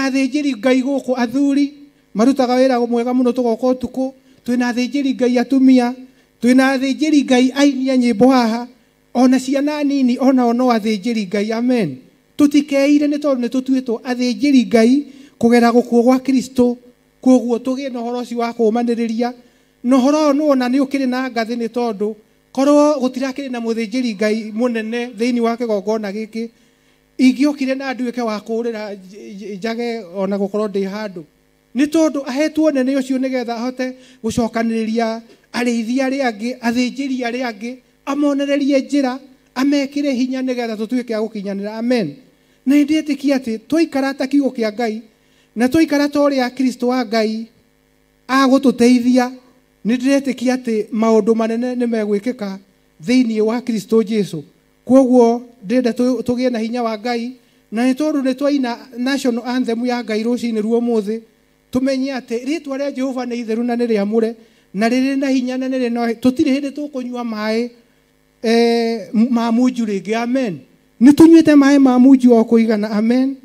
Athĩnjĩri Ngai gũkũ athuri marutaga wĩra mwega mũno tũgoka ũtukũ. Twĩna athĩnjĩri Ngai atumia, twĩna athĩnjĩri Ngai aini a nyĩmbo haha, ona ciana nini onao no athĩnjĩri Ngai. Amen. Tũtikeire nĩ tondũ nĩ tũtuĩtwo athĩnjĩri Ngai kũgera gũkua gwa Kristo. Koguo tũgĩe na ũhoro ũcio wa kũũmanĩrĩria, na ũhoro ũyũ nĩwona nĩ ũkĩrĩ na ngathĩ, nĩ tondũ korwo gũtirakĩrĩ na mũthĩnjĩri Ngai mũnene thĩinĩ wa kĩgongona gĩkĩ, ingĩokire na nduĩke wa kũũrĩra njage ona gũkorwo ndĩ handũ. Nĩ tondũ ahetwo nene ũcio nĩgetha ahote gũcokanĩrĩria arĩithi arĩa angĩ, athĩnjĩri arĩa angĩ, amonererie njĩra, amekĩre hinya nĩgetha tũtuĩke a gũkinyanĩra. Amen. Na nĩ ndĩtĩkia atĩ twaikara ta kiugo kĩa Ngai na twaikara ta ũrĩa Kristo wa Ngai agũtũteithia, nĩ ndĩretĩkia atĩ maũndũ manene nĩ megwĩkĩka thĩinĩ wa Kristo Jesu. Koguo ndĩrenda tũgĩe na hinya wa Ngai, na nĩ tondũ nĩ twaina national anthem ya Ngai rũcinĩ rwa ũmũthĩ, tũmenye atĩ rĩtwa rĩa Jehova nĩ itheru na nĩ rĩamũre na rĩrĩ na hinya na nĩ rĩ na tũtirĩ hĩndĩ tũkũnyua maĩ ma munju rĩngĩ. Amen. Nĩ tũnyuĩte maĩ ma munju o kũigana. Amen.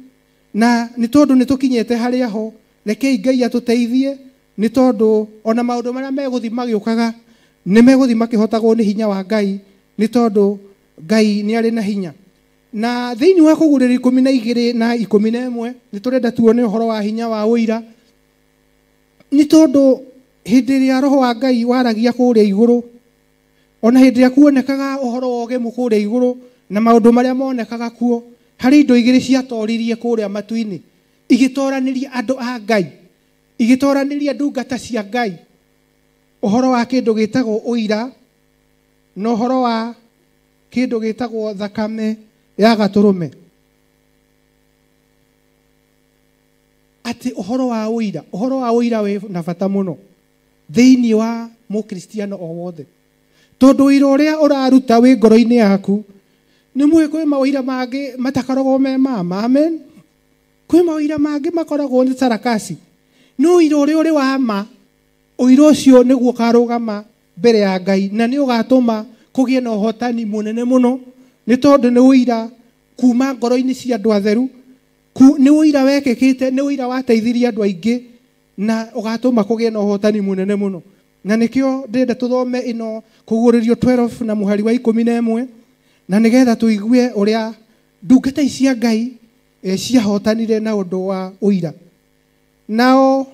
Na nĩ tondũ nĩ tũkinyĩte harĩa ho, rekei Ngai atũteithie, nĩ tondũ ona maũndũ marĩa megũthiĩ magĩũkaga nĩ megũthiĩ makĩhotagwo nĩ hinya wa Ngai, nĩ tondũ Ngai nĩ arĩ na hinya. Na thĩinĩ wa kũgũrĩra 12 na 11 nĩ tũrenda tuone ũhoro wa hinya wa ũira, nĩ tondũ hĩndĩ ĩrĩa roho wa Ngai waragia kũrĩa igũrũ, ona hĩndĩ ĩrĩa kuonekaga ũhoro wa ũgemu kũrĩa igũrũ na maũndũ marĩa monekaga kuo, harĩ indo igĩrĩ ciatoririe kũrĩa matu-inĩ, igĩtoranĩria andũ a Ngai, igĩtoranĩria ndungata cia Ngai, ũhoro wa kĩndũ gĩtagwo ũira na ũhoro wa kĩndũ gĩtagwo thakame ya gatũrũme. Atĩ ũhoro wa ũira, ũhoro wa ũira wĩ na bata mũno thĩinĩ wa mũkristiano o wothe, tondũ ũira ũrĩa ũraruta wĩ ngoro-inĩ yaku, nĩ mũĩ kwĩ maũira mangĩ matakoragwo me ma ma. Amen. Kwĩ maũira mangĩ makoragwo nĩ sarakasi, no ũira ũrĩa ũrĩ wa ma, ũira ũcio nĩguo ũkarũgama mbere ya Ngai na nĩ ũgatũma kũgĩe na ũhotani mũnene mũno, nĩ tondũ nĩ ũira kuma ngoro-inĩ cia andũ atheru, nĩ ũira wekĩkĩte, nĩ ũira wateithirie andũ aingĩ na ũgatũma kũgĩe na ũhotani mũnene mũno. Na nĩkĩo ndĩrenda tũthome ĩno kũguũrĩrio 12 na mũhari wa 11, na nĩgetha tũigue ũrĩa ndungata ici cia Ngai ciahotanire na ũndũ wa ũira. Nao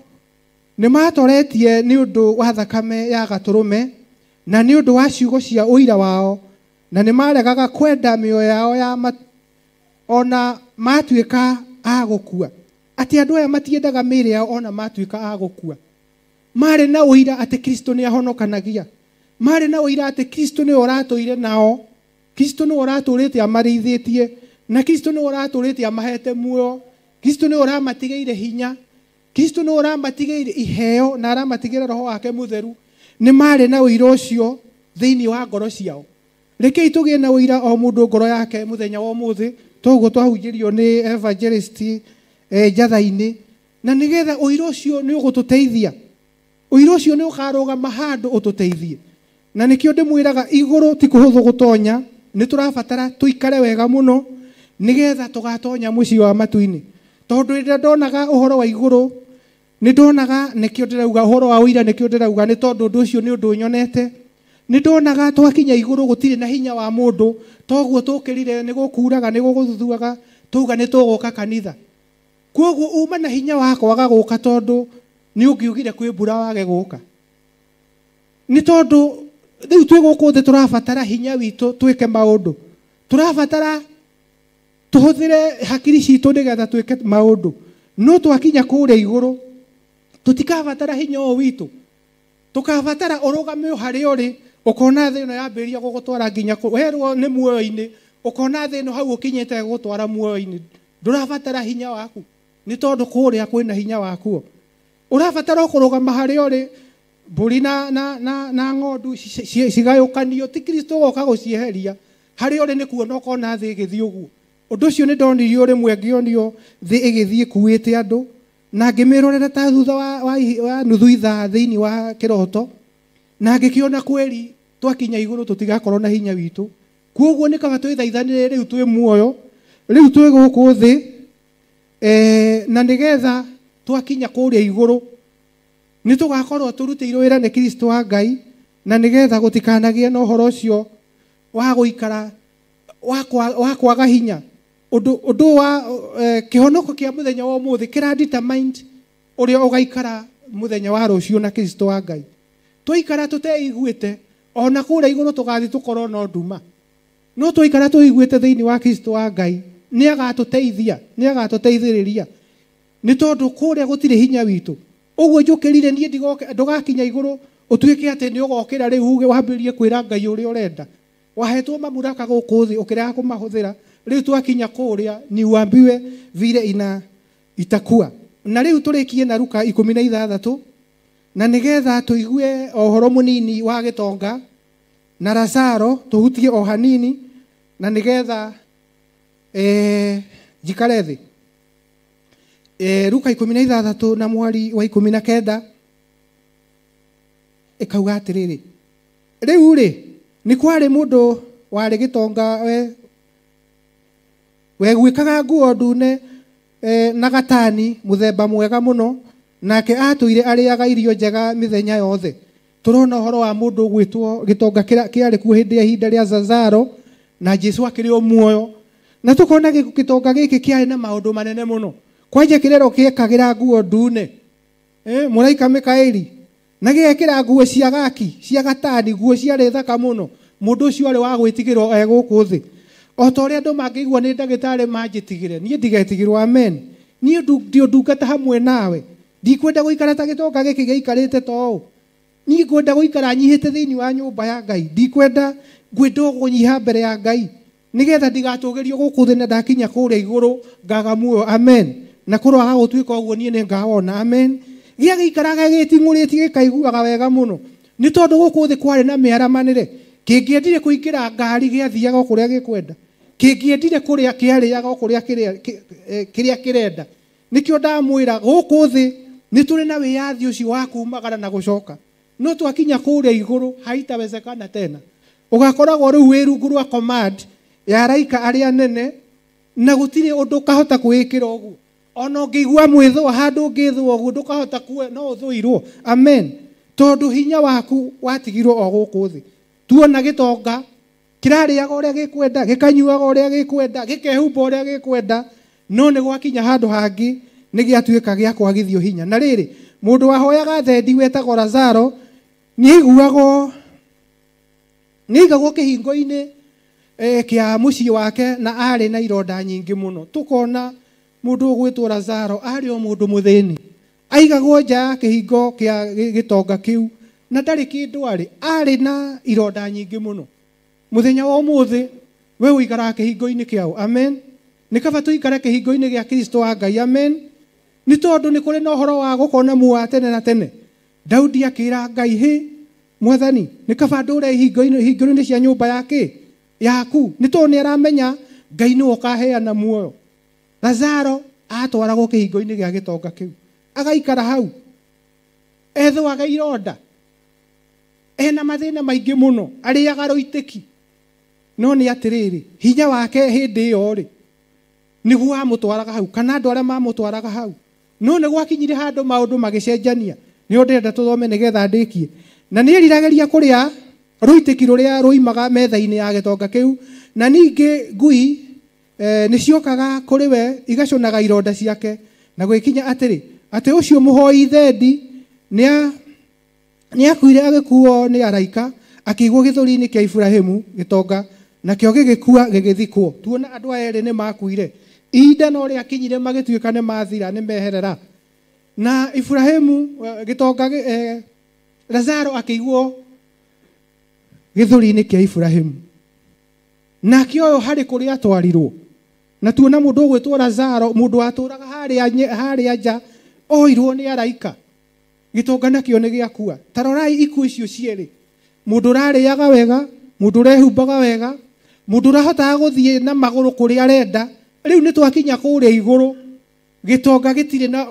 nĩ matoretie nĩ ũndũ wa thakame ya gatũrũme na nĩ ũndũ wa ciugo cia ũira wao, na nĩ maregaga kwenda mĩoyo yao ya ona matuĩka a gũkua. Atĩ andũ aya matiendaga mĩĩrĩ yao ona matuĩka a gũkua. Marĩ na ũira atĩ Kristo nĩ ahonokanagia, marĩ na ũira atĩ Kristo nĩwe ũratũire nao, Kristo nĩwe ũratũrĩte amarĩithĩtie, na Kristo nĩwe ũratũrĩte amahete muoyo, Kristo nĩwe ũramatigĩire hinya, Kristo nĩwe ũramatigĩire iheo na aramatigĩra roho wake mũtheru. Nĩ marĩ na ũira ũcio thĩinĩ wa ngoro ciao. Rekei tũgĩe na ũira o mũndũ ngoro yake mũthenya wa ũmũthĩ, toguo twahunjĩrio nĩ evangelist njatha-inĩ, na nĩgetha ũira ũcio nĩ ũgũtũteithia, ũira ũcio nĩ ũkarũgama handũ ũtũteithie. Na nĩkĩo ndĩmwĩraga igũrũ ti kũhũthũ gũtonya, nĩ tũrabatara tũikare wega mũno nĩgetha tũgatonya mũciĩ wa matu-inĩ. Tondũ rĩrĩa ndonaga ũhoro wa igũrũ, nĩ ndonaga, nĩkĩo ndĩrauga ũhoro wa ũira, nĩkĩo ndĩrauga nĩ tondũ ũndũ ũcio nĩ ũndũ nyonete. Nĩ ndonaga twakinya igũrũ gũtirĩ na hinya wa mũndũ, toguo tũkĩrire nĩ gũkuraga, nĩ gũgũthuthuaga, tuga nĩ tũgũka kanitha. Koguo uma na hinya wa kwaga gũka tondũ nĩ ũngiugire kwĩ mbura wage gũka. Nĩ tondũ rĩu twĩ gũkũ thĩ tũrabatara hinya witũ twĩke maũndũ, tũrabatara tũhũthĩre hakiri citũ nĩgetha twĩke maũndũ. No twakinya kũrĩa igũrũ tũtikabatara hinya ũyũ witũ, tũkabatara ũrũgame o harĩa ũrĩ, ũkona thĩ ĩno yambĩrĩria gũgũtwara nginya kũ-, werwo nĩ muoyo-inĩ, ũkona thĩ ĩno hau ũkinyĩte gũgũtwara muoyo-inĩ. Ndũrabatara hinya waku, nĩ tondũ kũrĩa kwĩna hinya wakuo. Ũrabatara o kũrũgama harĩa ũrĩ, mbũri na ng'ondu cigayũkanio, ti Kristo ũgoka gũcieheria. Harĩa ũrĩ nĩ kuona ũkona thĩ ĩgĩthiĩ ũguo. Ũndũ ũcio nĩ ndonirio rĩmwe, ngĩonio thĩ ĩgĩthiĩ ĩkuĩte andũ, na ngĩmĩrorera ta thutha wa nuthu ithaa thĩinĩ wa kĩroto, na ngĩkĩona kweri twakinya igũrũ tũtigakorwo na hinya witũ. Koguo nĩ kaba twĩthaithanĩre rĩu twĩ muoyo, rĩu twĩ gũkũ thĩ, Na nĩgetha twakinya kũrĩa igũrũ nĩ tũgakorwo tũrutĩirwo wĩra nĩ Kristo wa Ngai, na nĩgetha gũtikanagĩe na ũhoro ũcio wa gũikara wa kwaga hinya. Ũndũ wa kĩhonoko kĩa mũthenya wa ũmũthĩ kĩra determined ũrĩa ũgaikara mũthenya wa rũciũ na Kristo wa Ngai. Twaikara tũteiguĩte ona kũrĩa igũrũ tũgathiĩ tũkorwo no nduma, no twaikara tũiguĩte thĩinĩ wa Kristo wa Ngai nĩ agatũteithia, nĩ agatũteithĩrĩria, nĩ tondũ kũrĩa gũtirĩ hinya witũ. Ũguo njũkĩrire niĩ ndũgakinya igũrũ ũtuĩke atĩ nĩ ũgokĩra rĩu uge wambĩrĩrie kwĩra Ngai ũrĩa ũrenda. Wahetwo mamuraka gũkũ thĩ ũkĩrega kũmahũthĩra, rĩu twakinya kũrĩa ni uambiwe vile ina itakuwa. Na rĩu tũrĩkie na Luka 16, na nĩgetha tũigue ũhoro mũnini wa gĩtonga na Lazaro tũhutie o hanini, na nĩgetha njikare thĩ. Luka 16 na mwari wa 19 ĩkauga atĩrĩrĩ, rĩu rĩ nĩ kwarĩ mũndũ warĩ gĩtonga wegwĩkaga nguo ndune na gatani mũthemba mwega mũno, nake atũire arĩaga irio njega mĩthenya yothe. Tũrona ũhoro wa mũndũ ũgwĩtwo gĩtonga kĩarĩ kuo hĩndĩ ya ihinda rĩa Lazaro, na Jesu akĩrĩ o muoyo. Na tũkona gĩtonga gĩkĩ kĩarĩ na maũndũ manene mũno. Kwanja kĩrero kĩekagĩra nguo ndune, mũraika Mikaeli, na gĩekĩra nguo cia gaki cia gatani, nguo ciarĩ thaka mũno. Mũndũ ũcio arĩ wa gwĩtigĩrwo e gũkũ thĩ. O ta ũrĩa andũ mangĩigua nĩ ndagĩtarĩ manjĩtigĩre, niĩ ndigetigĩrwo. Amen. Niĩ ndungata hamwe nawe, ndikwenda gũikara ta gĩtonga gĩkĩ gĩikarĩte ta ũũ. Niĩ ngwenda gũikara nyihĩte thĩinĩ wa nyũmba ya Ngai, ndikwenda ngwenda kũnyiha mbere ya Ngai, nĩgetha ndigatũgĩrio gũkũ thĩ na ndakinya kũrĩa igũrũ ngaga muoyo. Amen. Na kũroaga gũtuĩka ũguo niĩ nĩngawona. Amen. Gĩa gĩikaraga gĩting'ũrĩtie gĩkaiguaga wega mũno, nĩ tondũ gũkũ thĩ kwarĩ na mĩaramanĩre. Kĩngĩendire kũingĩra ngari gĩathiaga o kũrĩa gĩkwenda, kĩngĩendire kũrĩa kĩarĩaga o kũrĩa kĩrĩa kĩrenda. Nĩkĩo ndamwĩra gũkũ thĩ nĩ tũrĩ na wĩyathi ũcio wa kumagara na gũcoka, no twakinya kũrĩa igũrũ haitawezekana tena. Ũgakoragwo rĩu wĩ rungu rwa command ya araika arĩa anene, na gũtirĩ ũndũ ũkahota kwĩĩkĩra ũguo. Ona ũngĩigua mwĩthũa handũ ũngĩthũa ũguo ndũkahota kuoya, no ũthũirwo. Amen. Tondũ hinya waku watigirwo o gũkũ thĩ. Tuona gĩtonga kĩrarĩaga ũrĩa gĩkwenda, gĩkanyuaga ũrĩa gĩkwenda, gĩkehumba ũrĩa gĩkwenda, no nĩ gwakinya handũ hangĩ nĩ gĩatuĩka gĩa kwagithio hinya. Na rĩrĩ, mũndũ wahoyaga thendi wetagwo Lazaro nĩaiguagwo nĩaigagwo kĩhingo-inĩ kĩa mũciĩ wake, na arĩ na ironda nyingĩ mũno. Tũkona mũndũ ũgwĩtwo Lazaro arĩ o mũndũ mũthĩni, aigagwo nja ya kĩhingo kĩa gĩtonga kĩu, na ndarĩ kĩndũ arĩ, arĩ na ironda nyingĩ mũno. Mũthenya wa ũmũthĩ we ũikaraga kĩhingo-inĩ kĩao. Amen. Nĩ kaba tũikare kĩhingo-inĩ gĩa Kristo wa Ngai. Amen. Nĩ tondũ nĩ kũrĩ na ũhoro wa gũkona muoyo wa tene na tene. Daudi akĩra Ngai, hĩ mwathani, nĩ kaba ndũre ihingo-inĩ cia nyũmba yake yaku, nĩ tondũ nĩ aramenya Ngai nĩwe ũkaheana muoyo. Lazaro atwaragwo kĩhingo-inĩ gĩa gĩtonga kĩu, agaikara hau ethũaga ironda, ena mathĩna maingĩ mũno, arĩaga rũitĩki. No nĩ atĩrĩrĩ, hinya wake hĩndĩ ĩyo rĩ nĩguo wamũtwaraga hau, kana andũ arĩa mamũtwaraga hau. No nĩ gwakinyire handũ maũndũ magĩcenjania. Nĩo ndĩrenda tũthome nĩgetha ndĩkie. Na nĩ eriragĩria kũrĩa rũitĩki rũrĩa rũimaga metha-inĩ ya gĩtonga kĩu, na ningĩ ngui nĩ ciokaga kũrĩ we igaconaga ironda ciake. Na gwĩkinya atĩrĩ, atĩ ũcio mũhoi thendi nĩ akuire agĩkuo nĩ araika, akĩigwo gĩthũri-inĩ kĩa Iburahĩmu gĩtonga, nakĩo gĩgĩkua gĩgĩthikwo. Tuona andũ aya erĩ nĩ makuire, ihinda no rĩakinyire magĩtuĩka nĩ mathira, nĩ meherera. Na Iburahĩmu gĩtonga Lazaro akĩigwo gĩthũri-inĩ kĩa Iburahĩmu, nake ũyũ harĩ kũrĩa atwarirwo. Na tuona mũndũ ũgwĩtwo Lazaro, mũndũ watũraga harĩa nja, oirwo nĩ araika, gĩtonga nakĩo nĩ gĩakua. Ta rorai ikuũ icio cierĩ, mũndũ ũrarĩaga wega, mũndũ ũrehumbaga wega, mũndũ ũrahotaga gũthiĩ na magũrũ kũrĩa arenda. Rĩu nĩ twakinya kũrĩa igũrũ, gĩtonga gĩtirĩ na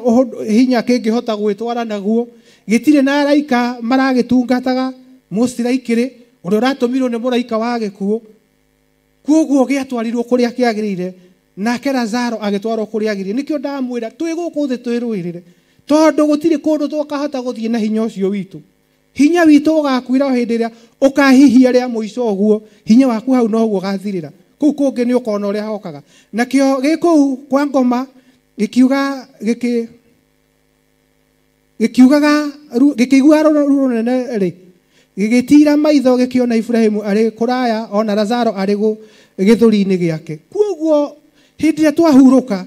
hinya kĩngĩhota gwĩtwara naguo, gĩtirĩ na araika maragĩtungataga, mũciraikĩrĩ ũrĩa ũratũmirwo nĩ mũraika wa gĩkuũ. Koguo gĩatwarirwo kũrĩa kĩagĩrĩire, Nake Lazaro agĩtwarwo kũrĩa agĩrĩire. Nĩkĩo ndamwĩra twĩ gũkũ thĩ twĩrũĩrĩre, tondũ gũtirĩ kũndũ tũkahota gũthiĩ na hinya ũcio witũ. Hinya witũ ũgakuira o hĩndĩ ĩrĩa ũkahihia rĩa mũico ũguo, hinya waku hau noguo ũgathirĩra. Kũu kũngĩ nĩ ũkona ũrĩa hokaga. Nakĩo gĩ kũu kwa ngoma gĩkiuga gĩkĩ gĩkiugaga gĩkĩigua ruo rũnene rĩ, gĩgĩtira maitho gĩkĩona Ibrahimu arĩ kũraya ona Lazaro arĩ gĩthũri-inĩ gĩake. Kwoguo hĩndĩ ĩrĩa twahurũka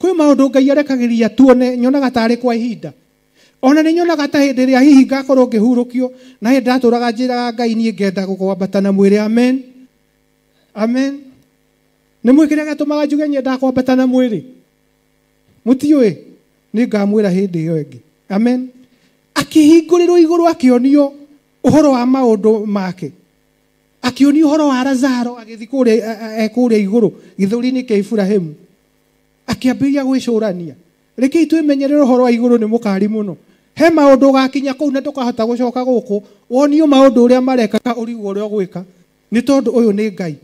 kwĩ maũndũ Ngai arekagĩria tuone, nyonaga tarĩ kwa ihinda. Ona nĩ nyonaga ta hĩndĩ ĩrĩa hihi ngakorwo ngĩhurũkio, na hĩndĩ ndatũraga njĩraga Ngai niĩ ngenda gũkwambata na mwĩrĩ. Amen, amen. Nĩ mwĩ kĩrĩa gĩatũmaga njuge nyendaga kwambata na mwĩrĩ? Mũtiũĩ? Nĩ ngamwĩra hĩndĩ ĩyo ĩngĩ. Amen. Akĩhingũrĩrwo igũrũ akĩonio ũhoro wa maũndũ make, akĩonio ũhoro wa Lazaro agĩthiĩ kũrĩa kũrĩa igũrũ gĩthũri-inĩ kĩa Ibrahimu, akĩambĩrĩria gwĩcũrania. Rekei twĩmenyerere ũhoro wa igũrũ nĩ mũkari mũno. He maũndũ ũgakinya kũu na ndũkahota gũcoka gũkũ, wonio maũndũ ũrĩa marekaga ũrigwo ũrĩa ũgwĩka, nĩ tondũ ũyũ nĩ Ngai.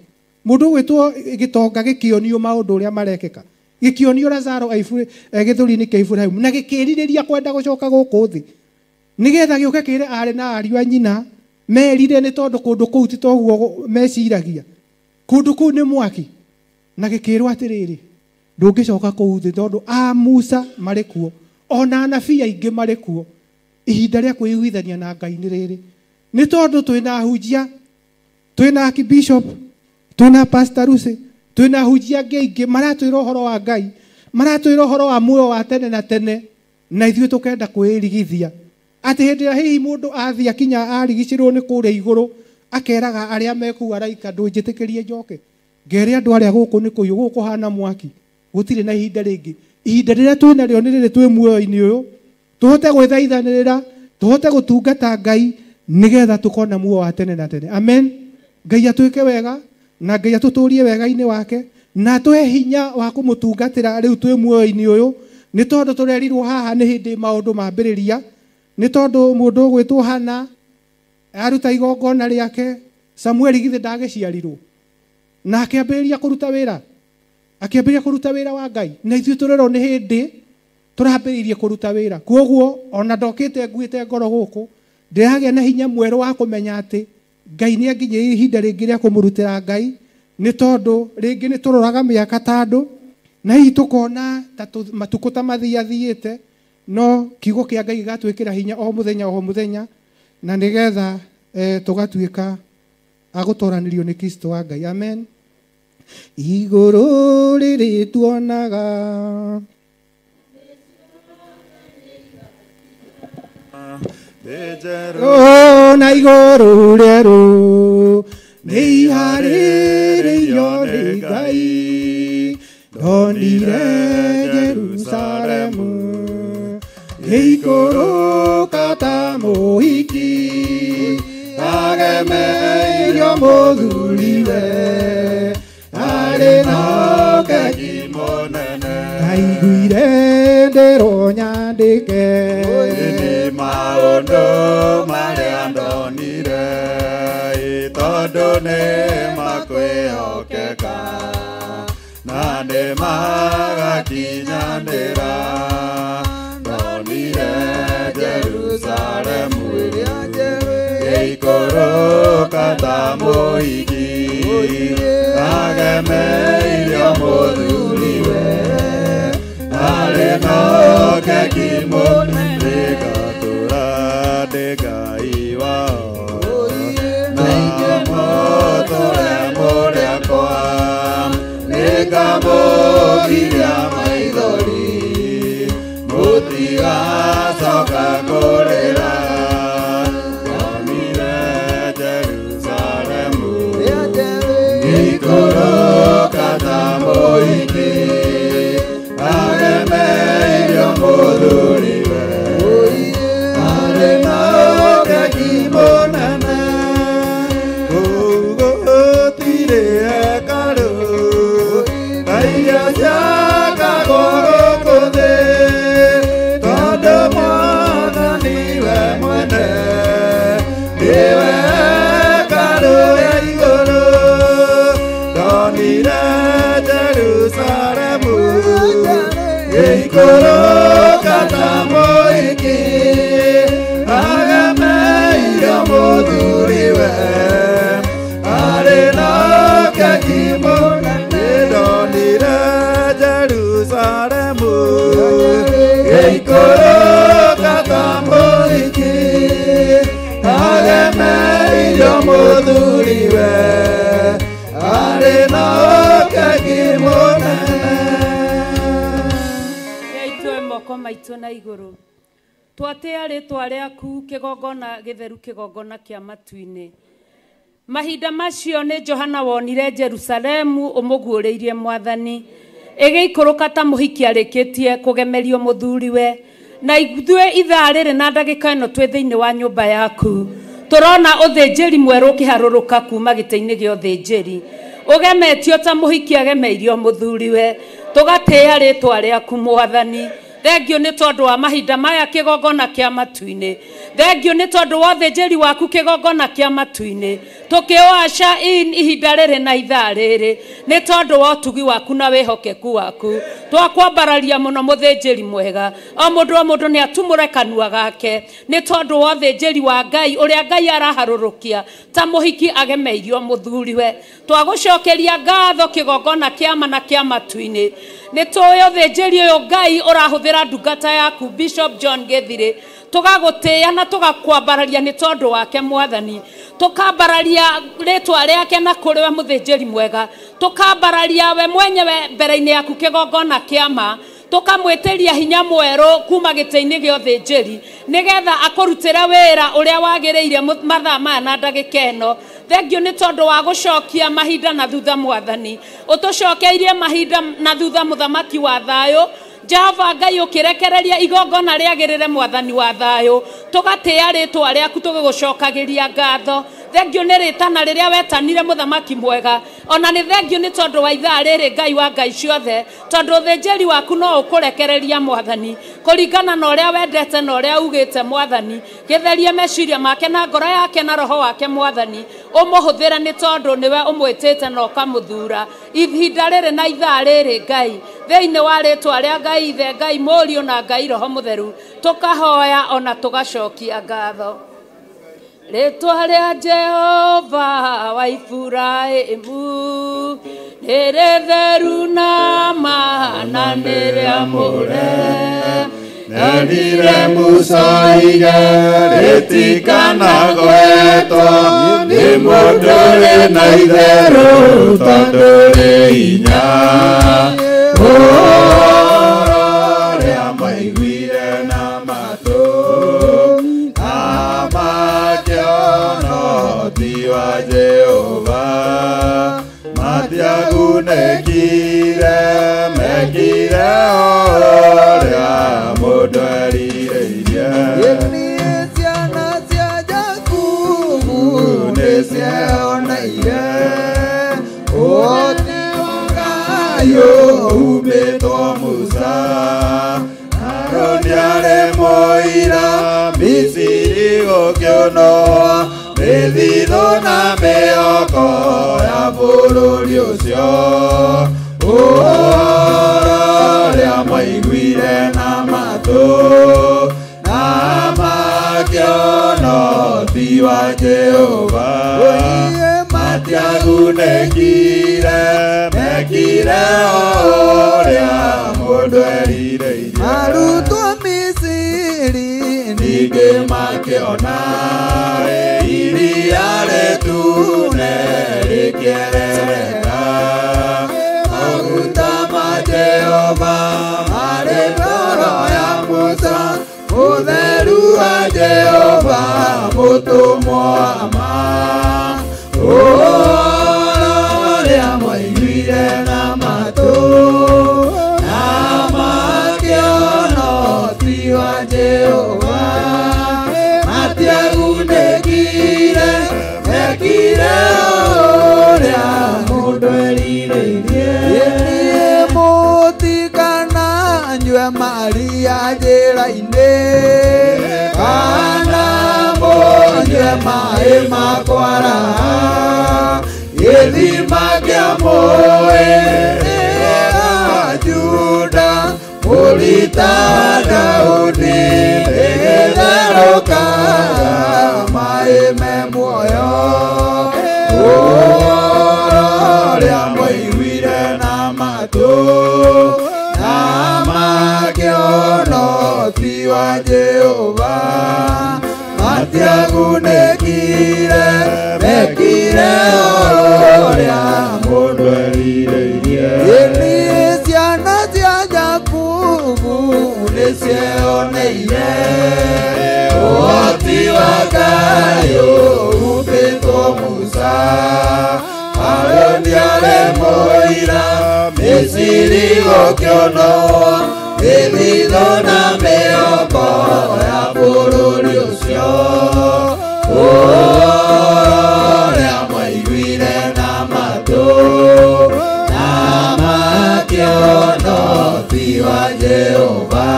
Mũndũ ũgwĩtwo gĩtonga gĩkĩonio maũndũ ũrĩa marekeka, gĩkĩonio Lazaro gĩthũri-inĩ kĩa Ibrahimu, na gĩkĩrirĩria kwenda gũcoka gũkũ thĩ nĩgetha gĩũke kĩre aarĩ na ariũ a nyina merire, nĩ tondũ kũndũ kũu ti toguo meciragia, kũndũ kũu nĩ mwaki. Na gĩkĩrwo atĩrĩrĩ, ndũngĩcoka kũu thĩ tondũ a Musa marĩ kuo, ona anabii aingĩ marĩ kuo. Ihinda rĩa kwĩiguithania na Ngai nĩ rĩrĩ, nĩ tondũ twĩna ahunjia, twĩna archbishop, twĩna pastor Lucy, twĩna ahunjia angĩ aingĩ maratwĩra ũhoro wa Ngai, maratwĩra ũhoro wa muoyo wa tene na tene, na ithuĩ tũkenda kwĩrigithia atĩ hĩndĩ ĩrĩa hihi mũndũ athiĩ akinya arigicĩrwo nĩ kũrĩa igũrũ, akeraga arĩa mekũu araika, ndũnjĩtĩkĩrie njoke ngere andũ arĩa gũkũ nĩ kũiyũ, gũkũ kũhana mwaki, gũtirĩ na ihinda rĩngĩ. Ihinda rĩrĩa twĩ narĩo nĩ rĩrĩ twĩ muoyo-inĩ ũyũ, tũhote gwĩthaithanĩrĩra, tũhote gũtungata Ngai nĩgetha tũkona muoyo wa tene na tene. Amen. Ngai atwĩke wega na Ngai atũtũrie wega-inĩ wake, na atũhe hinya wa kũmũtungatĩra rĩu twĩ muoyo-inĩ ũyũ, nĩ tondũ tũrerirwo haha nĩ hĩndĩ maũndũ mambĩrĩria, nĩ tondũ mũndũ ũgwĩtwo Hana aruta igongona rĩake, Samueli githĩ ndagĩciarirwo, na akĩambĩrĩria kũruta wĩra, akĩambĩrĩria kũruta wĩra wa Ngai, na ithuĩ tũrerwo nĩ hĩndĩ tũrambĩrĩirie kũruta wĩra. Kwoguo ona ndokĩte nguĩte ngoro gũkũ, ndĩragĩa na hinya mwerũ wa kũmenya atĩ Ngai nĩ anginyĩire ihinda rĩngĩ rĩa kũmũrutĩra Ngai, nĩ tondũ rĩngĩ nĩ tũroraga mĩaka ta andũ, na hihi tũkona ta matukũ ta mathiathiĩte, no kiugo kĩa Ngai gĩgatwĩkĩra hinya o mũthenya o mũthenya, na nĩgetha tũgatuĩka a gũtoranĩrio nĩ Kristo wa Ngai. Amen. Igũrũ rĩrĩ tuonaga na igũrũ rĩerũ nĩ iharĩrĩirio nĩ Ngai, ndonire Jerusalemu gĩikũrũka ta mũhiki, agemeirio mũthuriwe arĩ na ũkengi mũnene. Ndaiguire ndĩrwo nyandĩke nĩ maũndũ marĩa ndonire, tondũ nĩ makwĩhokeka na nĩ magakinyanĩra. Ndonire Jerusalemu gĩikũrũka ta mũhiki, agemeirio mũthuriwe arĩ na ũkengi mũnene. Ngatũra ndĩ Ngai wao na mũtũre mũrĩakwa, nĩngamũgiria maithori, mũtigacoka kũrĩra. Ndonire Jerusalemu gĩikũrũka ta mũhiki, agemeirio Gĩikũrũka ta mũhiki agemeire mũthuriwe arĩ na keki mũnene. Nĩndonire Jerusalemu gĩikũrũka ta mũhiki agemeire mũthuriwe arĩ na keki mũnene. Yaitwe moko maitũ na igũrũ twatĩa rĩtwa rĩaku kĩgongona gĩtheru kĩgongona kĩa matu-inĩ. Mahinda macio nĩ Johana wonire Jerusalemu ũmũguũrĩirie Mwathani ĩgĩikũrũka ta mũhiki arĩkĩtie kũgemerio mũthuriwe. Na ithuĩ ithaa rĩrĩ na ndagĩka ĩno twĩ thĩinĩ wa nyũmba yaku tũrona ũthĩnjĩri mwerũ ũkĩharũrũka kuma gĩtĩ-inĩ gĩa ũthĩnjĩri ũgemetio ta mũhiki agemeirio mũthuriwe. Tũgatĩĩa rĩtwa rĩaku Mwathani. Thengio nĩ tondũ wa mahinda maya kĩgongona kĩa matu-inĩ. Thengio nĩ tondũ wa ũthĩnjĩri waku kĩgongona kĩa matu-inĩ. Tũkĩũaca in ihinda rĩrĩ na ithaa rĩrĩ nĩ tondũ wa ũtugi waku na wĩhokeku waku. Twakwambararia mũno mũthĩnjĩri mwega. O mũndũ nĩ atumũre kanua gake nĩ tondũ wa ũthĩnjĩri wa Ngai ũrĩa Ngai araharũrũkia ta mũhiki agemeirio mũthuriwe. Twagũcokeria ngatho kĩgongona kĩa ma na kĩa matu-inĩ. Nĩ tũĩ ũthĩnjĩri ũyũ Ngai ũrahũthĩra ndungata yaku Bishop John Gĩthirĩ. Tũgagũtĩĩa na tũgakwambararia nĩ tondũ wake Mwathani. Tũkambararia rĩtwa rĩake na kũrĩ we mũthĩnjĩri mwega. Tũkambararia we mwenyewe mbere-inĩ yaku kĩgongona kĩa ma. Tũkamwĩtĩria hinya mwerũ kuma gĩtĩ-inĩ gĩa ũthĩnjĩri nĩgetha akũrutĩre wĩra ũrĩa wagĩrĩire mathaa maya na ndagĩka ĩno. Thengio nĩ tondũ wa gũcokia mahinda na thutha Mwathani. Ũtũcokeirie mahinda na thutha mũthamaki wa thayũ. Jehova Ngai ũkĩrekereria igongona rĩagĩrĩre Mwathani wa thayũ. Tũgatĩĩa rĩtwa rĩaku tũgĩgũcokagĩria ngatho. Thengio nĩ rĩtana rĩrĩa wetanire mũthamaki mwega. Ona nĩ thengio nĩ tondũ wa ithaa rĩrĩ Ngai wa Ngai ciothe, tondũ ũthĩnjĩri waku no ũkũrekereria Mwathani kũringana na ũrĩa wendete na ũrĩa ugĩte Mwathani. Gĩtherie meciria make na ngoro yake na roho wake Mwathani. Ũmũhũthĩre nĩ tondũ nĩwe ũmwĩtĩte na ũkamũthura ihinda rĩrĩ na ithaa rĩrĩ Ngai. Thĩinĩ wa rĩtwa rĩa Ngai Ithe, Ngai Mũriũ na Ngai Roho Mũtheru tũkahoya ona tũgacokia ngatho. Rĩtwa rĩa Jehova wa Iburahĩmu nĩ rĩtheru na ma na nĩ rĩamũre. Nerire Musa ige rĩtikanagwetwo nĩ mũndũ ũrĩ na itherũ tondũ rĩ hinya. Ũhoro ũrĩa maiguire na matũ na makĩona ũhoti wa Jehova matiagunĩkire mekire ũrĩa mũndũ erirĩirie. Ciana cia Jakubu nĩcioneire ũhoti wa Ngai ũhumbĩtwo Musa. Harũni arĩ mũira Misiri gũkĩũnwo mĩthithũ na mĩhoko ya bũrũri ũcio. Ũhoro ũrĩa maiguire na matũ na makĩona ũhoti wa Jehova matiagunĩkire mekire ũrĩa mũndũ erirĩirie. Arutwo Misiri ningĩ makĩona iria rĩtune rĩkĩerereka. Maguta ma Jehova marĩ ngoro ya Musa, ũtheru wa Jehova mũtũmwo wa ma. Ũhoro ũrĩa mwaiguire na matũ na makĩona ũhoti wa Jehova matiagunĩkire mekire ũrĩa mũndũ erirĩirie. Niĩ mũtikananyue Maria njĩra-inĩ kana mũnyue maĩ ma kwaraha gĩthima kĩa mũĩ wa Juda Mũrita wa Daudi ĩgĩtherũkaga maĩ me muoyo. Ũhoro ũrĩa mwaiguire na matũ na makĩona ũti wa Jehova matiagunĩkire mekire ũrĩa mũndũ erirĩirie. Ĩni ciana cia Jakubu nĩcioneire ũhoti wa Ngai ũhumbĩtwo Musa. Harũni arĩ mũira Misiri gũkĩonwo mĩthithũ na mĩhoko ya bũrũri ũcio. Ũhoro ũrĩa mwaiguire na matũ na makĩona ũti wa Jehova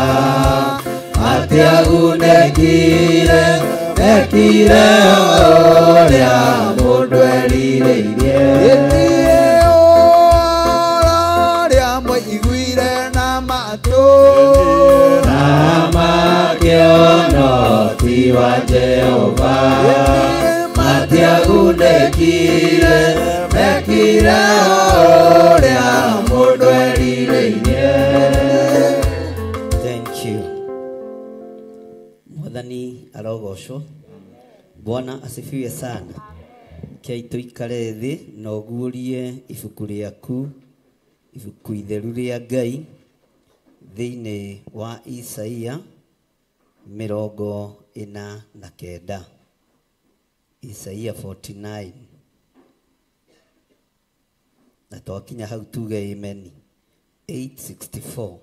matiagunĩkire mekire ũrĩa mũndũ erirĩirie. Ũhoro ũrĩa mwaiguire na matũ na makĩona ũti wa Jehova matiagunĩkire mekire ũrĩa mũndũ erirĩirie. Thank you. Mwathani arogocwo. Bwana asifiwe sana. Kei tuikare thĩ na ũguũrie ibuku rĩaku, ibuku itheru rĩa Ngai thĩinĩ wa Isaia 49. Isaia 49. Na twakinya hau tuge amen. 864.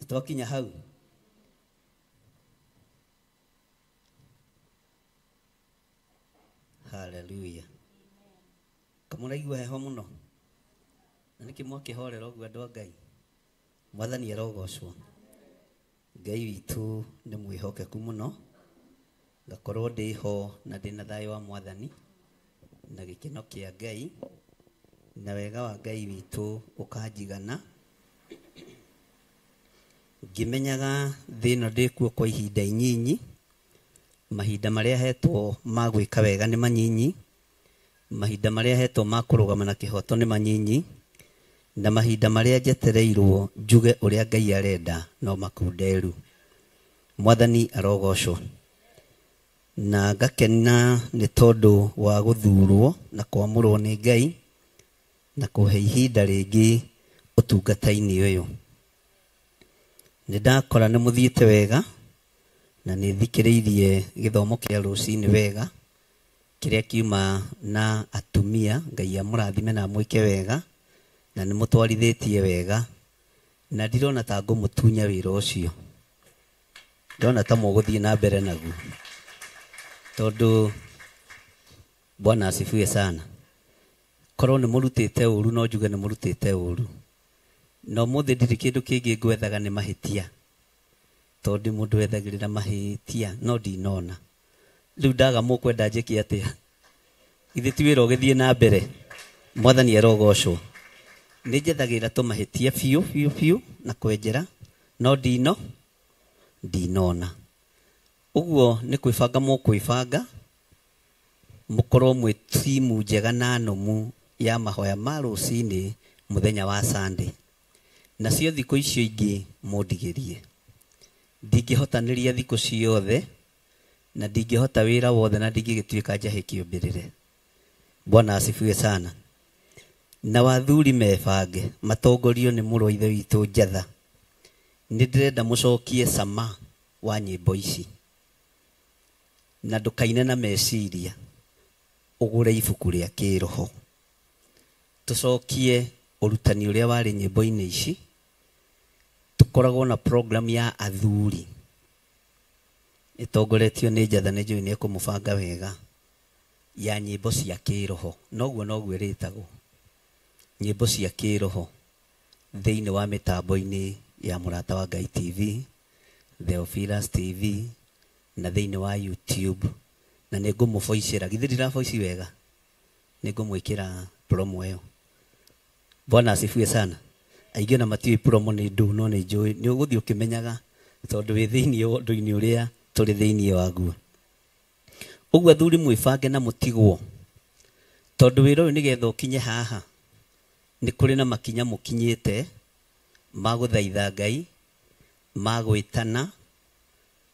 Twakinya hau. Hallelujah. Kamũraigua heho mũno. Na nĩkĩ mwakĩhorera ũguo andũ a Ngai? Mwathani arogocwo. Ngai witũ nĩ mwĩhokeku mũno. Ngakorwo ndĩ ho na ndĩna thayũ wa Mwathani na gĩkeno kĩa Ngai na wega wa Ngai witũ ũkanjigana. Ngĩmenyaga thĩ ĩno ndĩkuo kwa ihinda inyinyi, mahinda marĩa hetwo ma gwĩka wega nĩ manyinyi, mahinda marĩa hetwo ma kũrũgama na kĩhoto nĩ manyinyi, na mahinda marĩa njetereirwo njuge ũrĩa Ngai arenda no makunderu. Mwathani arogocwo. Na ngakena nĩ tondũ wa gũthurwo na kwamũrwo nĩ Ngai na kũhe ihinda rĩngĩ ũtungata-inĩ ũyũ. Nĩ ndakora nĩ mũthiĩte wega na nĩ thikĩrĩirie gĩthomo kĩa rũcinĩ wega kĩrĩa kiuma na atumia. Ngai amũrathime na amwĩke wega na nĩ mũtwarithĩtie wega na ndirona ta ngũmũtunya wĩra ũcio, ndĩrona ta mũgũthiĩ na mbere naguo tondũ Bwana asifiwe sana. Korwo nĩ mũrutĩte ũru no njuge nĩ mũrutĩte ũru, no mũthĩ ndirĩ kĩndũ kĩngĩ ngwethaga nĩ mahĩtia, tondũ mũndũ wethagĩrĩra mahĩtia no ndinona. Rĩu ndaga mũkwenda njĩke atĩa? Githĩ ti wĩra ũgĩthiĩ na mbere? Mwathani arogocwo. Nĩ njethagĩrĩra tũmahĩtia biũ biũ biũ na kwenjera no ndinona. Ũguo nĩ kwĩbanga mũkwĩbanga mũkorwo mwĩ timu njega na nũmu ya mahoya ma rũcinĩ mũthenya wa Sunday. Nacio thikũ icio ingĩ mũndigĩrie. Ndingĩhotanĩria thikũ ciothe na ndingĩhota wĩra wothe na ndingĩgĩtuĩka njahĩ kĩũmbĩrĩre. Bwana asifiwe sana. Na wathuri mebange matongorio nĩ mũrũ wa ithe witũ Njatha. Nĩ ndĩrenda mũcokie cama wa nyĩmbo ici na ndũkaine na meciria, ũgũre ibuku rĩa kĩroho. Tũcokie ũrutani ũrĩa warĩ nyĩmbo-inĩ ici. Tũkoragwo na program ya athuri ĩtongoretio nĩ Njatha, nĩ njũĩ nĩ ekũmũbanga wega, ya nyĩmbo cia kĩroho. Noguo noguo ĩrĩtagwo, nyĩmbo cia kĩroho thĩinĩ wa mĩtambo-inĩ ya Mũrata wa Ngai TV, Theophilus TV na thĩinĩ wa YouTube. Na nĩ ngũmũboicĩra, githĩ ndiraboici wega? Nĩ ngũmwĩkĩra promo ĩyo. Bwana asifiwe sana. Aingĩ ona matiũĩ promo nĩ ndũ, no nĩ njũĩ nĩ ũgũthiĩ ũkĩmenyaga tondũ wĩ thĩinĩ wa ũndũ-inĩ ũrĩa tũrĩ thĩinĩ waguo. Ũguo athuri mwĩbange na mũtigwo, tondũ wĩra ũyũ nĩgetha ũkinye haha nĩ kũrĩ na makinya mũkinyĩte ma gũthaitha Ngai, ma gwĩtana,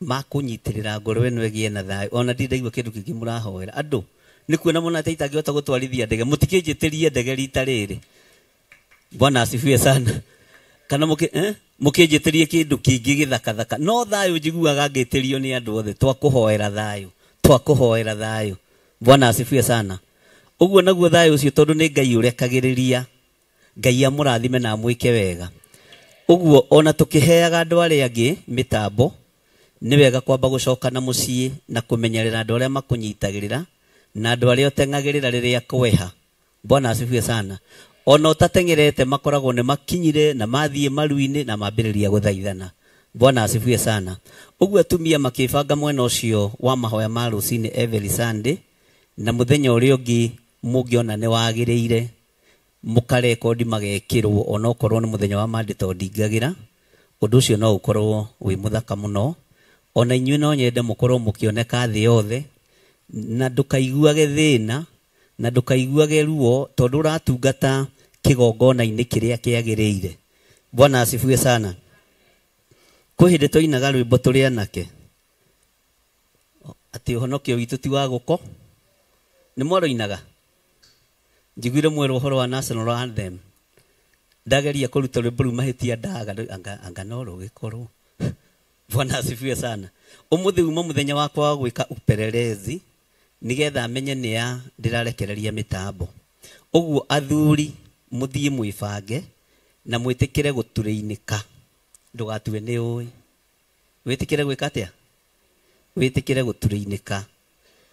ma kũnyitĩrĩra ngoro ĩno ĩgĩe na thayũ. Ona ndirĩ ndaigua kĩndũ kĩngĩ mũrahoera andũ nĩ kuona mũno atĩ itangĩhota gũtwarithia ndege, mũtikĩnjĩtĩrie ndege rita rĩrĩ. Bwana asifiwe sana. Kana mũkĩnjĩtĩrie kĩndũ kĩngĩ gĩthakathaka, no thayũ njiguaga ngĩtĩrio nĩ andũ othe, twakũhoera thayũ, twakũhoera thayũ. Bwana asifiwe sana. Ũguo naguo thayũ ũcio tondũ nĩ Ngai ũrekagĩrĩria, Ngai amũrathime na amwĩke wega. Ũguo ona tũkĩheaga andũ arĩa angĩ mĩtambo, nĩ wega kwamba gũcoka na mũciĩ na kũmenyerera andũ arĩa makũnyitagĩrĩra na andũ arĩa ũteng'agĩrĩra rĩrĩa kweha. Bwana asifiwe sana. Ona ũtateng'erete makoragwo nĩ makinyire na mathiĩ maru-inĩ na mambĩrĩria gũthaithana. Bwana asifiwe sana. Ũguo atumia makĩbanga mwena ũcio wa mahoya ma rũcinĩ every Sunday, na mũthenya ũrĩa ũngĩ mũngĩona nĩ wagĩrĩire mũkarekondi magekĩrwo, onokorwo nĩ mũthenya wa Monday tondũ ndingagĩra. Ũndũ ũcio no ũkorwo wĩ mũthaka mũno. Ona inyuĩ no nyende mũkorwo mũkĩoneka thĩ yothe, na ndũkaiguage thĩna na ndũkaiguage ruo tondũ ũratungata kĩgongona-inĩ kĩrĩa kĩagĩrĩire. Bwana asifiwe sana. Kwĩ hĩndĩ twainaga rwĩmbo tũrĩ anake atĩ ũhonokio witũ ti wa gũko. Nĩ mwarũinaga? Njiguire mwerwo ũhoro wa national anthem. Ndageria kũruta rwĩmbo rũu mahĩtia ndaga, anga no rũgĩkorwo. Bwana asifiwe sana. Ũmũthĩ uma mũthenya wakwa wa gwĩka upelelezi nĩgetha menye nĩ ya ndĩrarekereria mĩtambo. Ũguo athuri mũthiĩ mwĩbange na mwĩtĩkĩre gũturĩinĩka. Ndũgatue nĩ ũĩ. Wĩtĩkĩre gwĩka atĩa? Wĩtĩkĩre gũturĩinĩka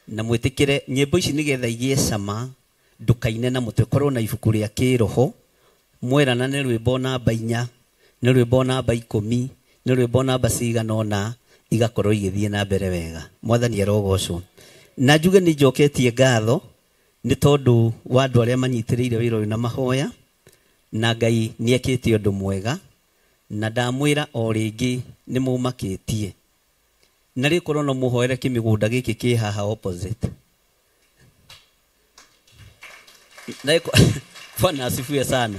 na mwĩtĩkĩre nyĩmbo ici nĩgetha igĩe cama. Ndũkaine na mũtwe, korwo na ibuku rĩa kĩroho, mwerana nĩ rwĩmbo namba 4, nĩ rwĩmbo namba 10, nĩ rwĩmbo namba cigana ũna, igakorwo igĩthiĩ na mbere wega. Mwathani arogocwo. Na njuge nĩ njoketie ngatho nĩ tondũ wa andũ arĩa manyitĩrĩire wĩra ũyũ na mahoya, na Ngai nĩ ekĩte ũndũ mwega, na ndamwĩra o rĩngĩ nĩ mũmakĩtie. Na rĩu korwo no mũhoere kĩmĩgũnda gĩkĩ kĩ haha opposite. Bwana asifiwe sana.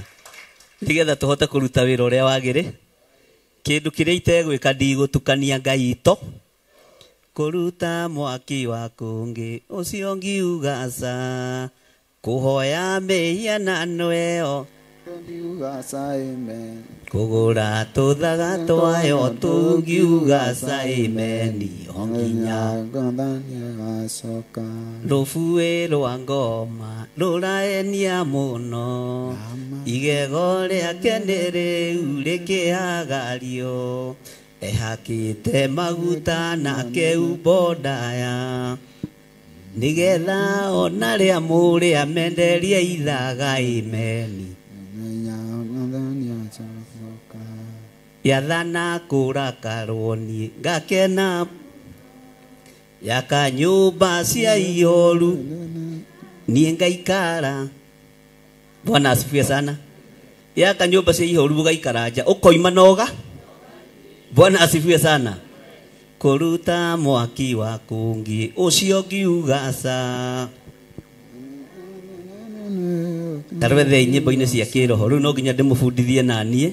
Nĩgetha tũhote kũruta wĩra ũrĩa wagĩrĩ. Kĩndũ kĩrĩa itegwĩka ndigũtukania Ngai ito. Kũruta mwaki wa kũngĩ ũcio ngiuga aca, kũhoya mĩhianano ĩyo Ngiuga aca, amen. Kũgũra tũthaga twayo tũngiuga aca, amen. O nginya Mwathani agacoka. Rũbuĩ rwa ngoma rũraenia mũno, igego rĩake nĩ rĩu rĩkĩhagario, ehakĩte maguta nake umbo ndaya, nĩgetha ona rĩa mũrĩa menderie ithaga, amen. Yathana kũrakarwo niĩ ngakena, yaka nyũmba cia ihoru niĩ ngaikara. Bwana asifiwe sana. Yaka nyũmba cia ihoru ũgaikara nja, ũkoima noga. Bwana asifiwe sana. Kũruta mwaki wa kũngĩ ũcio ngiuga aca. Ta rwethei nyĩmbo-inĩ cia kĩroho. Rĩu no nginya ndĩmũbundithie na niĩ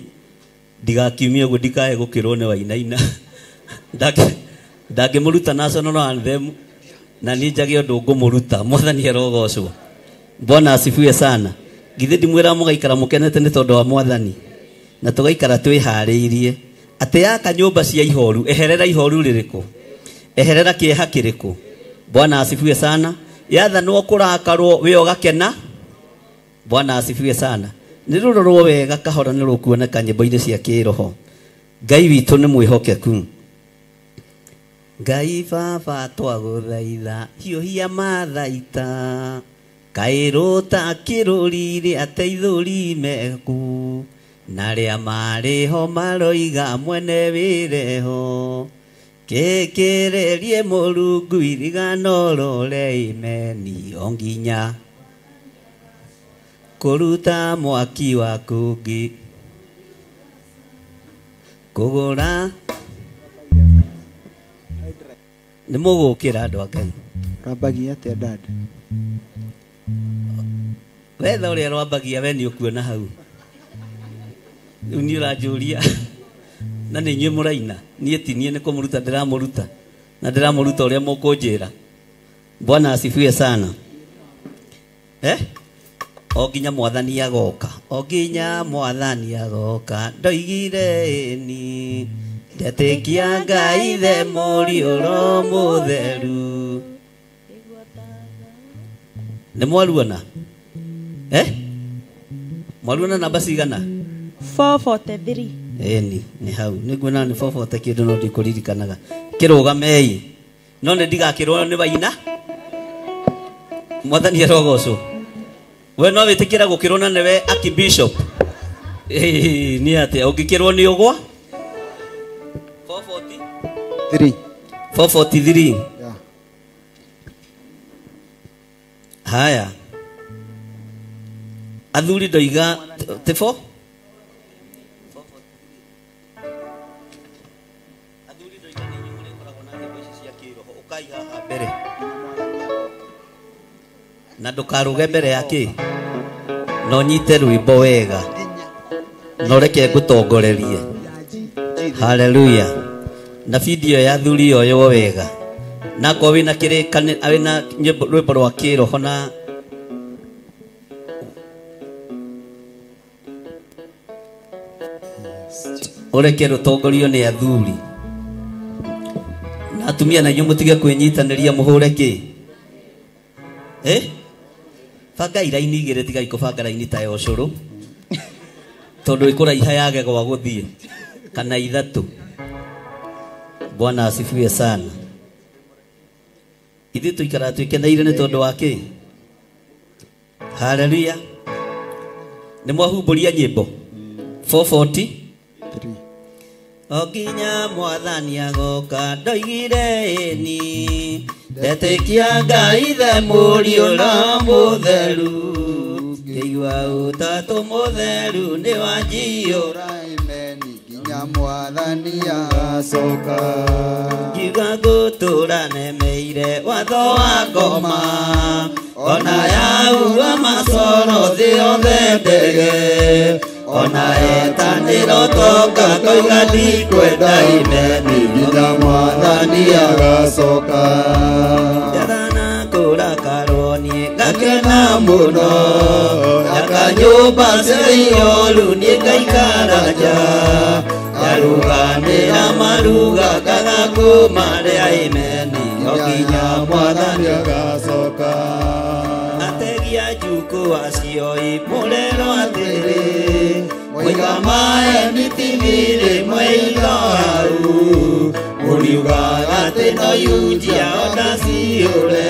ndigakiumie ũguo ndikae gũkĩrwo nĩ wainaina. Ndangĩmũruta national anthem na niĩ njage ũndũ ngũmũruta. Mwathani arogocwo. Bwana asifiwe sana. Githĩ ndimwĩra mũgaikara mũkenete nĩ tondũ wa Mwathani, na tũgaikara twĩharĩirie atĩ yaka nyũmba cia ihoru, eherera ihoru rĩrĩkũ, eherera kĩeha kĩrĩkũ. Bwana asifiwe sana. Yathanwo kũrakarwo wĩ ũgakena. Bwana asifiwe sana. Nĩ rũrorwo wega kahora nĩ rũkuoneka nyĩmbo-inĩ cia kĩroho. Ngai witũ nĩ mwĩhokeku. Ngai baba twagũthaitha hiũhia mathaita, kaĩ rũta kĩrũri rĩa teithũri meku, na arĩa marĩ ho maroiga mwene wĩreho, kĩkĩrĩrie Mũrungu iriganorore, amen. O nginya Kũruta mwaki wa kũngĩ kũgũra nĩ mũgũkĩra andũ a Ngai. Rambagia atĩa dad? Wetha ũrĩa rwambagia we nĩ ũkuona hau. Rĩu niĩ ũranjũria na nĩ inyuĩ mũraina, niĩ ti niĩ nĩ kũmũruta ndĩramũruta na ndĩramũruta ũrĩa mũkũnjĩra. Bwana asifiwe sana. O nginya mwathani agoka, o nginya mwathani agoka, ndoigire ĩni ndetĩkia Ngai the mũriũ ro mũtheru. Nĩ mwaruona? Mwaruona namba cigana? 443. Ĩni nĩ hau nĩnguona nĩ 440 kĩndũ no ndikũririkanaga. Kĩrũgamei no nĩ ndigakĩrwo nĩ waina. Mwathani arogocwo. We no wĩtĩkĩra gũkĩrwo na nĩwe Archbishop? Nĩ atĩa ũngĩkĩrwo nĩ ũgwa? 443. 443. Yeah. Haya athuri ndoiga ti 4 athuri ndoiga nĩ inyuĩ mũrĩkoragwo na nyĩmbo ici cia kĩroho. Ũkai haha mbere na ndũkaruge mbere ya kĩ na ũnyite rwĩmbo wega na ũreke ngũtongorerie. Haleluya. Na video ya athuri yoywo wega na akorwo wĩna kĩrĩkanĩro wĩna rwĩmbo rwa kĩroho na ũreke rũtongorio nĩ athuri na atumia na inyuĩ mũtige kwĩnyitanĩria mũhũre kĩ. Banga iraini igĩrĩ tigai kũbanga raini ta ya ũcũrũ tondũ ĩkũraiha yage gwa gũthiĩ kana ithatũ. Bwana asifiwe sana. Ithuĩ tũikaraga twĩkeneire nĩ tondũ wa kĩ? Haleluya. Nĩ mwahumbũria nyĩmbo 443. O nginya mwathani agoka ndoigire ĩni ndetĩkia Ngai the mũriũ na mũtheru ngĩigua ũtatũ mũtheru nĩ wanjiyũra nginya mwathani agacoka. Ngiuga ngũtũra nemeire watho wa ngoma ona yaura macoro thĩ yothe ndege ona etanĩro tonga ngoiga ndikwenda imeni nginya mwathani agacoka. Njathana kũrakarwo niĩ ngakena mũno ndaka nyũmba cia ioru niĩ ngaikara nja ndarũganĩra maruga ngaga kũmarĩa imeni o nginya mwathani agacoka. Ategia njukũ acio imũrerwo atĩrĩ mũiga maeni tithirĩ mweitho hau mũriugaga atĩ no yunjia ona ciũre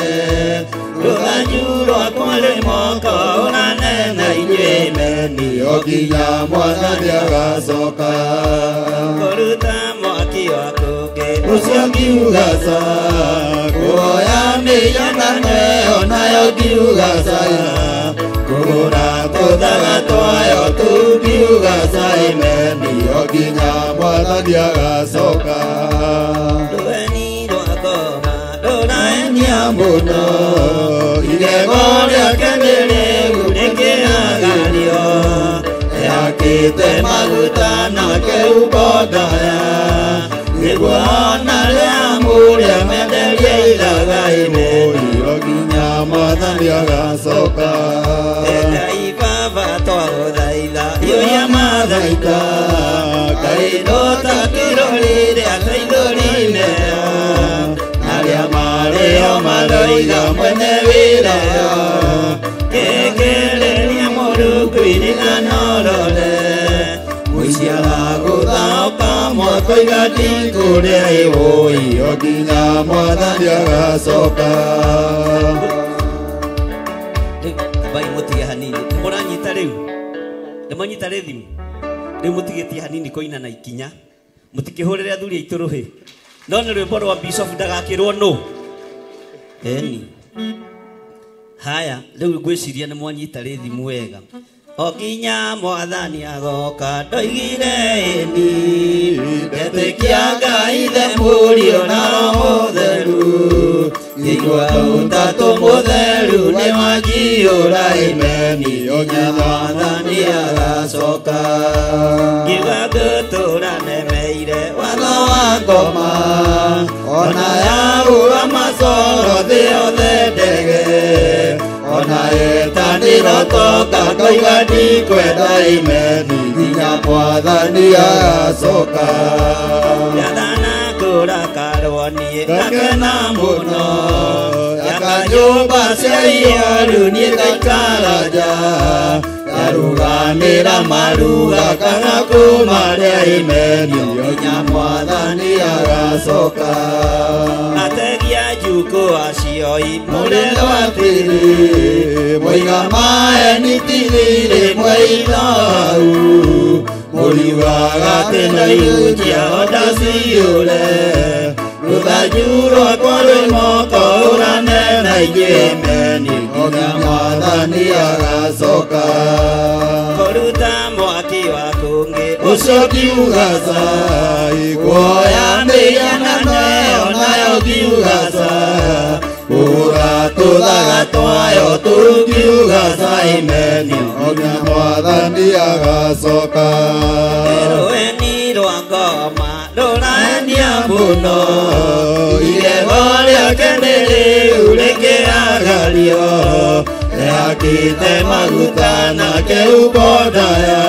rũthanju rwakwa rwĩ moko ũranena inyuĩ imeni o nginya mwathani agacoka. Kũruta mwaki wa kũngĩ ũcio ngiuga ca kũhoya mĩhianano ĩyo nayo ngiuga ca kũgũra tũthaga twayo tu ngiuga ca imeni o nginya mwathani agacoka. Rũheni rwa ngoma rũraenia mũno igego rĩake nĩ rĩu rĩkĩagario ehakĩte maguta nake umbo ndaya nĩguo ona rĩa mũrĩa menderie ithaga imeni o nginya mwathani agacoka. Ngai baba twagũthaitha iyũria mathaita Ngai ndũtakĩrorire ataithũrimea arĩa marĩo maroiga mwene wĩra kĩkĩrĩria mũrungu iriganorore mũici aragũthaũka mwakoiga ndikũrĩa ĩwũi o nginya mwathani agacoka. Bai mũtige hanini nĩmũranyita rĩu nĩmwanyita rĩthimu rĩu mũtigĩtie hanini kũina na ikinya mũtikĩhũrĩre athuri aitũ rũhĩ no nĩ rwĩmbo rwa bishop ndagakĩrwo nũ. Eni. Haya rĩu ngwĩciria nĩ mwanyita rĩthimu wega. O nginya mwathani agoka ndoigire ĩni ndetĩkia Ngai Ithe Mũriũ na Roho Mũtheru ngĩigua Ũtatũ Mũtheru nĩ wanjiyũra imeni o nginya mwathani agacoka. Ngiuga ngũtũũra nemeire watho wa ngoma ona yahuha macoro thĩ yothe ndege ona yetanĩro toka ngoiga ndikwenda imeni nginya mwathani agacoka. Ndathana kũrakarwo niĩ ngakena mũno yaka nyũmba cia ihoru niĩ ngaikara nja ndarũganĩra maruga kana kũmarĩa imeni nginya mwathani agacoka. Ategia njukũ acio mũrero atĩrĩ moiga maeni tirire mweithau mũriugaga atĩ no ihunjia onda ciyũre rũthanju rwakwa rwĩ moko ũrane na inyuĩ imeni nginya mwathani agacoka. Kũruta mwaki wa kũngĩ ũcio ngiuga ca kuoya mĩhianano ĩyo nayo ngiuga ca kũgũra tũthaga twayo tũu ngiuga ca imeni nginya mwathani agacoka. Rũeni rwa ngoma rũraenia mũno igego rĩake nĩ rĩu rĩkĩagario rĩakĩte maguta nake ubondaya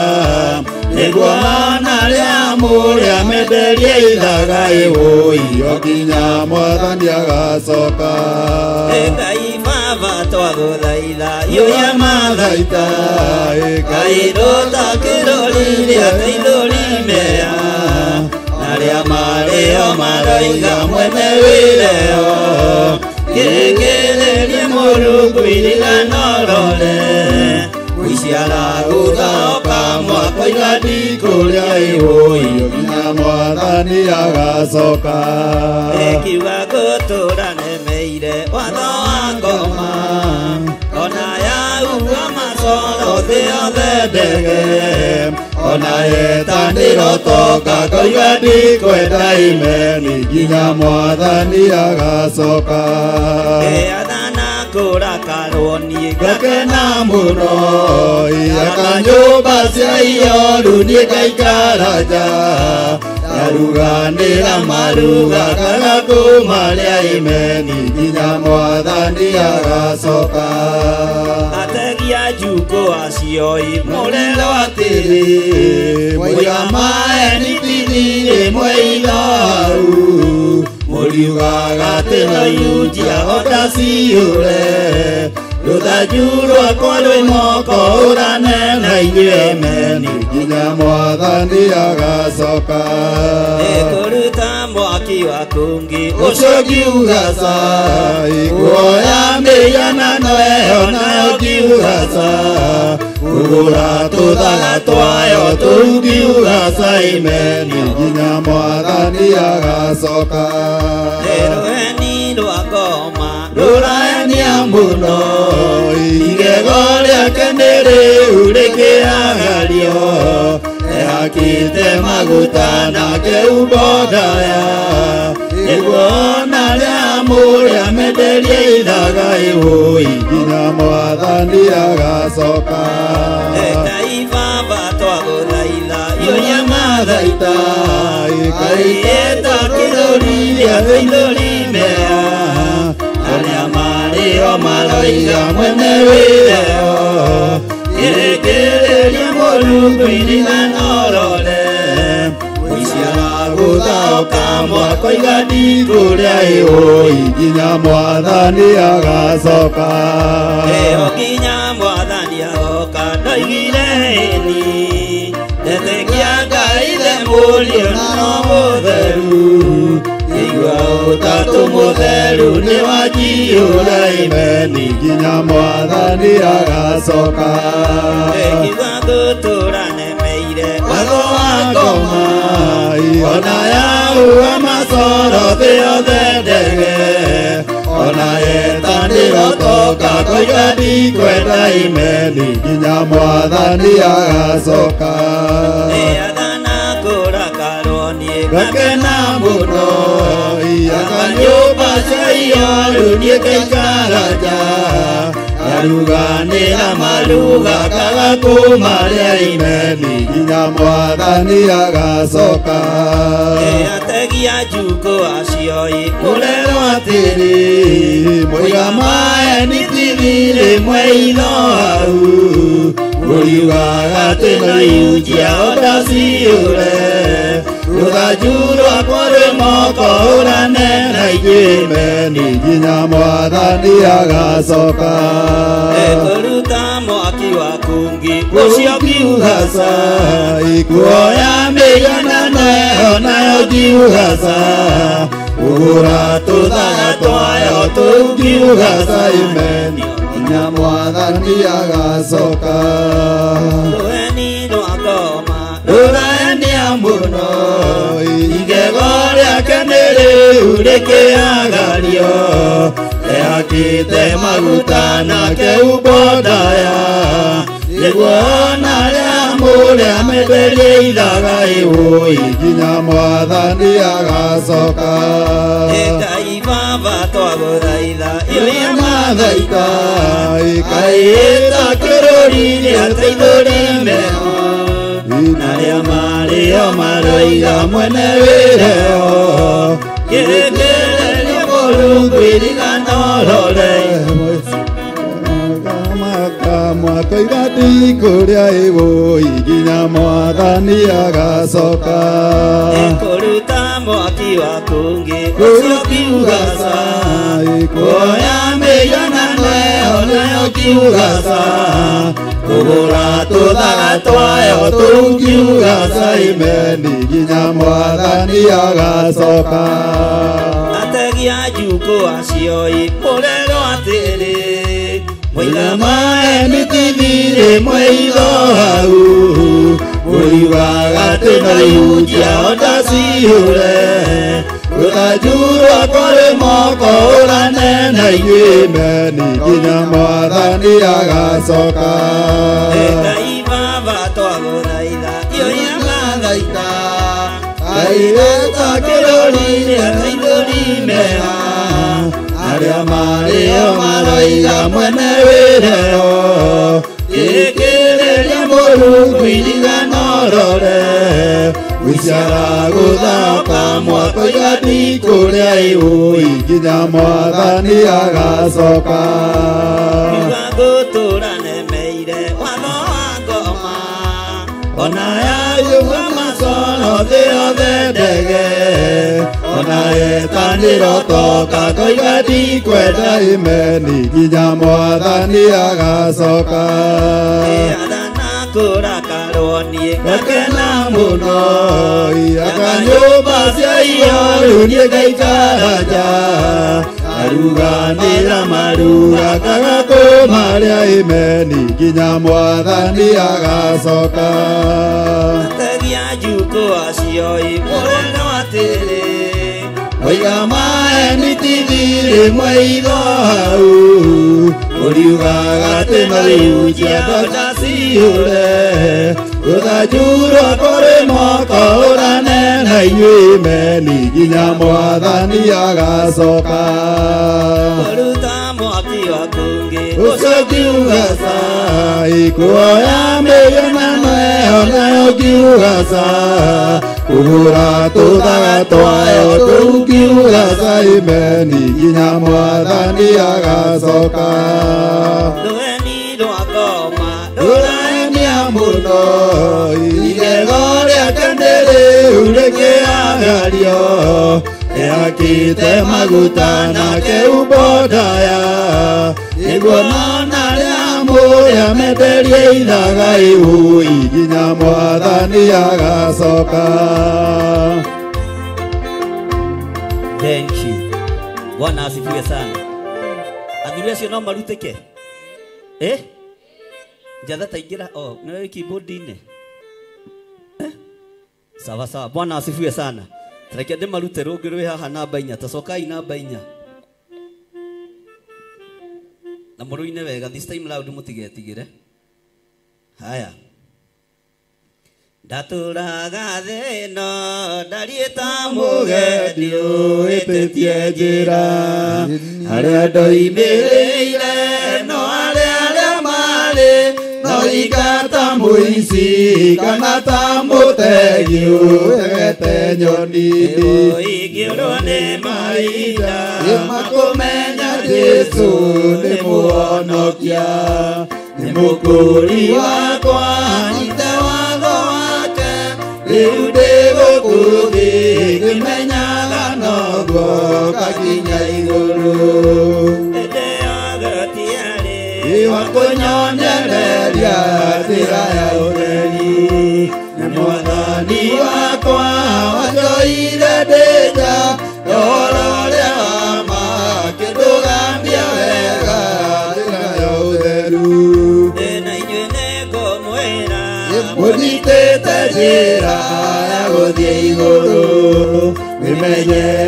nĩguo ona rĩa mũrĩa menderie ithaga ĩwũi o nginya mwathani agacoka. Ngai Baba twagũthaitha iyũria mathaita Ngai rũtakĩrũriria teithũrimea arĩa marĩo maroiga mwene wĩreo kĩrĩkĩrĩrie Mũrungu iriganorore mũiciara gũthaoka mwakoiga ndikũrĩa ĩwũi nginya mwathani agacoka. Ĩkiuga ngũtũũra nemeire watho wa ngoma ona yahuha macoro thĩ yothe ndege ona yetanĩro toka ngoiga ndikwenda imeni nginya mwathani agacoka. Athana kũrakarwo niĩ ngakena mũno yaka nyũmba cia ihoru niĩ ngaikara nja ndarũganĩra maruga kana kũmarĩa imeni nginya mwathani agacoka. Ategia njukũ acio mũrero atĩrĩ moiga maeni tithirĩ mweithau mũriugaga atĩ no ihunjia onda ciyũre rũthanju rwakwa rwĩ moko ũrane na inyuĩ imeni nginya mwathani agacoka. Ĩkũruta mwaki wa kũngĩ ũcio ngiuga ca kuoya mĩhianano ĩyo nayo ngiuga ca kũgũra tũthaga twayo tũu ngiuga ca imeni nginya mwathani agacoka. Rũheni rwa ngoma rũraenia mũno igego rĩake nĩ rĩu rĩkĩagario ehakĩte maguta nake ubondaya nĩguo ona rĩa mũrĩa menderie ithaga ĩwũi nginya mwathani agacoka. Ngai Baba twagũthaitha iyũria mathaita Ngai ĩtakĩrũriria teithũrimea arĩa marĩo maroiga mwene wĩreo kĩrĩkĩrĩrie Mũrungu iriganorore mũiciara gũthaoka mwakoiga ndikũrĩa ĩwũi nginya mwathani agacoka. O nginya mwathani agoka ndoigire ĩni ndetĩkia Ngai Ithe Mũriũ na Roho Mũtheru ngĩigua Ũtatũ Mũtheru nĩ wanjiyũra imeni nginya mwathani agacoka. Ngiuga ngũtũũra nemeire watho wa ngoma ona yahuha macoro thĩ yothe ndege Ona yetanĩrwo toka ngoiga ndikwenda imeni nginya mwathani agacoka. Athana kũrakarwo niĩ ngakena mũno aka nyũmba cia iyoru niĩ ngaikara nja ngaruganĩra maruga kaga kũmarĩa imeni nginya mwathani agacoka. Ategi a njukũ acio ĩ mũrerwo atĩrĩ mũiga maeni tithirĩ mweitho hau mũriugaga atĩ no ihunjia ndaciũre rũthanju rwakwa rwĩ moko ũrane na ithuĩ meni nginya mwathani agacoka. Kũruta mwaki waku ngĩ ũcio ngiuga ca ikuoya mĩhianano ĩyo nayo ngiuga ca kũgũra tũthaga twayo tũu ngiuga ca imeni nginya mwathani agacoka. Rũheni rwa ngoma rũraenia mũno igego rĩake nĩ rĩu rĩkĩagario ehakĩte maguta nake umbo ndaya nĩguo ona arĩa mũrĩa menderie ithaga ĩũi nginya mwathani agacoka. Ngai baba twagũthaitha ĩrĩa mathaita ĩkaĩta kĩrũri rĩateithũri meho na arĩa marĩo maroiga mwene wĩreo kĩrĩkĩrĩrio Mũrungu iriganorore mwakoiga ndikũrĩa ĩwũi nginya mwathani agacoka. Kũruta mwaki waku ngĩ ũcio ngiuga ca kuoya mĩhianano ĩyo nayo ngiuga ca kũgũra tũthaga twayo tũu ngiuga ca imeni nginya mwathani agacoka. Ategi a njukũ acio ĩ mũrerwo atĩrĩ mũiga maeni tithirĩ mweitho hau mũriugaga atĩ no ihunjia ndaciũre rũthanju rwakwa rwĩ moko ũrane na ithuĩ meni nginya mwathani agacoka. Ngai baba twagũthaitha ĩrĩa mathaita kairĩta kĩrũri rĩateithũri meha arĩa marĩo maroiga mwene wĩreo kĩrĩkĩrĩria Mũrungu iriganorore gũciara gũthaka mwakoiga ndikũrĩa ĩũi nginya mwathani agacoka. Ngiuga ngũtũra nemeire watho wa ngoma ona yayuga macoro thĩ yothe ndege ona yetanĩrwo toka ngoiga ndikwenda imeni nginya mwathani agacoka. Athana kũrakarwo niĩ ngakena mũno aka nyũmba cia iyoru niĩ ngaikara nja ngaruganĩra maruga kaga kũmarĩa imeni nginya mwathani agacoka. Ategi a njukũ acio ĩ mũrerwo atĩrĩ mũiga maeni tithirĩ mweitho hau mũriugaga atĩ no ihunjia ndaciũre rũthanju rwakwa rwĩ moko ũrane na inyuĩ meni nginya mwathani agacoka. Kũruta mwaki waku ngĩ ũcio ngiuga ca ikuoya mĩhianano ĩyo nayo ngiuga ca kũgũra tũthaga twayo tũu ngiuga ca imeni nginya mwathani agacoka. Rũheni rwa ngoma rũraenia mũno igego rĩake nĩ rĩu rĩkĩagario ehakĩte maguta nake umbo ndaya nĩguo mona arĩa mũrĩa menderie ithaga ĩũi nginya mwathani agacoka. Thank you. Bwana asifiwe sana. Athuri acio no marutĩke eh njatha taingĩra oh nĩ keyboard-inĩ eh sawa sawa. Bwana asifiwe sana. Reke ndĩmarute rũngĩ rwĩ haha namba 4 tacokai namba 4. Na mũrũine wega this time loud mũtigetigĩre. Haya. Ndatũraga thĩ ĩno ndariĩ ta mũgendi ũhĩtĩtie njĩra harĩa ndoimĩrĩire no arĩa arĩa marĩ no ika ta mũici kana ta mũtegi ũtegete nyoni. Ingĩũrwo nĩ mahinda makũmenya Jesũ nĩ mũhonokia nĩ mũkũũri wakwa nyite watho wake rĩu ndĩ gũkũ thĩ ngĩmenyaga noguo ngakinya igũrũ. Hĩndĩ ĩyo gũtiarĩ wa kũnyonereria njĩra ya ũtheri nĩ mwathani wakwa wanjoire ndĩ nja ũhoro ũrĩa wa ma akĩndũgamia wega njĩra ya ũtheru. Na inyuĩ nĩngũmwĩra mũnyitĩte njĩra ya gũthiĩ igũrũ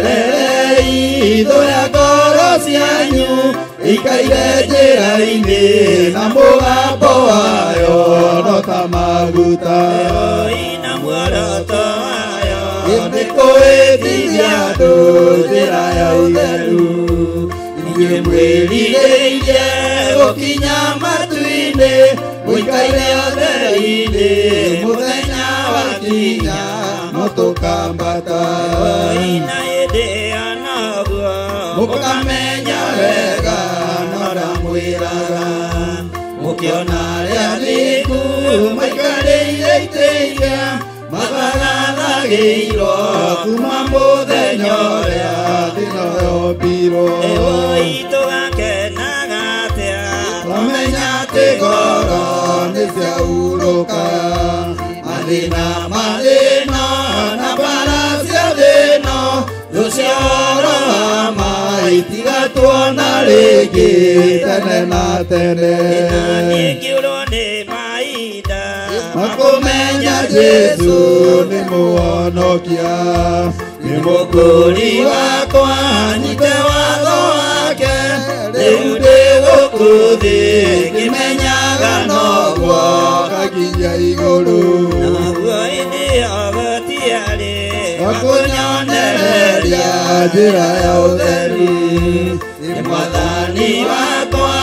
mwĩmenyererei thũ ya ngoro cianyu ikaire njĩra-inĩ na mũgambo wayo no ta maguta. Na muoroto wayo nĩ kũhĩtithia andũ njĩra ya ũtheru. Inyuĩ mwĩrirĩirie gũkinya matu-inĩ mũikaire ũtheri-inĩ mũthenya wakinya no tũkambata. Na hĩndĩ ĩyo noguo mũkamenya wega no ndamwĩraga mũkĩona arĩa athingu maikarĩire itĩ iria mathagathagĩirwo kuma mũthenya ũrĩa thĩ ĩno yombirwo. Ĩwoi tũgakenaga atĩa twamenya atĩ ngoro nĩ ciahurũka mathĩna mathĩna na mbara cia thĩna thũ cia ũhoro wa ma itigatuona rĩngĩ tene na tene. Na niĩ ngĩũrwo nĩ mahinda makũmenya Jesũ nĩ mũhonokia nĩ mũkũũri wakwa nyite watho wake rĩu ndĩ gũkũ thĩ ngĩmenyaga noguo ngakinya igũrũ. Naguo hĩndĩ ĩyo gũtiarĩ wa kũnyonereria njĩra ya ũtheru nĩ mwathani wakwa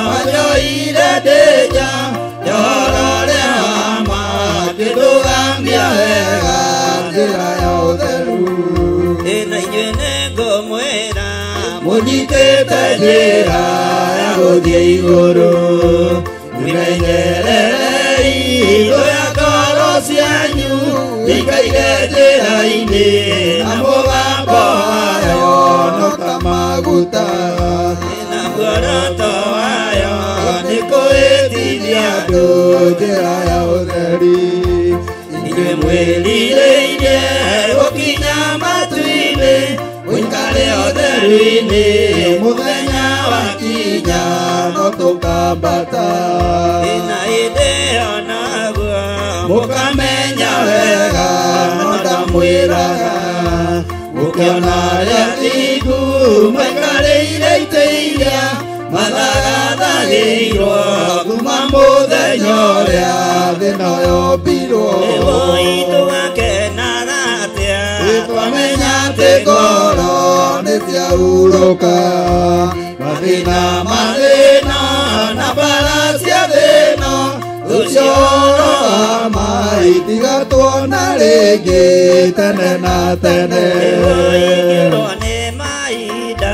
wanjoire ndĩ nja ũhoro ũrĩa wa ma akĩndũgamia wega njĩra ya ũtheru. Na inyuĩ nĩngũmwĩra mũnyitĩte njĩra ya gũthiĩ igũrũ mwĩmenyererei thũ ya ngoro cianyu ikaire njĩra-inĩ na mũgambo wayo no ta maguta. Na muoroto wayo nĩ kũhĩtithia andũ njĩra ya ũtheri. Inyuĩ mwĩrirĩirie gũkinya matu-inĩ mũikare ũtheru-inĩ mũthenya wakinya no tũkambata. Na hĩndĩ ĩyo noguo mũkamenya wega no ndamwĩraga mũkĩona arĩa athingu maikarĩire itĩ iria mathagathagĩirwo kuma mũthenya ũrĩa thĩ ĩno yombirwo. Ĩwoi tũgakenaga atĩa twamenya atĩ ngoro nĩ ciahurũka mathĩna mathĩna na mbara cia thĩna thũ cia ũhoro wa ma itigatuona rĩngĩ tene na tene. Ĩwoi ngĩũrwo nĩ mahinda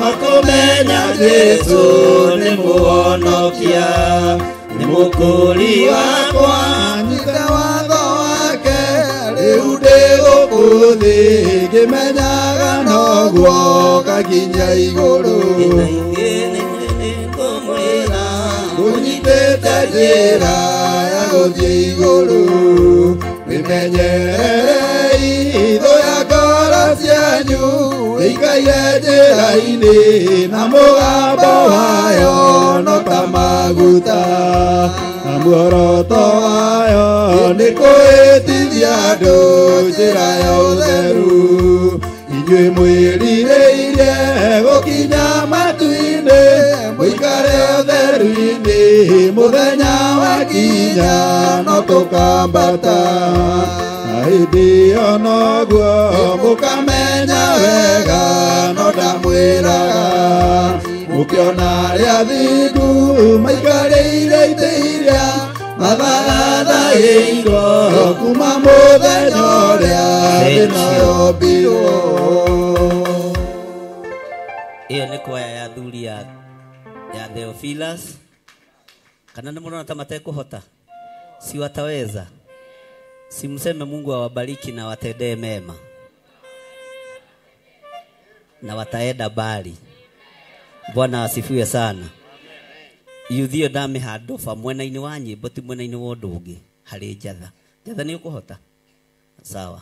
makũmenya Jesũ nĩ mũhonokia nĩ mũkũũri wakwa nyite watho wake rĩu ndĩ gũkũ thĩ ngĩmenyaga noguo ngakinya igũrũ. Na inyuĩ nĩngũmwĩra mũnyitĩte njĩra ya gũthiĩ igũrũ mwĩmenyererei thũ ya ngoro cianyu ikaire njĩra-inĩ na mũgambo wayo no ta maguta na muoroto wayo nĩ kũhĩtithia andũ njĩra ya ũtheru. Inyuĩ mwĩrirĩirie gũkinya matu-inĩ mũikare matu-inĩ mũthenya wakinya no tũkambata na hĩndĩ ĩyo noguo mũkamenya wega no ndamwĩraga mũkĩona arĩa athingu maikarĩire itĩ iria mathathaĩirwo kuma mũthenya ũrĩa thĩ yombirwo. Ĩyo nĩ kwaya ya athuri ya Theophilus. Kana nĩ mũrona ta matekũhota? Si wataweza? Si mseme Mungu awabariki na watendee mema na wataenda mbali. Bwana asifiwe sana. Yuthio ndamĩhandoba mwena-inĩ wa nyĩmbo ti mwena-inĩ wa ũndũ ũngĩ harĩ njatha. Njatha nĩ ũkũhota? Sawa.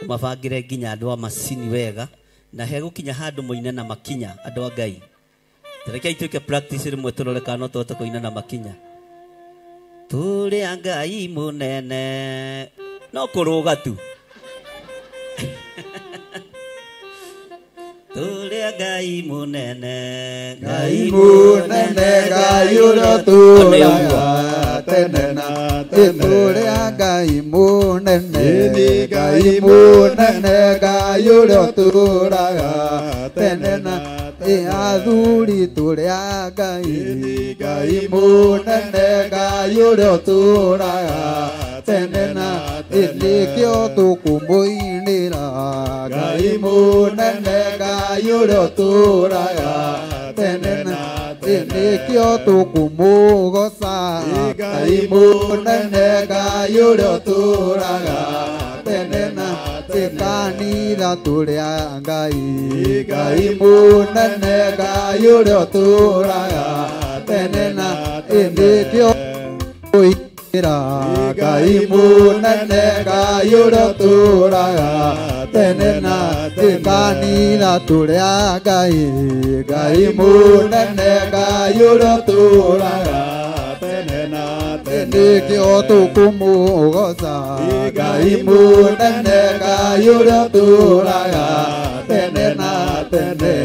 Mabangĩre nginya andũ a macini wega na hegũkinya handũ mũine na makinya andũ a Ngai. Rekei tuĩke practice rĩmwe tũrore kana no tũhote kũina na makinya. Tũrĩ a Ngai mũnene no kũrũga tu. Tũrĩ a Ngai mũnene, Ngai mũnene, Ngai ũrĩa ũtũũraga tene na tene. Tũrĩ a Ngai mũnene, Ngai mũnene, Ngai ũrĩa ũtũũraga tene na tene. Athuri tũrĩ a Ngai, Ngai mũnene, Ngai ũrĩa ũtũũraga tene na tene. Nĩkĩo tũkũmũinĩra Ngai mũnene, Ngai ũrĩa ũtũũraga tene na tene. Nĩkĩo tũkũmũgoca Ngai mũnene, Ngai ũrĩa ũtũũraga tene na tene. Kanitha tũrĩ a Ngai, Ngai mũnene, Ngai ũrĩa ũtũũraga tene na tene. Nĩkĩo tũkũinĩra Ngai mũnene, Ngai ũrĩa ũtũũraga tene na tene. Kanitha tũrĩ a Ngai, Ngai mũnene, Ngai ũrĩa ũtũũraga tene na tene. Nĩkĩo tũkũmũgoca Ngai mũnene, Ngai ũrĩa ũtũũraga tene na tene.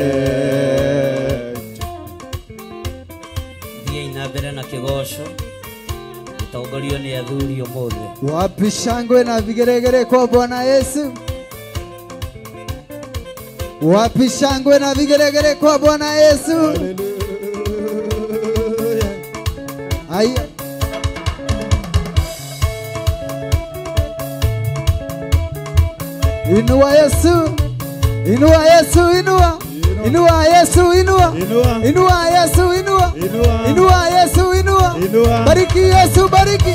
Thiĩi na mbere na kĩgoco gĩtongorio nĩ athuri ũmũthĩ. Wapi shangwe na vigeregere kwa Bwana Yesu? Wapi shangwe na vigeregere kwa Bwana Yesu? Aya. Inua Yesu, inua Yesu, inua, inua Yesu, inua, inua Yesu, inua, inua Yesu, inua, bariki Yesu, bariki,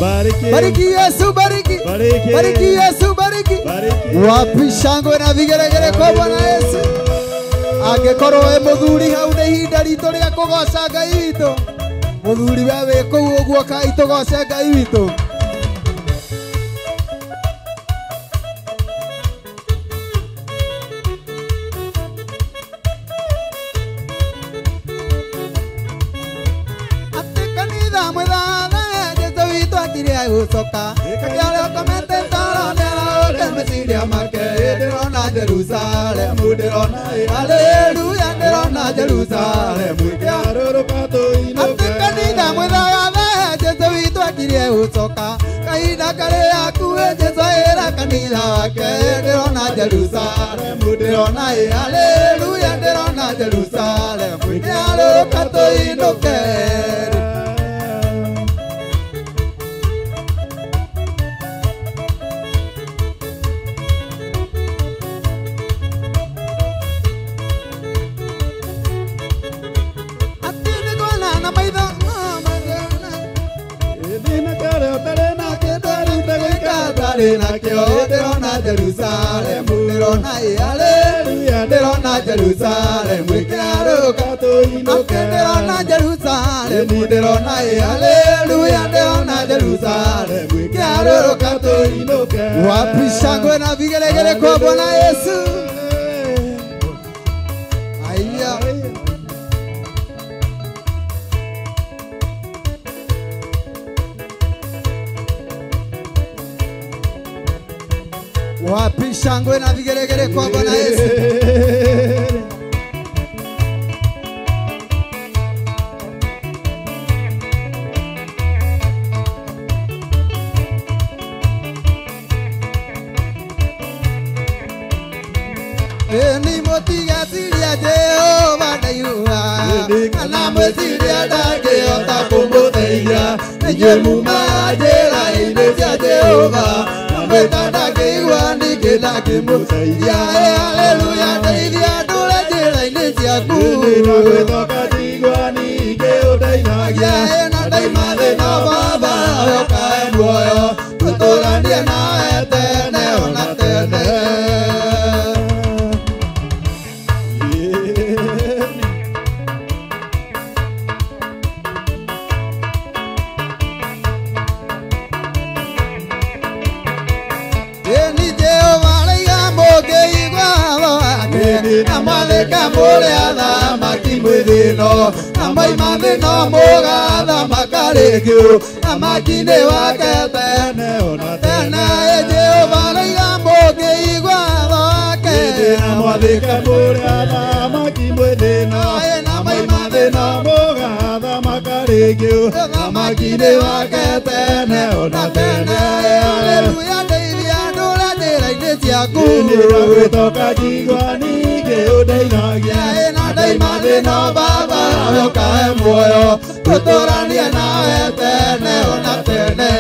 bariki Yesu, bariki, bariki Yesu, bariki. Wapi shangwe na vigeregere kwa Bwana Yesu? Angĩkorwo wĩ mũthuri hau nĩ ihinda ritũ rĩa kũgoca Ngai witũ. Mũthuri we wĩ kũu ũguo kai tũgoce Ngai witũ. Gũcoka kĩarĩa ũkomete toro nĩaraũke meciria make. Ndĩrona Jerusalemu, ndĩrona haleluya, ndĩrona Jerusalemu. Atĩ kanitha mwĩthagathe Jesũ witũ akirie gũcoka kahinda karĩ hakuhĩ Jesũ ĩra kanitha wake. Ndĩrona Jerusalemu, ndĩrona haleluya, ndĩrona Jerusalemu. Kĩarũrũka tũinũke. Nakĩo ndĩrona Jerusalemu, ndĩrona haleluya, ndĩrona Jerusalemu. Kĩarũka tũinũke. Ndĩrona Jerusalemu, ndĩrona haleluya, ndĩrona Jerusalemu. Kĩarũka tũinũke. Wapi shangwe na vigelegele kwa Bwana Yesu? Aya. Wapi shangwe na vigelegele kwa Bwana Yesu? Ni mũtigeciria Jehova ndaigua kana mwĩciria ndangĩhota kũmũteithia inyuĩ muma njĩra-inĩ cia Jehova mwĩta ndangĩigua ningĩ ndangĩmũteithia. Haleluya ndeithia ndũre njĩra-inĩ ciaku Ndagwĩtoka njigua ningĩ ũndeithagia na ndaima thĩna baba ũkae muoyo tũtũranie nawe tene ona tene. Mwathĩka mũrĩ athamaki mwĩ thĩno na mwaima thĩno mũgathamaka rĩngĩ thamaki-inĩ wake tene ona tene. Jehova araiga mũngĩigua watho wake na mwathĩka mũrĩ athamaki mwĩ thĩno na mwaima thĩno mũgathamaka rĩngĩ thamaki-inĩ wake tene ona tene. Haleluya ndeithia ndũre njĩra-inĩ ciaku Ndagwĩtoka njigua ningĩ ũndeithagia na ndaima thĩno baba ũkae muoyo tũtũranie nawe tene ona tene.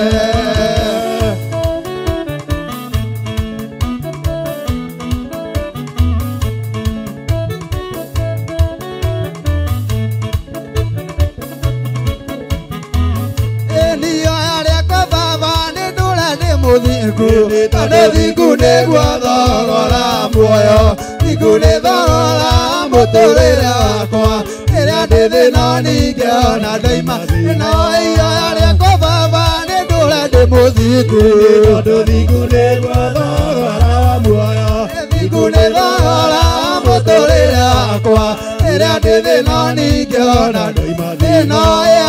Nioya rĩakwa baba nĩ ndũre ndĩ mũthingu tondũ thingu nĩguo thogora muoyo thingu nĩ thogora mũtũrĩre wakwa rĩrĩa ndĩ thĩna ningĩ ona ndaima thĩna. Ioya rĩakwa baba nĩ ndũre ndĩ mũthingu tondũ thingu nĩguo thogora muoyo thingu nĩ thogora mũtũrĩre wakwa rĩrĩa ndĩ thĩna ningĩ ona ndaima thĩna.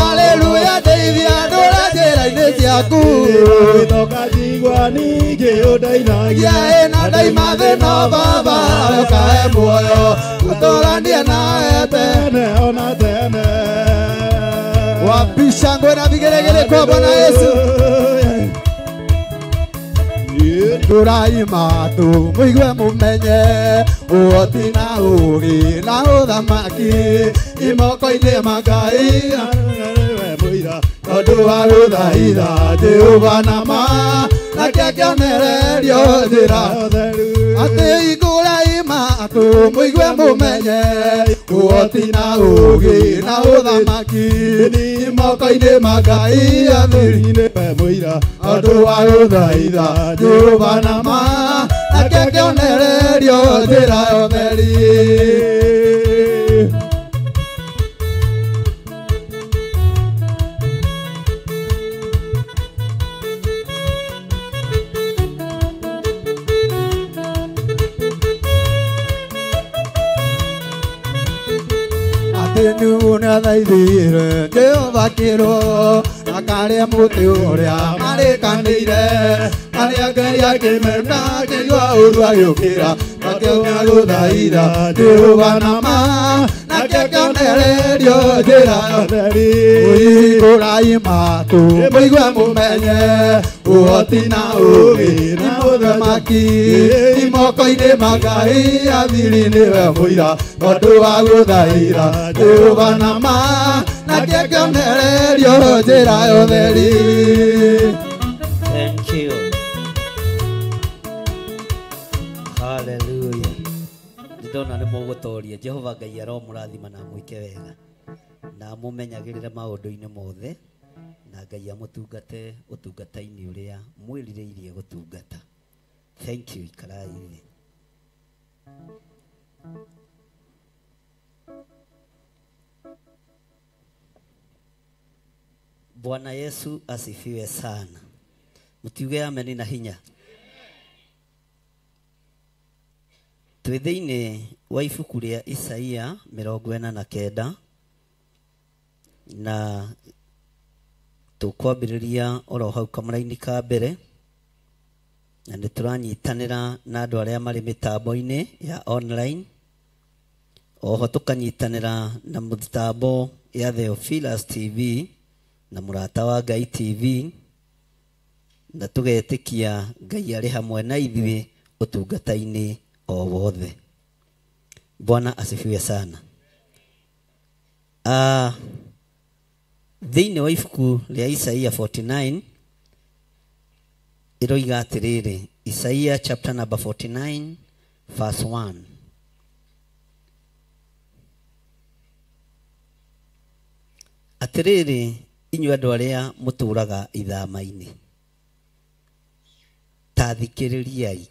Haleluya ndeithia ndũre njĩra-inĩ ciaku Ndagwĩtoka njigua ningĩ ũndeithagia na ndaima thĩna baba ũkae muoyo tũtũranie nawe tene ona tene. Wapi shangwe na vigelegele kwa Bwana Yesu. Ndũraima tũ mũigue mũmenye ũhoti na ũũgĩ na ũthamaki imoko-inĩ ma Ngai tondũ wa gũthaitha Jehova na ma nake akĩonererio njĩra atĩ ikũraima tũ mũigue mũmenye ũhoti na ũũgĩ na ũthamaki imoko-inĩ ma Ngai atheri-inĩ mũira tondũ wa gũthaitha Jehova na ma nake akĩonererio njĩra ya ũtheri. Nĩathaithire Jehova kĩrwo akarĩa mũtĩ ũrĩa marĩkanĩire arĩa Ngai akĩmena akĩigua ũru agĩũkĩra akĩonia gũthaitha Jehova na ma nake akĩonererio njĩra ya ũtheri. Ũikũraima tũ mũigue mũmenye ũhoti na ũũgĩ na ũthamaki imoko-inĩ ma Ngai athiri nĩwe mũira tondũ wa gũthaitha Jehova na ma nake akĩonererio njĩra ya ũtheri. Thank you. Hallelujah. Ndona nĩ mũgũtoria Jehova Ngai aromũrathima na mwĩke wega na mũmenyagĩrĩre maũndũ-inĩ mothe na Ngai amũtungate ũtungata-inĩ ũrĩa mwĩrirĩirie gũtungata. Thank you. Ikarai thĩ. Bwana Yesu asifiwe sana. Mtiuge ameni na hinya. Twĩ thĩinĩ wa ibuku rĩa Isaia 49 na tũkwambĩrĩria oro hau kamũraini ka mbere na nĩ tũranyitanĩra na andũ arĩa marĩ mĩtambo-inĩ ya online oho tũkanyitanĩra na mĩtambo ya Theophilus TV na Mũrata wa Ngai TV na tũgetĩkia Ngai arĩ hamwe na ithuĩ ũtungata-inĩ o wothe. Bwana asifiwe sana. Thĩinĩ wa ibuku rĩa Isaia 49 ĩroiga atĩrĩrĩ, Isaia chapter number 49 verse 1. Atĩrĩrĩ inyuĩ andũ arĩa mũtũũraga ithama-inĩ, ta thikĩrĩriai.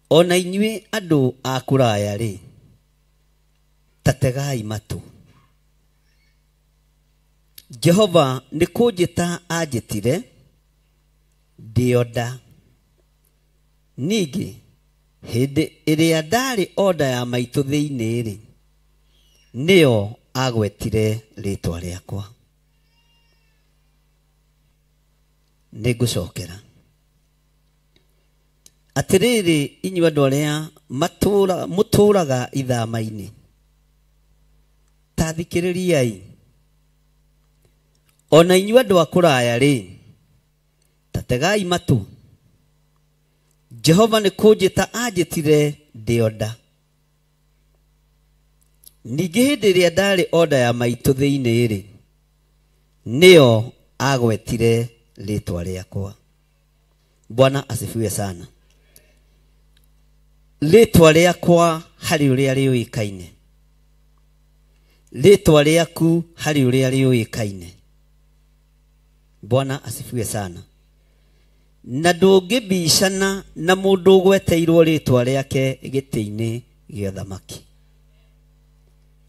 Ona inyuĩ andũ a kũraya rĩ, ta tegai matũ. Jehova nĩ kũnjĩta anjĩtire ndĩ o nda. Ningĩ hĩndĩ ĩrĩa ndarĩ o nda ya maitũ thĩinĩ-rĩ, nĩyo agwetire rĩtwa rĩakwa. Nĩngũcokera. Atĩrĩrĩ inyuĩ andũ arĩa mũtũũraga ithama-inĩ, ta thikĩrĩriai. Ona inyuĩ andũ a kũraya rĩ, ta tegai matũ. Jehova nĩ kũnjĩta anjĩtire ndĩ o nda. Ningĩ hĩndĩ ĩrĩa ndarĩ o nda ya maitũ thĩinĩ-rĩ, nĩyo agwetire rĩtwa rĩakwa. Bwana asifiwe sana. Rĩtwa rĩakwa harĩ ũrĩa rĩũĩkaine, rĩtwa rĩaku harĩ ũrĩa rĩũĩkaine. Bwana asifiwe sana. Na ndũngĩbicana na mũndũ ũgweteirwo rĩtwa rĩake gĩtĩ-inĩ gĩa thamaki.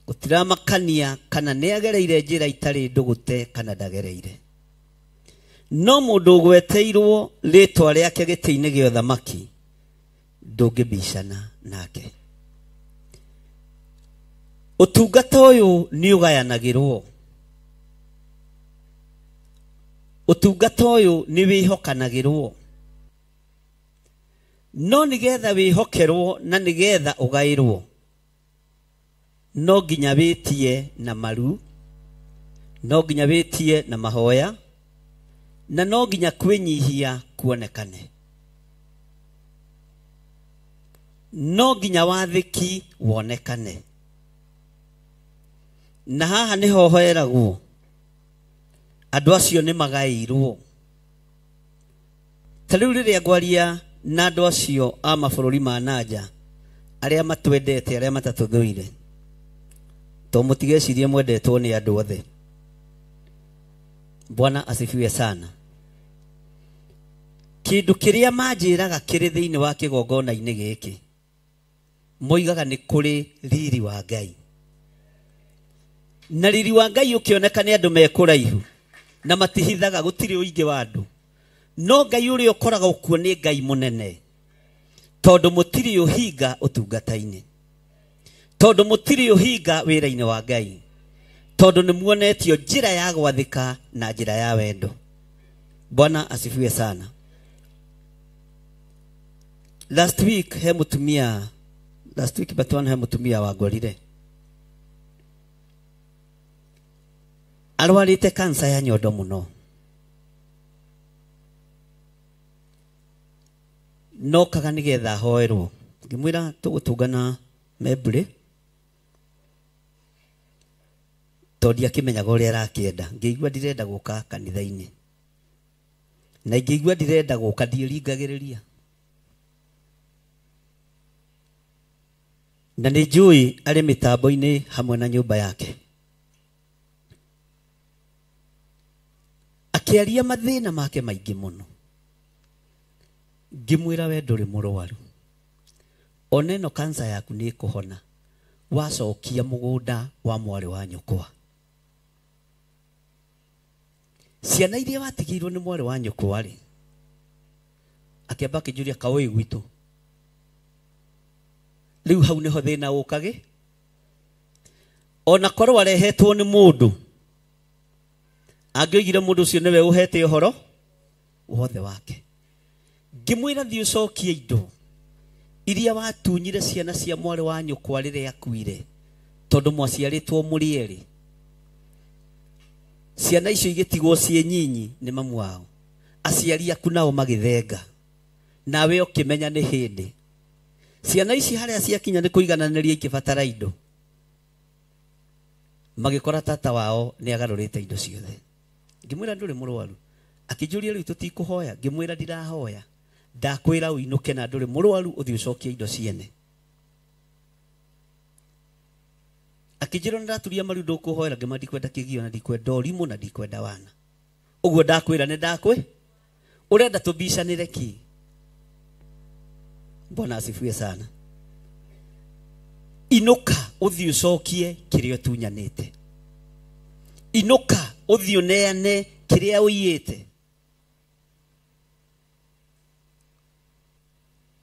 Gũtiramakania kana nĩagereire njĩra itarĩ ndũgũte kana ndagereire. No mũndũ ũgweteirwo rĩtwa rĩake gĩtĩ-inĩ gĩa thamaki ndũngĩbicana nake. Ũtungata ũyũ nĩ ũgayanagĩrwo. Ũtungata ũyũ nĩ wĩhokanagĩrwo. No nĩgetha wĩhokerwo na nĩgetha ũgaĩrwo, no nginya wĩtie na maru, no nginya wĩtie na mahoya, na no nginya kwĩnyihia kuonekane. No nginya wathĩki wonekane. Na haha nĩho hoeragwo andũ acio nĩ magaĩirwo. Ta rĩu rĩrĩa ngwaria na andũ acio a mabũrũri ma nanja, arĩa matwendete, arĩa matatũthũire, to mũtigecirie mwendetwo nĩ andũ othe. Bwana asifiwe sana. Kĩndũ kĩrĩa manjĩraga kĩrĩ thĩinĩ wa kĩgongona-inĩ gĩkĩ, moigaga nĩ kũrĩ riri wa Ngai. Na riri wa Ngai ũkĩoneka nĩ andũ me kũraihu na matihithaga, gũtirĩ ũingĩ wa andũ. No Ngai ũrĩa ũkoragwo kuo nĩ Ngai mũnene, tondũ mũtirĩ ũhinga ũtungata-inĩ, tondũ mũtirĩ ũhinga wĩra-inĩ wa Ngai, tondũ nĩ muonetio njĩra ya gwathĩka na njĩra ya wendo. Bwana asifiwe sana. Last week he mutumia, last week but one he mutumia wangorire arwarĩte kansa ya nyondo mũno. No kaga nĩgetha ahoerwo, ngĩmwĩra tũgũtũngana Membri, tondũ ndiakĩmenyaga ũrĩa arakĩenda. Ngĩigua ndirenda gũka kanitha-inĩ, na ingĩigua ndirenda gũka ndiĩringagĩrĩria. Na nĩ njũĩ arĩ mĩtambo-inĩ hamwe na nyũmba yake. Akĩaria mathĩna make maingĩ mũno. Ngĩmwĩra we ndũrĩ mũrwaru, ona ĩno kansa yaku nĩ ĩkũhona wacokia mũgũnda wa mwarĩ wa nyũkwa. Ciana iria watigĩirwo nĩ mwarĩ wa nyũkwa rĩ, akĩamba akĩnjũria kaũĩ gwitũ. Rĩu hau nĩho thĩna ũkagĩ. Ona korwo arehetwo nĩ mũndũ, angĩoigire mũndũ ũcio nĩwe ũhete ũhoro wothe wake. Ngĩmwĩra thiĩ ũcokie indo iria watunyire ciana cia mwarĩ wa nyũkwa rĩrĩa akuire, tondũ mwaciarĩtwo mũrĩ erĩ. Ciana icio igĩtigwo ciĩ nyinyi nĩ mamu wao, aciari aku nao magĩthenga, nawe ũkĩmenya nĩ hĩndĩ. Ciana ici harĩa ciakinya nĩ kũigananĩria ikĩbatara indo. Magĩkora tata wao nĩ agarũrĩte indo ciothe. Ngĩmwĩra ndũrĩ mũrwaru. Akĩnjũria rĩu tũtikũhoya, ngĩmwĩra ndirahoya. Ndakwĩra ũinũke na ndũrĩ mũrwaru ũthiĩ ũcokie indo ciene. Akĩnjĩra nĩndaturia maru ndũkũhoera, ngĩmwĩra ndikwenda kĩgio na ndikwenda ũrimũ na ndikwenda wana. Ũguo ndakwĩra nĩ ndakwĩ ũrenda tũbicanĩre kĩ? Bwana asifiwe sana. Inuka ũthiĩ ũcokie kĩrĩa ũtunyanĩte. Inuka ũthiĩ ũneane kĩrĩa ũiyĩte.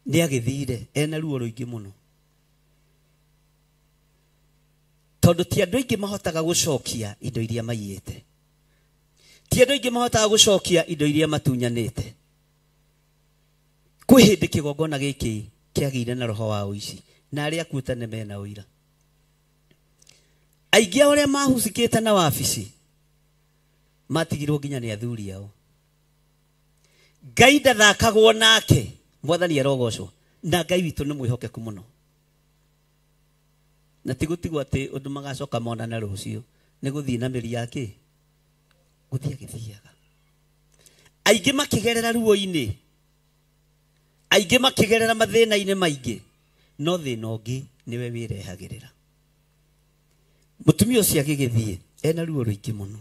Nĩ agĩthire ena ruo rũingĩ mũno. Tondũ ti andũ aingĩ mahotaga gũcokia indo iria maiyĩte. Ti andũ aingĩ mahotaga gũcokia indo iria matunyanĩte. Kwĩ hĩndĩ kĩgongona gĩkĩ kĩagĩire na roho wa ũici na arĩa akuĩte nĩ mena ũira. Aingĩ ao arĩa mahucikĩte na wabici matigirwo nginya nĩ athuri ao. Ngai ndathakagwo nake, Mwathani arogocwo, na Ngai witũ nĩ mwĩhokeku mũno. Na ti gũtigwo atĩ ũndũ magacoka monane rũciũ, nĩ gũthiĩ na mĩri yake gũthiĩ agĩthiaga. Aingĩ makĩgerera ruo-inĩ, aingĩ makĩgerera mathĩna-inĩ maingĩ, no thĩna ũngĩ nĩwe wĩrehagĩrĩra. Mũtumia ũcio agĩgĩthiĩ ena ruo rũingĩ mũno.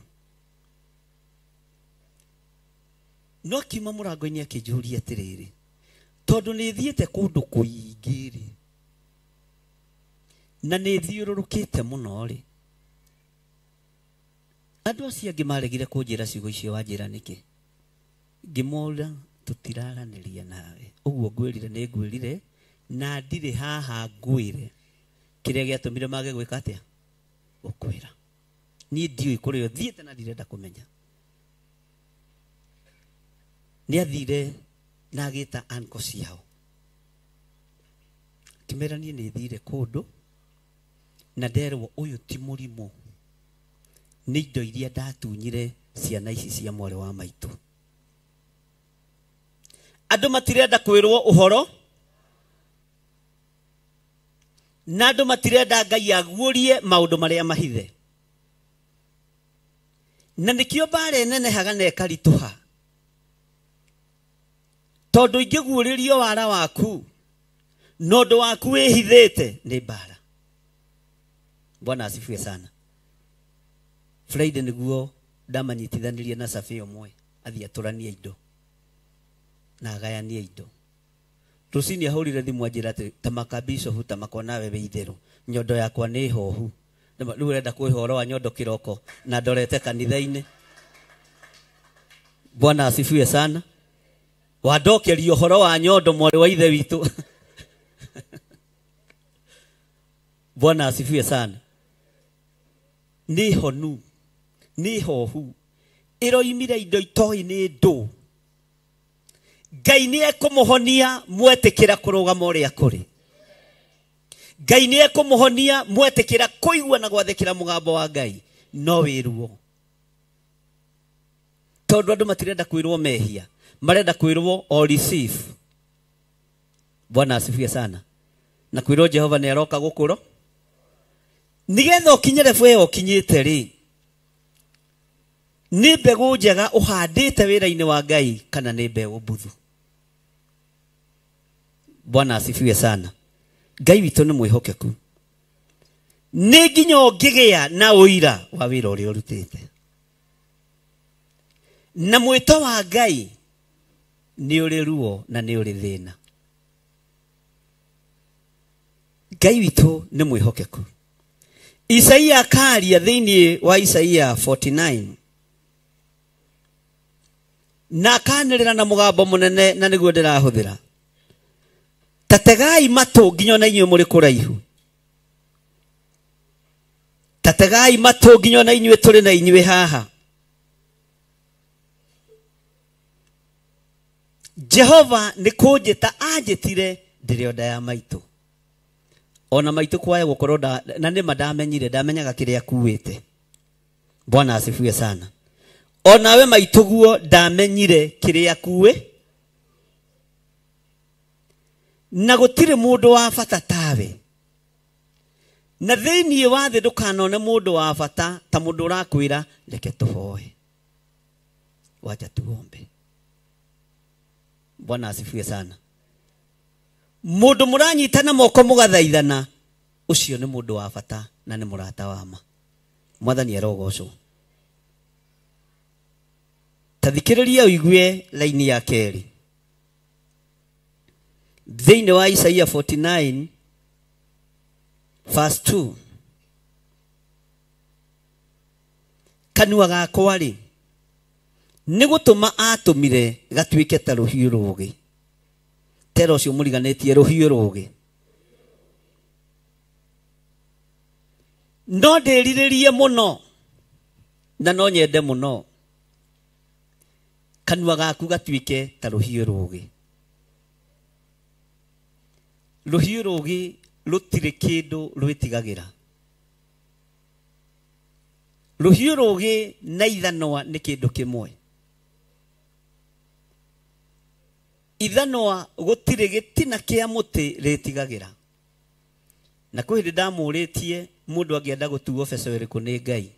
No akiuma mũrango-inĩ akĩnjũria atĩrĩrĩ, tondũ nĩ thiĩte kũndũ kũingĩ rĩ, na nĩ thiũrũrũkĩte mũno rĩ, andũ acio angĩ maregire kũnjĩra ciugo icio wanjĩra nĩkĩ? Ngĩmora tũtiraranĩria nawe. Ũguo ngwĩrire nĩ ngwĩrire na ndirĩ haha ngwĩre kĩrĩa gĩatũmire mage gwĩka atĩa? Gũkwĩra. Niĩ ndiũĩ kũrĩa ũthiĩte na ndirenda kũmenya. Nĩ athire na agĩta uncle ciao. Akĩmera niĩ nĩ thire kũndũ na nderwo ũyũ ti mũrimũ, nĩ indo iria ndatunyire ciana ici cia mwarĩ wa maitũ. Andũ matirenda kwĩrwo ũhoro na andũ matirenda Ngai aguũrie maũndũ marĩa mahithe. Na nĩkĩo mbara ĩnenehaga na ĩkaritũha, tondũ ingĩguũrĩrio wara waku na ũndũ waku wĩhithĩte nĩ mbara. Bwana asifiwe sana. Friday nĩguo ndamanyitithanirie na Safi ũmwe athiĩ atũranie indo na agayanie indo. Rũcinĩ ahũrire thimũ anjĩra atĩ ta makabishofu ta makwa nawe wĩ itherũ, nyondo yakwa nĩ hohu. Rĩu ũrenda kwĩhe ũhoro wa nyondo kĩroko na ndorete kanitha-inĩ. Bwana asifiwe sana. Wandokeria ũhoro wa nyondo mwarĩ wa ithe witũ. Bwana asifiwe sana. Nĩ honu, nĩ hohu, ĩroimire indo itoĩ nĩ ndũ. Ngai nĩ ekũmũhonia mwetĩkĩra kũrũgama ũrĩa kũrĩ. Ngai nĩ ekũmũhonia mwetĩkĩra kũigua na gwathĩkĩra mũgambo wa Ngai. No wĩruo, tondũ andũ matirenda kwĩrwo mehia, marenda kwĩrwo o receive. Bwana asifiwe sana. Na kwĩrwo Jehova nĩ aroka gũkũro nĩgetha ũkinye level ĩyo ũkinyĩte rĩ, nĩ mbegũ njega ũhandĩte wĩra-inĩ wa Ngai kana nĩ mbegũ mbuthu? Bwana asifiwe sana. Ngai witũ nĩ mwĩhokeku. Nĩ nginya ũngĩgĩa na ũira wa wĩra ũrĩa ũrutĩte. Na mwĩto wa Ngai nĩ ũrĩ ruo na nĩ ũrĩ thĩna. Ngai witũ nĩ mwĩhokeku. Isaia akaria thĩinĩ wa Isaia 49 na akanĩrĩra na mũgambo mũnene, na nĩguo ndĩrahũthĩra. Tategai matũ nginya ona inyuĩ mũrĩ kũraihu. Tategai matũ nginya ona inyuĩ tũrĩ na inyuĩ haha. Jehova nĩ kũnjĩta anjĩtire ndĩrĩ o nda ya maitũ. Ona maitũ kwaya gũkorwo na nĩma ndamenyire, ndamenyaga kĩrĩa akuĩte. Bwana asifiwe sana. Onawe maitũ guo ndamenyire kĩrĩa akuĩ. Na gũtirĩ mũndũ wa bata tawe. Na thĩinĩ wa thĩ ndũkanone mũndũ wa bata ta mũndũ ũrakwĩra reke tũhoe. Wacha tuombe. Bwana asifiwe sana. Mũndũ mũranyitana moko mũgathaithana, ũcio nĩ mũndũ wa bata na nĩ mũrata wa ma. Mwathani arogocwo. Ta thikĩrĩria ũigue laini ya kerĩ. Thĩinĩ wa Isaia 49 verse 2. Kanua gakwa rĩ, nĩ gũtũma atũmire gatuĩke ta rũhiũ rũũgĩ. Tera ũcio mũriganĩtie rũhiũ rũũgĩ. No ndĩrirĩrie mũno na no nyende mũno kanua gaku gatuĩke ta rũhiũ rũũgĩ. Rũhiũ rũũgĩ rũtirĩ kĩndũ rwĩtigagĩra. Rũhiũ rũũgĩ na ithanwa nĩ kĩndũ kĩmwe. Ithanwa gũtirĩ gĩtina kĩa mũtĩ rĩtigagĩra. Na kwĩ hĩndĩ ndamũrĩtie mũndũ angĩenda gũtuo beco ĩrĩkũ nĩ Ngai.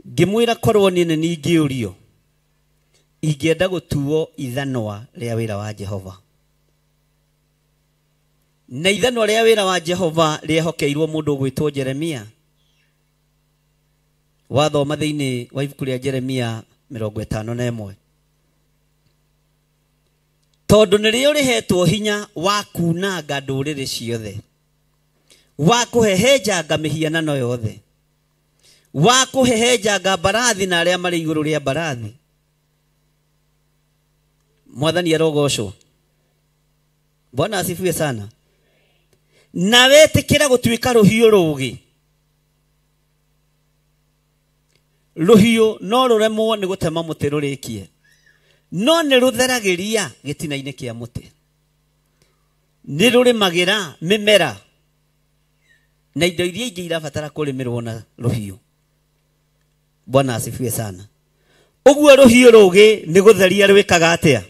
Ngĩmwĩra korwo niĩ nĩ ningĩũrio, ingĩenda gũtuo ithanwa rĩa wĩra wa Jehova. Na ithanwa rĩa wĩra wa Jehova rĩehokeirwo mũndũ ũgwĩtwo Jeremia. Wathoma thĩinĩ wa ibuku rĩa Jeremia 51. Tondũ nĩrĩo rĩhetwo hinya wa kunanga ndũrĩrĩ ciothe, wa kũhehenjanga mĩhianano yothe, wa kũhehenjanga mbarathi na arĩa marĩ igũrũ rĩa mbarathi. Mwathani arogocwo. Bwana asifiwe sana. Na wetĩkĩra gũtuĩka rũhiũ rũũgĩ. Rũhiũ no rũremwo nĩ gũtema mũtĩ rũrĩkie, no nĩ rũtheragĩria gĩtina-inĩ kĩa mũtĩ. Nĩ rũrĩmagĩra mĩmera na indo iria ingĩ irabatara kũrĩmĩrwo na rũhiũ. Bwana asifiwe sana. Ũguo rũhiũ rũũgĩ nĩ gũtheria rwĩkaga atĩa?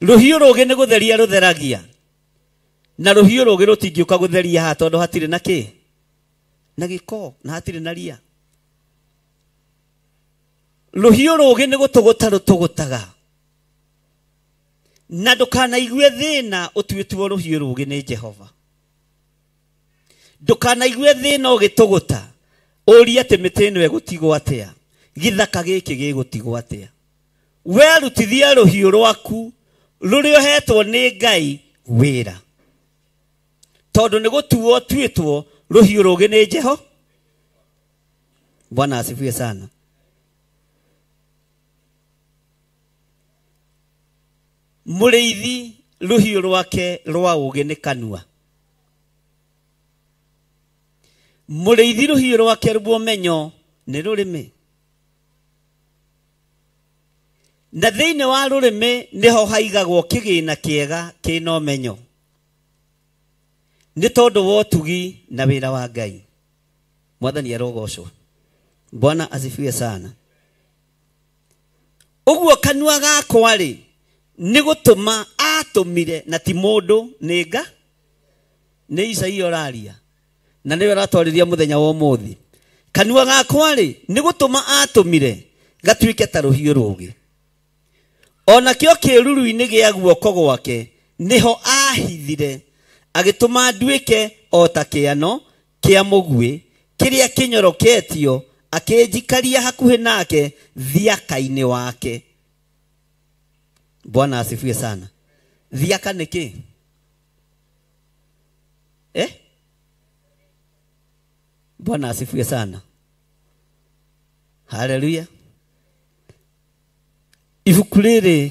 Rũhiũ rũũgĩ nĩ gũtheria rũtheragia. Na rũhiũ rũũgĩ rũtingĩũka gũtheria haha tondũ hatirĩ na kĩ? Na gĩko, na hatirĩ na ria. Rũhiũ rũũgĩ nĩ gũtũgũta rũtũgũtaga. Na ndũkanaigue thĩna ũtuĩtwo rũhiũ rũũgĩ nĩ Jehova. Ndũkanaigue thĩna ũgĩtũgũta, ũrie atĩ mĩtĩ ĩno ĩgũtigwo atĩa, gĩthaka gĩkĩ gĩgũtigwo atĩa. We rutithia rũhiũ rwaku rũrĩa ũhetwo nĩ Ngai wĩra. Tondũ nĩ gũtuo ũtuĩtwo rũhiũ rũũgĩ nĩ Jehova. Bwana asifiwe sana. Mũrĩithi rũhiũ rwake rwa ũũgĩ nĩ kanua. Mũrĩithi rũhiũ rwake rwa ũmenyo nĩ rũrĩmĩ. Na thĩinĩ wa rũrĩmĩ nĩho haigagwo kĩgĩna kĩega kĩna ũmenyo. Nĩ tondũ wa ũtugi na wĩra wa Ngai. Mwathani arogocwo. Bwana asifiwe sana. Ũguo kanua gakwa rĩ, nĩ gũtũma atũmire na ti mũndũ nĩ nga nĩ Isaia ũraria na nĩwe ũratwarĩria mũthenya wa ũmũthĩ. Kanua gakwa rĩ, nĩ gũtũma atũmire gatuĩke ta rũhiũ rũũgĩ. Ona kĩo kĩruru-inĩ gĩa guoko gwake nĩho ahithire, agĩtũma nduĩke o ta kĩano kĩa mũguĩ kĩrĩa kĩnyoroketio, akĩnjikaria hakuhĩ nake thiaka-inĩ wake. Bwana asifiwe sana. Thiaka nĩ kĩ? Bwana asifiwe sana. Haleluya. Ibuku rĩrĩ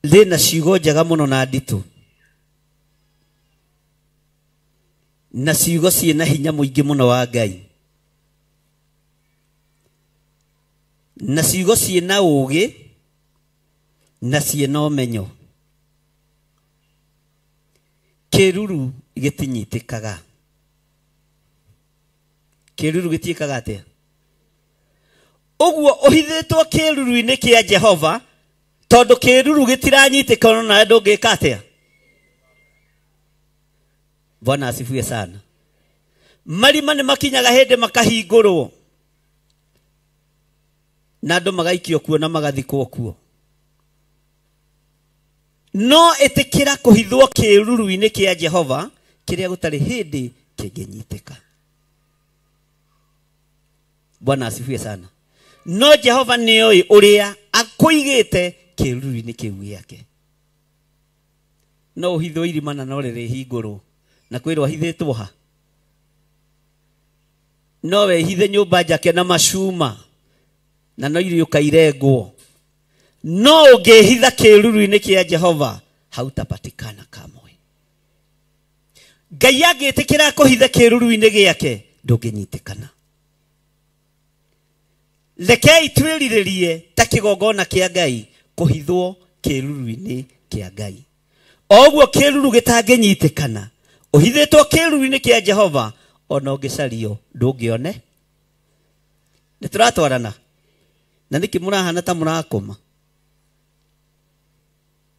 rĩna ciugo njega mũno na nditũ, na ciugo ciĩna hinya mũingĩ mũno wa Ngai, na ciugo ciĩna ũũgĩ na ciĩna ũmenyo. Kĩruru gĩtinyitĩkaga. Kĩruru gĩtiĩkaga atĩa? Ũguo ũhithĩtwo kĩruru-inĩ kĩa Jehova, tondũ kĩruru gĩtiranyitĩkana nawe ndũngĩka atĩa? Bwana asifiwe sana. Marima nĩ makinyaga hĩndĩ makahingũrwo na andũ magaikio kuo na magathikwo kuo. No ĩtĩkĩra kũhithwo kĩruru-inĩ kĩa Jehova kĩrĩa gũtarĩ hĩndĩ kĩngĩnyitĩka. Bwana asifiwe sana. No Jehova nĩoĩ ũrĩa akũigĩte kĩruru-inĩ kĩu gĩake. No ũhithwo irima na no rĩrĩhingũrwo na kwĩrwo ahithĩtwo ha. No wehithe nyũmba njake na macuma na no iriũka irengwo. No ũngĩhitha kĩruru-inĩ kĩa Jehova hautapatikana kamwe. Ngai angĩtĩkĩra kũhitha kĩruru-inĩ gĩake ndũngĩnyitĩkana. Rekei twĩrirĩrie ta kĩgongona kĩa Ngai kũhithwo kĩruru-inĩ kĩa Ngai. O ũguo kĩruru gĩtangĩnyitĩkana, ũhithĩtwo kĩruru-inĩ kĩa Jehova ona ũngĩcario ndũngĩone. Nĩ tũratwarana? Na nĩkĩ mũrahana ta mũrakoma?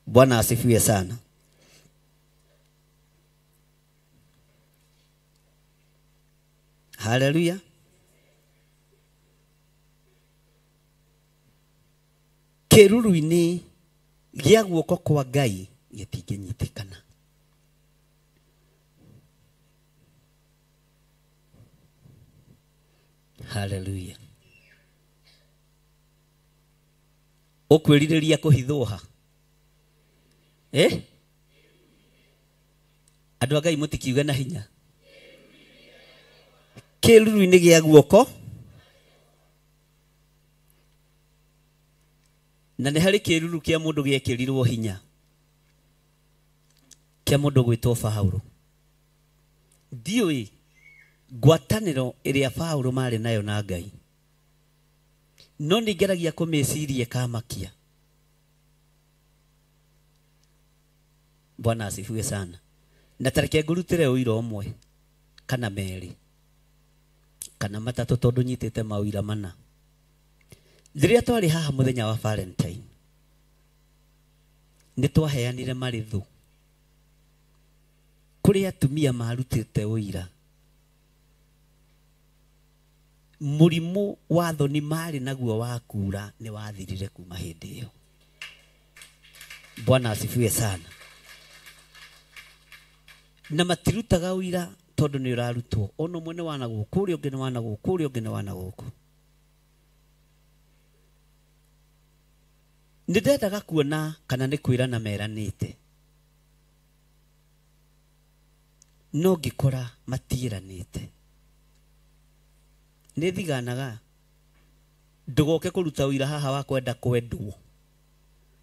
Bwana asifiwe sana. Haleluya. Kĩruru-inĩ gĩa guoko kwa Ngai gĩtingĩnyitĩkana. Haleluya. Ũkwĩrirĩria kũhithwo ha? Andũ a Ngai mũtikiuge na hinya. Kĩruru-inĩ gĩa guoko. Na nĩ harĩ kĩruru kĩa mũndũ gĩekĩrirwo hinya kĩa mũndũ gwĩtwo Paũlũ. Ndiũĩ ngwatanĩro ĩrĩa Paũlũ marĩ nayo na Ngai, no nĩngeragia kũmĩciria ĩkamakia. Bwana asifiwe sana. Na tareke ngũrutĩre ũira ũmwe kana merĩ kana matatũ tondũ nyitĩte maũira mana. Rĩrĩa twarĩ haha mũthenya wa Valentine, nĩ twaheanire marĩthũ kũrĩ atumia marutĩte ũira. Mũrimũ wa thoni marĩ naguo wa kura nĩ wathirire kuma hĩndĩ ĩyo. Bwana asifiwe sana. Na matirutaga ũira tondũ nĩ ũrarutwo. Ona ũmwe nĩ wana gũkũ, ũrĩa ũngĩ nĩ wana gũkũ, ũrĩa ũngĩ nĩ wana gũkũ. Nĩ ndendaga kuona kana nĩ kwĩrana meranĩte, no ngĩkora matiĩranĩte. Nĩ thiganaga ndũgoke kũruta ũira haha wa kwenda kwendwo.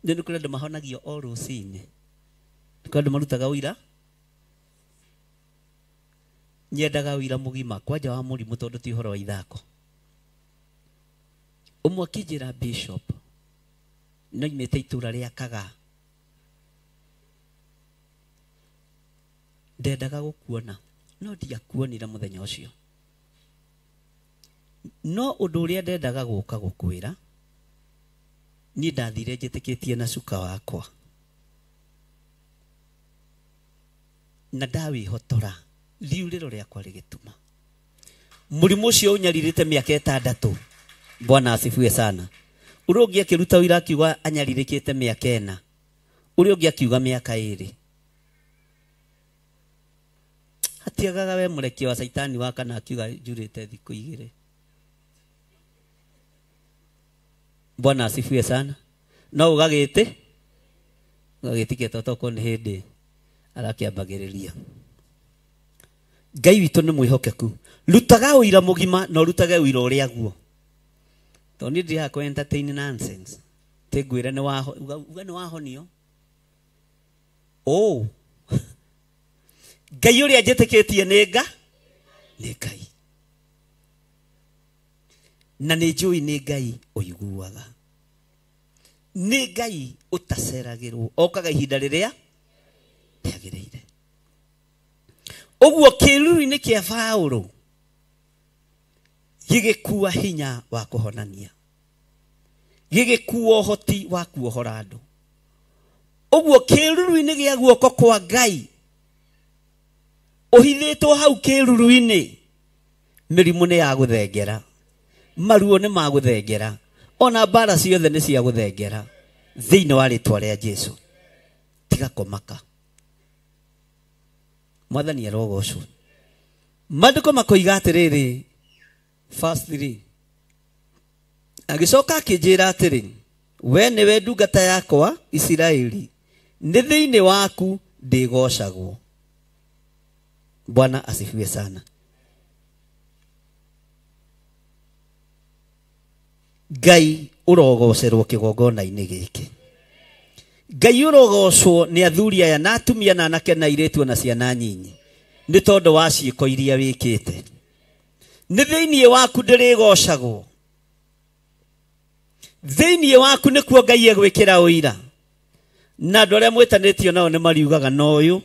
Nĩ kũrĩ andũ mahonagio o rũcinĩ. Nĩ kũrĩ andũ marutaga ũira. Nyendaga ũira mũgima kwanja wa mũrimũ tondũ ti ũhoro wa ithako. Ũmwe akĩnjĩra Bishop noimĩte itũra rĩa Kagaa, ndendaga gũkuona no ndiakuonire mũthenya ũcio. No ũndũ ũrĩa ndendaga gũka gũkwĩra, niĩ ndathire njĩtĩkĩtie na cuka wakwa na ndawĩhotora riurĩro rĩakwa rĩgĩtuma. Mũrimũ ũcio ũnyarirĩte mĩaka 6. Bwana asifiwe sana. Ũrĩa ũngĩ akĩruta ũira akiuga anyarirĩkĩte mĩaka 4, ũrĩa ũngĩ akiuga mĩaka 2. Hatiagaga we mũrekia wa Caitani wa kana akiuga njurĩte thikũ 2. Bwana asifiwe sana. No ũgagĩtĩ ũgagĩtikia toko nĩ hĩndĩ arakĩambagĩrĩria. Ngai witũ nĩ mwĩhokeku. Rutaga ũira mũgima na ũrutage ũira ũrĩa guo. Tondũ niĩ ndĩ haha kũ entertain nonsense. Tĩ ngwĩre nĩ waho, uga nĩ wahonio. Oh. Ngai ũrĩa njĩtĩkĩtie nĩ nga? Nĩ Ngai. Na nĩ njũĩ nĩ Ngai ũiguaga. Nĩ Ngai ũtaceragĩrwo, okaga ihinda rĩrĩa rĩagĩrĩire. Ũguo kĩruru-inĩ kĩa Paũlũ gĩgĩkua hinya wa kũhonania. Gĩgĩkua ũhoti wa kuohora andũ. Ũguo kĩruru-inĩ gĩa guoko kwa Ngai ũhithĩtwo hau kĩruru-inĩ, mĩrimũ nĩ ya gũthengera, maruo nĩ ma gũthengera, ona mbara ciothe nĩ cia gũthengera thĩinĩ wa rĩtwa rĩa Jesu. Tiga kũmaka. Mwathani arogocwo. Maandĩko makoiga atĩrĩrĩ, verse 3, agĩcoka akĩnjĩra atĩrĩ, we nĩwe ndungata yakwa Isiraeli, nĩ thĩinĩ waku ndĩgocagwo. Bwana asifiwe sana. Ngai ũrogocerwo kĩgongona-inĩ gĩkĩ. Ngai ũrogocwo nĩ athuri aya na atumia na anake na airĩtu na ciana nyinyi, nĩ tondũ wa ciĩko iria wĩkĩte. Nĩ thĩinĩ waku ndĩrĩgocagwo. Thĩinĩ waku nĩkuo Ngai egwĩkĩra ũira. Na andũ arĩa mwĩtanĩtio nao nĩ mariugaga no ũyũ,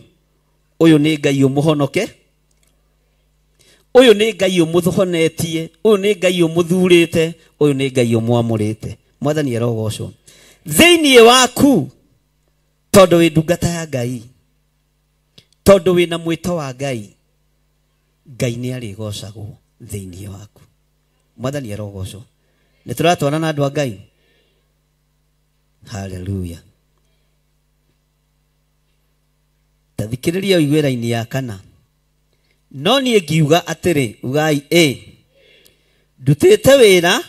ũyũ nĩ Ngai ũmũhonoke, ũyũ nĩ Ngai ũmũhonetie, ũyũ nĩ Ngai ũmũthurĩte, ũyũ nĩ Ngai ũmwamũrĩte. Mwathani arogocwo. Thĩinĩ waku, tondũ wĩ ndungata ya Ngai, tondũ wĩna mwĩto wa Ngai, Ngai nĩ arĩgocagwo thĩinĩ waku. Mwathani arogocwo. Nĩ tũratwarana na andũ a Ngai. Haleluya. Ta thikĩrĩria ũigue raini ya kana. No niĩ ngiuga atĩrĩ, ugai ĩ, ndutĩte wĩra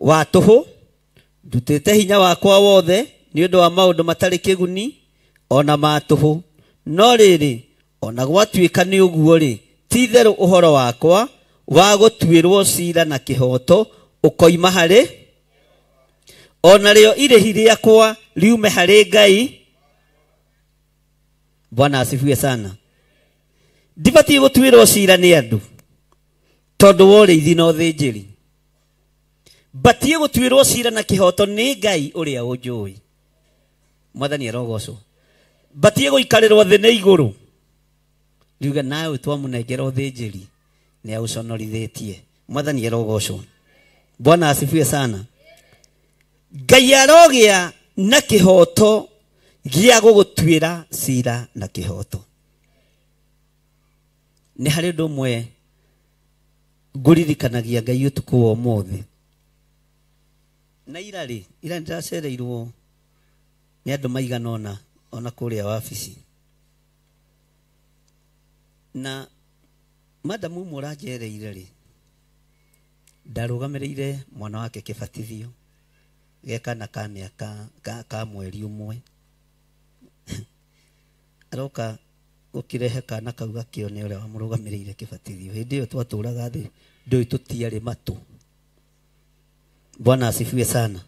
wa tũhũ, ndutĩte hinya wakwa wothe nĩ ũndũ wa maũndũ matarĩ kĩguni ona ma tũhũ. No rĩrĩ, ona gwatuĩka nĩ ũguo rĩ, ti-itherũ ũhoro wakwa wa gũtuĩrwo cira na kĩhooto ũkoima harĩ, ona rĩo irĩhi rĩakwa riume harĩ Ngai. Bwana asifiwe sana. Ndibatiĩ gũtuĩrwo cira nĩ andũ tondũ wa ũrĩithi na ũthĩnjĩri. Batiĩ gũtuĩrwo cira na kĩhooto nĩ Ngai ũrĩa ũnjũĩ. Mwathani arogocwo. Batiĩ gũikarĩrwo thĩ nĩ igũrũ. Riuga nawe twamũnengera ũthĩnjĩri nĩ aũconorithĩtie. Mwathani arogocwo. Bwana asifiwe sana. Ngai arogĩa na kĩhooto gĩa gũgũtuĩra cira na kĩhooto. Nĩ harĩ ũndũ ũmwe ngũririkanagia Ngai ũtukũ wa ũmũthĩ. Na ira rĩ, ira nĩndĩracereirwo nĩ andũ maigana ũna ona kũrĩa wabici. Na madamu ũmwe ũranjereire rĩ, ndarũgamĩrĩire mwana wake kĩbatithio ge kana ka mĩaka ka mweri ũmwe. Aroka gũkĩrehe kana kau gakĩone ũrĩa wamũrũgamĩrĩire kĩbatithio. Hĩndĩ ĩyo twatũraga thĩ ndũĩ tũtiarĩ matũ. Bwana asifiwe sana.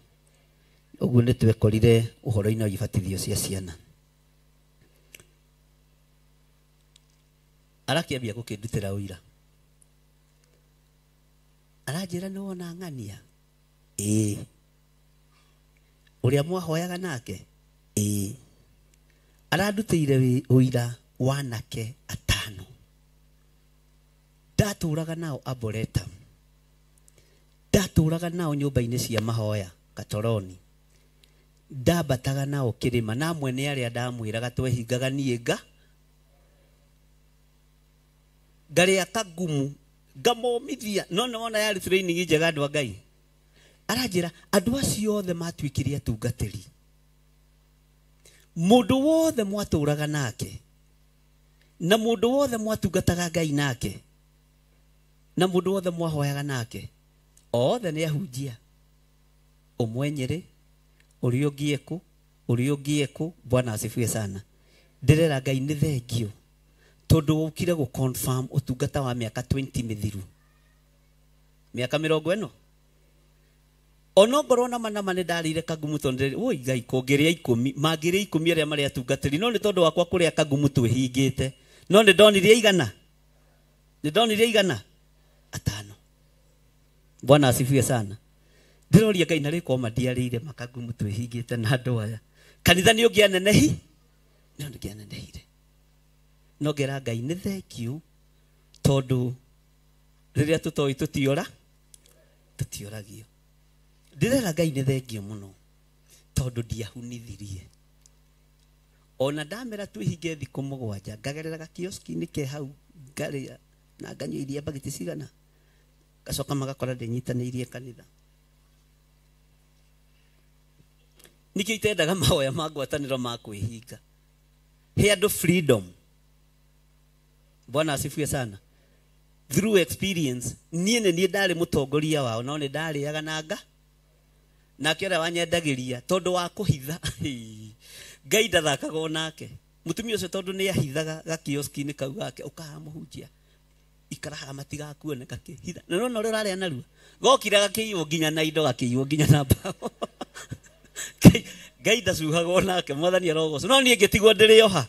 Ũguo nĩ twekorire ũhoro-inĩ wa ibatithio cia ciana. Arakĩambia gũkĩndutĩra ũira. Aranjĩra nĩ wona ng'ania? Ĩĩ. Ũrĩa mwahoyaga nake? Ĩĩ. Arandutĩire ũira wanake atano. Ndatũraga nao Arboretum. Ndatũraga nao nyũmba-inĩ cia mahoya Katoroni. Ndambataga nao kĩrĩma, na amwe nĩ arĩa ndamwĩraga twehingaga niĩ ngarĩa kagumu ngamomithia. No nĩ wona yarĩ training njega andũ a Ngai. Aranjĩra andũ acio othe matuĩkire atungatĩri. Mũndũ wothe mwatũraga nake, na mũndũ wothe mwatungataga Ngai nake, na mũndũ wothe mwahoyaga nake, othe nĩ ahunjia. Ũmwe Nyĩrĩ, ũrĩa ũngĩ ekũ, ũrĩa ũngĩ ekũ. Bwana asifiwe sana. Ndĩrera Ngai nĩ thengio tondũ ũkire gũ confirm ũtungata wa mĩaka 20 mĩthiru, mĩaka 40. Ona ngorwo na manama nĩ ndarĩire kagumu tondũ woi Ngai kũngĩrĩa 10 mangĩrĩa 10 arĩa marĩ atungatĩri, no nĩ tondũ wakwa kũrĩa kagumu twĩhingĩte. No nĩ ndonire igana, nĩ ndonire igana atano. Bwana asifiwe sana. Ndĩroria Ngai narĩ koma ndiarĩire makagumu twĩhingĩte na andũ aya. Kanitha nĩ ũngĩanenehi, no nĩ ũngĩanenehire. No ngera Ngai nĩ thank you tondũ rĩrĩa tũtoĩ tũtioragio. Ndĩrera Ngai nĩ thengio mũno tondũ ndiahunithirie. Ona ndamera twĩhinge thikũ 7 ngagerera gakioski-inĩ ke hau ngarĩa na nganyua iria bagiti cigana gacoka magakora ndĩnyitanĩirie kanitha. Nikĩo itendaga mahoya ma ngwatanĩro ma kwĩhinga. He andũ freedom. Bwana asifiwe sana. Through experience niĩ nĩ niĩ ndarĩ mũtongoria wao no nĩ ndarĩaga nanga nake ũrĩa wanyendagĩria tondũ wa kũhitha. Ngai ndathakaga nake mũtumia ũcio tondũ nĩ ahithaga gakioski-inĩ kau gake ũkahamũhunjia ikara haha matigakuone gakĩhitha na nona ũrĩa ũrarĩa narua gokire gakĩiywo nginya na indo gakĩiywo nginya na mbaũ. Ngai ndacuhagwo nake mwathani arogocwo no niĩ ngĩtigwo ndĩrĩoha.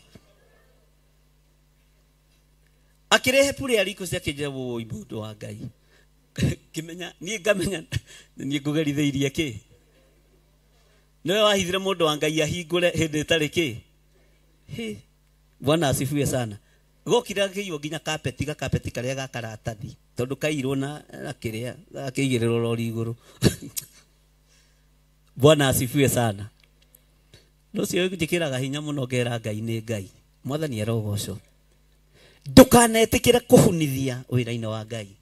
Akĩrehe prayer request akĩnjĩra woi mũndũ wa Ngai kĩmenya niĩ ngamenya niĩ ngũgerithĩirie kĩ nĩwe wahithire mũndũ wa Ngai ahingũre hĩndĩ ĩtarĩ kĩ. Hĩ, Bwana asifiwe sana. Gokire gakĩiywo nginya kapeti gakapeti karĩa ga karatathi tondũ kairwo na kĩrĩa gakĩigĩrĩrwo rori igũrũ. Bwana asifiwe sana. Rũcio njĩkĩraga hinya mũno ngera Ngai nĩ Ngai mwathani arogocwo. Ndũkanetĩkĩre kũhunithia wĩra-inĩ wa Ngai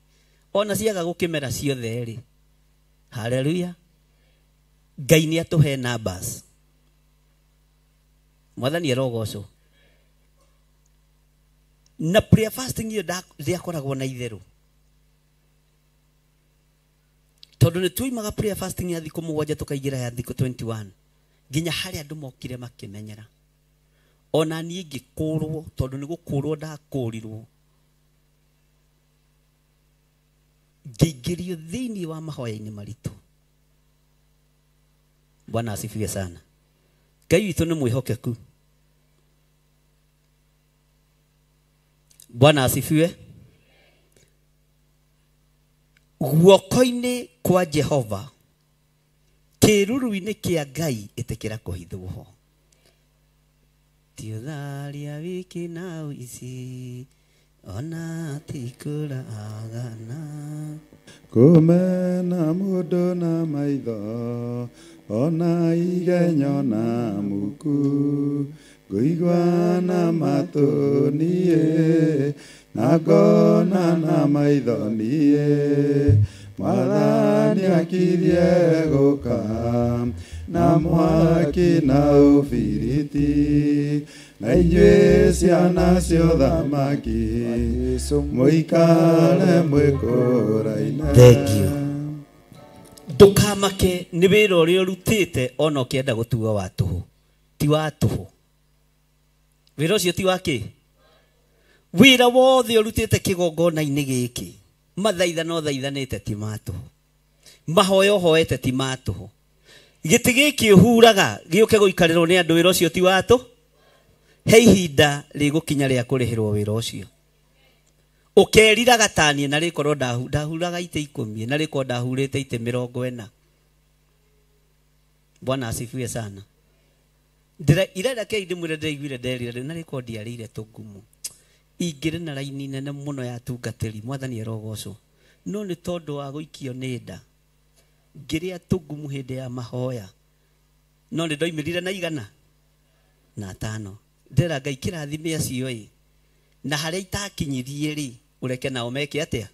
ona ciaga gũkĩmera ciothe rĩ. Haleluya. Ngai nĩ atũhe numbers. Mwathani arogocwo. Na prayer fasting ĩyo ndĩakoragwo na itherũ tondũ nĩ tuimaga prayer fasting ya thikũ 7 tũkaingĩra ya thikũ 21 nginya harĩa andũ mokire makĩmenyera. Ona niĩ ngĩkũrwo tondũ nĩ gũkũrwo ndakũrirwo ngĩingĩrio thĩinĩ wa mahoya-inĩ maritũ. Bwana asifiwe sana. Ngai witũ nĩ mwĩhokeku. Bwana asifiwe. Guoko-inĩ kwa Jehova kĩruru-inĩ kĩa Ngai ĩtĩkĩra kũhithwo ho. Tiũtharia wiki na ũici ona tikũragana kũmena mũndũ na maitho ona igenyo na muku ngũigua na matũ niĩ na ngona na maitho niĩ mwathani akirie gũka na mwaki na ũbiriti na inyuĩ ciana cia ũthamaki mũikare mwĩkũraine. Thank you. Ndũkamake nĩ wĩra ũrĩa ũrutĩte ona ũkĩenda gũtuo wa tũhũ. Ti wa tũhũ. Wĩra ũcio ti wa kĩ? Wĩra wothe ũrutĩte kĩgongona-inĩ gĩkĩ mathaitha no thaithanĩte ti ma tũhũ. Mahoya ũhoete ti ma tũhũ. Gĩtĩ gĩkĩ ũhuraga gĩũke gũikarĩrwo nĩ andũ wĩra ũcio ti wa tũhũ. He ihinda rĩgũkinya rĩa kũrĩhĩrwo wĩra ũcio. Ũkeriraga taniĩ na rĩkorwo ndahuraga itĩ 10 na rĩkorwo ndahurĩte itĩ 40. Bwana asifiwe sana. Ira reke ndĩmwĩre ndĩraiguire nderira na rĩkorwo ndiarĩire tũngumu. Ingĩrĩ na raini nene mũno ya atungatĩri mwathani arogocwo. No nĩ tondũ wa gũikio nĩ nda ngĩrĩa tũngumu hĩndĩ ya mahoya no nĩ ndoimĩrire na 105. Ndĩra Ngai kĩrathime acio ĩ na harĩa itakinyirie rĩ ũreke nao meke atĩa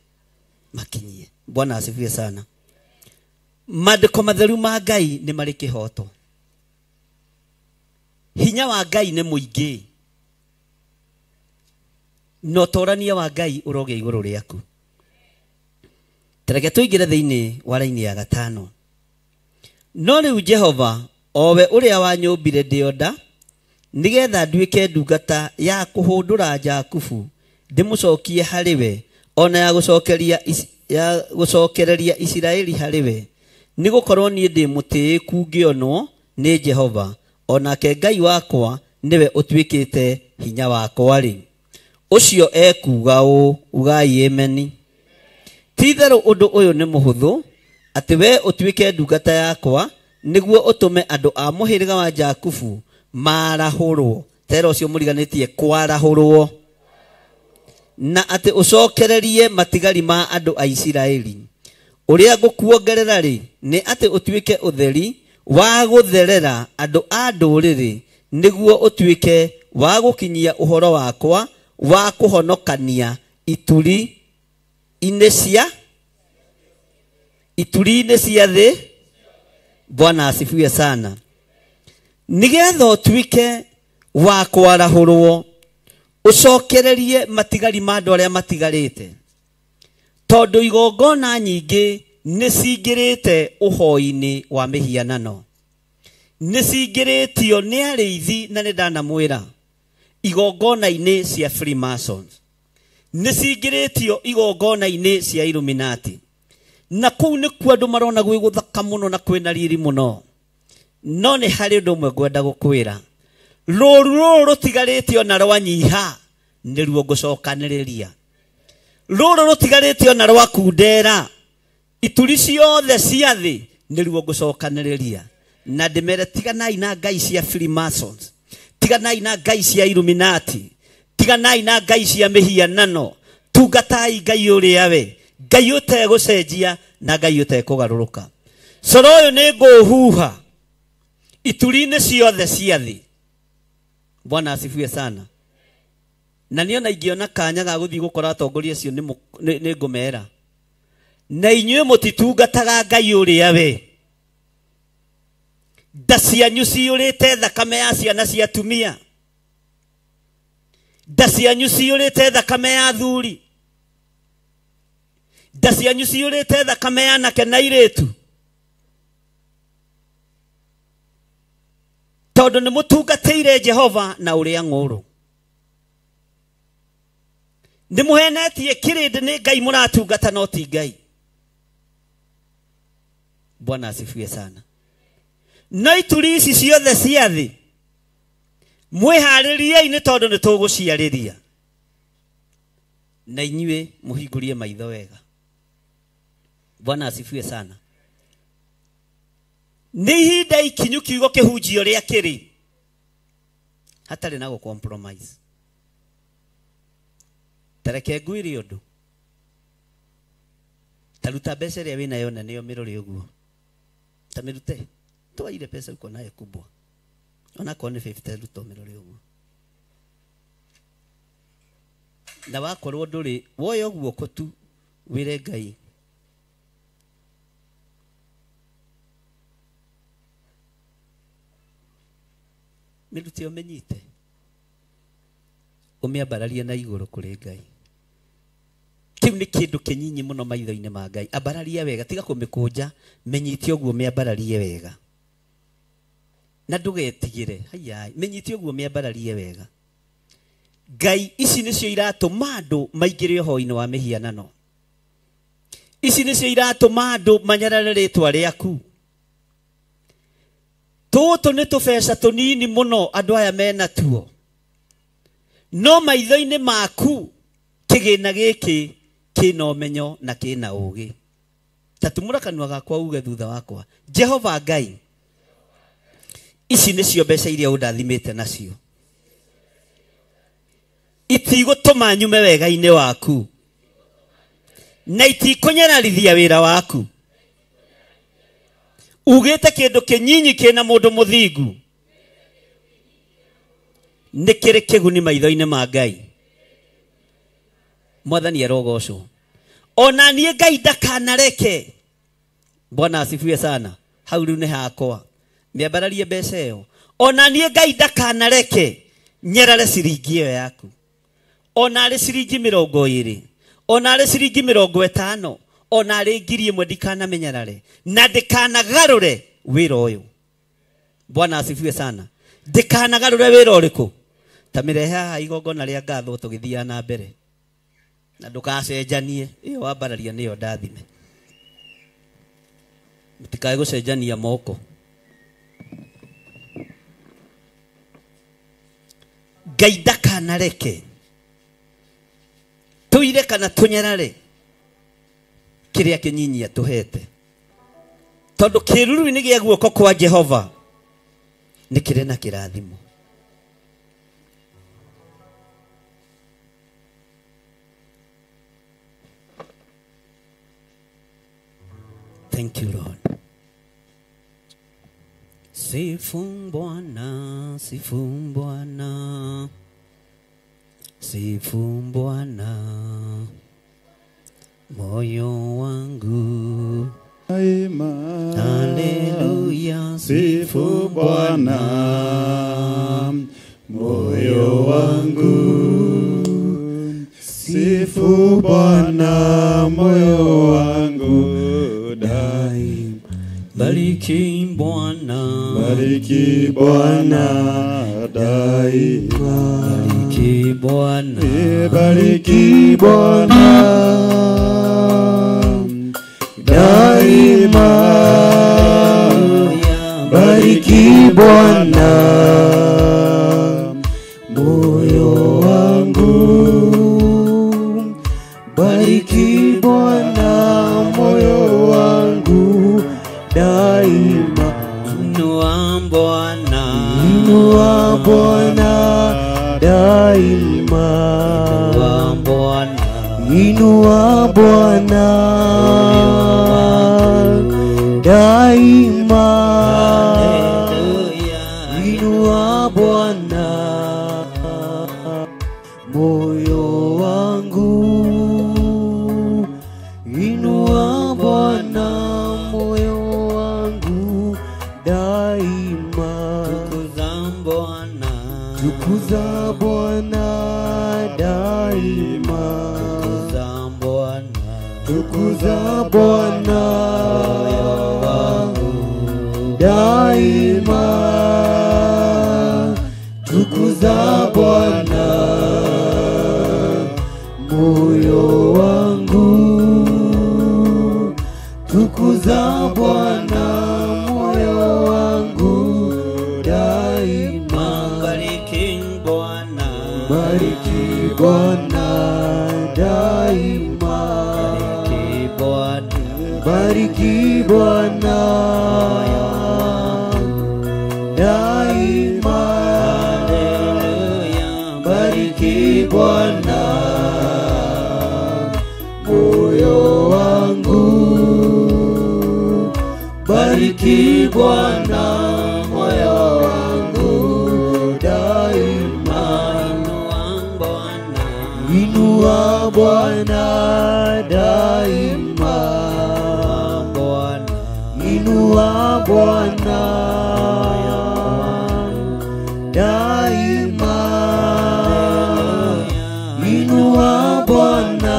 makinyie. Bwana asifiwe sana. Maandĩko matheru ma Ngai nĩ marĩ kĩhoto. Hinya wa Ngai nĩ mũingĩ na ũtorania wa Ngai ũrogĩa igũrũ rĩaku. Tareke tũingĩre thĩinĩ wa raini ya 5. No rĩu Jehova owe ũrĩa wanyũmbire ndĩ nda nĩgetha nduĩke ndungata ya kũhũndũra Jakubu ndĩmũcokie harĩ we ona ya gũcokereria Isiraeli harĩ we nĩgũkorwo niĩ ndĩ mũtĩĩku ngĩonwo nĩ Jehova onake Ngai wakwa nĩwe ũtuĩkĩte hinya wakwa rĩ. Ũcio ekuuga ũũ ugai ameni. Ti-itherũ ũndũ ũyũ nĩ mũhũthũ atĩ we ũtuĩke ndungata yakwa nĩguo ũtũme andũ a mũhĩrĩga wa Jakubu marahũrwo. Tera ũcio mũriganĩtie kwarahũrwo. Na atĩ ũcokererie matigari ma andũ a Isiraeli. Ũrĩa ngũkuongerera rĩ nĩ atĩ ũtuĩke ũtheri wa gũtherera andũ a ndũrĩrĩ, nĩguo ũtuĩke wa gũkinyia ũhoro wakwa wa kũhonokania ituri-inĩ cia thĩ. Bwana asifiwe sana. Nĩgetha ũtuĩke wa kwarahũrwo ũcokererie matigari ma andũ arĩa matigarĩte, tondũ igongona nyingĩ nĩ cingĩrĩte ũhoi-inĩ wa mĩhianano, nĩ cingĩrĩtio nĩ arĩithi, na nĩ ndanamwĩra igongona-inĩ cia Freemasons, nĩ cingĩrĩtio igongona-inĩ cia Illuminati, na kũu nĩkuo andũ marona gwĩ gũthaka mũno na kwĩna riri mũno. No nĩ harĩ ũndũ ũmwe ngwenda gũkwĩra, rũru rũrũ rũtigarĩtio na rwanyiha nĩruo ngũcokanĩrĩria, rũrũ rũtigarĩtio na rwakundera ituri ciothe cia thĩ nĩruo ngũcokanĩrĩria, na ndĩmere tiganai na ngai cia Freemasons, tiganai na ngai cia Illuminati, tiganai na ngai cia mĩhianano, tungatai ngai ũrĩa we ngai ũtegũcenjia na ngai ũtekũgarũrũka. Coro ũyũ nĩ ngũũhuha ituri-inĩ ciothe cia thĩ. Bwana asifiwe sana. Na niĩ ona ingĩona kanya ga gũthiĩ gũkora atongoria acio nĩ ngũmera, na inyuĩ mũtitungataga ngai ũrĩa we, nda cianyu ciyũrĩte thakame ya ciana cia atumia, nda cianyu ciyũrĩte thakame ya athuri, nda cianyu ciyũrĩte thakame ya anake na airĩtu, tondũ nĩ mũtungatĩire Jehova na ũrĩa ng'ũrũ, nĩ mũhenetie kĩrĩndĩ nĩ ngai mũratungata no ti ngai. Bwana asifiwe sana. No ituri ici ciothe cia thĩ mwĩharĩriei nĩ tondũ nĩ tũgũciarĩria, na inyuĩ mũhingũrie maitho wega. Bwana asifiwe sana. Nĩ ihinda ikinyu kiugo kĩhunjio rĩa kĩrĩ hatarĩ na gũ-compromise. Tareke ngwĩre ũndũ, taruta mbeca ĩrĩa wĩnayo nene ũmĩrore ũguo, ta mĩrute, toa ile pesa uko nayo kubwa, onakorwo nĩ 50 ruta ũmĩrore ũguo, na wakorwo ndũrĩ woya guoko tu wĩre Ngai mĩrute ũmĩnyite ũmĩambararie na igũrũ kũrĩ Ngai. Kĩu nĩ kĩndũ kĩnyinyi mũno maitho-inĩ ma Ngai. Ambararia wega, tiga kũmĩkũnja, mĩnyite ũguo mĩambararie wega, na ndũgetigĩre. Haiya, mĩnyite ũguo mĩambararie wega. Ngai ici nĩcio iratũma andũ maingĩre ũhoi-inĩ wa mĩhianano, ici nĩcio iratũma andũ manyarare rĩtwa rĩaku. Tũtũ nĩ tũbeca tũnini mũno andũ aya mena tuo, no maitho-inĩ maku kĩgĩna gĩkĩ kĩna ũmenyo na kĩna ũũgĩ. Ta tumũra kanua gakwa uge thutha wakwa, Jehova Ngai, ici nĩcio mbeca iria ũndathimĩte nacio, itigũtũma nyume wega-inĩ waku, na itikũnyararithia wĩra waku. Ugĩte kĩndũ kĩnyinyi kĩna mũndũ mũthingu nĩ kĩrĩ kĩguni maitho-inĩ ma Ngai. Mwathani arogocwo. Ona niĩ Ngai ndakanareke. Bwana asifiwe sana. Hau rĩu nĩ hakwa, mĩambararie mbeca ĩyo. Ona niĩ Ngai ndakanareke nyerare ciringi ĩyo yaku, ona arĩ ciringi 20, ona arĩ ciringi 50, ona arĩ 1000 ndikanamenyarare na ndikanagarũre wĩra ũyũ. Bwana asifiwe sana. Ndikanagarũre wĩra ũrĩkũ? Ta mĩrehe haha igongona rĩa ngatho tũgĩthiaga na mbere, na ndũgacenjanie. Ĩyo wambararia nĩyo ndathime, mũtikae gũcenjania moko. Ngai ndakanareke tũire kana tũnyarare kĩrĩa kĩnyinyi atũhete, tondũ kĩruru-inĩ gĩa guoko kwa Jehova nĩ kĩrĩ na kĩrathimo. Thank you, Lord. Sifu Bwana, sifu Bwana, sifu Bwana, moyo wangu. Haleluya, sifu Bwana, moyo wangu. Sifu Bwana, moyo wangu daima. Bariki Bwana, bariki Bwana daima. Bariki Bwana, bariki Bwana daima. Bariki Bwana moyo wangu. Bariki Bwana moyo wangu daima. Inua Bwana, inua Bwana daima. Inua Bwana, inua Bwana daima. Inua Bwana moyo wangu. Inua Bwana moyo wangu daima. Tukuza Bwana, tukuza Bwana daima. Tukuza Bwana, tukuza Bwana daima. Tukuza Bwana moyo wangu. Tukuza Bwana moyo wangu daima. Bariki Bwana, bariki Bwana daima. Bariki Bwana, bariki Bwana daima. Haleluya, bariki Bwana moyo wangu. Bariki Bwana moyo wangu daima. Inua Bwana, inua Bwana daima. Bwana, inua Bwana daima. Inua Bwana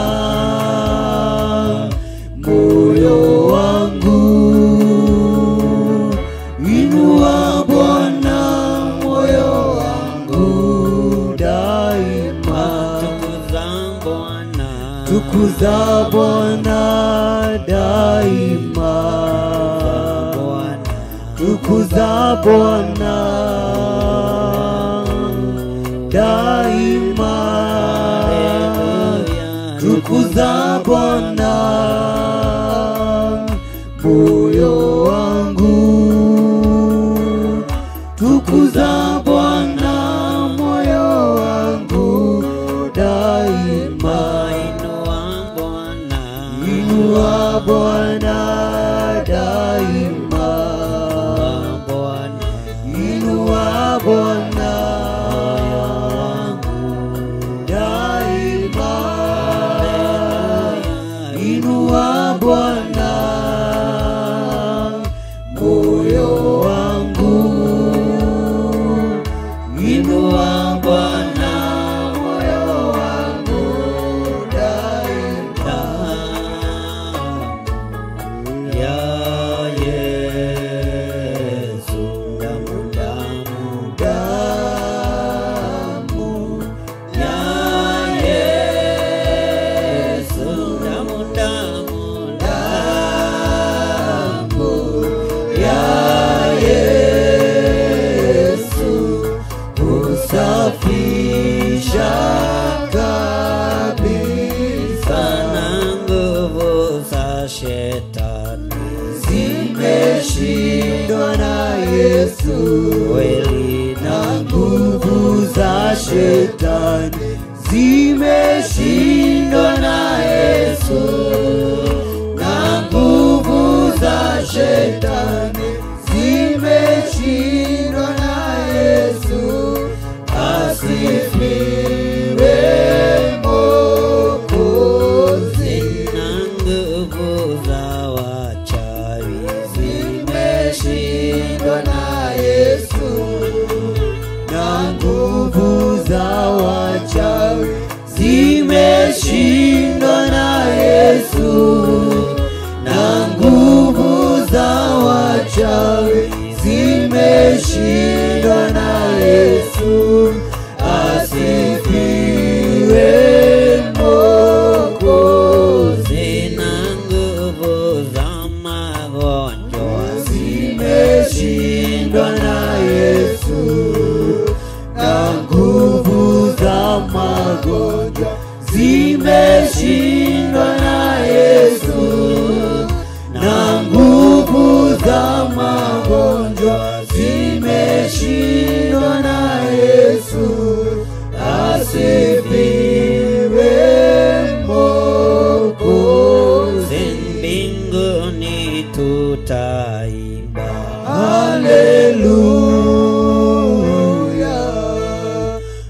moyo wangu. Inua Bwana moyo wangu daima. Tukuza Bwana, tukuza Bwana daima. Tukuza Bwana daima. Tukuza Bwana moyo wangu. Tukuza Bwana moyo wangu daima. Inua Bwana, inua Bwana daima. Bwana, inua Bwana daima. Inua Bwana moyo wangu. Inua Bwana moyo wangu daima. Ya Yesu, damu, damu, damu ya Yesu, damu, damu, damu ya Yesu husafisha kabisa. Na nguvu za shetani zimeshindwa na Yesu. Kweli na nguvu za shetani zimeshindwa na Yesu. Na nguvu za zimeshindwa na Yesu, na nguvu za magonjwa zimeshindwa na Yesu, na nguvu za magonjwa zimeshindwa na Yesu. Asifiwe Mwokozi. Mbinguni tutaimba haleluya,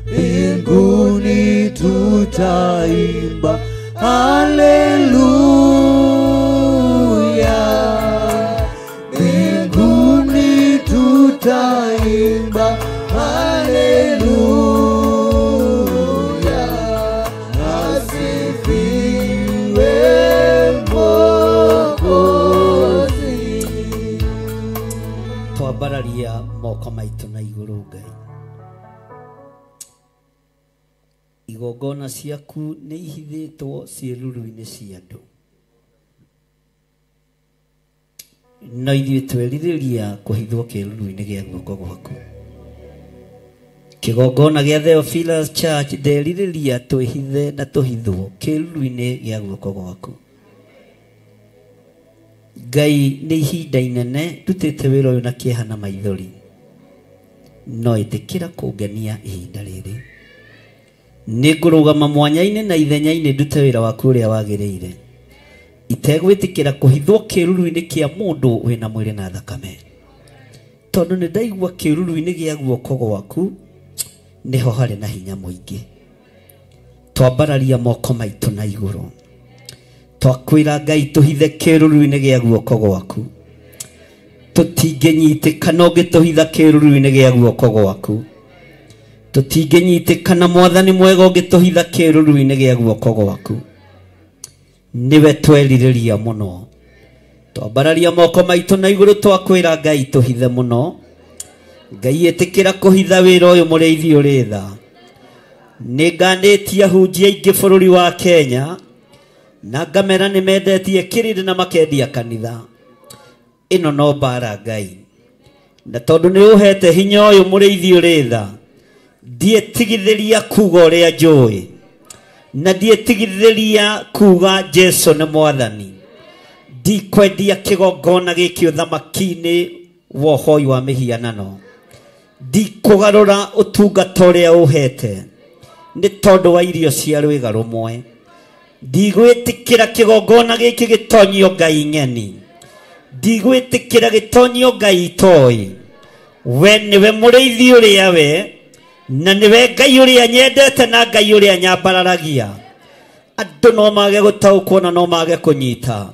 mbinguni tutaimba haleluya, mbinguni tutaimba haleluya. Asifiwe Mwokozi. Twambararia moko maitũ na igũrũ Ngai. Igongona ciaku nĩ ihithĩtwo ciĩruru-inĩ cia andũ, no ithuĩ twerirĩria kũhithwo kĩruru-inĩ gĩa guoko gwaku. Kĩgongona gĩa Theophilus Church nderirĩria twĩhithe na tũhithwo kĩruru-inĩ gĩa guoko gwaku. Ngai, nĩ ihinda inene ndutĩte wĩra ũyũ na kĩeha na maithori, no ĩtĩkĩra kũngenia ihinda rĩrĩ. Nĩngũrũgama mwanya-inĩ na ithenya-inĩ ndute wĩra waku ũrĩa wagĩrĩire, itegwĩtĩkĩra kũhithwo kĩruru-inĩ kĩa mũndũ wĩna mwĩrĩ na thakame, tondũ nĩ ndaigua kĩruru-inĩ gĩa guoko gwaku nĩho harĩ na hinya mũingĩ. Twambararia moko maitũ na igũrũ, twakwĩra Ngai tũhithe kĩruru-inĩ gĩa guoko gwaku. Tũtingĩnyitĩkana ũngĩtũhitha kĩruru-inĩ gĩa guoko gwaku. Tũtingĩnyitĩkana Mwathani mwega ũngĩtũhitha kĩruru-inĩ gĩa guoko gwaku. Nĩwe twerirĩria mũno. Twambararia moko maitũ na igũrũ, twakwĩra Ngai tũhithe mũno. Ngai, ĩtĩkĩra kũhitha wĩra ũyũ mũrĩithi ũrĩ tha. Nĩnganĩtie ahunjia aingĩ bũrũri wa Kenya, na ngamera nĩ mendetie kĩrĩndĩ na makendia kanitha. Ĩno no mbara Ngai, na tondũ nĩ ũhete hinya ũyũ mũrĩithi ũrĩ tha, ndiĩtigithĩria kuga ũrĩa njũĩ, na ndiĩtigithĩria kuga Jesu nĩ Mwathani. Ndikwendia kĩgongona gĩkĩ ũthamaki-inĩ wa ũhoi wa mĩhianano. Ndikũgarũra ũtungata ũrĩa ũhete nĩ tondũ wa irio cia rwĩga rũmwe. Ndigwĩtĩkĩra kĩgongona gĩkĩ gĩtonyio Ngai ng'eni. Ndigwĩtĩkĩra gĩtonyio Ngai itoĩ. We nĩwe mũrĩithi ũrĩa we, na nĩwe Ngai ũrĩa nyendete na Ngai ũrĩa nyambararagia. Andũ no mage gũtaũkwo na no mage kũnyita,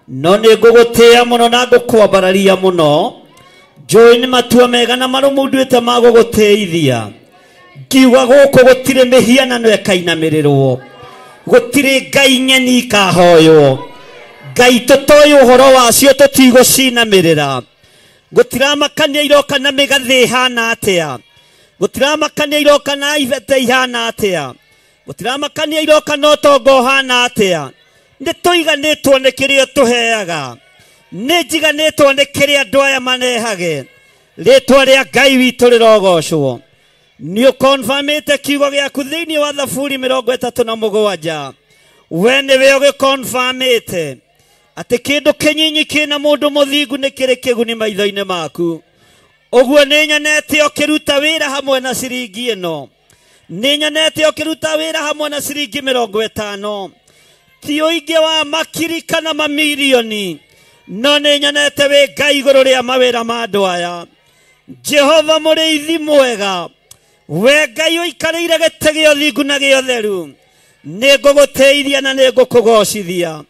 no nĩ ngũgũtĩĩa mũno na ngũkwambararia mũno. Njũĩ nĩ matua mega na marũmu nduĩte ma gũgũtĩithia. Ngiuga gũkũ gũtirĩ mĩhianano ĩkainamĩrĩrwo, gũtirĩ Ngai ng'eni ikahoywo. Ngai tũtoĩ ũhoro wacio tũtigũcinamĩrĩra. Gũtiramakania iroka na mĩgathĩ ĩhana atĩa, gũtiramakania iroka na ibete ihana atĩa, gũtiramakania iroka na ũtonga ũhana atĩa. Nĩ tũiganĩtwo nĩ kĩrĩa tũheaga, nĩ njiganĩtwo nĩ kĩrĩa andũ aya manehage. Rĩtwa rĩa Ngai witũ rĩrogocwo. Nĩ ũkonfamĩte kiugo gĩaku thĩinĩ wa Thaburi 37. We nĩwe ũgĩkonfamĩte atĩ kĩndũ kĩnyinyi kĩna mũndũ mũthingu nĩ kĩrĩ kĩguni maitho-inĩ maku. Ũguo nĩ nyonete ũkĩruta wĩra hamwe na ciringi ĩno, nĩ nyonete ũkĩruta wĩra hamwe na ciringi 50, ti ũingĩ wa makiri kana mamirioni, no nĩ nyonete wĩ Ngai igũrũ rĩa mawĩra ma andũ aya. Jehova mũrĩithi mwega, we Ngai ũikarĩire gĩtĩ gĩa ũthingu na gĩa ũtheru, nĩ ngũgũtĩithia na nĩ ngũkũgocithia,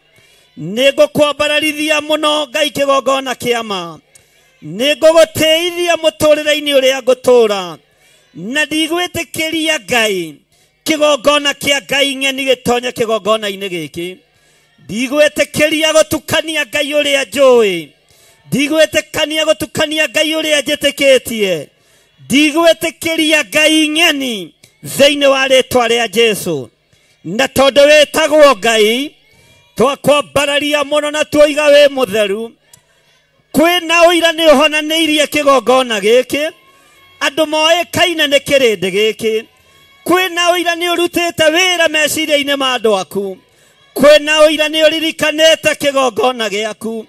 nĩ ngũkwambararithia mũno Ngai kĩgongona kĩa ma, nĩ ngũgũtĩithia mũtũrĩre-inĩ ũrĩa ngũtũra, na ndigwĩtĩkĩria Ngai kĩgongona kĩa Ngai ng'eni gĩtonye kĩgongona-inĩ gĩkĩ. Ndigwĩtĩkĩria gũtukania Ngai ũrĩa njũĩ, ndigwĩtĩkania gũtukania Ngai ũrĩa njĩtĩkĩtie, ndigwĩtĩkĩria Ngai ng'eni thĩinĩ wa rĩtwa rĩa Jesu. Na tondũ wĩtagwo Ngai, twakwambararia mũno na tuoiga wĩ mũtheru. Kwĩna ũira nĩ ũhonanĩirie kĩgongona gĩkĩ, andũ moĩkaine nĩ kĩrĩndĩ gĩkĩ. Kwĩna ũira nĩ ũrutĩte wĩra meciria-inĩ ma andũ aku. Kwĩna ũira nĩ ũririkanĩte kĩgongona gĩaku.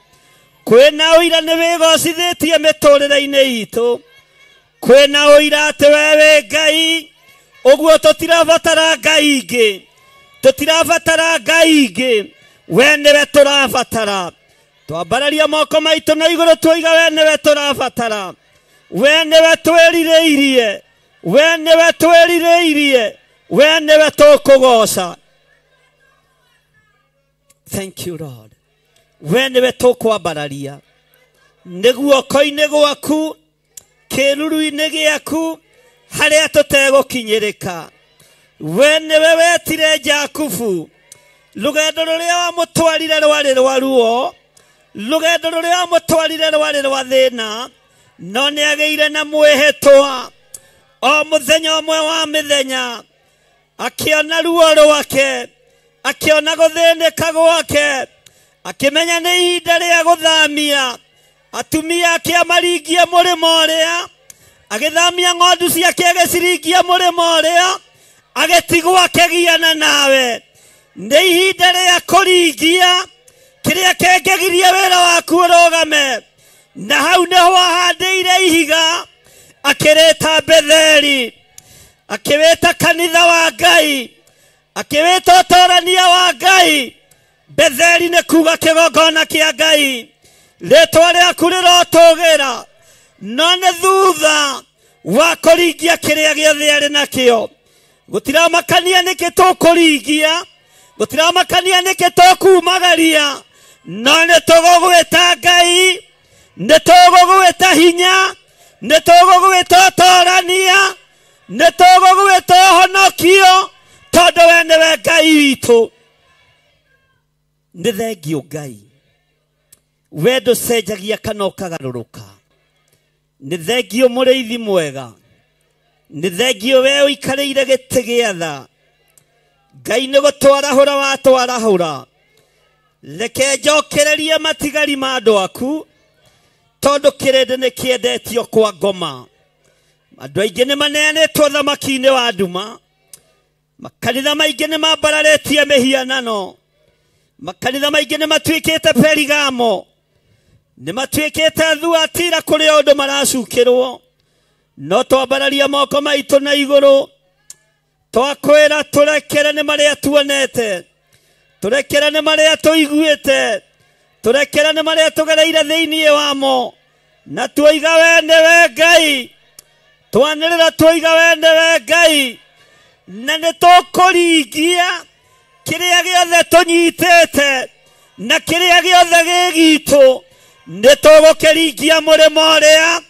Kwĩna ũira nĩ wĩgocithĩtie mĩtũrĩre-inĩ itũ. Kwĩna ũira atĩ we wĩ Ngai, ũguo tũtirabatara Ngai ingĩ, tũtirabatara Ngai ingĩ, we nĩwe tũrabatara. Twambararia moko maitũ na igũrũ twoiga we nĩwe tũrabatara, we nĩwe twĩrirĩirie, we nĩwe twĩrirĩirie, we nĩwe tũkũgoca. Thank you Lord. We nĩwe tũkwambararia nĩ guoko-inĩ gwaku, kĩruru-inĩ gĩaku, harĩa tũtegũkinyĩrĩka. We nĩwe wetire Jakubu, rũgendo rũrĩa wamũtwarire rwarĩ rwa ruo, rũgendo rũrĩa wamũtwarire rwarĩ rwa thĩna, no nĩagĩire na mwĩhĩtwa. O mũthenya ũmwe wa mĩthenya akĩona ruo rwake, akĩona gũthĩnĩka gwake, akĩmenya nĩ ihinda rĩa gũthamia atumia ake amaringie mũrĩmo ũrĩa, agĩthamia ng'ondu ciake agĩciringia mũrĩmo ũrĩa, agĩtigwo akĩgiana nawe. Nĩ ihinda rĩa kũringia kĩrĩa kĩngĩgiria wĩra waku ũrũgame. Na hau nĩho ahandĩire ihiga, akĩrĩta Betheli, akĩwĩta kanitha wa Ngai, akĩwĩta ũtorania wa Ngai. Betheli nĩ kuga kĩgongona kĩa Ngai. Rĩtwa rĩaku rĩrotũgĩra, no nĩ thutha wa kũringia kĩrĩa gĩothe arĩ nakĩo. Gũtiramakania nĩkĩ tũkũringia, gũtiramakania nĩkĩ tũkumagaria, no nĩ tũgũgwĩta Ngai, nĩ tũgũgwĩta hinya, nĩ tũgũgwĩta ũtorania, nĩ tũgũgwĩta ũhonokio, tondũ we nĩwe Ngai witũ. Nĩ thengio Ngai, we ndũcenjagia kana ũkagarũrũka. Nĩ thengio mũrĩithi mwega, nĩ thengio we ũikarĩire gĩtĩ gĩa tha. Ngai nĩ gũtwarahũra watwarahũra. Reke njokererie matigari ma andũ aku, tondũ kĩrĩndĩ nĩ kĩendetio kwa ngoma. Andũ aingĩ nĩ maneanĩtwo thamaki-inĩ wa nduma, makanitha maingĩ nĩ mambararĩtie mĩhianano, makanitha maingĩ nĩ matuĩkĩte Perigamo, nĩ matuĩkĩte Thuatira kũrĩa ũndũ maracukĩrwo. No twambararia moko maitũ na igũrũ, twakwĩra tũrekere nĩ marĩa tuonete, tũrekere nĩ marĩa tũiguĩte, tũrekere nĩ marĩa tũgereire thĩinĩ wamo, na tuoiga we nĩwe Ngai, twanĩrĩra tuoiga we nĩwe Ngai, na nĩ tũkũringia kĩrĩa gĩothe tũnyitĩte na kĩrĩa gĩothe gĩ gitũ, nĩ tũgũkĩringia mũrĩmo ũrĩa,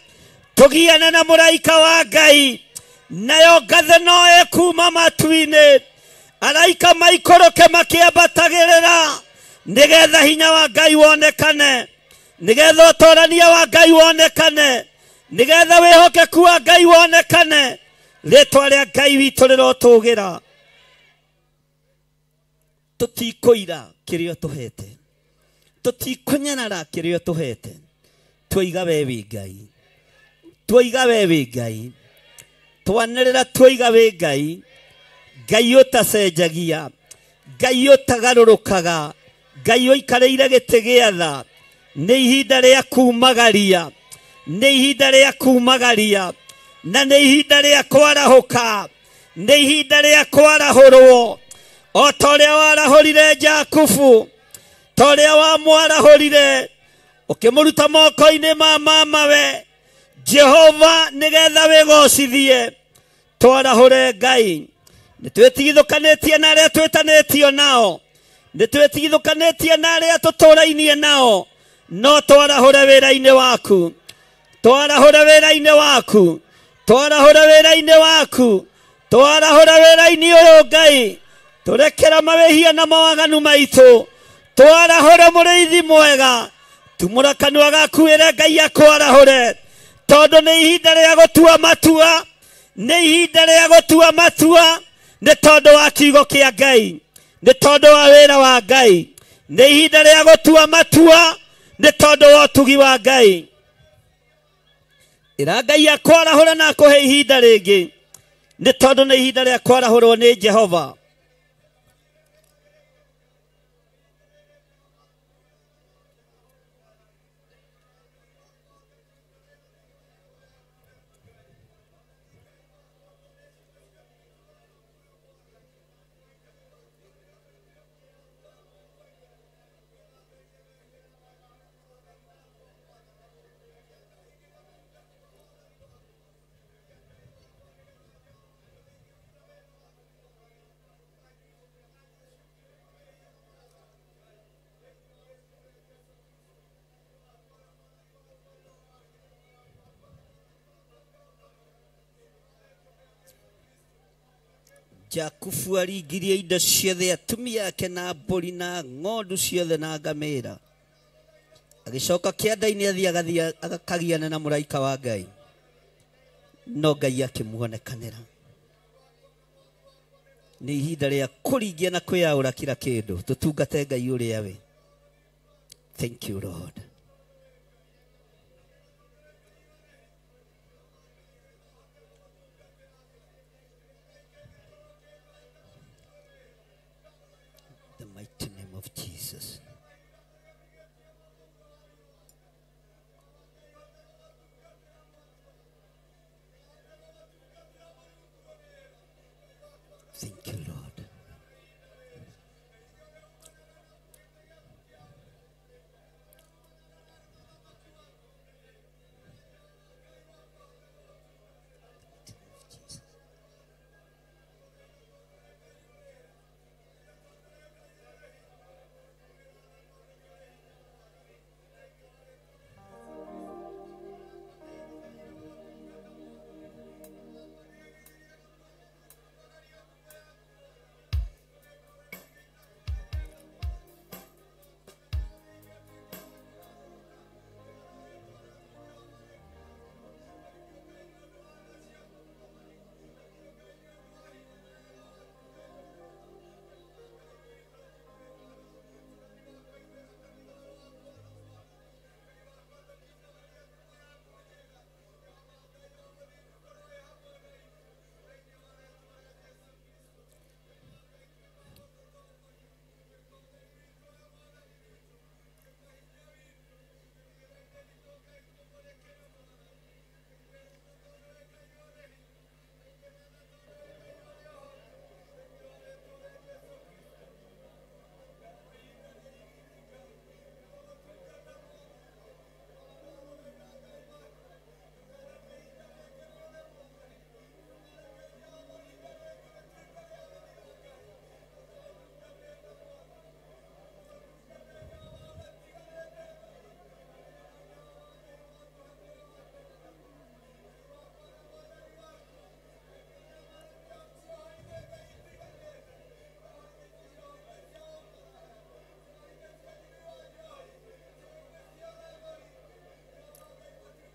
tũgiane na mũraika wa Ngai, nayo ngathe no ĩkuma matu-inĩ, araika maikũrũke makĩambatagĩrĩra, nĩgetha hinya wa Ngai wonekane, nĩgetha ũtorania wa Ngai wonekane, nĩgetha wĩhokeku wa Ngai wonekane. Rĩtwa rĩa Ngai witũ rĩrotũgĩra. Tũtikũira kĩrĩa ũtũhete, tũtikũnyarara kĩrĩa ũtũhete. Twoiga we wĩ Ngai, twoiga we wĩ Ngai, twanĩrĩra twoiga wĩ Ngai, Ngai ũtacenjagia, Ngai ũtagarũrũkaga, Ngai ũikarĩire gĩtĩ gĩa tha. Nĩ ihinda rĩa kumagaria, nĩ ihinda rĩa kumagaria, na nĩ ihinda rĩa kwarahũka, nĩ ihinda rĩa kwarahũrwo. O ta ũrĩa warahũrire Jakubu, ta ũrĩa wamwarahũrire ũkĩmũruta moko-inĩ ma mamawe, Jehova, nĩgetha wĩgocithie. Twarahũre Ngai. Nĩ twĩtigithũkanĩtie na arĩa twĩtanĩtio nao, nĩ twĩtigithũkanĩtie na arĩa tũtũrainie nao, no twarahũre wĩra-inĩ waku, twarahũre wĩra-inĩ waku, twarahũre wĩra-inĩ waku, twarahũre wĩra-inĩ ũyũ Ngai. Tũrekera mawĩhia na mawaganu maitũ, twarahũre mũrĩithi mwega. Tumũra kanua gaku wĩre Ngai akwarahũre, tondũ nĩ ihinda rĩa gũtua matua, nĩ ihinda rĩa gũtua matua, nĩ tondũ wa kiugo kĩa Ngai, nĩ tondũ wa wĩra wa Ngai. Nĩ ihinda rĩa gũtua matua, Nĩ tondũ wa ũtugi wa Ngai. Ĩra Ngai akwarahũra na akũhe ihinda rĩngĩ. Nĩ tondũ nĩ ihinda rĩa kwarahũrwo nĩ Jehova. Jakubu aringirie indo ciothe atumia ake na mbũri na ng'ondu ciothe na ngamĩra. Agĩcoka kĩanda-inĩ athiĩ agathiĩ agakagiana na mũraika wa Ngai. No Ngai akĩmuonekanĩra. Nĩ ihinda rĩa kũringia na kwĩyaũra kila kĩndũ. Tũtungate Ngai ũrĩa we. Thank you, Lord. The mighty name of Jesus. Thank you, Lord.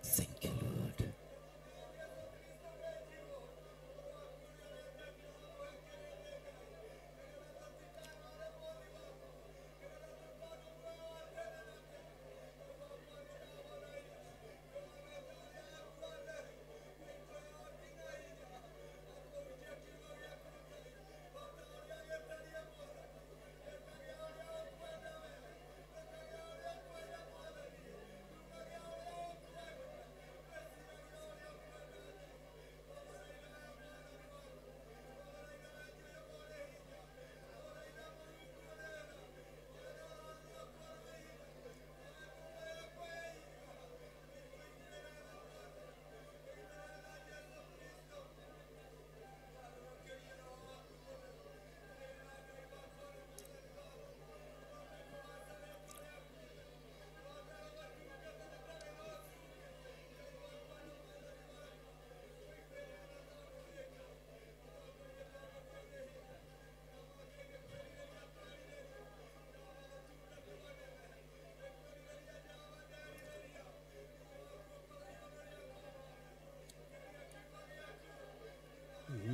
Thank you, Lord.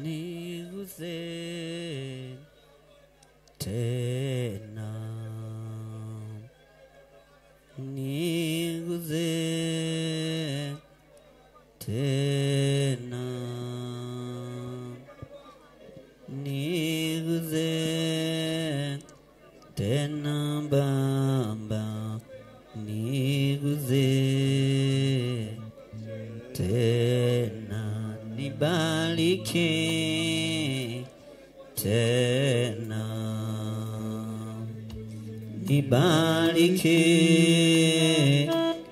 Niguse tena. tena, nibariki tena, nibariki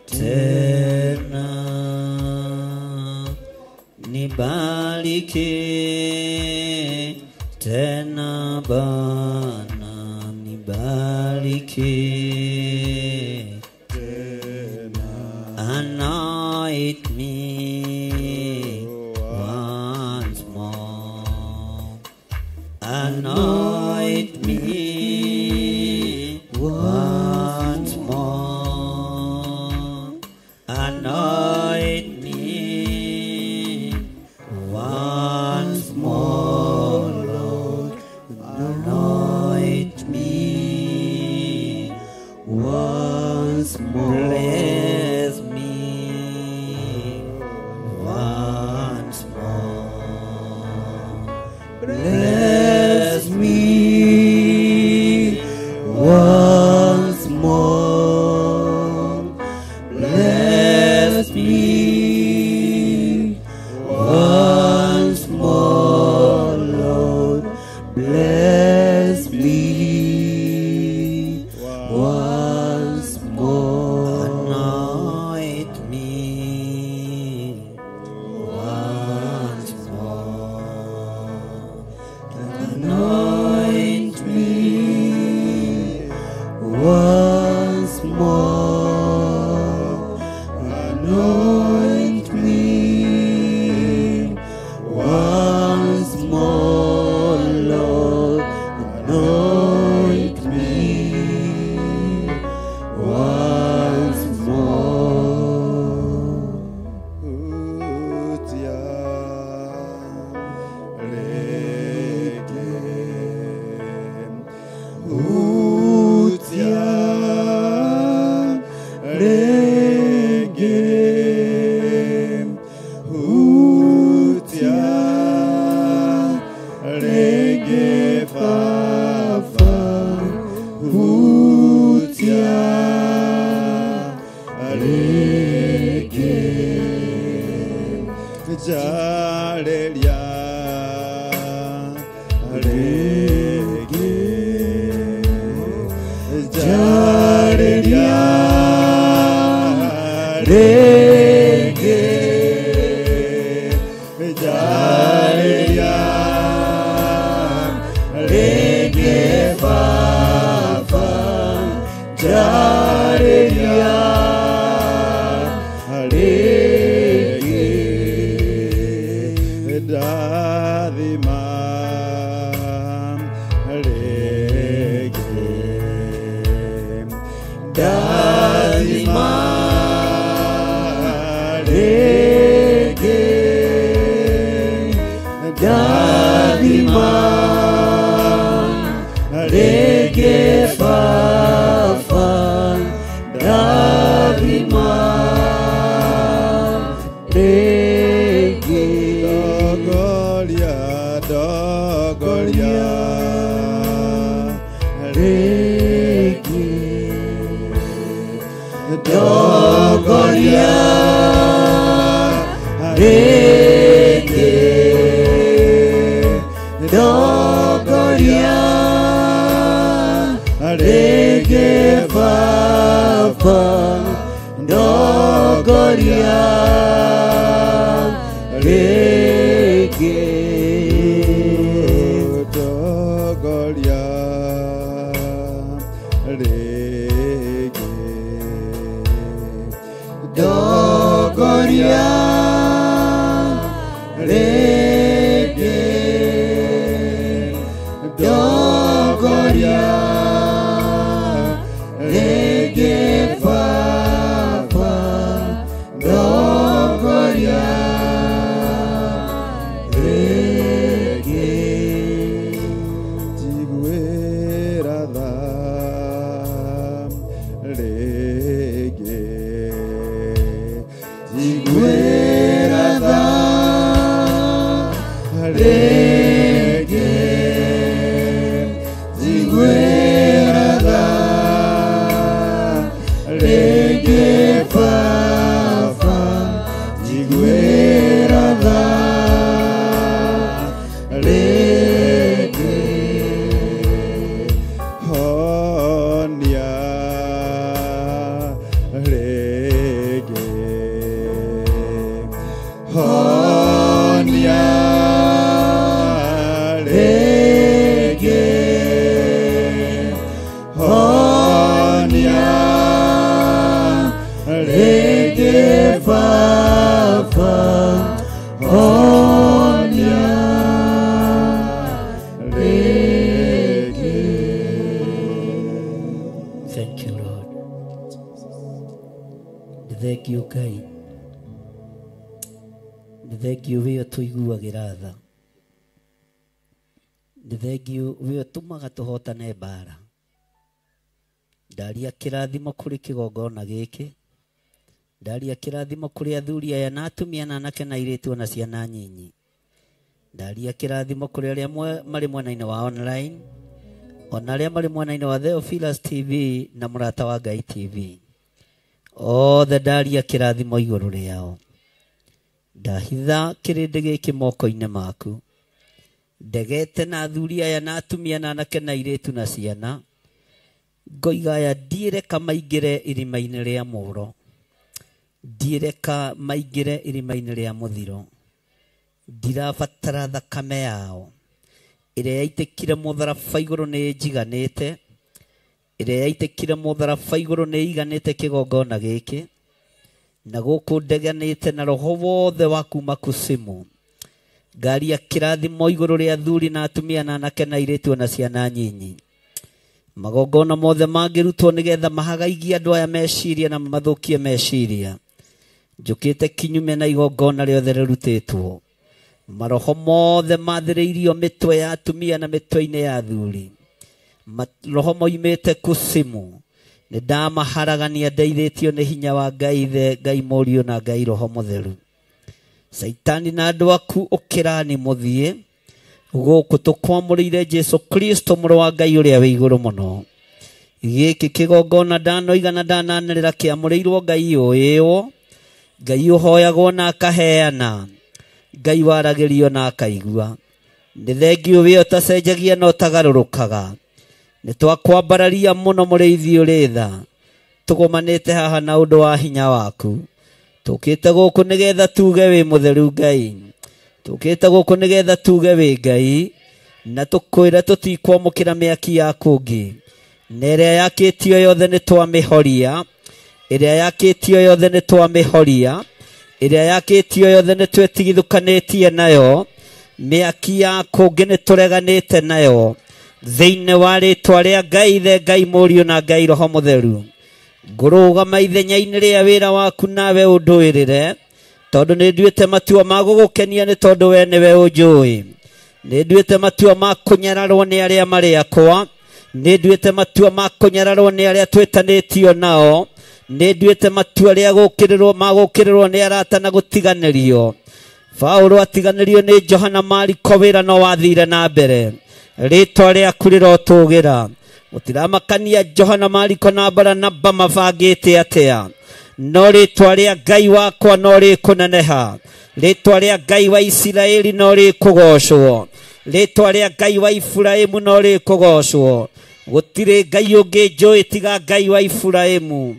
tena, nibariki tena Bwana, nibariki tena. Anoint me once more, anoint me once more, anoint me once more, Lord, anoint me once more, bless me once more, bless me once more, bless me once more, Lord, bless me once more, anoint me once more, anoint me once more, anoint me once more, Lord, anoint me once more. Hutia rege, hutia rege, hutia rege fafa, hutia rege, jareria rege, jareria rege, jareria rege fafa, jareria rege, dathima rege, dathima rege, dathima rege fafa, dathima rege, dogoria, dogoria rege, dogoria rege, dogoria rege fafa, dogoria rege, dogoria rege, dogoria rege, dogoria rege fafa, dogoria rege, jiguera da rege, jiguera da rege, jiguera da rege fafa, jiguera Honia rĩngĩ, honia rĩngĩ Baba, honia rĩngĩ. Thank you, Lord. Thank you, Ngai. Thank you we ũtũiguagĩra tha. Thank you we ũtũmaga tũhotane mbara. Ndaria kĩrathimo kũrĩ kĩgongona gĩkĩ. Ndaria kĩrathimo kũrĩ athuri aya na atumia na anake na airĩtu ona ciana nyinyi. Ndaria kĩrathimo kũrĩ arĩa marĩ mwena-inĩ wa online, ona arĩa marĩ mwena-inĩ wa Theophilus TV na Mũrata wa Ngai TV. Othe ndaria kĩrathimo igũrũ rĩao. Ndahitha kĩrĩndĩ gĩkĩ moko-inĩ maku. Ndegete na athuri aya na atumia na anake na airĩtu na ciana. Ngoiga aya ndiĩreka maingĩre irima-inĩ rĩa mũro. Ndiĩreka maingĩre irima-inĩ rĩa mũthiro. Ndirabatara thakame yao. Ĩrĩa yaitĩkire mũtharaba igũrũ nĩ ĩnjiganĩte. Ĩrĩa yaitĩkire mũtharaba igũrũ nĩ ĩiganĩte kĩgongona gĩkĩ. Na gũkũ ndeganĩte na roho wothe wa kuma kusimu. Ngaria kĩrathimo igũrũ rĩa athuri na atumia na anake na airĩtu ona ciana nyinyi. Magongona mothe mangĩrutwo nĩgetha mahagaigie andũ aya meciria na mamathũkie meciria. Njũkĩte kinyume na igongona rĩothe rĩrutĩtwo. Maroho mothe mathĩrĩirio mĩtwe ya atumia na mĩtwe-inĩ ya athuri. Maroho moimĩte kusimu. Nĩ ndamaharagania ndeithĩtio nĩ hinya wa Ngai Ithe, Ngai Mũriũ na Ngai Roho Mũtheru. Saitani na andũ aku ũkĩrani mũthiĩ. Gũkũ tũkwamũrĩire Jesu Kristo mũrũ wa Ngai ũrĩa wĩ igũrũ mũno. Gĩkĩ kĩgongona ndanoiga na ndananĩrĩra kĩamũrĩirwo Ngai ũĩĩwo, Ngai ũhoyagwo na akaheana, Ngai waragĩrio na akaigua. Nĩ thengiũ wĩ ũtacenjagia na ũtagarũrũkaga. Nĩ twakwambararia mũno mũrĩithi ũrĩ tha. Tũgomanĩte haha na ũndũ wa hinya waku. Tũkĩte gũkũ nĩgetha tuge wĩ mũtheru Ngai. Tũkĩte gũkũ nĩgetha tuge wĩ Ngai. Na tũkwĩra tũtikwamũkĩra mĩaki ya kũngĩ. Na ĩrĩa yakĩtio yothe nĩ twamĩhoria. Ĩrĩa yakĩtio yothe nĩ twamĩhoria. Ĩrĩa yakĩtio yothe nĩ twĩtigithũkanĩtie nayo. Mĩaki ya kũngĩ nĩ tũreganĩte nayo. Thĩinĩ wa rĩtwa rĩa Ngai Ithe, Ngai Mũriũ na Ngai Roho Mũtheru. Ngũrũgama ithenya-inĩ rĩa wĩra waku nawe ũndũĩrĩre, tondũ nĩ nduĩte matua ma gũgũkenia nĩ tondũ we nĩwe ũnjũĩ. Nĩ nduĩte matua ma kũnyararwo nĩ arĩa marĩ akwa. Nĩ nduĩte matua ma kũnyararwo nĩ arĩa twĩtanĩtio nao. Nĩ nduĩte matua rĩa gũkĩrĩrwo ma gũkĩrĩrwo nĩ arata na gũtiganĩrio. Paũlũ atiganĩrio nĩ Johana Mariko wĩra no wathire na mbere. Rĩtwa rĩaku rĩrotũgĩra. Gũtiramakania Johana Mariko na Baranaba mabangĩte atĩa. No rĩtwa rĩa Ngai wakwa no rĩkũneneha. Rĩtwa rĩa Ngai wa Isiraeli no rĩkũgocwo. Rĩtwa rĩa Ngai wa Iburahĩmu no rĩkũgocwo. Gũtirĩ Ngai ũngĩ njũĩ tiga Ngai wa Iburahĩmu.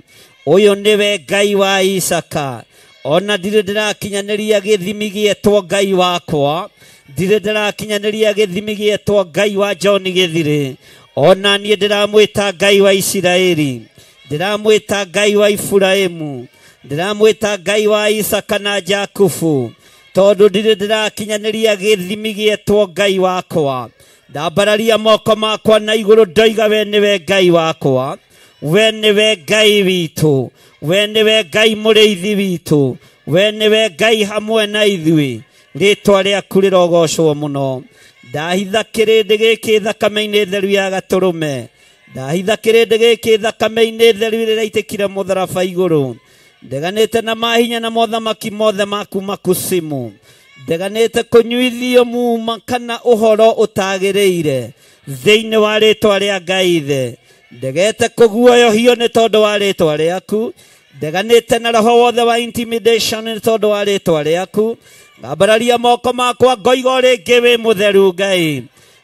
Ũyũ nĩwe Ngai wa Isaka. Ona ndirĩ ndĩrakinyanĩria gĩthimi gĩetwo Ngai wakwa. Ndirĩ ndĩrakinyanĩria gĩthimi gĩetwo Ngai wa John Gĩthirĩ. Ona niĩ ndĩramwĩta Ngai wa Isiraeli. Ndĩramwĩta Ngai wa Iburahĩmu. Ndĩramwĩta Ngai wa Isaka na Jakubu. Tondũ ndirĩ ndĩrakinyanĩria gĩthimi gĩetwo Ngai wakwa. Ndambararia moko makwa na igũrũ ndoiga we nĩwe Ngai wakwa. We nĩwe Ngai witũ. We nĩwe Ngai mũrĩithi witũ. We nĩwe Ngai hamwe na ithuĩ. Rĩtwa rĩaku rĩrogocwo mũno. Ndahitha kĩrĩndĩ gĩkĩ thakame-inĩ theru ya gatũrũme. Ndahitha kĩrĩndĩ gĩkĩ thakame-inĩ theru ĩrĩa ĩraitĩkire mũtharaba igũrũ. Ndeganĩte na mahinya na mothamaki mothe ma kuma kusimu. Ndeganĩte kũnyuithio muma kana ũhoro ũtagĩrĩire thĩinĩ wa rĩtwa rĩa Ngai Ithe. Ndegete kũguoyohio nĩ tondũ wa rĩtwa rĩaku. Ndeganĩte na roho wothe wa intimidation nĩ tondũ wa rĩtwa rĩaku. Ngambararia moko makwa ngoiga rĩngĩ wĩ mũtheru Ngai.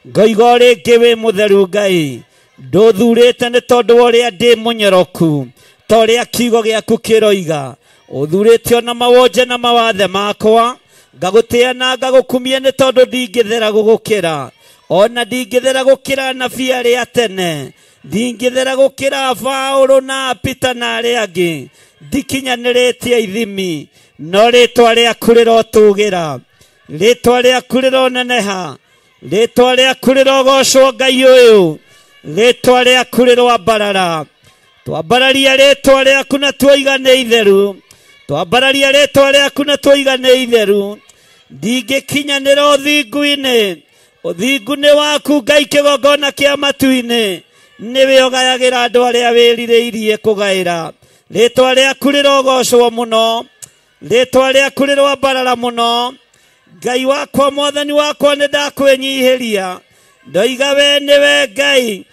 Ngoiga rĩngĩ wĩ mũtheru Ngai. Ndũthurĩte nĩ tondũ wa ũrĩa ndĩ mũnyoroku, ta ũrĩa kiugo gĩaku kĩroiga. Ũthurĩte ona mawonje na mawathe makwa. Ngagũtĩĩa na ngagũkumia nĩ tondũ ndingĩthera gũgũkĩra. Ona ndingĩthera gũkĩra anabii arĩa tene. Ndingĩthera gũkĩra Paũlũ na Peter na arĩa angĩ. Ndikinyanĩrĩtie ithimi. No rĩtwa rĩaku rĩrotũgĩra. Rĩtwa rĩaku rĩroneneha. Rĩtwa rĩaku rĩrogocwo Ngai ũyũ. Rĩtwa rĩaku rĩroambarara. Twambararia rĩtwa rĩaku na tuoiga nĩ itheru. Twambararia rĩtwa rĩaku na tuoiga nĩ itheru. Ndingĩkinyanĩra ũthingu-inĩ. Ũthingu nĩ waku Ngai kĩgongona kĩa matu-inĩ. Nĩwe ũgayagĩra andũ arĩa wĩrirĩirie kũgaĩra. Rĩtwa rĩaku rĩrogocwo mũno. Rĩtwa rĩaku rĩroambarara mũno. Ngai wakwa mwathani wakwa nĩ ndakwĩnyihĩria. Ndoiga we nĩwe Ngai.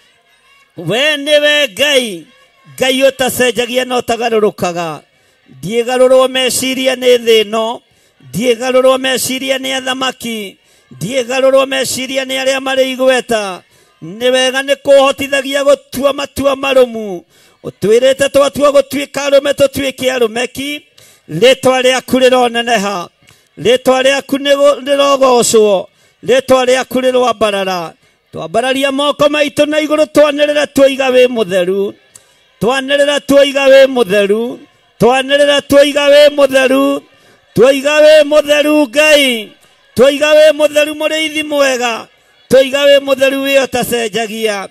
We nĩwe Ngai. Ngai ũtacenjagia na ũtagarũrũkaga. Ndiĩgarũrwo meciria nĩ thĩ ĩno. Ndiĩgarũrwo meciria nĩ athamaki. Ndiĩgarũrwo meciria nĩ arĩa marĩ igweta. Nĩ wega nĩ kũhotithagia gũtua matua marũmu. Ũtwĩrĩte twatua gũtuĩka arũme tũtuĩke arũme ki. Rĩtwa rĩaku rĩroneneha. Rĩtwa rĩaku rĩrogocwo. Rĩtwa rĩaku rĩroambarara. Twambararia moko maitũ na igũrũ twanĩrĩra tuoiga wĩ mũtheru. Twanĩrĩra tuoiga wĩ mũtheru. Twanĩrĩra tuoiga wĩ mũtheru. Tuoiga wĩ mũtheru Ngai. Tuoiga wĩ mũtheru mũrĩithi mwega. Tuoiga wĩ mũtheru wĩ ũtacenjagia.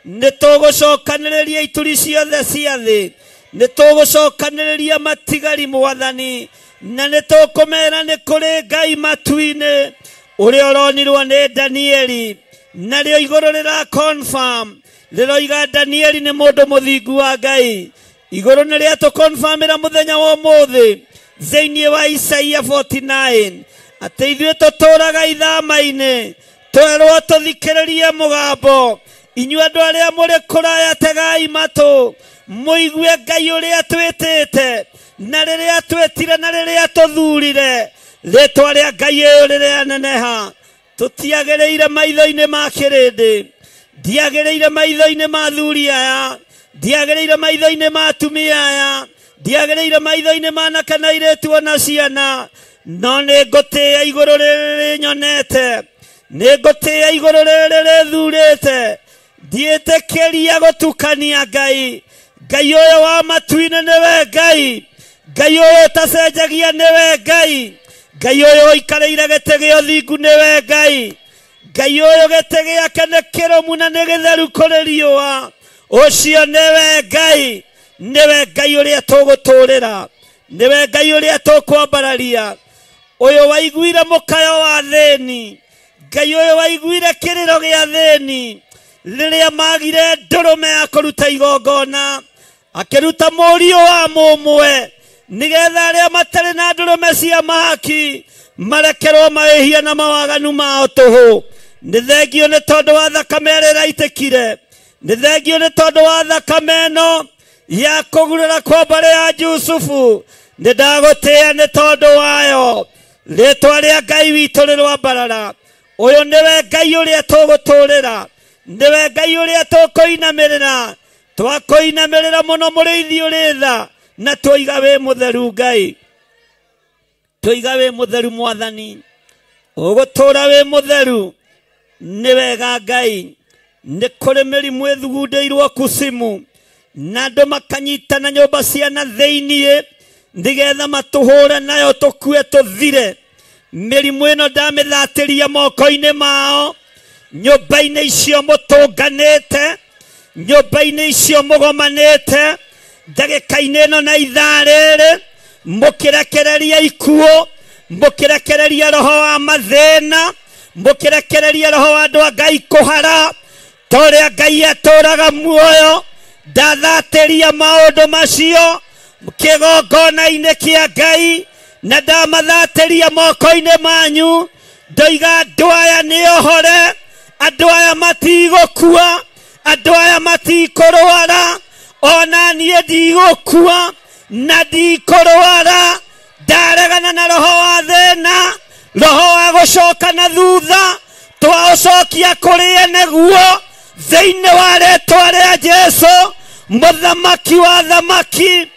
Nĩ tũgũcokanĩrĩria ituri ciothe cia thĩ. Nĩ tũgũcokanĩrĩria matigari mwathani. Na nĩ tũkũmera nĩ kũrĩ Ngai matu-inĩ ũrĩa ũronirwo nĩ Danieli. Narĩo igũrũ rĩra confirm. Rĩroiga Danieli nĩ mũndũ mũthingu wa Ngai. Igũrũ nĩ rĩatũ confirmĩra mũthenya wa ũmũthĩ thĩinĩ wa Isaia 49 atĩ ithuĩ tũtũraga ithama-inĩ twerwo tũthikĩrĩrie mũgambo. Inyuĩ andũ arĩa mũrĩ kũraya tegai matũ mũigue Ngai ũrĩa twĩtĩte na rĩrĩa twĩtire na rĩrĩa tũthurire. Rĩtwa rĩa Ngai ũyũ rĩrĩaneneha. Tũtiagĩrĩire maitho-inĩ ma kĩrĩndĩ. Ndiagĩrĩire maitho-inĩ ma athuri aya. Ndiagĩrĩire maitho-inĩ ma atumia aya. Ndiagĩrĩire maitho-inĩ ma anake na airĩtu ona ciana. No nĩ ngũtĩĩa igũrũ rĩrĩ rĩnyonete. Nĩ ngũtĩĩa igũrũ rĩrĩ rĩthurĩte. Ndiĩtĩkĩria gũtukania Ngai. Ngai ũyũ wa matu-inĩ nĩwe Ngai. Ngai ũyũ ũtacenjagia nĩwe Ngai. Ngai ũyũ ũikarĩire gĩtĩ gĩa ũthingu nĩwe Ngai. Ngai ũyũ gĩtĩ gĩake nĩ kĩrũmu na nĩ gĩtheru kũrĩ riũa. Ũcio nĩwe Ngai. Nĩwe Ngai ũrĩa tũgũtũrĩra. Nĩwe Ngai ũrĩa tũkwambararia. Ũyũ waiguire mũkayo wa thĩni. Ngai ũyũ waiguire kĩrĩro gĩa thĩni. Rĩrĩa magire ndũrũme ya kũruta igongona, akĩruta mũriũ wa mũmwe nĩgetha arĩa matarĩ na ndũrũme cia mahaki marekerwo mahĩhia na mawaganu mao tũhũ. Nĩ thengio nĩ tondũ wa thakame ĩrĩa ĩraitĩkire. Nĩ thengio nĩ tondũ wa thakame ĩno ya kũgurũra kwa mbarĩ ya Jusufu. Nĩ ndagũtĩĩa nĩ tondũ wayo. Rĩtwa rĩa Ngai witũ rĩroambarara. Ũyũ nĩwe Ngai ũrĩa tũgũtũrĩra. Nĩwe Ngai ũrĩa tũkũinamĩrĩra. Twakũinamĩrĩra mũno mũrĩithi ũrĩ tha na tuoiga wĩ mũtheru Ngai. Tuoiga wĩ mũtheru mwathani. Ũgũtũra wĩ mũtheru. Nĩ wega Ngai. Nĩ kũrĩ mĩrimũ ĩthugundĩirwo kucimu na andũ makanyitana nyũmba cia na thĩiniĩ nĩgetha matũhũre nayo tũkue tũthire. Mĩrimũ ĩno ndamĩthatĩria moko-inĩ mao. Nyũmba-inĩ icio mũtũnganĩte, nyũmba-inĩ icio mũgomanĩte, ndagĩka-inĩ ĩno na ithaa rĩrĩ mũkĩrekereria ikuũ, mũkĩrekereria roho wa mathĩna, mũkĩrekereria roho wa andũ a Ngai kũhara. Ta ũrĩa Ngai atũraga muoyo, ndathatĩria maũndũ macio kĩgongona-inĩ kĩa Ngai na ndamathatĩria moko-inĩ manyu. Ndoiga andũ aya nĩ ohore, andũ aya matigũkua, andũ aya matikũrwara, ona niĩ ndigũkua na ndikũrwara. Ndaregana na roho wa thĩna, roho wa gũcoka na thutha, twaũcokia kũrĩ ene guo thĩinĩ wa rĩtwa rĩa Jesũ, mũthamaki wa thamaki,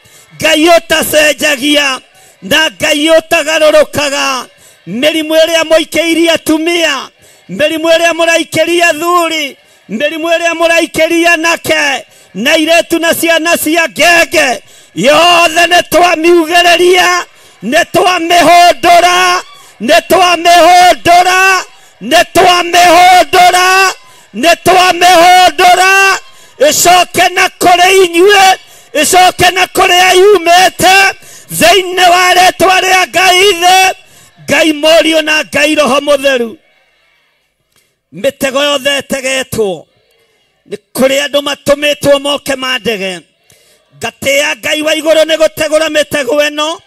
Ngai ũtacenjagia na Ngai ũtagarũrũkaga. Mĩrimũ ĩrĩa mũikĩirie atumia, mĩrimũ ĩrĩa mũraikĩria athuri, mĩrimũ ĩrĩa mũraikĩria anake na airĩtu na ciana cia ngenge, yothe nĩ twamiugĩrĩria, nĩ twamĩhũndũra, nĩ twamĩhũndũra, nĩ twamĩhũndũra, nĩ twamĩhũndũra, ĩcoke na kũrĩ inyuĩ, ĩcoke na kũrĩa yumĩte, thĩinĩ wa rĩtwa rĩa Ngai Ithe, Ngai Mũriũ na Ngai Roho Mũtheru. Mĩtego yothe ĩtegetwo nĩ kũrĩ andũ matũmĩtwo moke mandege. Ngatĩĩa Ngai wa igũrũ nĩ gũtegũra mĩtego ĩno.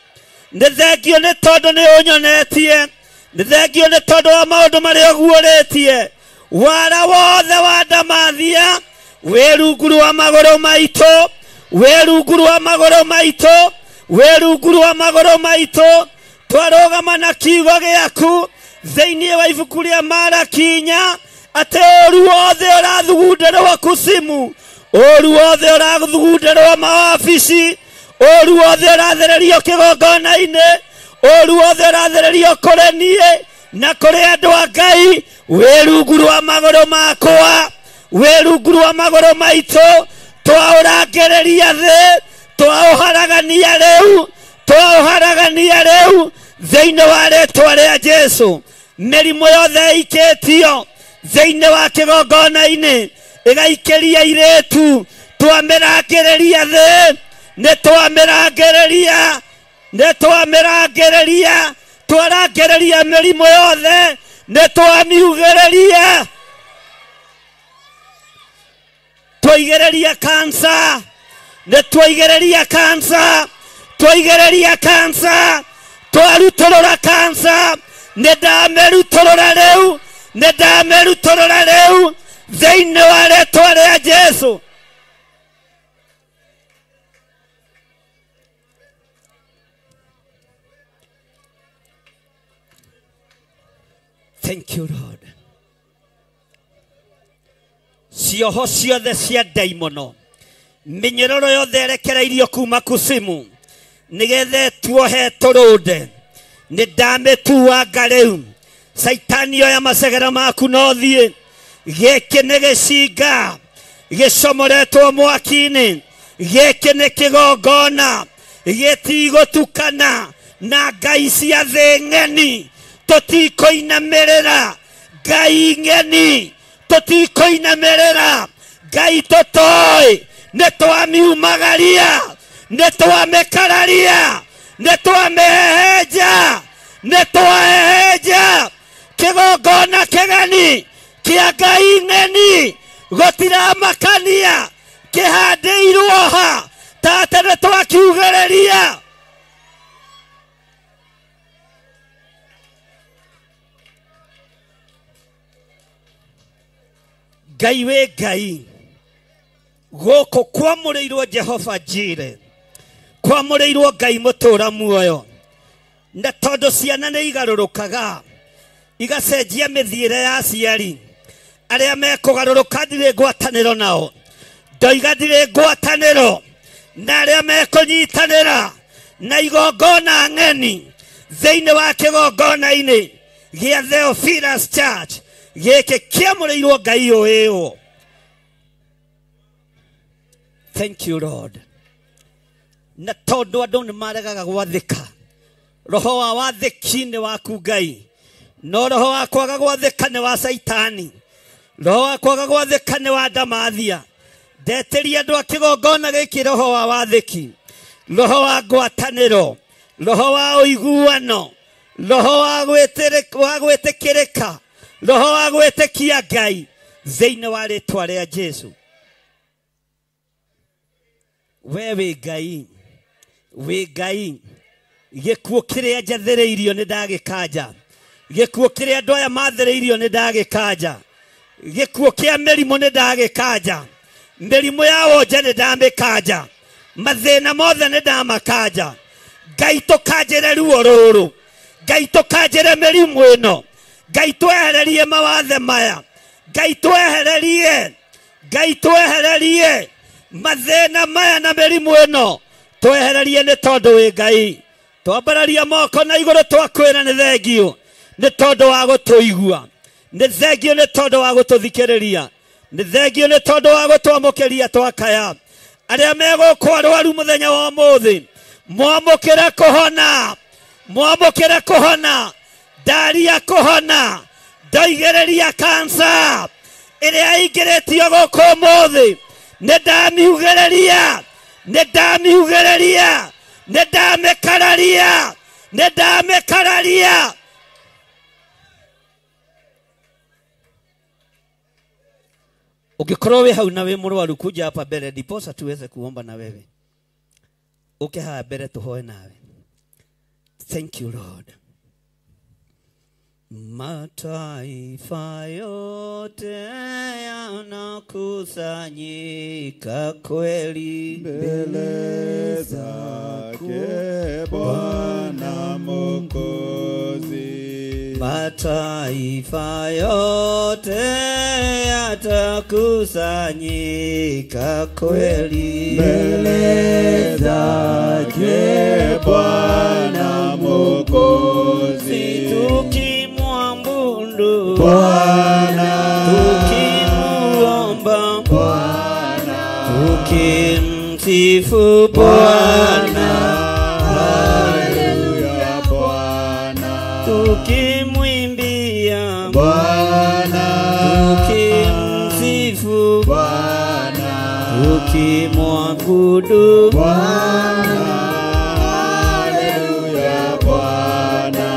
Nĩ thengio nĩ tondũ nĩ ũnyonetie, nĩ thengio nĩ tondũ wa maũndũ marĩa ũguũrĩtie. Wara wothe wa ndamathia wĩ rungu rwa magũrũ maitũ, wĩ rungu rwa magũrũ maitũ, wĩ rungu rwa magũrũ maitũ. Twarũgama na kiugo gĩaku thĩinĩ wa ibuku rĩa Marakinya, atĩ ũru wothe ũrathugundĩrwo kusimu, ũru wothe ũrathugundĩrwo mawabici, ũru wothe ũrathererio kĩgongona-inĩ, ũru wothe ũrathererio kũrĩ niĩ na kũrĩ andũ a Ngai, wĩ rungu rwa magũrũ makwa, wĩ rungu rwa magũrũ maitũ. Twaũrangĩrĩria thĩ, twaũharagania rĩu, twaũharagania rĩu thĩinĩ wa rĩtwa rĩa Jesũ. Mĩrimũ yothe ĩikĩtio thĩinĩ wa kĩgongona-inĩ ĩgaikĩria airĩtu, twamĩrangĩrĩria thĩ, nĩ twamĩrangĩrĩria, nĩ twamĩrangĩrĩria, twarangĩrĩria mĩrimũ yothe, nĩ twamiugĩrĩria, twaigĩrĩria kansa, nĩ twaigĩrĩria kansa, twaigĩrĩria kansa, twarutũrũra kansa, nĩ ndamĩrutũrũra rĩu, nĩ ndamĩrutũrũra rĩu thĩinĩ wa rĩtwa rĩa Jesũ. Thank you Lord. Cioho ciothe cia ndaimono, mĩnyororo yothe ĩrekereirio kuma kusimu nĩgetha tuohe tũrũnde, nĩ ndamĩtuanga rĩu. Caitani oya macegera maku no thiĩ. Gĩkĩ nĩ gĩcinga gĩcomoretwo mwaki-inĩ, gĩkĩ nĩ kĩgongona gĩtigũtukana na ngai cia thĩ ng'eni. Tũtikũinamĩrĩra ngai ng'eni, tũtikũinamĩrĩra ngai tũtoĩ. Nĩ twamiumagaria, nĩ twamĩkararia, nĩ twamĩhehenja, nĩ twahehenja kĩgongona kĩgeni kĩa ngai ng'eni, gũtiramakania kĩhandĩirwo ha, tate nĩ twakiugĩrĩria. Ngai wĩ Ngai, gũkũ kwamũrĩirwo Jehova Jire, kwamũrĩirwo Ngai mũtũũra muoyo. Na tondũ ciana nĩ igarũrũkaga igacenjia mĩthiĩre ya aciari, arĩa mekũgarũrũka ndirĩ ngwatanĩro nao, ndoiga ndirĩ ngwatanĩro na arĩa mekũnyitanĩra na igongona ng'eni thĩinĩ wa kĩgongona-inĩ gĩa Theophilus Church gĩkĩ kĩamũrĩirwo Ngai ũĩĩwo. Thank you Lord. Na tondũ andũ nĩ maregaga gwathĩka, roho wa wathĩki nĩ waku Ngai, no roho wa kwaga gwathĩka nĩ wa Caitani, roho wa kwaga gwathĩka nĩ wa ndamathia. Ndetĩria andũ a kĩgongona gĩkĩ roho wa wathĩki, roho wa ngwatanĩro, roho wa ũiguano, roho wa gwĩtĩkĩrĩka, roho wa gwĩtĩkia Ngai thĩinĩ wa rĩtwa rĩa Jesũ. We wĩ Ngai, wĩ Ngai, gĩkuũ kĩrĩa njathĩrĩirio nĩ ndagĩkanja, gĩkuũ kĩrĩa andũ aya mathĩrĩirio nĩ ndagĩkanja, gĩkuũ kĩa mĩrimũ nĩ ndagĩkanja, mĩrimũ ya wonje nĩ ndamĩkanja, mathĩna mothe nĩ ndamakanja. Ngai tũkanjĩre ruo rũrũ, Ngai tũkanjĩre mĩrimũ ĩno, Ngai twehererie mawathe maya, Ngai twehererie, Ngai twehererie mathĩna maya na mĩrimũ ĩno, twehererie nĩ tondũ wĩ Ngai. Twambararia moko na igũrũ twakwĩra nĩ thengio. Nĩ tondũ wa gũtũigua, nĩ thengio nĩ tondũ wa gũtũthikĩrĩria, nĩ thengio nĩ tondũ wa gũtwamũkĩria twakaya. Arĩa megũkũ arwaru mũthenya wa ũmũthĩ, mwamũkĩre kũhona, mwamũkĩre kũhona, ndaria kũhona, ndoigĩrĩria kansa ĩrĩa ĩingĩrĩtio gũkũ ũmũthĩ, nĩ ndamiugĩrĩria, nĩ ndamiugĩrĩria, nĩ ndamĩkararia, nĩ ndamĩkararia. Ukikorwo wĩ hau na wĩ mũrwaru, kuja hapa mbere ndiposa tuweze kuomba na wewe. Uke haha mbere tuhoe nawe. Thank you Lord. Mataifa yote yanakusanyika kweli mbele zake Bwana Mwokozi. Mataifa yote yatakusanyika kweli mbele zake Bwana Mwokozi. Tukimwabudu Bwana, tukimuomba Bwana, tukimsifu Bwana, haleluya Bwana, tukimwimbia Bwana, tukimsifu Bwana, tukimwabudu Bwana, haleluya Bwana.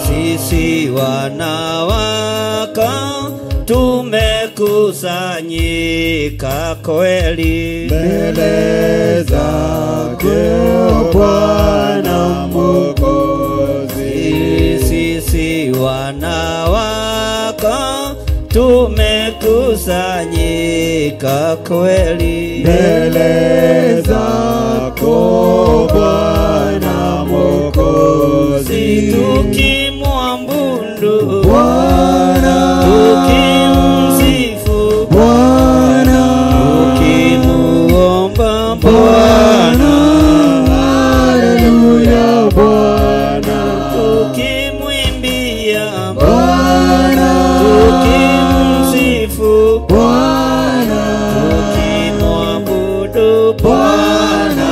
Sisi wanawako tumekusanyika kweli mbele zake Bwana Mwokozi. Sisi wanawako tumekusanyika kweli mbele zako Bwana Mwokozi. Tukimwabudu Bwana, tukimsifu Bwana, tukimuomba Bwana, haleluya Bwana, tukimwimbia Bwana, tukimsifu Bwana, tukimwabudu Bwana,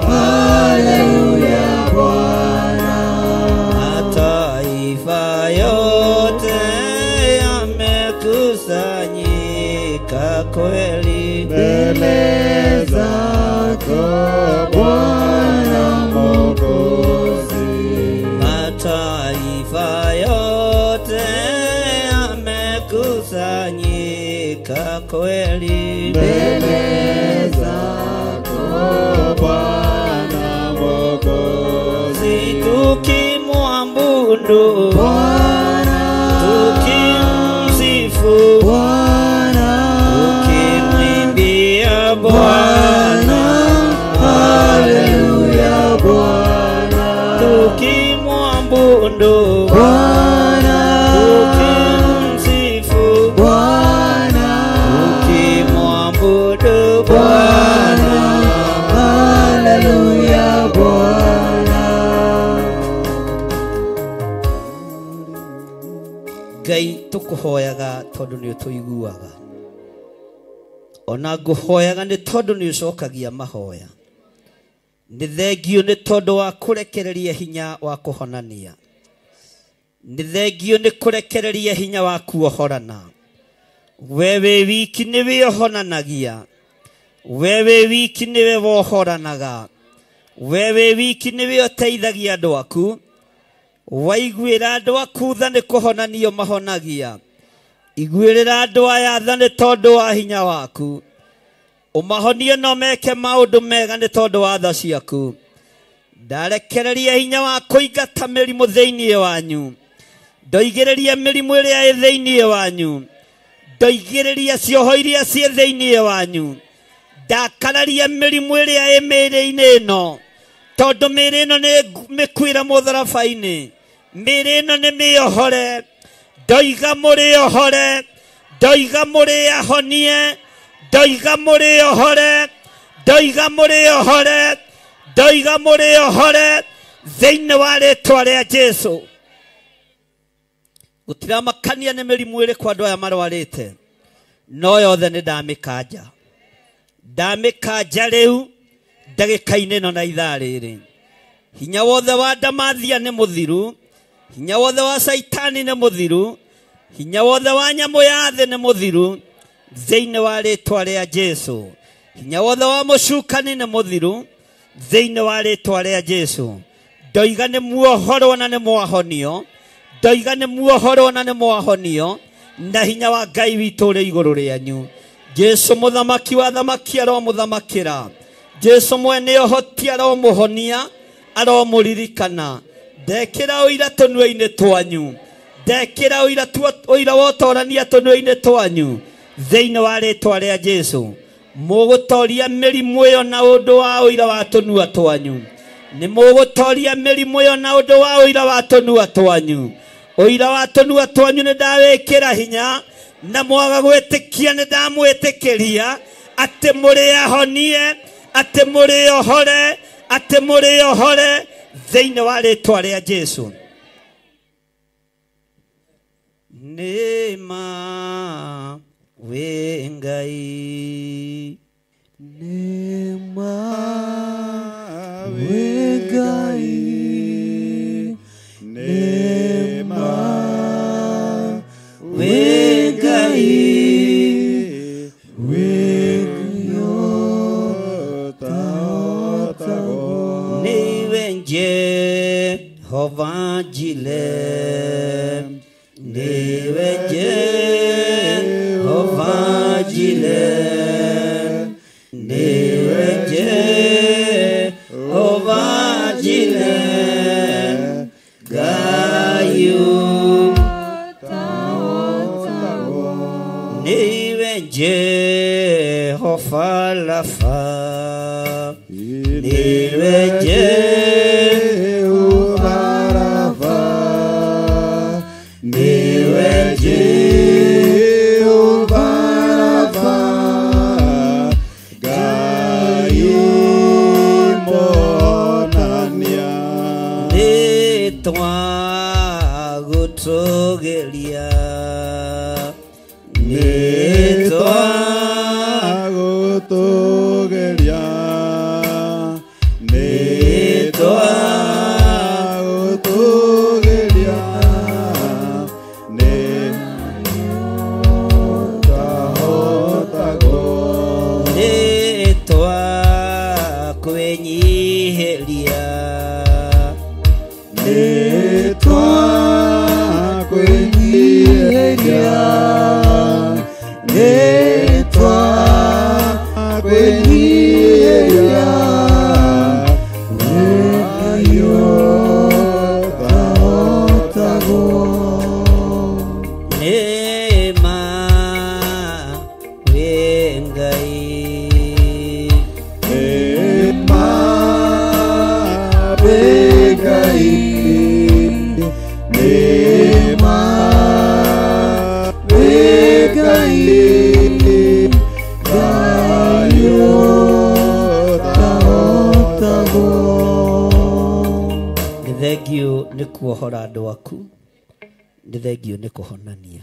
haleluya Bwana. Mataifa yote yamekusanyika kweli mbele zako Bwana Mwokozi. Mataifa yote yamekusanyika kweli mbele zako Bwana Mwokozi. Tukimwabudu Bwana, tukimsifu Bwana, tukimwimbia Bwana, haleluya Bwana, tukimwabudu Bwana, tukimsifu Bwana, tukimwabudu Bwana, haleluya Bwana. Ngai tukuhoyaga tondu ni utuiguaga, ona nguhoyaga ni tondu ni ucokagia mahoya. Ni thengio ni tondu wa kurekereria hinya wa kuhonania, ni thengio ni kurekereria hinya wa kuohorana. Wewe wiki niwe ũhonanagia, wewe wiki niwe wohoranaga, wewe wiki niwe ũteithagia andũ aku. Waiguĩra andũ aku tha nĩ kũhonanio mahonagia. Iguĩrĩra andũ aya tha nĩ tondũ wa hinya waku. Ũmahonie no meke maũndũ mega nĩ tondũ wa tha ciaku. Ndarekereria hinya wa kũingata mĩrimũ thĩinĩ wanyu, ndoigĩrĩria mĩrimũ ĩrĩa ĩ thĩinĩ wanyu, ndoigĩrĩria cioho iria ciĩ thĩinĩ wanyu, ndakararia mĩrimũ ĩrĩa ĩ mĩĩrĩ-inĩ ĩno, tondũ mĩĩrĩ ĩno nĩ mĩkuĩre mũtharaba-inĩ, mĩĩrĩ ĩno nĩ mĩohore. Ndoiga mũrĩohore, ndoiga mũrĩahonie, ndoiga mũrĩohore, ndoiga mũrĩohore, ndoiga mũrĩohore thĩinĩ wa rĩtwa rĩa Jesũ. Gũtiramakania nĩ mĩrimũ ĩrĩkũ andũ aya marwarĩte, no yothe nĩ ndamĩkanja. Ndamĩkanja rĩu ndagĩka-inĩ ĩno na ithaa rĩrĩ. Hinya wothe wa ndamathia nĩ mũthiru, hinya wothe wa Saitani nĩ mũthiru, hinya wothe wa nyamũ ya thĩ nĩ mũthiru thĩinĩ wa rĩtwa rĩa Jesu. Hinya wothe wa mũcukani nĩ mũthiru thĩinĩ wa rĩtwa rĩa Jesu. Ndoiga nĩ muohorwo na nĩ mwahonio, ndoiga nĩ muohorwo na nĩ mwahonio, na hinya wa Ngai witũ ũrĩ igũrũ rĩanyu. Jesu mũthamaki wa thamaki aromũthamakĩra. Jesu mwene ũhoti aromũhonia, aromũririkana. Ndekĩra ũira tũnua-inĩ twanyu, ndekĩra ũira wa ũtorania tũnua-inĩ twanyu thĩinĩ wa rĩtwa rĩa Jesu. Mũgũtoria mĩrimũ ĩyo na ũndũ wa ũira wa tũnua twanyu. Nĩ mũgũtoria mĩrimũ ĩyo na ũndũ wa ũira wa tũnua twanyu. Ũira wa tũnua twanyu nĩ ndawĩkĩra hinya, na mwaga gwĩtĩkia nĩ ndamwĩtĩkĩria atĩ mũrĩ ahonie, atĩ mũrĩ ohore, atĩ mũrĩ ohore thĩinĩ wa rĩtwa rĩa Jesu. Nĩ ma wĩ Ngai, nĩ ma wĩ Ngai, nĩ ma wĩ Ngai, wĩ ũtahotagwo. Nĩwe Jehova Jireh, nĩwe Jehova Jireh, nĩwe Jehova Jireh, Ngai ũtahotagwo. Nĩwe Jehova Rafa, nĩwe Jehova Rafa, nĩwe Jehova Rafa, Ngai mũhonania. Nĩtwa gũtũgĩria, nĩtwa gũtũgĩria, nĩtwa gũtũgĩria, nĩtahotagwo. Nĩtwa kwĩnyihĩria, nĩtwa kwĩnyihĩria, nĩtwa kwĩnyihĩria, Ngai ũtahotagwo. Nĩ ma wĩ Ngai, nĩ ma wĩ Ngai, nĩ ma wĩ Ngai, Ngai ũtahotagwo. Nĩ thengiũ nĩ kuohora andũ aku, nĩ thengiũ nĩ kũhonania.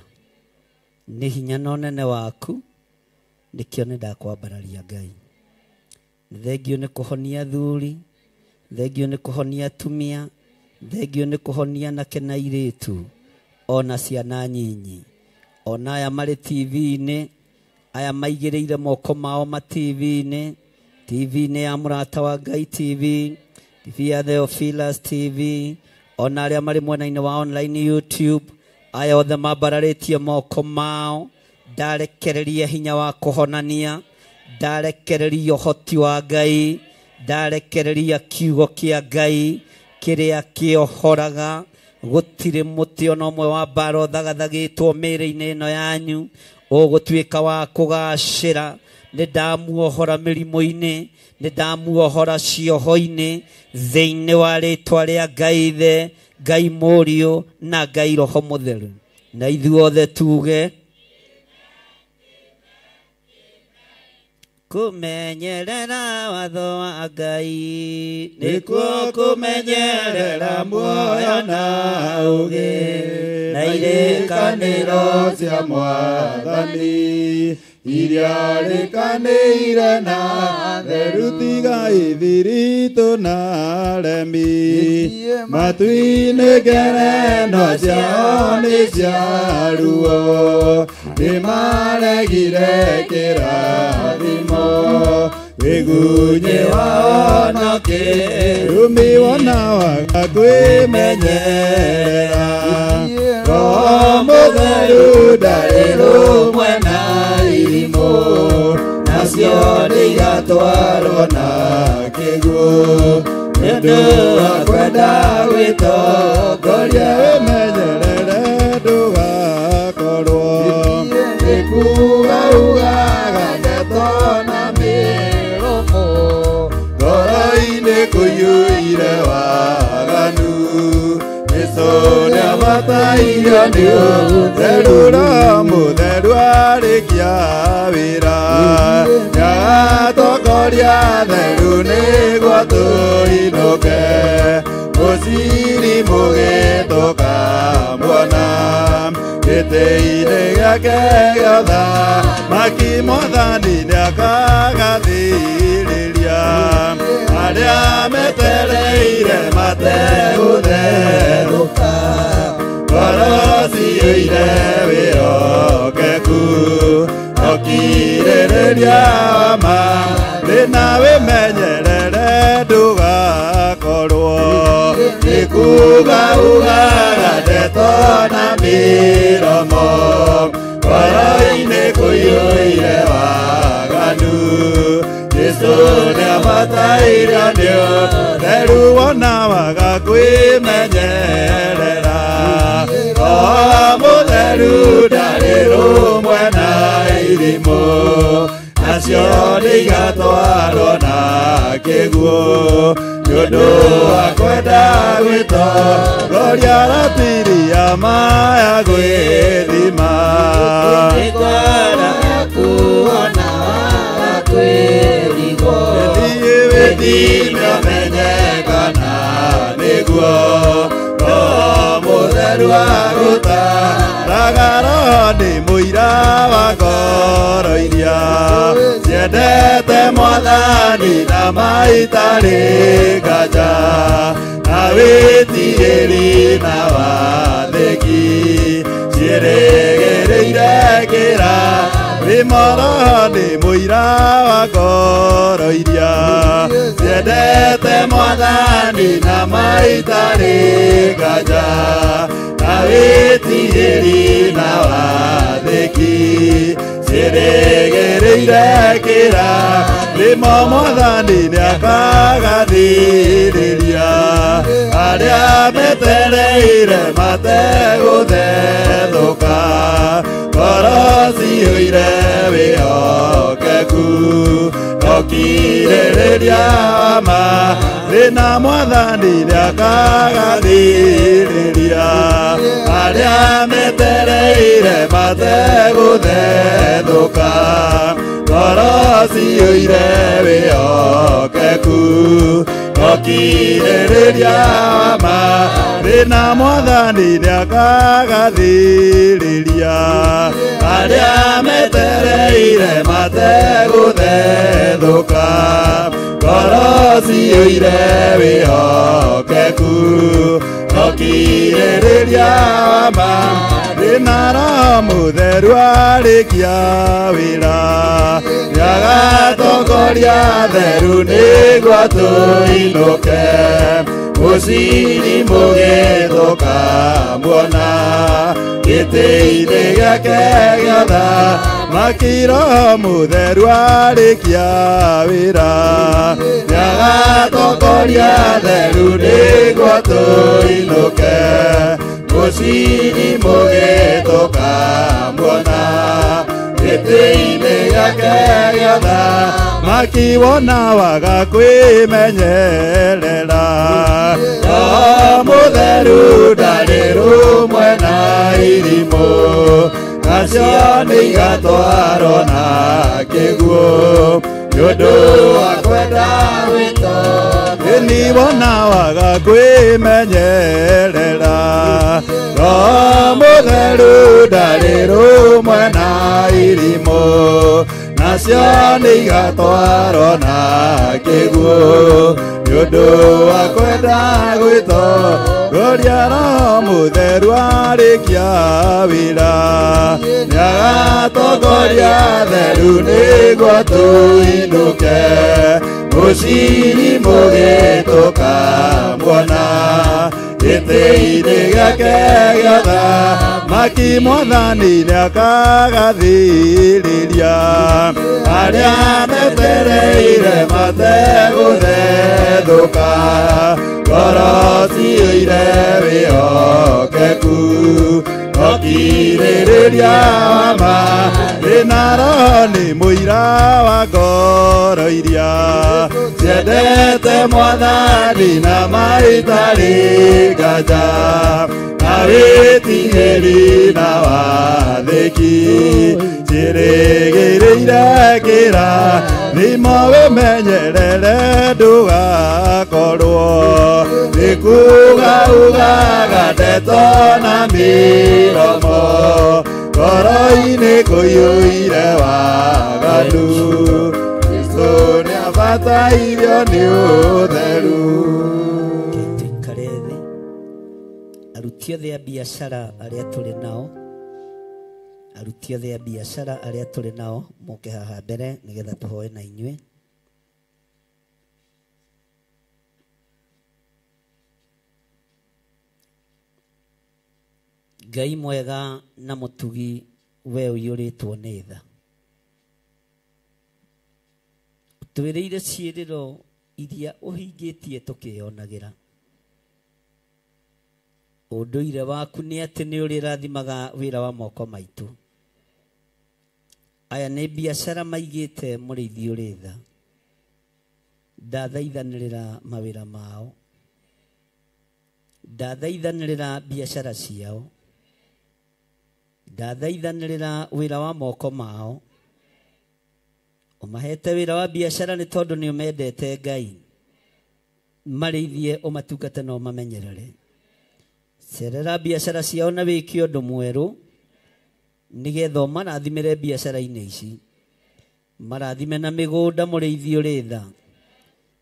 Nĩ hinya na ũnene waku, nĩkĩo nĩ ndakwambararia Ngai. Nĩ thengiũ nĩ kũhonia athuri, thengiũ nĩ kũhonia atumia, thengiũ nĩ kũhonia anake na airĩtu, ona ciana nyinyi, ona aya marĩ TV-inĩ, aya maigĩrĩire moko mao ma TV-inĩ, TV-inĩ ya Mũrata wa Ngai TV, TV ya Theophilus TV, ona arĩa marĩ mwena-inĩ wa online YouTube, aya othe mambararĩtie moko mao. Ndarekereria hinya wa kũhonania, ndarekereria ũhoti wa Ngai, ndarekereria kiugo kĩa Ngai kĩrĩa kĩohoraga. Gũtirĩ mũtĩ ona ũmwe wa mbara ũthagathagĩtwo mĩĩrĩ-inĩ ĩno yanyu ũgũtuĩka wa kũgacĩra. Nĩ ndamuohora mĩrimũ-inĩ, nĩ ndamuohora cioho-inĩ thĩinĩ wa rĩtwa rĩa Ngai Ithe, Ngai Mũriũ na Ngai Roho Mũtheru. Na ithuothe tuge kũmenyerera watho wa Ngai nĩkuo kũmenyerera muoyo na ũũgĩ. Na irĩkanĩro cia Mwathani iria rĩkanĩire na theru tiga ithiritũ na aremi matu-inĩ ngerenwa ciao nĩ cia ruo nĩmaregire kĩrathimo wĩgunyĩ wao na kĩrumi wona waga kwĩmenyerera Roho Mũtheru ndarĩ rũmwe na irimũ nacio nĩigatwarwo na kĩguũ nĩũndũ wa kwenda gwĩtongoria wĩmenyerere ndũgakorwo nĩ kuuga ugaga ndeto na mĩromo ngoro-inĩ kũiyũire waganu Jesũ nĩabatairio nĩ ũtheru Roho Mũtheru arĩkia wĩra nĩagatongoria theru nĩguo tũinũke mũciri mũgĩtũkamuona gĩtĩ-inĩ gĩake gĩa ũthamaki Mwathani nĩakagathĩrĩria arĩa metereire mategũtherũka ngoro ciyũire wĩhokeku ũkirĩrĩria wa ma thĩna wĩmenyerere ndũgakorwo nĩ kuuga ugaga ndeto na mĩromo ngoro-inĩ kũiyũire waganu Jesũ nĩabatairio nĩ ũtheru wona waga kwĩmenyerera Roho Mũtheru ndarĩ rũmwe na irimũ nacio nĩigatwarwo na kĩguũ nĩũndũ wa kwenda gwĩtongoria ratiri ya ma ya gwĩthima Nĩngwenda kuona waga kwĩrigwo Thiĩ wĩthime ũmenye kana nĩguo Roho Mũtheru agũtaaraga Roho nĩ mũira wa ngoro iria ciendete Mwathani na maitarĩ nganja na wĩtigĩri na wathĩki ciĩrĩgĩrĩire kĩra Rĩmo Roho nĩ mũira wa ngoro iria ciendete Mwathani na maitarĩ nganja na wĩtigĩri na wathĩki ciĩrĩgĩrĩire kĩra Rĩmo Mwathani nĩakagathĩrĩria arĩa metereire mategũthethũka ngoro ciyũire wĩhokeku ũkirĩrĩria wa ma thĩna Mwathani nĩakagathĩrĩria arĩa metereire mategũthethũka ngoro ciyũire wĩhokeku ũkirĩrĩria wa ma thĩna Mwathani nĩakagathĩrĩria arĩa metereire mategũthethũka ngoro ciyũire wĩhokeku ũkirĩrĩria wa ma thĩna Roho Mũtheru arĩkia wĩra nĩagatongoria theru nĩguo tũinũke mũciri mũgĩtũkamuona gĩtĩ-inĩ gĩake gĩa ũthamaki Roho Mũtheru arĩkia wĩra nĩagatongoria theru nĩguo tũinũke mũciri mũgĩtũkamuona gĩtĩ-inĩ gĩake gĩa ũthamaki wona waga kwĩmenyerera Roho Mũtheru ndarĩ rũmwe na irimũ nacio nĩigatwarwo na kĩguũ nĩũndũ wa kwenda gwĩtongoria wona waga kwĩmenyerera Roho Mũtheru ndarĩ rũmwe na irimũ, nacio nĩ igatwarwo na kĩguũ. Nĩ ũndũ wa kwenda gwĩtongoria Roho Mũtheru arĩkia wĩra, nĩagatongoria theru nĩguo tũinũke mũciĩ mũgĩtũkamuona. Gĩtĩ-inĩ gĩake gĩa ũthamaki Mwathani nĩakagathĩrĩria arĩa metereire mategũthethũka, ngoro ciyũire wĩhokeku. Okirĩrĩria wa ma wĩna Roho nĩ mũira wa ngoro iria ciendete Mwathani na maitarĩ nganja, na wĩtigĩri na wathĩki ciĩrĩgĩrĩire kĩrathimo wĩmenyerere ndũgakorwo nĩ kuga ugaga ndeto na mĩromo, ngoro-inĩ kũiyũire waganu. Kristo nĩabatairio nĩ ũtheru. Tuikare thĩ. Aruti othe a biacara arĩa tũrĩ nao, aruti othe a biacara arĩa tũrĩ nao moke haha mbere nĩgetha tũhoe na inyuĩ. Ngai mwega na mũtugi, we ũiyũrĩtwo nĩ tha, twĩrĩire ciĩrĩro iria ũhingĩtie tũkĩyonagĩra. Ũndũire waku nĩ atĩ nĩ ũrĩrathimaga wĩra wa moko maitũ. Aya nĩ biacara maigĩte mũrĩithi ũrĩ tha, ndathaithanĩrĩra mawĩra mao, ndathaithanĩrĩra biacara ciao, ndathaithanĩrĩra wĩra wa moko mao. Ũmahete wĩra wa biacara nĩ tondũ nĩ ũmendete Ngai, marĩithie ũmatungate na ũmamenyerere. Cerera biacara ciao na wĩke ũndũ mwerũ nĩgetha ũmarathimĩre biacara-inĩ ici. Marathime na mĩgũnda mũrĩithi ũrĩ tha,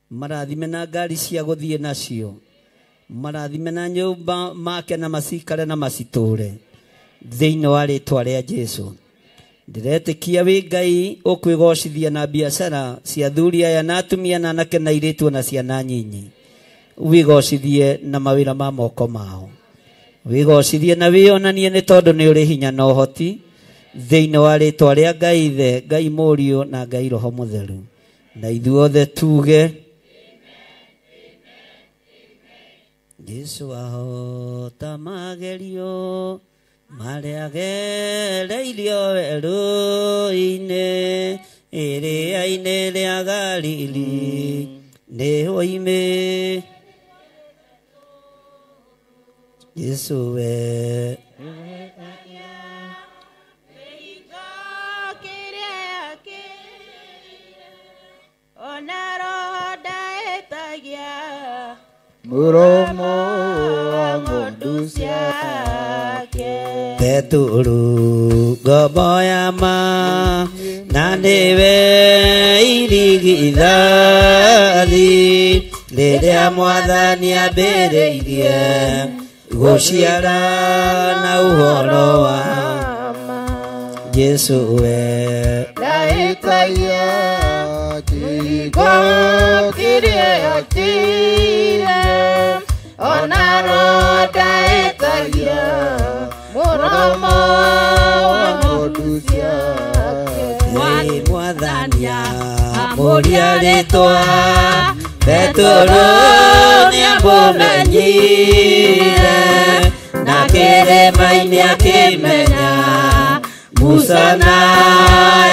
marathime na ngari cia gũthiĩ nacio, marathime na nyũmba make na macikare na macitũre thĩinĩ wa rĩtwa rĩa Jesũ. Ndĩretĩkia wĩ Ngai ũkwĩgocithia na biacara cia athuri aya na atumia na anake na airĩtu na ciana nyinyi. Wĩgocithie na mawĩra ma moko mao, wĩgocithie na wĩonanie nĩ tondũ nĩ ũrĩ hinya na ũhoti thĩinĩ wa rĩtwa rĩa Ngai Ithe, Ngai Mũriũ na Ngai Roho Mũtheru. Na ithuothe tuge Jesũ ahota magerio marĩa agereirio werũ-inĩ, iria-inĩ rĩa Galili nĩ oimĩ. Jesũ we mũromo wa ng'ondu ciake. Petũrũ ngombo ya ma na nĩwe irigithathi, rĩrĩa Mwathani ambĩrĩirie gũciara na ũhoro wa Jesũ we ndaĩtagia kĩhingo kĩrĩa akĩire, ona Roho ndaĩtagia mũromo wa ng'ondu ciake. Mwathani amũria rĩtwa Petũrũ nĩamũmenyire, na kĩrĩma-inĩ akĩmenya Musa na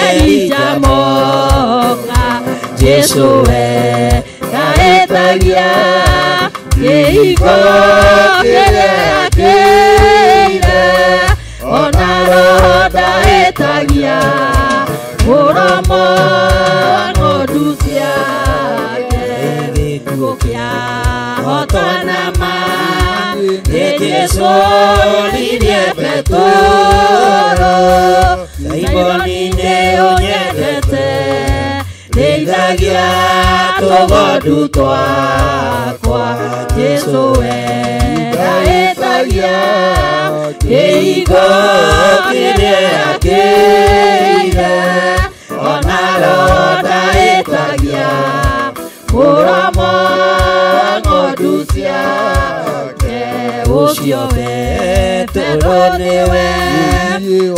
Elija moka. Jesũ we ndaĩtagia kĩhingo kĩrĩa akĩire, ona Roho ndaĩtagia mũromo wa ng'ondu ciake. Gĩkuũ kĩahotwo na ma nĩ Jesũ. Jesu oririe Petero Simoni nĩ ũnyendete rĩithagia tũgondu twakwa Jesu we ndaĩtagia kĩhingo kĩrĩa kĩire ona roho ndaĩtagia mũromo wa ng'ondu ciake ũcio Petero nĩwe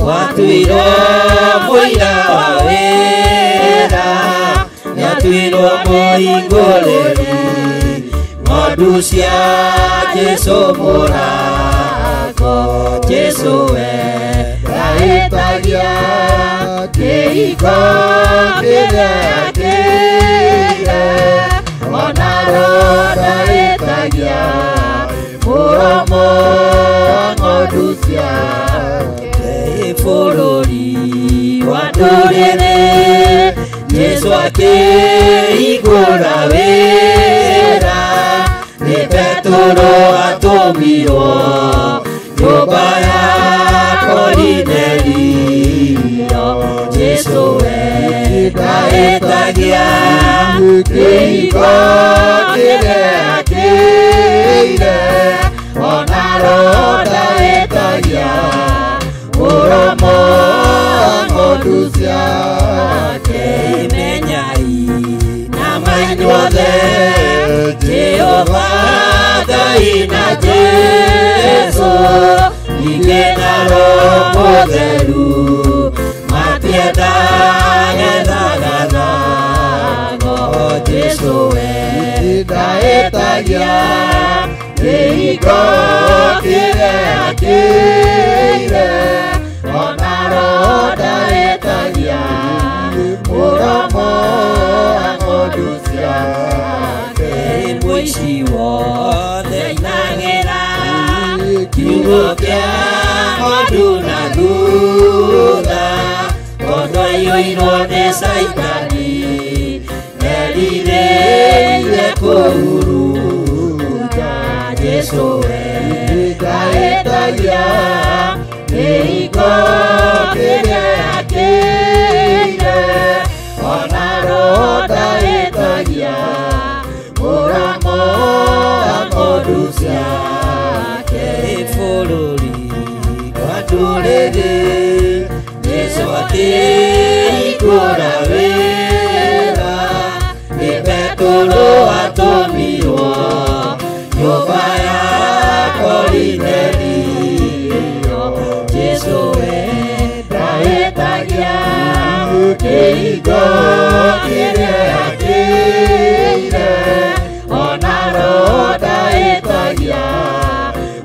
watuirwo mũira wa wĩra nĩatuirwo mũhingũrĩri ng'ondu cia Jesu mũrango Jesu we ndaĩtagia kĩhingo kĩrĩa kĩire ona roho ndaĩtagia mũromo wa ng'ondu ciake bũrũri wa ndũrĩrĩ Jesu akĩhingũra wĩra nĩ Petero atũmirwo nyũmba ya Korinelio Jesu we ndaĩtagia kĩhingo kĩrĩa kĩire ona roho ndaĩtagia mũromo wa ng'ondu ciake menyai na mainyuothe Jehova Ngai na Jesu ningĩ na Roho Mũtheru matiendagethagathago Jesu we ndaĩtagia kĩhingo kĩrĩa kĩire ona roho ndaĩtagia mũromo wa ng'ondu ciake mũici wothe ainagĩra kiugo kĩa ng'ondu na thutha tondũ aiyũirwo nĩ Caitani erirĩire kũhurunja Jesu we ndaĩtagia kĩhingo kĩrĩa kĩire ona roho ndaĩtagia mũromo wa ng'ondu ciake bũrũri wa ndũrĩrĩ Jesu akĩhingũra wĩra nĩ Petero atũmirwo nyũmba ya Korinelio Jesu we ndaĩtagia kĩhingo kĩrĩa kĩire ona roho ndaĩtagia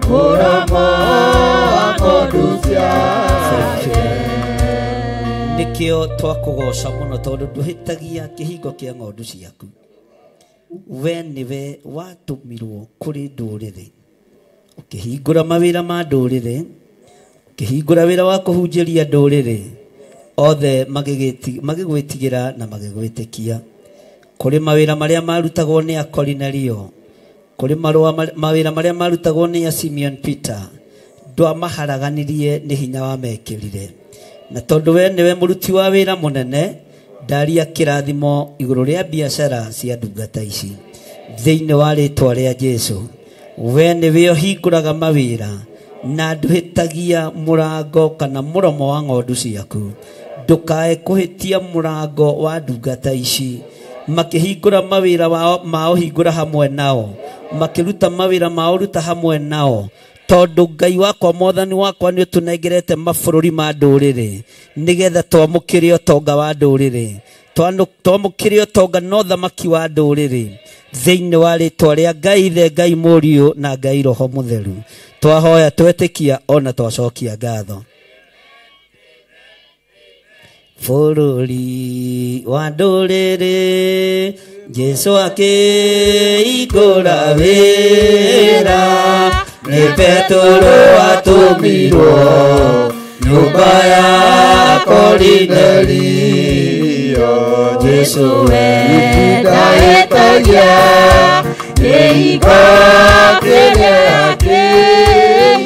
mũromo wa ng'ondu ciake Nĩkĩo twakũgoca mũno tondũ ndũhĩtagia kĩhingo kĩa ng'ondu ciaku we nĩwe watũmirwo kũrĩ ndũrĩrĩ ũkĩhingũra mawĩra ma ndũrĩrĩ ũkĩhingũra wĩra wa kũhunjĩria ndũrĩrĩ othe magĩgwĩtigĩra na magĩgwĩtĩkia kũrĩ mawĩra marĩa marutagwo nĩ a Korinelio kũrĩ mawĩra marĩa marutagwo nĩ a Simeon Peter ndwamaharaganirie nĩ hinya wamekĩrire na tondũ we nĩwe mũruti wa wĩra mũnene ndaria kĩrathimo igũrũ rĩa biacara cia ndungata ici thĩinĩ wa rĩtwa rĩa Jesu we nĩwe ũhingũraga mawĩra na ndũhĩtagia mũrango kana mũromo wa ng'ondu ciaku ndũkae kũhĩtia mũrango wa ndungata ici makĩhingũra mawĩra mao hingũra hamwe nao makĩruta mawĩra mao ruta hamwe nao tondũ Ngai wakwa mwathani wakwa nĩ ũtũnengerete mabũrũri ma ndũrĩrĩ nĩgetha twamũkĩre ũtonga wa ndũrĩrĩ twamũkĩre ũtonga na ũthamaki wa ndũrĩrĩ thĩinĩ wa rĩtwa rĩa Ngai Ithe Ngai Mũriũ na Ngai Roho Mũtheru twahoya twetĩkia ona twacokia ngatho bũrũri wa ndũrĩrĩ Jesu akĩhingũra wĩra nĩ Petero atũmirwo nyũmba ya Korinelio Jesu we ndaĩtagia kĩhingo kĩrĩa kĩire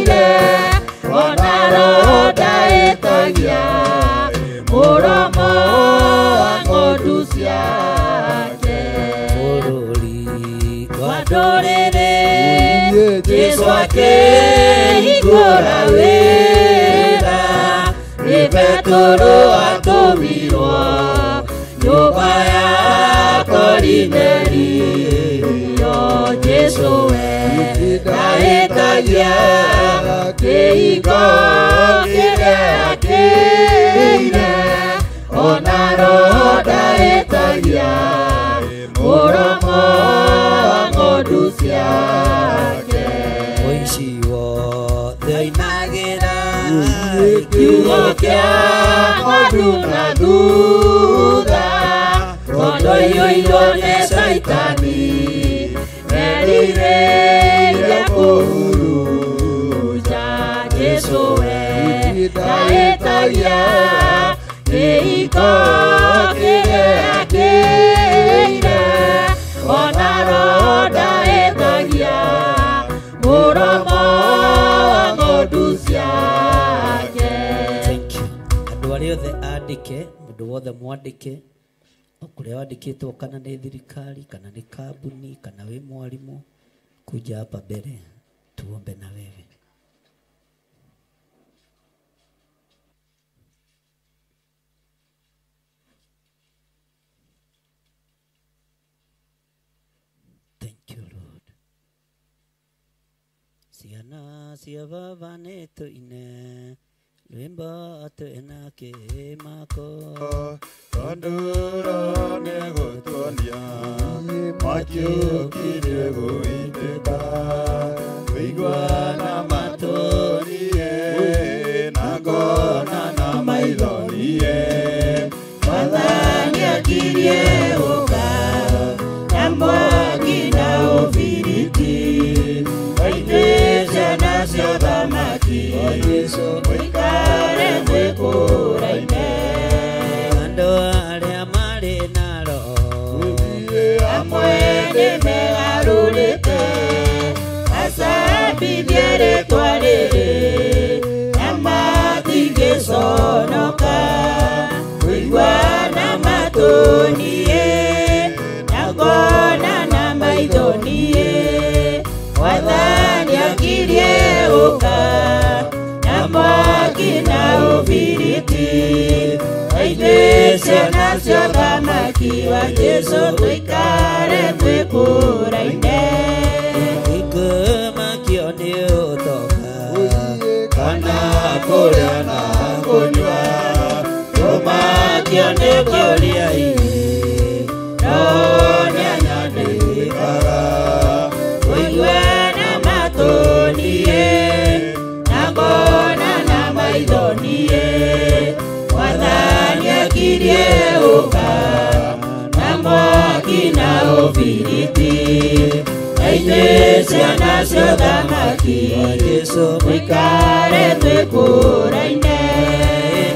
Kũhũra wĩra nĩ Petero atũmirwo nyũmba ya Korinelio. Jesũ we ndaĩtagia kĩhingo kĩrĩa akĩire, ona roho ndaĩtagia mũromo wa ng'ondu ciake. Mũici wothe oimagĩra kiugo kĩa ng'ondu na thutha, tondũ aiyũirwo nĩ Caitani erirĩirie kũhurunja. Jesũ we ndaĩtagia kĩhingo kĩrĩa akĩire, ona roho ndaĩtagia mũromo wa ng'ondu ciake. Thank you. Andũ arĩa othe andĩke, mũndũ wothe mwandĩke, o kũrĩa wandĩkĩtwo, kana nĩ thirikari, kana nĩ kambuni, kana wĩ mwarimũ, kuja hapa mbere tuombe na wewe. Thank you, Lord. Ciana cia baba nĩ tũine rwĩmbo twĩna kĩmako, tondũ roho nĩegũtuonia mwaki ũkirie gũitĩka. Kũigua na matũ niĩ na ngona na maitho niĩ, Mwathani akirie gũka na mwaki na ũbiriti, aitĩ ciana cia ũthamaki mũikare mwĩkũraine. Andũ arĩa marĩ na roho amwe nĩ megarũrĩte, acambithie rĩtwa rĩrĩ na matingĩconoka. Kũigua na matũ niĩ na ngona na maitho niĩ, Mwathani akirie gũka na mwaki na ũbiriti, aitĩ ciana cia ũthamaki wa Jesũ tũikare twĩkũraine. Ikũmakio nĩ ũtonga kana kũrĩa na kũnyua, kũmakio nĩ kũrĩa irio, no nĩanyandĩkaga. Kũigua na matũ niĩ na ngona na maitho niĩ, Mwathani akirie gũka na mwaki na ũbiriti, aitĩ ciana cia ũthamaki wa Jesũ mũikare twĩkũraine.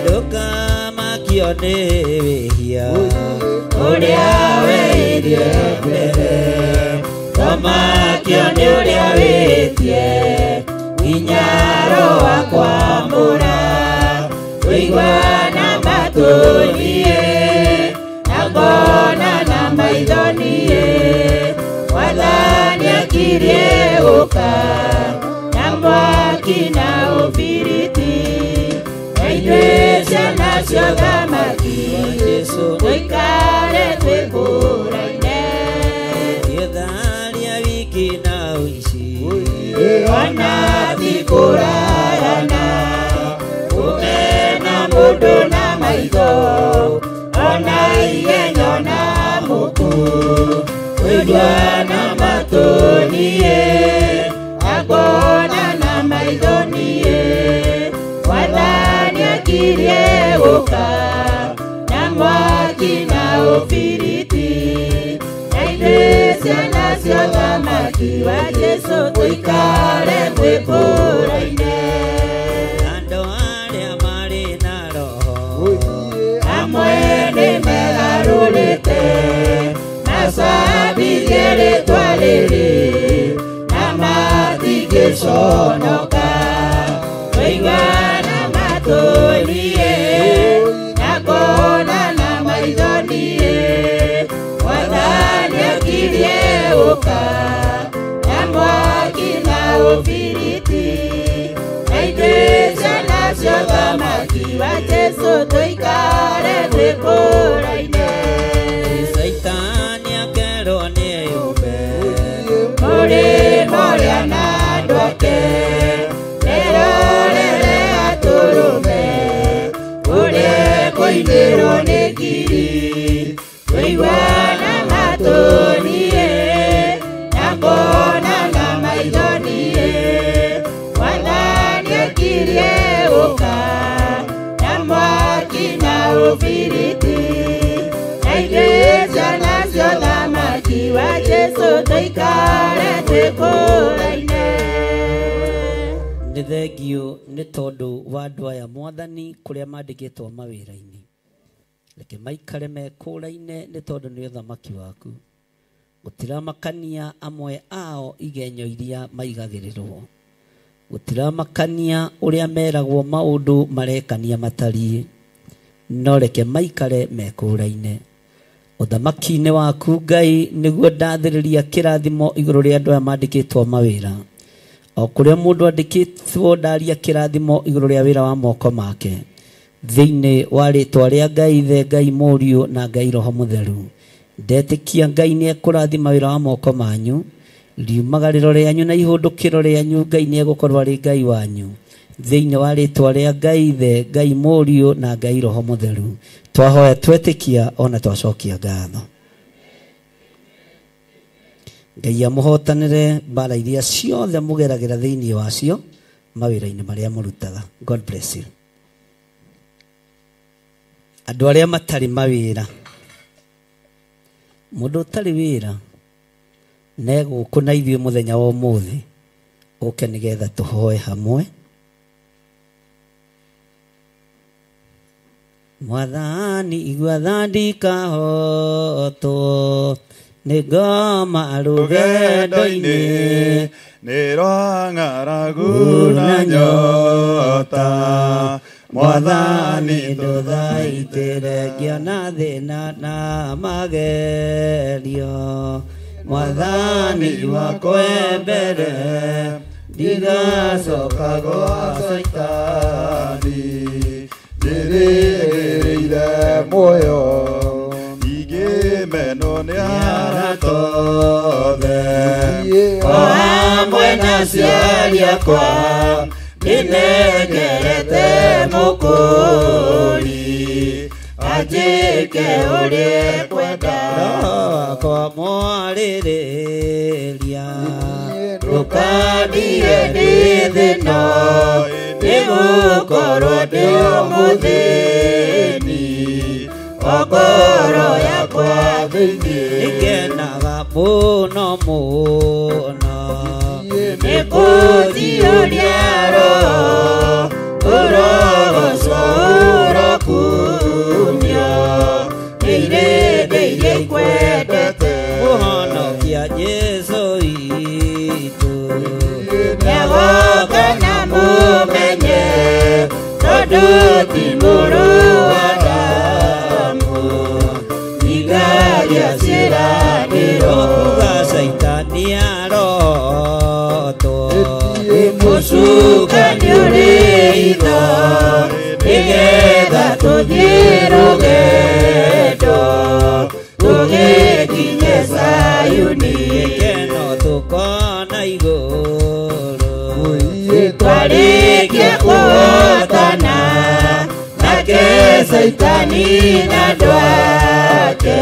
Ndũkamakio nĩ wĩhia ũrĩa wĩirie mbere, tũmakio nĩ ũrĩa wĩtie nginya roho akwamũra. Kũigua na matũ niĩ na ngona na maitho niĩ, Mwathani akirie gũka na mwaki na ũbiriti, na ithuĩ ciana cia ũthamaki wa Jesũ tũikare twĩkũraine. Gĩtharia wiki na ũici Ona ti kũragana, kũmena mũndũ na maitho, ona igenyo na mũku. Kũigua na matũ niĩ na ngona na maitho niĩ, Mwathani akirie gũka na mwaki na ũbiriti, na ithuĩ ciana cia ũthamaki wa Jesũ tũikare twĩkũraine. Andũ arĩa marĩ na roho amwe nĩ megarũrĩte, macambithie rĩtwa rĩrĩ na matingĩconoka. Kũigua na matũ niĩ na ngona na maitho niĩ, Mwathani akirie gũka na mwaki na ũbiriti, na ithuĩ cio thamaki wa Jesu tũikare twĩkũraine. Caitani akerwo nĩeyũmbe Mũrĩmo ũrĩa na andũ ake merorere atũrũme ũrĩa kũinĩrwo nĩ ngiri kũiguana matũ niĩ na kuona na maitho niĩ. Mwathani akirie gũka na mwaki na ũbiriti na ithuĩ ciana cia ũthamaki wa Jesu tũikare twĩkũraine. Nĩ thengiũ nĩ tondũ wa andũ aya mwathani kũrĩa mandĩkĩtwo mawĩra-inĩ. Reke maikare mekũraine nĩ tondũ nĩ ũthamaki waku. Gũtiramakania amwe ao igenyo iria maigagĩrĩrwo. Gũtiramakania ũrĩa meragwo maũndũ marekania matariĩ. No reke maikare mekũraine. Ũthamaki-inĩ waku Ngai nĩguo ndathĩrĩria kĩrathimo igũrũ rĩa andũ aya mandĩkĩtwo mawĩra. O kũrĩa mũndũ andĩkĩtwo ndaria kĩrathimo igũrũ rĩa wĩra wa moko make. Thĩinĩ wa rĩtwa rĩa Ngai Ithe, Ngai Mũriũ na Ngai Roho Mũtheru. Ndetĩkia Ngai nĩekũrathima wĩra wa moko manyu. Riumagarĩro rĩanyu na ihũndũkĩro rĩanyu Ngai nĩegũkorwo arĩ Ngai wanyu. Thĩinĩ wa rĩtwa rĩa Ngai Ithe, Ngai Mũriũ na Ngai Roho Mũtheru. Twahoya twetĩkia ona twacokia ngatho. Ngai amũhotanĩre mbara iria ciothe mũgeragĩra thĩinĩ wacio mawĩra-inĩ marĩa mũrutaga. God bless you. Andũ arĩa matarĩ mawĩra, mũndũ ũtarĩ wĩra negũkũ na ithuĩ mũthenya wa ũmũthĩ ũke nĩgetha tũhoe hamwe. Mwathani igua tha ndikahotwo nĩ ngoma rũgendo-inĩ nĩ rwa ng'aragu na nyota. Mwathani ndũthaitĩre ngĩona thĩna na magerio. Mwathani wakwa mbere ndigacoka gwa Caitani. Njĩrĩgĩrĩire muoyo ingĩmenwo nĩ arata othe. O hamwe na aciari akwa ndĩnengerete Mũkũũri anjĩke ũrĩa ekwenda. Roho wakwa mwarĩrĩria Ndũkandie ndĩ thĩna nĩgũkorwo ndĩ mũthĩni o ngoro yakwa thĩinĩ nĩngenaga mũno mũno nĩkũnjiyũria Roho ũrogocwo ũrokumio nĩ irĩndĩ iria ikwendete. Mũhonokia Jesũ witũ Nĩagoka na mũmenye tondũ ti mũrũ wa Adamu igagia ciĩranĩro. Kuga Caitani arotwo Mũcukani ũrĩ itho nĩgetha tũthiĩ rũgendo tũgĩkinye Zayuni. Gĩkeno tũkona igũrũ Twarĩkia kũhotana nake Caitani na andũ ake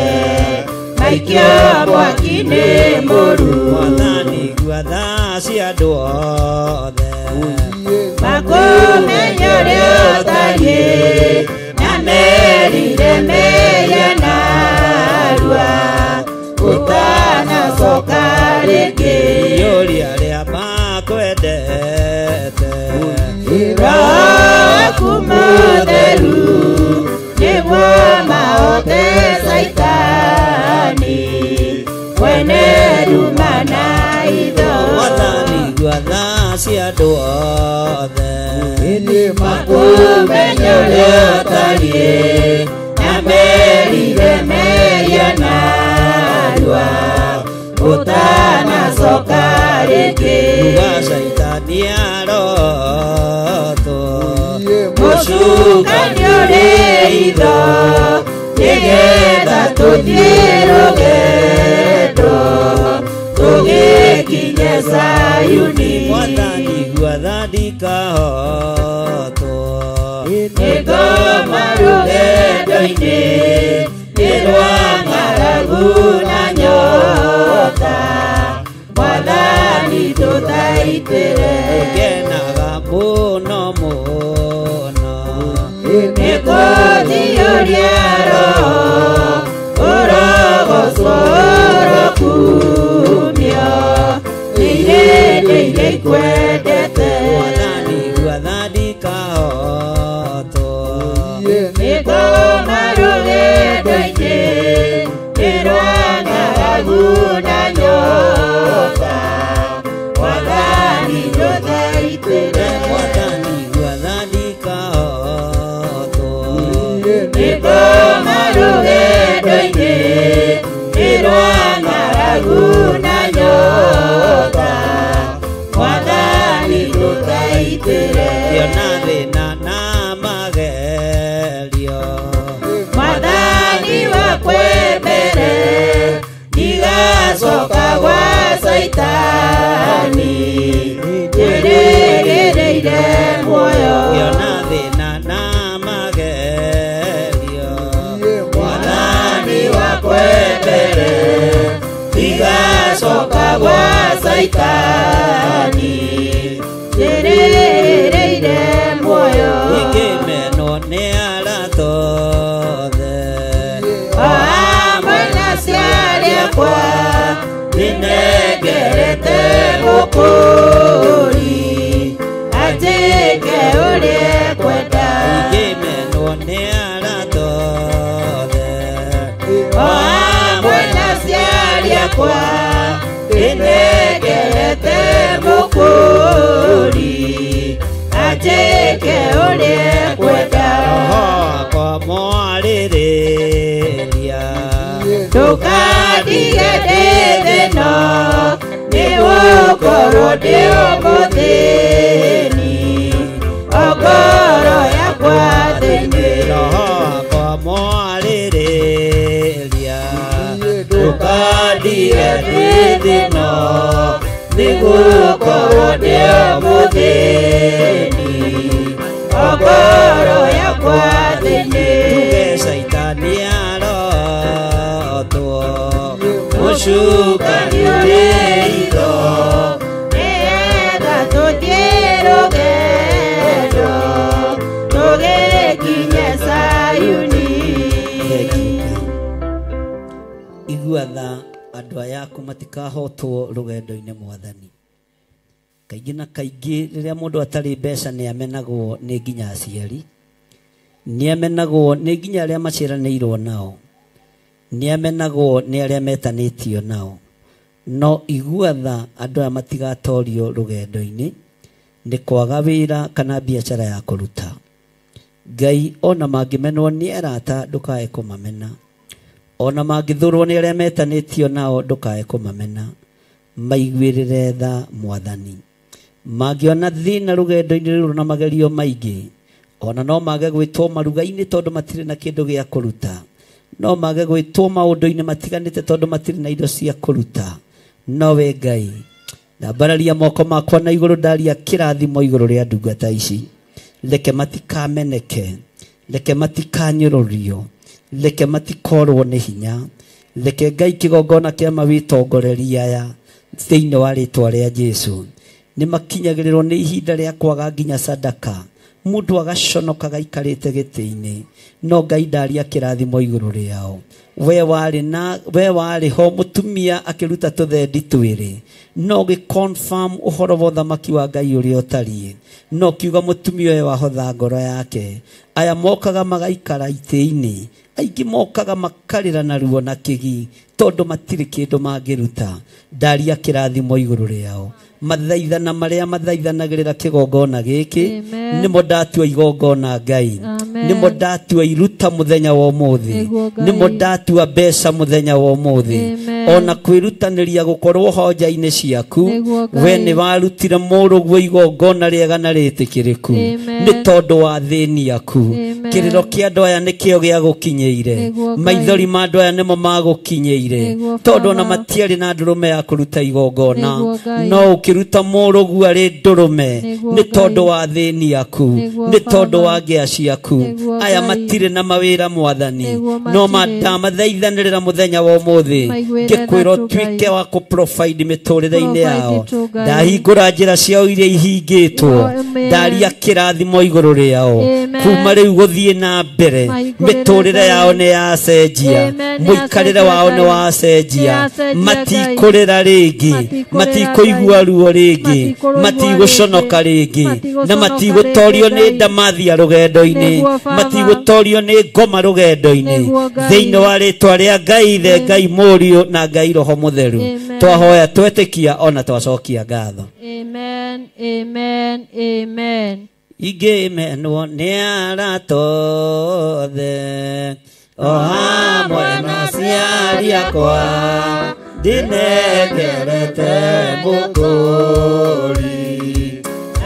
maikio mwaki-inĩ mũru. Mwathani igua tha cia andũ othe Makũmenya ũrĩa ũtariĩ na merire mehia narua ũtanacoka rĩngĩ. Iyũria arĩa makwendete Roho waku mũtheru nĩguo mahote Caitani mwene nduma na itho. Mwathani igua tha cia andũ othe Makũmenya ũrĩa ũtariĩ na merire mehia narua ũtanacoka rĩngĩ. Kuga Caitani arotwo Tũthiĩ rũgendo tũgĩkinye Zayuni. Mwathani igua tha ndikahotwo. Nĩngoma rũgendo-inĩ nĩ rwa ng'aragu na nyota. Mwathani tũthaitĩre. Ngenaga mũno mũno. Nĩ kũnjiyũria Roho ũrogocwo ũrokumio. Nĩ irĩndĩ iria ikwendete. Mwathani igua tha ndikahotwo. Nĩngoma rũgendo-inĩ nĩ rwa ng'aragu na nyota. Mwathani tũthaitĩre. Mwathani igua tha ndikahotwo. Nĩngoma rũgendo-inĩ nĩ rwa ng'aragu na nyota. Mwathani tũthaitĩre. Ngĩona thĩna na magerio. Mwathani wakwa mbere ndigacoka gwa Caitani. Njĩrĩgĩrĩire muoyo. Ngĩona thĩna na magerio. Mwathani wakwa mbere ndigacoka gwa Caitani. Njĩrĩgĩrĩire muoyo. Ingĩmenwo nĩ arata othe. O hamwe na aciari akwa nĩnengerete Mũkũũri anjĩke ũrĩa ekwenda. Ingĩmenwo nĩ arata othe. O hamwe na aciari akwa nĩnengerete Mũkũũri anjĩke ũrĩa ekwenda. Roho wakwa mwarĩrĩria. Ndũkandige ndĩ thĩ ĩno nĩgũkorwo ndĩ o mũthĩni. O ngoro yakwa thĩinĩ. Roho wakwa mwarĩrĩria. Ndũkandige ndĩ thĩ ĩno nĩgũkorwo ndĩ o mũthĩni. O ngoro yakwa thĩinĩ. Tuge Caitani arotwo. Mũcukani ũrĩ itho. Nĩgetha tũthiĩ rũgendo tũgĩkinye Zayuni. Igua tha andũ aya aku matikahotwo rũgendo-inĩ Mwathani. Kaingĩ na kaingĩ rĩrĩa mũndũ atarĩ mbeca nĩ amenagwo nĩ nginya aciari, nĩ amenagwo nĩ nginya arĩa maciaranĩirwo nao, nĩ amenagwo nĩ arĩa metanĩtio nao. No igua tha andũ aya matigatorio rũgendo-inĩ nĩ kwaga wĩra kana biacara ya kũruta. Ngai ona mangĩmenwo nĩ arata ndũkae kũmamena. Ona mangĩthũrwo nĩ arĩa metanĩtio nao ndũkae kũmamena. Maiguĩrĩre tha Mwathani. Mangĩona thĩna rũgendo-inĩ rũrũ na magerio maingĩ, ona no mage gwĩtwo maruga-inĩ tondũ matirĩ na kĩndũ gĩa kũruta. No mage gwĩtwo maũndũ-inĩ matiganĩte tondũ matirĩ na indo cia kũruta. No we Ngai, ndambararia moko makwa na igũrũ ndaria kĩrathimo igũrũ rĩa ndungata ici. Reke matikameneke, reke matikanyũrũrio, reke matikorwo nĩ hinya. Reke Ngai kĩgongona kĩa mawĩtongoreria aya thĩinĩ wa rĩtwa rĩa Jesũ. Nĩ makinyagĩrĩrwo nĩ ihinda rĩa kwaga nginya sadaka. Mũndũ agaconoka gaikarĩte gĩtĩ-inĩ. No Ngai ndaria kĩrathimo igũrũ rĩao. We warĩ ho mũtumia akĩruta tũthendi twĩrĩ. No gĩ confirm ũhoro wa ũthamaki wa Ngai ũrĩa ũtariĩ. No kiuga mũtumia ũyũ wahotha ngoro yake. Aya mokaga magaikara itĩ-inĩ. Aingĩ mokaga makarĩra na ruo na kĩgi tondũ matirĩ kĩndũ mangĩruta. Ndaria kĩrathimo igũrũ rĩao. Mathaithana marĩa mathaithanagĩrĩra kĩgongona gĩkĩ nĩmo ndatua igongona Ngai. Nĩmo ndatua iruta mũthenya wa ũmũthĩ. Nĩmo ndatua mbeca mũthenya wa ũmũthĩ. Ona kwĩrutanĩria gũkorwo honja-inĩ ciaku we nĩ warutire mũrũguo igongona rĩega na rĩtĩkĩrĩku nĩ tondũ wa thĩni yaku. Kĩrĩro kĩa andũ aya nĩkĩo gĩa gũkinyĩire, maithori ma andũ aya nĩmo magũkinyĩire, tondũ ona matiarĩ na ndũrũme ya kũruta igongona no ũkĩruta mũrũguo arĩ ndũrũme nĩ tondũ wa thĩni yaku, nĩ tondũ wa ngĩa ciaku. Aya matirĩ na mawĩra mwathani, no ndamathaithanĩrĩra mũthenya wa ũmũthĩ ngĩkwĩra ũtuĩke wa kũ-provide mĩtũrĩre-inĩ yao. Ndahingũra njĩra ciao iria ihingĩtwo, ndaria kĩrathimo igũrũ rĩao kuma rĩu gũthiĩ na mbere. Mĩtũrĩre yao nĩ yacenjia, mũikarĩre wao nĩ wacenjia, matikũrĩra rĩngĩ, matikũigua ruo rĩngĩ, matigũconoka rĩngĩ, na matigũtorio nĩ ndamathia rũgendo-inĩ, matigũtorio nĩ ngoma rũgendo-inĩ. Thĩinĩ wa rĩtwa rĩa Ngai Ithe, Ngai Mũriũ na Ngai Roho Mũtheru, twahoya twetĩkia ona twacokia ngatho. Amen, amen, amen. Ingĩmenwo nĩ arata othe o hamwe na aciari akwa, ndinengerete mũkũri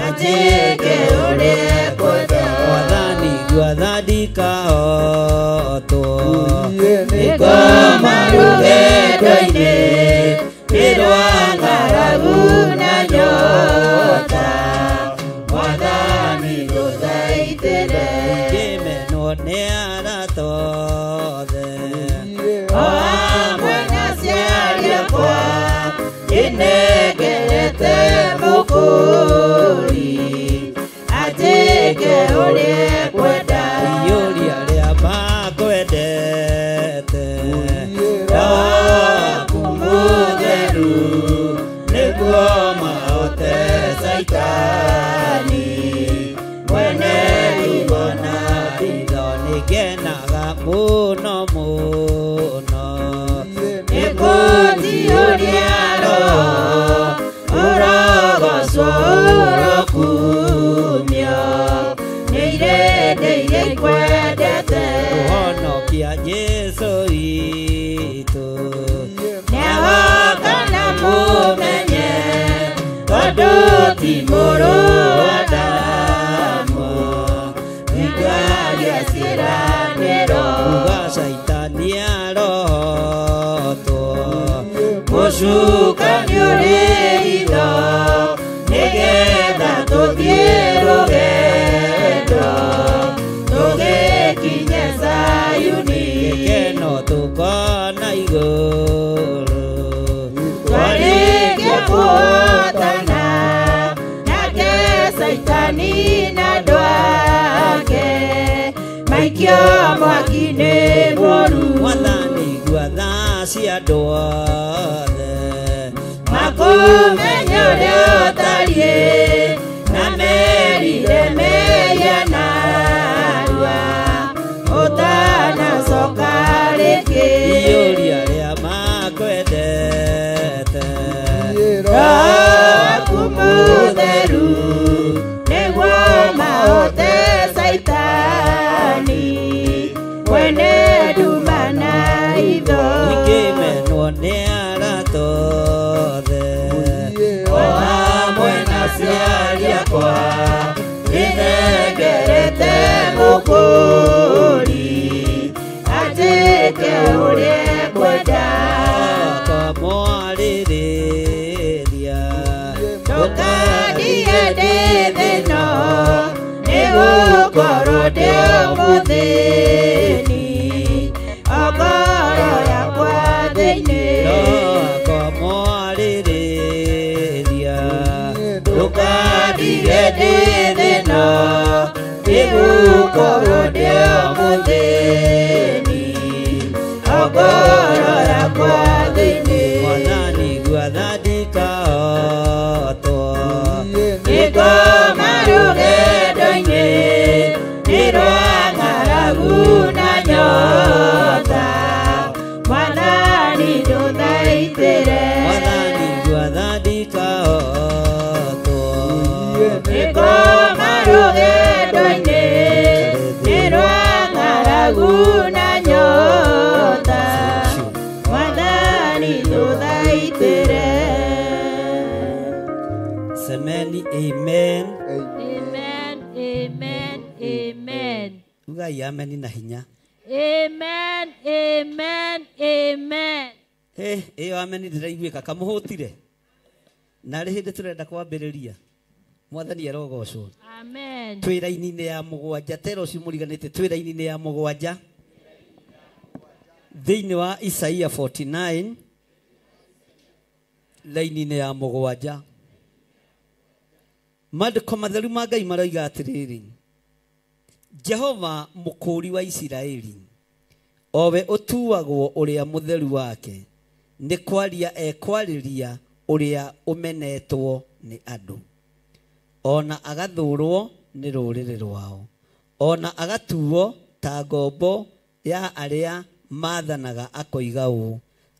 anjĩke ũrĩa ngwenda. Mwathani gwatha ndikahotwo nĩ ngoma rũgendo-inĩ, nĩ rwa ng'aragu na nyota, Mwathani ndũthaitĩre. Ingĩmenwo nĩ arata othe o hamwe na aciari akwa, ndinengerete mũkũri anjĩke ũrĩa ngwenda. Iyũria arĩa makwendete Roho waku mũtheru, nĩguo mahote Caitani mwene ruo na hitho. Nĩngenaga mũno mũno nĩ kũnjiyũria Roho, ũrogocwo ũrokumio nĩ irĩndĩ iria ikwendete. Kũhonokia Jesũ witũ nĩahoka na mũmenye, tondũ ti mũrũ wa Adamu hingagia ciĩranĩro. Uga Caitani arohotwo, mũcukani ũrĩ hitho, nĩgetha tũthiĩ rũgendo tũgĩkinye Zayuni. Gĩkeno tũkona igũrũ twarĩkia kũhotana nake Caitani na andũ ake maikio mwaki-inĩ mũru. Mwathani gwatha cia andũ othe makũmenye ũrĩa ũtariĩ, na merire mehia narua ũtanacoka rĩngĩ. Iyũria arĩa makwendete Roho waku mũtheru, nĩguo mahote Caitani mwene nduma na hitho. Ingĩmenwo nĩ arata othe o hamwe na aciari akwa, ndinengerete mũkũri anjĩke ũrĩa ngwenda. Akamwarĩrĩria ndũkandige ndĩ thĩ-ĩno, nĩgũkorwo ndĩ mũthĩni, o ngoro yakwa thĩinĩ. Akamwarĩrĩria ndũkandige ndĩ thĩ-ĩno, nĩgũkorwo ndĩ mũthĩni, o ngoro yakwa thĩinĩ. Mwathani gwatha ndikahotwo nĩ ngoma rũgendo-inĩ, nĩ rwa ng'aragu na nyota, Mwathani ndũthaitĩre. Mwathani gwatha ndikahotwo nĩ ngoma rũgendo Amen. Ugai amen na hinya. Amen. Amen. Amen. Ĩyo amen ndĩraiguĩka kamũhũtire. Na rĩ hĩndĩ tũrenda kwambĩrĩria. Mwathani arogocwo. Amen. Twĩ raini-inĩ ya mũgwanja, tera ũcio mũriganĩte, twĩ raini-inĩ ya mũgwanja thĩinĩ wa Isaia 49 raini-inĩ ya mũgwanja. Maandĩko matheru ma Ngai maroiga atĩrĩrĩ, Jehova mũkũũri wa Isiraeli, owe ũtuagwo ũrĩa mũtheru wake, nĩ kwaria ekwarĩria ũrĩa ũmenetwo nĩ andũ, ona agathũrwo nĩ rũrĩrĩ rwao, ona agatuo ta ngombo ya arĩa maathanaga, akoiga ũũ,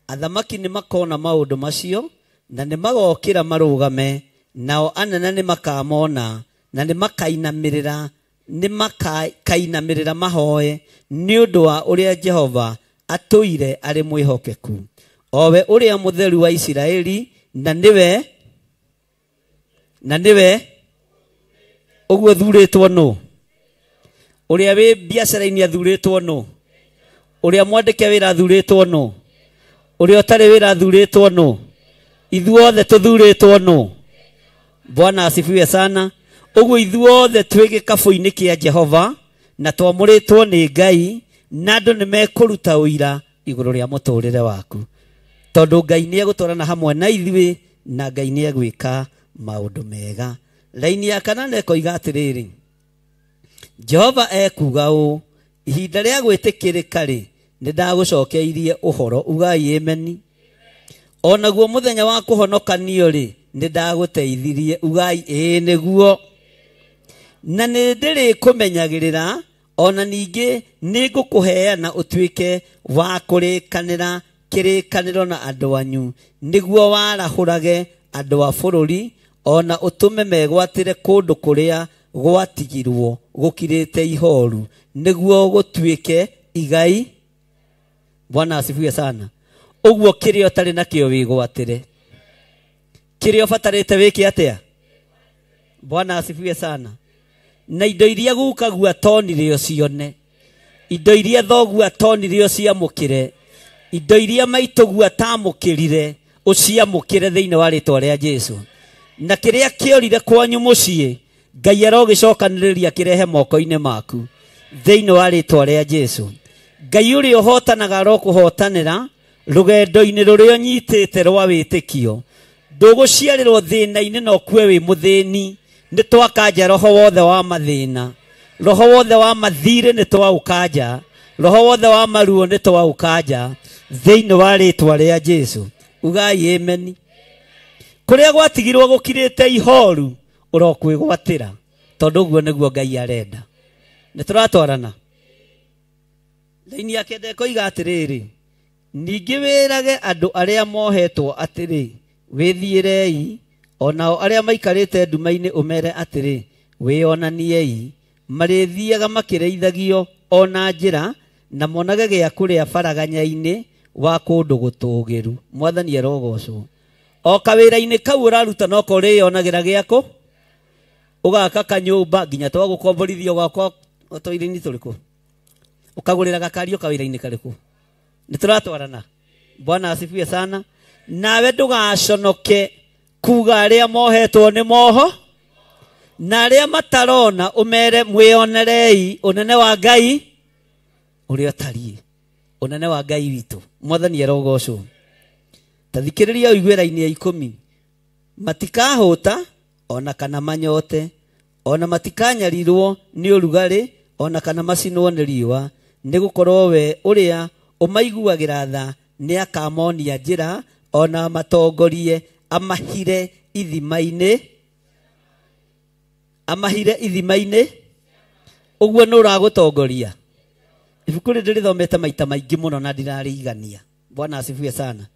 athamaki nĩ makona maũndũ macio na nĩ magokĩra marũgame, nao anene nĩ makamona na nĩ makainamĩrĩra, nĩ makainamĩrĩra mahoe nĩ ũndũ wa ũrĩa Jehova atũire arĩ mwĩhokeku, owe ũrĩa mũtheru wa Isiraeli, na nĩwe ũguo thurĩtwo nũ, ũrĩa wĩ biacara-inĩ athurĩtwo nũ, ũrĩa mwandĩke wĩra athurĩtwo nũ, ũrĩa ũtarĩ wĩra athurĩtwo nũ, ithuothe tũthurĩtwo nũ. Bwana asifiwe sana. Ũguo ithuothe twĩ gĩkabũ-inĩ kĩa Jehova na twamũrĩtwo nĩ Ngai, na andũ nĩ mekũruta ũira igũrũ rĩa mũtũrĩre waku, tondũ Ngai nĩ egũtwarana hamwe na ithuĩ na Ngai nĩ egwĩka maũndũ mega. Raini ya kanana ĩkoiga atĩrĩrĩ, Jehova ekuuga ũũ, ihinda rĩa gwĩtĩkĩrĩka-rĩ, nĩ ndagũcokeirie ũhoro, ugai ameni. Onaguo mũthenya wa kũhonokanio-rĩ, nĩ ndagũteithirie, ugai ĩĩ nĩguo. Na nĩ ndĩrĩkũmenyagĩrĩra, ona ningĩ nĩ ngũkũheana ũtuĩke wa kũrĩkanĩra kĩrĩkanĩro na andũ anyu, nĩguo warahũrage andũ a bũrũri, ona ũtũme megwatĩre kũndũ kũrĩa gwatigirwo gũkirĩte ihoru, nĩguo gũtuĩke igai. Bwana asifiwe sana. Ũguo kĩrĩa ũtarĩ nakĩo wĩgwatĩre, kĩrĩa ũbatarĩte wĩke atĩa? Bwana asifiwe sana. Na indo iria gũkagua atonire ũcione, indo iria thoguo atonire ũciamũkĩre, indo iria maitũguo atamũkĩrire ũciamũkĩre thĩinĩ wa rĩtwa rĩa Jesũ. Na kĩrĩa kĩorire kwanyu mũciĩ, Ngai arogĩcokanĩrĩria kĩrehe moko-inĩ maku thĩinĩ wa rĩtwa rĩa Jesũ. Ngai ũrĩa ũhotanaga arokũhotanĩra rũgendo-inĩ rũrĩa ũnyitĩte rwa wĩtĩkio. Ndũgũciarĩrwo thĩna-inĩ na ũkue wĩ mũthĩni. Nĩ twakanja roho wothe wa mathĩna, roho wothe wa mathirĩ nĩ twaũkanja, roho wothe wa maruo nĩ twaũkanja thĩinĩ wa rĩtwa rĩa Jesũ. Ugai ameni. Kũrĩa gwatigirwo gũkirĩte ihoru ũrokwĩgwatĩra, tondũ ũguo nĩguo Ngai arenda. Nĩ tũratwarana. Raini ya kenda ĩkoiga atĩrĩrĩ, ningĩ wĩrage andũ arĩa mohetwo atĩrĩ, wĩthiĩrei, onao arĩa maikarĩte nduma-inĩ ũmere atĩrĩ, wĩonaniei. Marĩthiaga makĩrĩithagio ona njĩra, na monage gĩa kũrĩa baraganya-inĩ wa kũndũ gũtũũgĩru. Mwathani arogocwo. O kawĩra-inĩ kau ũraruta noko ũrĩonagĩra gĩakũ, ũgaka kanyũmba nginya twagũkomborithia gwakwa tũwĩra-inĩ tũrĩkũ, ũkagũrĩra gakari kawĩra-inĩ karĩkũ. Nĩ tũratwarana. Bwana asifiwe sana. Nawe ndũgaconoke kuga arĩa mohetwo nĩ moho, na arĩa matarona ũmere mwĩonerei ũnene wa Ngai ũrĩa ũtariĩ, ũnene wa Ngai witũ. Mwathani arogocwo. Ta thikĩrĩria ũigue raini ya 10. Matikahũta ona kana manyote, ona matikanyarirwo nĩ ũrugarĩ, ona kana macinwo nĩ riũa, nĩ gũkorwo we ũrĩa ũmaiguagĩra tha nĩ akamonia njĩra, ona matongorie amahire ithima-inĩ, amahire ithima-inĩ. Ũguo nĩ ũragũtongoria. Ibuku rĩrĩ ndĩrĩthomete maita maingĩ mũno na ndirarĩigania. Bwana asifiwe sana.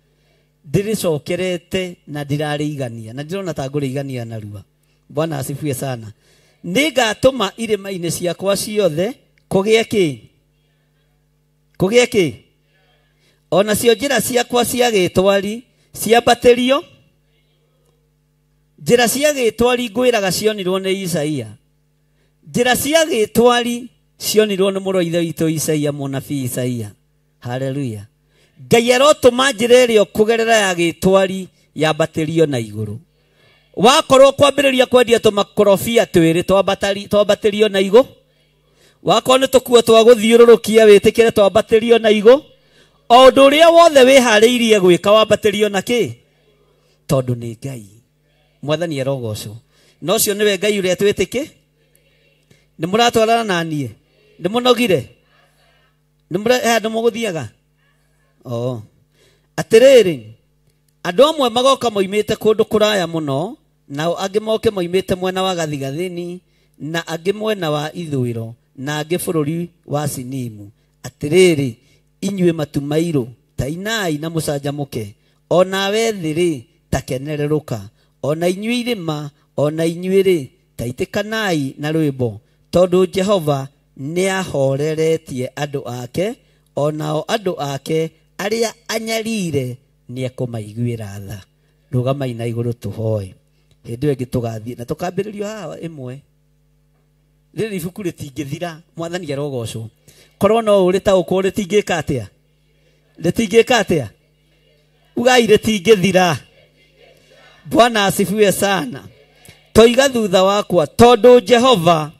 Ndĩrĩcokerete na ndirarĩigania, na ndĩrona ta ngũrĩigania narua. Bwana asifiwe sana. Nĩngatũma irĩma-inĩ ciakwa ciothe kũgĩe kĩ? Kũgĩe kĩ? Ona cio njĩra ciakwa cia gĩtwari ciambatĩrio. Njĩra cia gĩtwari ngwĩraga cionirwo nĩ Isaia. Njĩra cia gĩtwari cionirwo nĩ mũrũ wa ithe witũ Isaia, mũnabii Isaia. Haleluya. Ngai arotũma njĩra ĩrĩa ũkũgerera ya gĩtwari yambatĩrio na igũrũ. Wakorwo kwambĩrĩria kwendia tũmakorobia twĩrĩ twambatĩrio na igũ. Wakorwo nĩ tũkuo twa gũthiũrũrũkia wĩtĩkĩre twambatĩrio na igũ. O ũndũ ũrĩa wothe wĩharĩirie gwĩka wambatĩrio na kĩ? Tondũ nĩ Ngai. Mwathani arogocwo. Na ũcio nĩwe Ngai ũrĩa twĩtĩkĩ. Nĩ mũratwarana na niĩ? Nĩ mũnogire? Nĩ handũ mũgũthiaga? Oo. Atĩrĩrĩ, andũ amwe magoka moimĩte kũndũ kũraya mũno, nao angĩ moke moimĩte mwena wa gathigathini, na angĩ mwena wa ithũĩro, na angĩ bũrũri wa Sinimu. Atĩrĩrĩ, inyuĩ matu mairũ, ta inai na mũcanjamũke, o nawe thĩ-rĩ, ta kenererũka, o na inyuĩ irĩma, o na inyuĩ-rĩ, ta itĩkanai na rwĩmbo, tondũ Jehova nĩahoreretie andũ ake, o nao andũ ake arĩa anyarire nĩekũmaiguĩra tha. Rũgamai na igũrũ tũhoe. Hĩndĩ ĩyo ĩngĩ tũgathiĩ na tũkambĩrĩrio haha ĩmwe. Rĩrĩ ibuku rĩtingĩthira, Mwathani arogocwo. Korwo no ũrĩtaũkwo rĩtingĩka atĩa? Rĩtingĩka atĩa? Ugai rĩtingĩthira. Bwana asifiwe sana. Toiga thutha wakwa, tondũ Jehova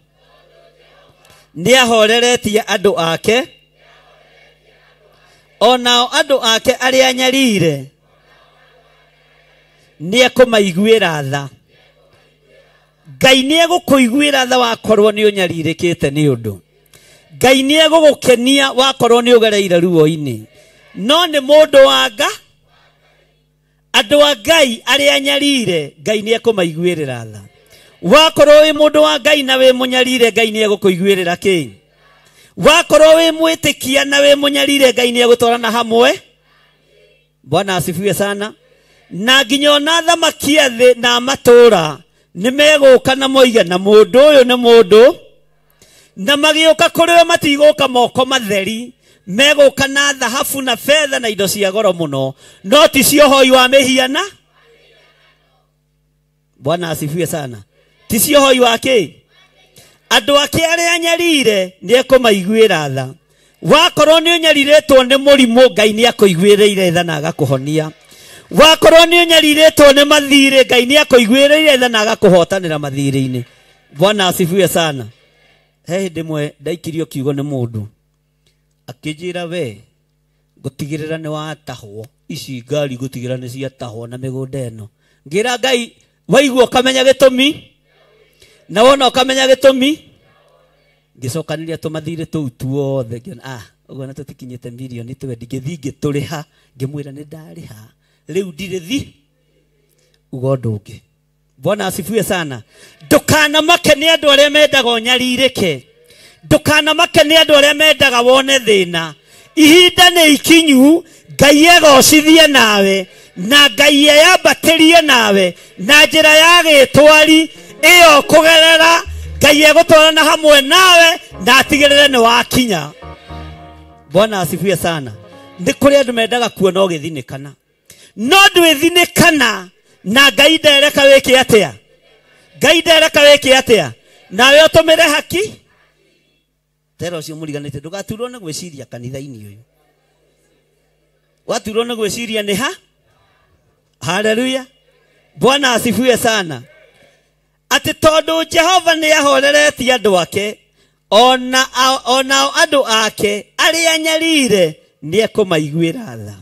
nĩahoreretie andũ ake, o nao andũ ake arĩa anyarire nĩekũmaiguĩra tha. Ngai nĩegũkũiguĩra tha wakorwo nĩ ũnyarirĩkĩte nĩ ũndũ. Ngai nĩegũgũkenia wakorwo nĩ ũgereire ruo-inĩ. No nĩ mũndũ wa nga, andũ a Ngai arĩa anyarire, Ngai nĩekũmaiguĩrĩra tha. Wakorwo wĩ mũndũ wa Ngai na wĩ mũnyarire, Ngai nĩegũkũiguĩrĩra kĩ? Wakorwo wĩ mwĩtĩkia na wĩ mũnyarire, Ngai nĩegũtwarana hamwe. Bwana asifiwe sana. Na nginya ona athamaki a thĩ na matũũra nĩmegũka na moige na mũndũ ũyũ nĩ mũndũ, na magĩũka kũrĩ we matigũka moko matheri, megũka na thahabu na betha na indo cia goro mũno, no ti cia ũhoi wa mĩhiana. Bwana asifiwe sana. Ti cia ũhoi wa kĩ? Andũ ake arĩa anyarire nĩekũmaiguĩra tha. Wakorwo nĩ ũnyarirĩtwo nĩ mũrimũ, Ngai nĩakũiguĩrĩire tha na agakũhonia. Wakorwo nĩ ũnyarirĩtwo nĩ mathirĩ, Ngai nĩakũiguĩrĩire tha na agakũhotanĩra mathirĩ-inĩ. Bwana asifiwe sana. He hĩndĩ ĩmwe ndaikirio kiugo nĩ mũndũ akĩnjĩra, we ngũtigĩrĩra nĩ watahwo, ici ngari ngũtigĩrĩra nĩ ciatahwo na mĩgũnda ĩno. Ngĩra Ngai, waigua ũkamenya gĩtũmi, na wona ũkamenya gĩtũmi. Ngĩcokanĩria tũmathirĩ tũu tuothe, ngĩona ũguo na tũtikinyĩte mirioni twendi, ngĩthiĩ ngĩtũrĩha, ngĩmwĩra nĩ ndarĩha, rĩu ndirĩ thi uga ũndũ ũngĩ. Bwana asifiwe sana. Ndũkanamake nĩ andũ arĩa mendaga ũnyarirĩke. Ndũkanamake nĩ andũ arĩa mendaga wone thĩna. Ihinda nĩ ikinyu, Ngai egocithie nawe, na Ngai eyambatĩrie nawe na njĩra ya gĩtwari ĩyo kũgerera Ngai egũtwarana hamwe nawe na atigĩrĩre nĩ wakinya. Bwana asifiwe sana. Nĩ kũrĩ andũ mendaga kuona ũgĩthinĩkana, no ndwĩthinĩkana na Ngai ndereka wĩke atĩa? Ngai ndereka wĩke atĩa? Nawe ũtũmĩre haki. Tera ũcio mũriganĩte, ndũgaturwo nĩ gwĩciria kanitha-inĩ ũyũ. Waturwo nĩ gwĩciria nĩ ha? Haleluya. Bwana asifiwe sana. Atĩ tondũ Jehova nĩahoreretie andũ ake, onao andũ ake arĩa anyarire nĩekũmaiguĩra tha.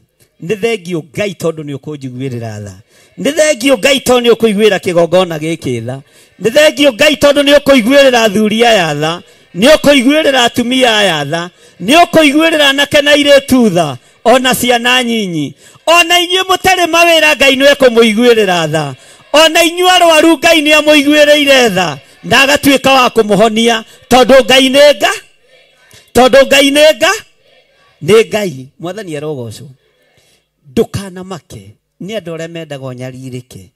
Nĩ thengio Ngai tondũ nĩ ũkũnjiguĩrĩra tha. Nĩ thengio Ngai tondũ nĩ ũkũiguĩra kĩgongona gĩkĩ tha. Nĩ thengio Ngai tondũ nĩ ũkũiguĩrĩra athuri aya tha. Nĩ ũkũiguĩrĩra atumia aya tha. Nĩ ũkũiguĩrĩra anake na airĩtu tha, ona ciana nyinyi. Ona inyuĩ mũtarĩ mawĩra, Ngai nĩ ekũmũiguĩrĩra tha. Ona inyuĩ arwaru, Ngai nĩ amũiguĩrĩire tha na agatuĩka wa kũmũhonia, tondũ Ngai nĩ nga, tondũ Ngai nĩ nga, nĩ Ngai. Mwathani arogocwo. Ndũkanamake nĩ andũ arĩa mendaga ũnyarirĩke.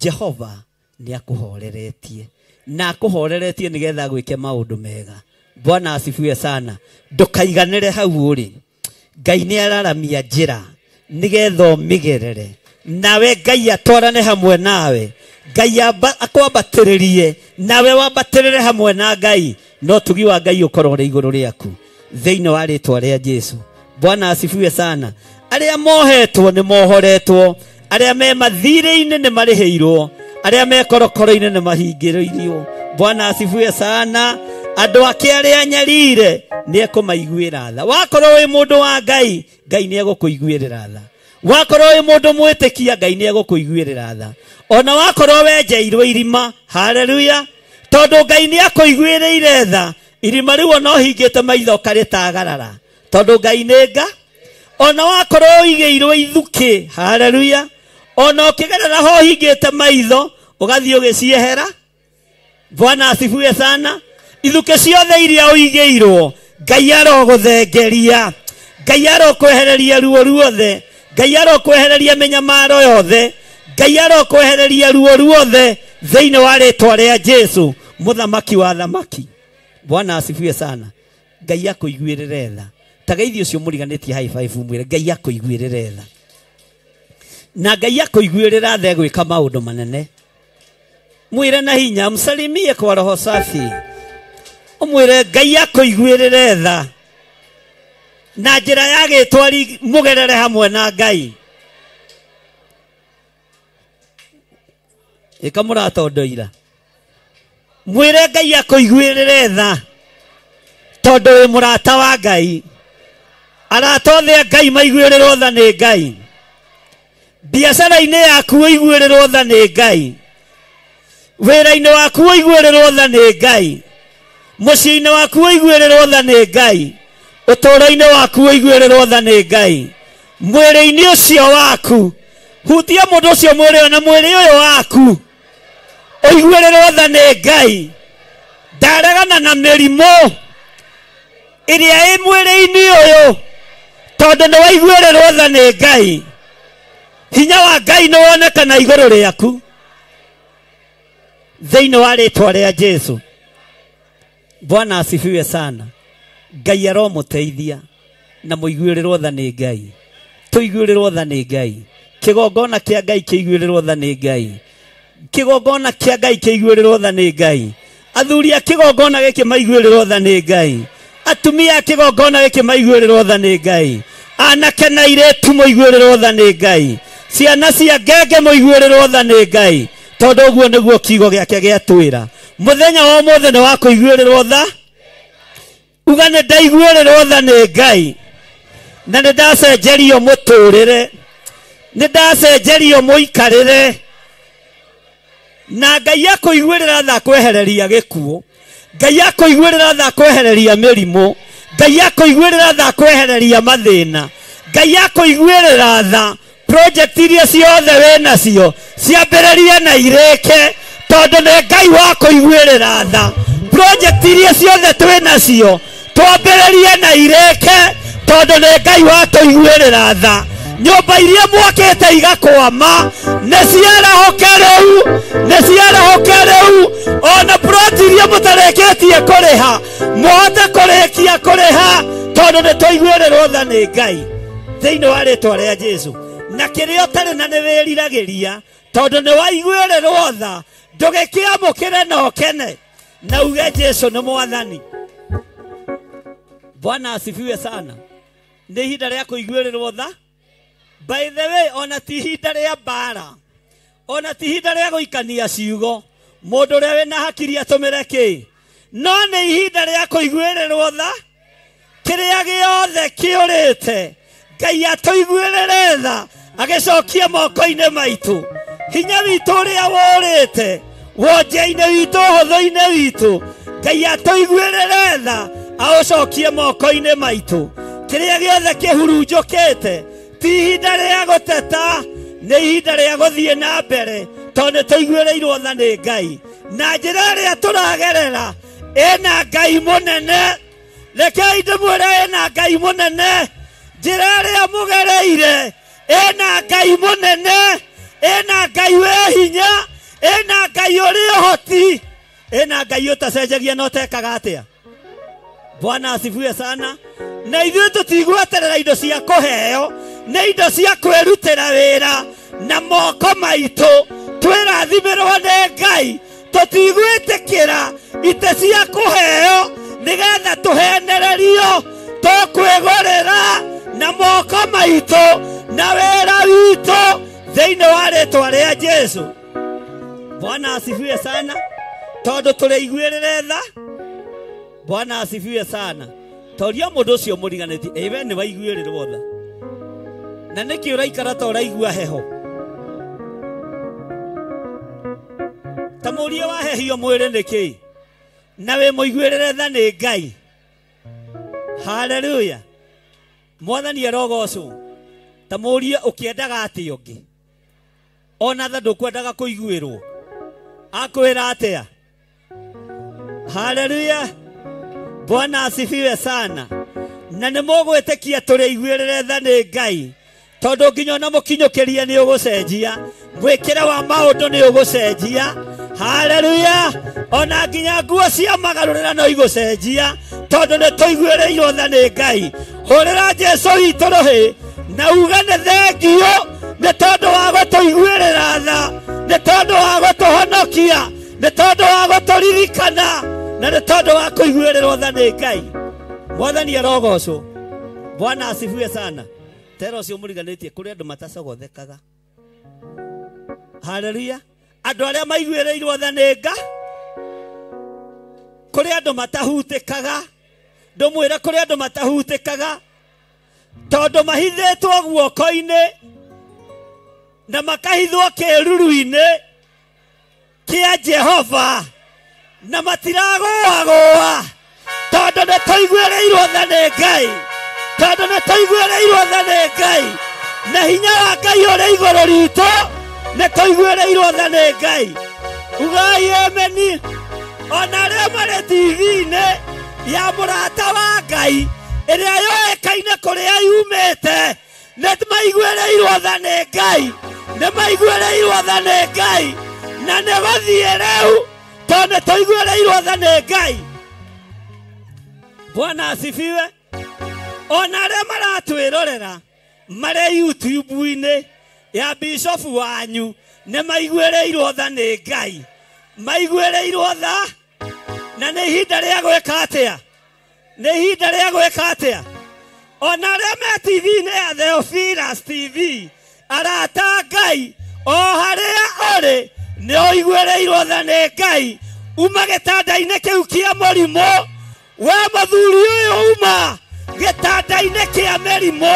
Jehova nĩ akũhoreretie, na akũhoreretie nĩgetha agwĩke maũndũ mega. Bwana asifiwe sana. Ndũkaiganĩre hau ũrĩ. Ngai nĩ araramia njĩra nĩgetha ũmĩgerere, nawe Ngai atwarane hamwe nawe. Ngai akwambatĩrĩrie nawe wambatĩrĩre hamwe na Ngai no tugi wa Ngai ũkorwo ũrĩ igũrũ rĩaku thĩinĩ wa rĩtwa rĩa Jesu. Bwana asifiwe sana. Arĩa mohetwo nĩ mohoretwo, arĩa me mathirĩ-inĩ nĩ marĩhĩirwo, arĩa me korokoro-inĩ nĩ mahingĩrĩirio. Bwana asifiwe sana. Andũ ake arĩa anyarire nĩ ekũmaiguĩra tha. Wakorwo wĩ mũndũ wa Ngai, Ngai nĩ egũkũiguĩrĩra tha. Wakorwo wĩ mũndũ mwĩtĩkia, Ngai nĩ egũkũiguĩrĩra tha. Ona wakorwo wenjeirwo irima, haleluya, tondũ Ngai nĩ akũiguĩrĩire tha. Irima rĩu ona ũhingĩte maitho ũkarĩtagarara, tondũ Ngai nĩ nga. Ona wakorwo ũigĩirwo ithukĩ, haleluya, ona ũkĩgerera ho ũhingĩte maitho ũgathiĩ ũgĩciehera. Bwana asifiwe sana. Ithukĩ ciothe iria ũigĩirwo, Ngai arogũthengeria, Ngai arokwehereria ruo ruothe, Ngai arokwehereria mĩnyamaro yothe, Ngai arokwehereria ruo ruothe thĩinĩ wa rĩtwa rĩa Jesu mũthamaki wa thamaki. Bwana asifiwe sana. Ngai akũiguĩrĩre tha. Ta geithio ũcio mũriganĩtie high five mwĩre Ngai akũiguĩrĩre tha. Na Ngai akũiguĩrĩra tha egwĩka maũndũ manene. Mwĩre na hinya, msalimie kwa roho safi. Ũmwĩre Ngai akũiguĩrĩre tha na njĩra ya gĩtwari mũgerere hamwe na Ngai. Ĩka mũratondoira. Mwĩre Ngai akũiguĩrĩre tha tondũ wĩ mũrata wa Ngai. Arata othe a Ngai maiguĩrĩrwo tha nĩ Ngai. Biacara-inĩ yaku ũiguĩrĩrwo tha nĩ Ngai. Wĩra-inĩ waku ũiguĩrĩrwo tha nĩ Ngai. Mũciĩ-inĩ waku ũiguĩrĩrwo tha nĩ Ngai. Ũtũũro-inĩ waku ũiguĩrĩrwo tha nĩ Ngai. Mwĩrĩ-inĩ ũcio waku, hutia mũndũ ũcio mwĩrĩ na mwĩrĩ ũyũ waku ũiguĩrĩrwo tha nĩ Ngai. Ndaregana na mĩrimũ ĩrĩa ĩ mwĩrĩ-inĩ ũyũ tondũ nĩ waiguĩrĩrwo tha nĩ Ngai. Hinya wa Ngai nĩ wonekana igũrũ rĩaku thĩinĩ wa rĩtwa rĩa Jesu. Bwana asifiwe sana. Ngai aromũteithia na mũiguĩrĩrwo tha nĩ Ngai. Tũiguĩrĩrwo tha nĩ Ngai. Kĩgongona kĩa Ngai kĩiguĩrĩrwo tha nĩ Ngai. Kĩgongona kĩa Ngai kĩiguĩrĩrwo tha nĩ Ngai. Athuri a kĩgongona gĩkĩ maiguĩrĩrwo tha nĩ Ngai. Atumia a kĩgongona gĩkĩ maiguĩrĩrwo tha nĩ Ngai. Anake na airĩtu mũiguĩrĩrwo tha nĩ Ngai. Ciana cia ngenge mũiguĩrĩrwo tha nĩ Ngai. Tondũ ũguo nĩguo kiugo gĩake gĩatwĩra. Mũthenya wa ũmũthĩ nĩ wa kũiguĩrĩrwo tha. Uga nĩ ndaiguĩrĩrwo tha nĩ Ngai. Na nĩ ndacenjerio mũtũrĩre. Nĩ ndacenjerio mũikarĩre. Na Ngai akũiguĩrĩra tha kwehereria gĩkuũ. Ngai akũiguĩrĩra tha kwehereria mĩrimũ. Ngai akũiguĩrĩra tha kwehereria mathĩna. Ngai akũiguĩrĩra tha project iria ciothe wĩnacio ciambĩrĩrie na irĩke tondũ nĩ Ngai wa kũiguĩrĩra tha. Project iria ciothe twĩnacio twambĩrĩrie na irĩke tondũ nĩ Ngai wa kũiguĩrĩra tha. Nyũmba iria mwakĩte igakwama nĩ ciarahũke rĩu, nĩ ciarahũke rĩu. Ona plot iria mũtarĩkĩtie kũrĩha mũhote kũrĩkia kũrĩha tondũ nĩ twaiguĩrĩrwo tha nĩ Ngai thĩinĩ wa rĩtwa rĩa Jesu. Na kĩrĩa ũtarĩ na nĩ wĩriragĩria tondũ nĩ waiguĩrĩrwo tha, ndũgĩkĩamũkĩre na ũkene na uge Jesu nĩ mwathani. Bwana asifiwe sana. Nĩ ihinda rĩa kũiguĩrĩrwo tha. By the way, ona ti ihinda rĩa mbara, ona ti ihinda rĩa gũikania ciugo. Mũndũ ũrĩa wĩna hakiri atũmĩre kĩ, no nĩ ihinda rĩa kũiguĩrĩrwo tha. Kĩrĩa gĩothe kĩũrĩte Ngai atũiguĩrĩre tha agĩcokie moko-inĩ maitũ. Hinya witũ ũrĩa worĩte wonje-inĩ witũ ũhũthũ-inĩ witũ, Ngai atũiguĩrĩre tha aũcokie moko-inĩ maitũ. Kĩrĩa gĩothe kĩhurunjũkĩte ti ihinda rĩa gũteta, nĩ ihinda rĩa gũthiĩ na mbere tondũ nĩ tũiguĩrĩirwo tha nĩ Ngai. Na njĩra ĩrĩa tũragerera ĩna Ngai mũnene. Rekei ndĩmwĩre ĩna Ngai mũnene. Njĩra ĩrĩa mũgereire ĩna Ngai mũnene, ĩna Ngai wĩ hinya, ĩna Ngai ũrĩ ũhoti, ĩna Ngai ũtacenjagia na ũtekaga atĩa. Bwana asifiwe sana. Na ithuĩ tũtigweterera indo cia kũheo, nĩ indo cia kwĩrutĩra wĩra na moko maitũ. Twĩrathimĩrwo nĩ Ngai tũtigwĩtĩkĩra itĩ cia kũheo nĩgetha tũhenererio tũkwĩgũrĩra na moko maitũ na wĩra witũ thĩinĩ wa rĩtwa rĩa Jesu. Bwana asifiwe sana. Tondũ tũrĩiguĩrĩre tha. Bwana asifiwe sana. Toria mũndũ ũcio mũriganĩtie ĩ we nĩ waiguĩrĩrwo tha na nĩkĩ ũraikara ta ũraigua heho ta mũrie wahehio mwĩrĩ nĩkĩ na wĩ mũiguĩrĩre tha nĩ Ngai. Haleluya. Mwathani arogocwo. Ta mũrie ũkĩendaga atĩa ũngĩ ona tha ndũkwendaga kũiguĩrwo akwĩra atĩa. Haleluya. Bwana asifiwe sana. Na nĩ mũgwĩtĩkia tũrĩiguĩrĩre tha nĩ Ngai tondũ nginya ona mũkinyũkĩrie nĩ ũgũcenjia mwĩkĩre wa maũndũ nĩ ũgũcenjia. Haleluya. Ona nginya nguo cia magarũrĩra no igũcenjia tondũ nĩ tũiguĩrĩirwo tha nĩ Ngai. Hũrĩra Jesu witũ rũhĩ na uge nĩ thengio nĩ tondũ wa gũtũiguĩrĩra tha, nĩ tondũ wa gũtũhonokia, nĩ tondũ wa gũtũririkana na nĩ tondũ wa kũiguĩrĩrwo tha nĩ Ngai. Mwathani arogocwo. Bwana asifiwe sana. Tera ũcio mũriganĩtie kũrĩ andũ matacogothekaga. Haleluya. Andũ arĩa maiguĩrĩirwo tha nĩ Ngai, kũrĩ andũ matahutĩkaga. Ndũmwĩre kũrĩ andũ matahutĩkaga tondũ mahithĩtwo guoko-inĩ na makahithwo kĩruru-inĩ kĩa Jehova na matiragũagũa tondũ nĩ tũiguĩrĩirwo tha nĩ Ngai, tondũ nĩ tũiguĩrĩirwo tha nĩ Ngai na hinya wa Ngai ũrĩ igũrũ ritũ nĩ tũiguĩrĩirwo tha nĩ Ngai. Ugai ameni. Ona arĩa marĩ TV-inĩ ya mũrata wa Ngai ĩrĩa yoĩkaine kũrĩa yumĩte nĩ maiguĩrĩirwo tha nĩ Ngai, nĩ maiguĩrĩirwo tha nĩ Ngai na nĩ gũthiĩ rĩu tondũ nĩ tũiguĩrĩirwo tha nĩ Ngai. Bwana asifiwe. Ona arĩa maratwĩrorera marĩ YouTube-inĩ ya bishofu wanyu nĩ maiguĩrĩirwo tha nĩ Ngai, maiguĩrĩirwo tha na nĩ ihinda rĩa gwĩka atĩa, nĩ ihinda rĩa gwĩka atĩa. Ona arĩa me TV-inĩ ya Theophilus TV arata Ngai o harĩa ũrĩ nĩ ũiguĩrĩirwo tha nĩ Ngai. Uma gĩtanda-inĩ kĩu kĩa mũrimũ, we mũthuri ũyũ uma gĩtanda-inĩ kĩa mĩrimũ,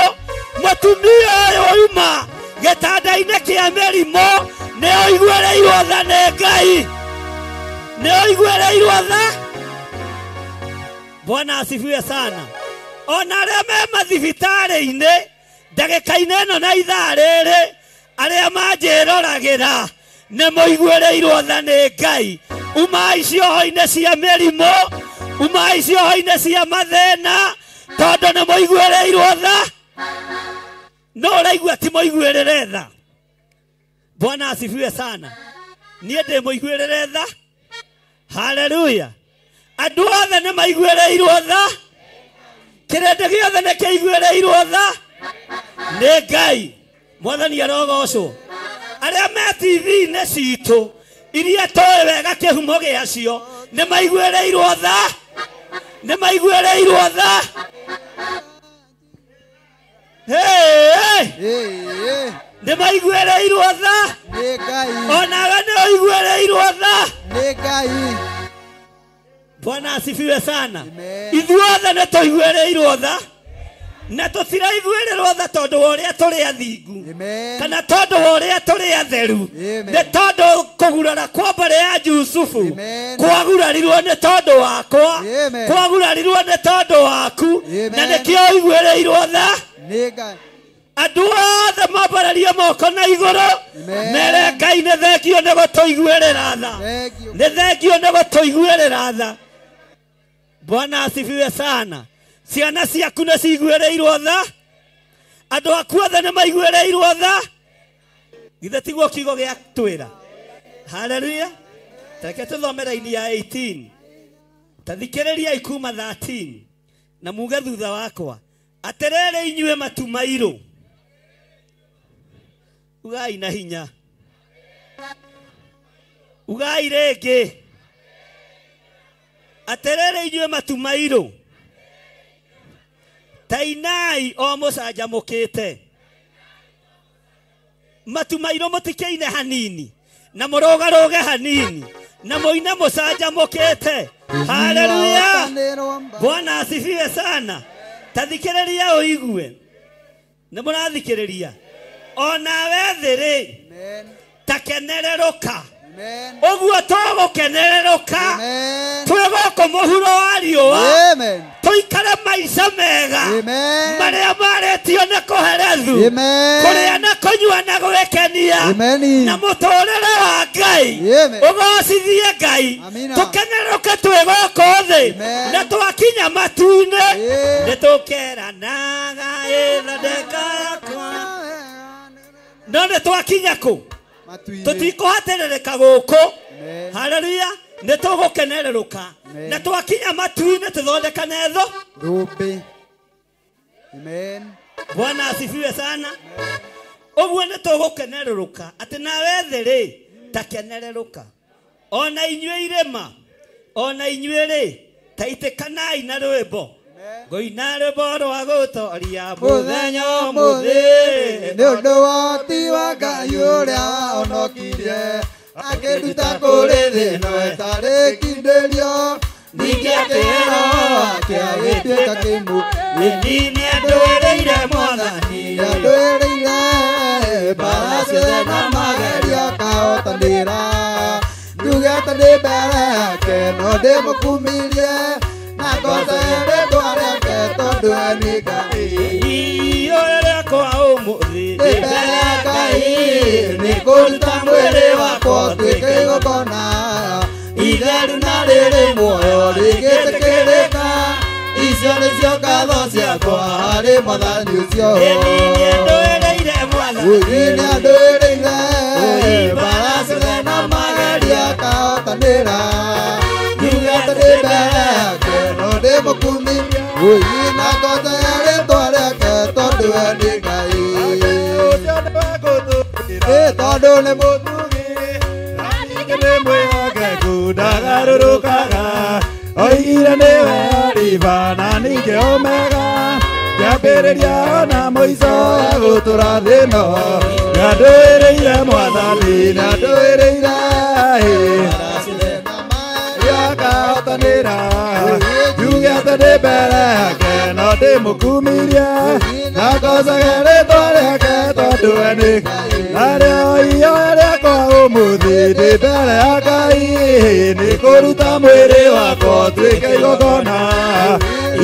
mũtumia ũyũ uma gĩtanda-inĩ kĩa mĩrimũ, nĩ ũiguĩrĩirwo tha nĩ Ngai, nĩ ũiguĩrĩirwo tha. Bwana asifiwe sana. Ona arĩa me mathibitarĩ-inĩ ndagĩka-inĩ ĩno na ithaa rĩrĩ arĩa manjĩroragĩra nĩ mũiguĩrĩirwo tha nĩ Ngai. Umai cioho-inĩ cia mĩrimũ, umai cioho-inĩ cia mathĩna tondũ nĩ mũiguĩrĩirwo tha. No ũraigua ti mũiguĩrĩre tha. Bwana asifiwe sana. Niĩ ndĩ mũiguĩrĩre tha. Haleluya. Andũ othe nĩ maiguĩrĩirwo tha. Kĩrĩndĩ gĩothe nĩ kĩiguĩrĩirwo tha nĩ Ngai. Mwathani arogocwo. Arĩa me TV-inĩ citũ iria tũĩ wega kĩhumo gĩacio nĩ maiguĩrĩirwo tha, nĩ maiguĩrĩirwo tha. Hey, nĩ maiguĩrĩirwo tha. Onawe nĩ ũiguĩrĩirwo tha nĩ Ngai. Bwana asifiwe sana. Ithuothe nĩ tũiguĩrĩirwo tha na tũtiraiguĩrĩrwo tha tondũ wa ũrĩa tũrĩ athingu kana tondũ wa ũrĩa tũrĩ atheru, nĩ tondũ kũgurara kwa mbarĩ ya Jusufu kwagurarirwo nĩ tondũ wakwa, kwagurarirwo nĩ tondũ waku, na nĩkĩo ũiguĩrĩirwo tha. Andũ othe mambararie moko na igũrũ mere Ngai nĩ thengio nĩ gũtũiguĩrĩra tha, nĩ thengio nĩ gũtũiguĩrĩra tha. Bwana asifiwe sana. Ciana ciaku nĩ ciguĩrĩirwo tha, andũ aku othe nĩ maiguĩrĩirwo tha. Githĩ tiguo kiugo gĩa twĩra? Haleluya. Reke tũthome raini ya 18. Ta thikĩrĩriai kuma 13 na muge thutha wakwa atĩrĩrĩ inyuĩ matu mairũ, ugai na hinya. Ugai rĩngĩ. Atĩrĩrĩ inyuĩ matu mairũ, tainai o mũcanjamũkĩte. Matu mairũ mũtikĩine hanini na mũrũgarũge hanini na mũine mũcanjamũkĩte. Haleluya, Bwana asifiwe sana. Tathikĩrĩria ũigue, nĩ mũrathikĩrĩria. Onawe thĩ rĩ, takenererũka. Ũguo tũgũkenererũka twĩ gũkũ mũhuro wa riũa, tũikare maica mega marĩa marĩtio nĩ kũherethu, kũrĩa na kũnyua na gwĩkenia, na mũtũrĩre wa Ngai ũgocithie Ngai. Tũkenerũke twĩ gũkũ thĩ, na twakinya matu-inĩ nĩ tũkeranaga ĩthondeka yakwa. No nĩ twakinya kũ? Tũtikũhatĩrĩrĩka gũkũ. Haleluya, nĩ tũgũkenererũka na twakinya matu-inĩ tũthondekane tho thũmbĩ. Amen. Bwana asifiwe sana. Ũguo nĩ tũgũkenererũka atĩ nawe thĩ rĩ, takenererũka. Ona inyuĩ irĩma, ona inyuĩ rĩ, taitĩkanai na rwĩmbo. Ngũina rwĩmbo rwa gũtoria mũthenya ũmũthĩ, nĩ ũndũ wa ũhoti wa Ngai ũrĩa wahonokirie, akĩnduta kũrĩ thĩna ĩtarĩ kindĩrio, ningĩ akĩheo wake agĩtuĩka kĩmũ. Niĩ nĩandũĩrĩire Mwathani, nĩandũĩrĩire mbara ciothe na magerio akahotanĩra. Njuge atĩ ndĩ mbere yake no ndĩmũkumirie, na ngoce rĩtwa rĩake tondũ we nĩ Ngai. Ihoya rĩakwa ũmũthĩ ndĩ mbere ya Ngai, nĩ kũruta mwĩrĩ wakwa ũtuĩke igongona itheru na rĩrĩ muoyo rĩngĩtĩkĩrĩka. Icio nĩcio ngatho ciakwa harĩ Mwathani ũcio. Nĩandũĩrĩire Mwathani, nĩandũĩrĩire mbara ciothe na magerio akahotanĩra. Njuge atĩ ndĩ mbere yake no ndĩmũkumirie, na ngoce rĩtwa rĩake tondũ we nĩ Ngai. Tondũ nĩ mũtugi na ningĩ nĩ mwĩhokeku, ndagarũrũkaga. Oigire nĩwe Alifa na ningĩ Omega, kĩambĩrĩria ona mũico egũtũra thĩ ĩno. Nĩandũĩrĩire Mwathani, nĩandũĩrĩire akahotanĩra. Njuge atĩ ndĩ mbere yake no ndĩmũkumirie, na ngocage rĩtwa rĩake tondũ we nĩ Ngai. Narĩo ihoya rĩakwa ũmũthĩ ndĩ mbere ya Ngai, nĩ kũruta mwĩrĩ wakwa ũtuĩke igongona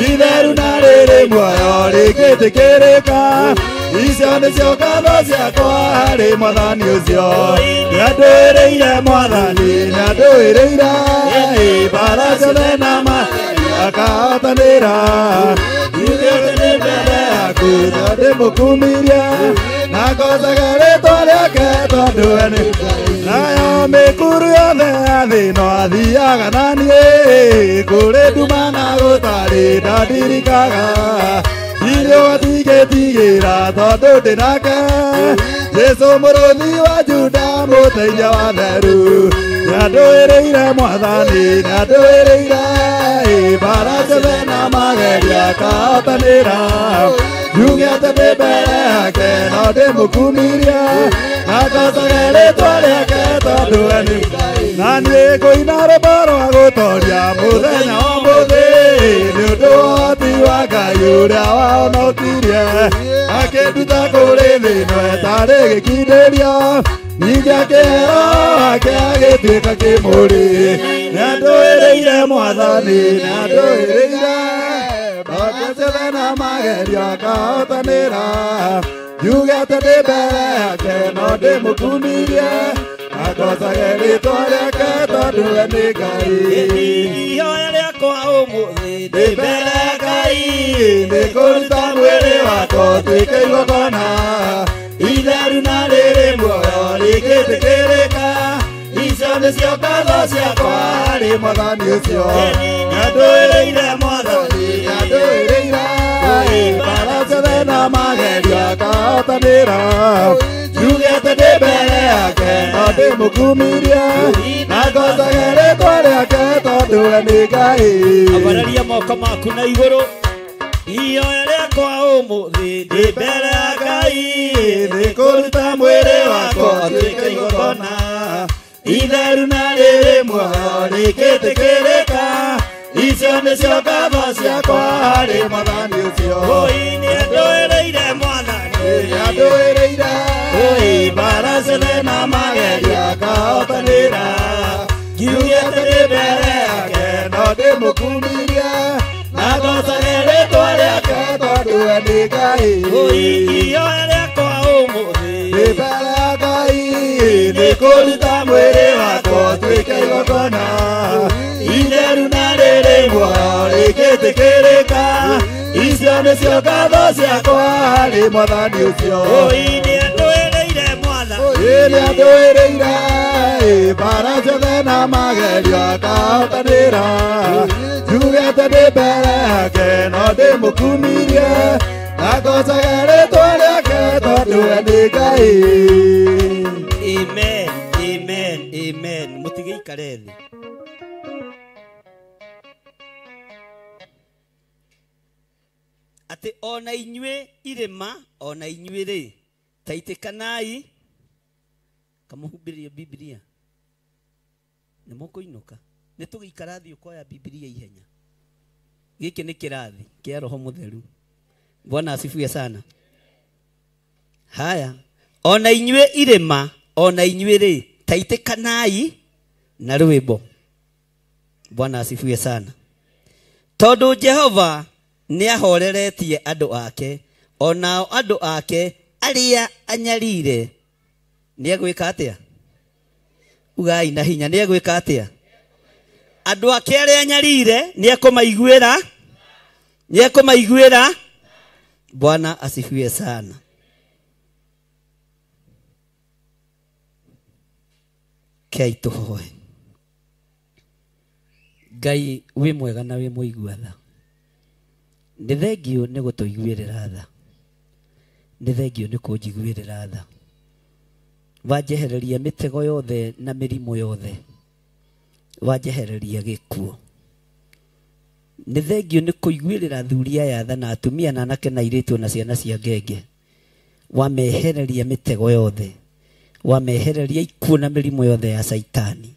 itheru na rĩrĩ muoyo rĩngĩtĩkĩrĩka. Icio nĩcio ngatho ciakwa harĩ Mwathani ũcio. Nĩandũĩrĩire Mwathani, nĩandũĩrĩire mbara ciothe na magerio akahotanĩra. Njuge atĩ ndĩ mbere yaku no ndĩmũkumirie, na ngocage rĩtwa rĩake tondũ we nĩ Ngai. Nayo mĩkuru yothe ya thĩ no athiaga na niĩ, kũrĩ nduma na gũtarĩ ndandirikaga. Ndirĩ ũgatigĩtigĩra tondũ ndĩ nake, Jesũ mũrũthi wa Juda mũteithia wa theru. Nĩandũĩrĩire Mwathani, nĩandũĩrĩire mbara ciothe na magerio akahotanĩra. Njuge atĩ ndĩ mbere yake no ndĩmũkumirie, na ngocage rĩtwa rĩake tondũ we nĩ Ngai. Na niĩ ngũina rwĩmbo rwa gũtoria mũthenya ũmũthĩ, nĩ ũndũ wa ũhoti wa Ngai ũrĩa wahonokirie, akĩnduta kũrĩ thĩ ĩno ĩtarĩ gĩkindĩrio, ningĩ akĩheo wake agĩtuĩka kĩmũrĩ. Nĩandũĩrĩire Mwathani, nĩandũĩrĩire mbara ciothe na magerio akahotanĩra. Njuge atĩ ndĩ mbere yake no ndĩmũkumirie, na ngocage rĩtwa rĩake tondũ we nĩ Ngai. Ihoya rĩakwa ũmũthĩ ndĩ mbere ya Ngai, nĩ kũruta mwĩrĩ wakwa ũtuĩke igongona itheru na rĩrĩ muoyo rĩngĩtĩkĩrĩka. Icio nĩcio ngatho ciakwa harĩ Mwathani ũcio. Nĩandũĩrĩire Mwathani, nĩandũĩrĩire mbara ciothe na magerio akahotanĩra. Njuge atĩ ndĩ mbere yake no ndĩmũkumirie na ngocage rĩtwa rĩake tondũ we nĩ Ngai. Ambararia moko maku na igũrũ. Ihoya rĩakwa ũmũthĩ ndĩ mbere ya Ngai nĩ kũruta mwĩrĩ wakwa ũtuĩke igongona itheru na rĩrĩ muoyo rĩkĩtĩkĩrĩka. Icio nĩcio ngatho ciakwa harĩ Mwathani ũcio. Oi nĩandũĩrĩire Mwathani, nĩandũĩrĩire. Oi mbara ciothe na magerio akahotanĩra. Ngiuge atĩ ndĩ mbere yake no ndĩmũkumirie na ngocage rĩtwa rĩake tondũ we nĩ Ngai. Oi ihoya rĩakwa ũmũthĩ ndĩ mbere ya Ngai nĩ kũruta mwĩrĩ wakwa ũtuĩke igongona itheru na rĩrĩ muoyo rĩkĩtĩkĩrĩka. Icio nĩcio ngatho ciakwa harĩ Mwathani ũcio. Oi nĩandũĩrĩire Mwathani, nĩandũĩrĩire mbara ciothe na magerio akahotanĩra. Njuge atĩ ndĩ mbere yake no ndĩmũkumirie na ngocage rĩtwa rĩake tondũ we nĩ Ngai. Amen, amen, amen. Mũtigĩikare thĩ. Atĩ ona inyuĩ irĩma, ona inyuĩ rĩ, ta itĩkanai. Kamũhumbĩrie Biblia. Nĩ mũkũinũka. Nĩ tũgĩikara thĩ ũkoya Biblia ihenya. Gĩkĩ nĩ kĩrathi kĩa Roho Mũtheru. Bwana asifiwe sana. Haya, ona inyuĩ irĩma, ona inyuĩ rĩ, ta itĩkanai na rwĩmbo. Bwana asifiwe sana. Tondũ Jehova nĩahoreretie andũ ake, onao andũ ake arĩa anyarire nĩegwĩka atĩa? Ugai na hinya, nĩegwĩka atĩa? Andũ ake arĩa anyarire nĩekũmaiguĩra, nĩekũmaiguĩra. Bwana asifiwe sana. Kei tũhoe. Ngai wĩ mwega na wĩ mũigua tha. Nĩ thengiũ nĩ gũtũiguĩrĩra tha. Nĩ thengiũ nĩ kũnjiguĩrĩra tha. Wanjehereria mĩtego yothe na mĩrimũ yothe. Wanjehereria gĩkuũ. Nĩ thengiũ nĩ kũiguĩrĩra athuri aya tha na atumia na anake na airĩtu na ciana cia ngenge. Wamehereria mĩtego yothe. Wamehereria ikuũ na mĩrimũ yothe ya Caitani.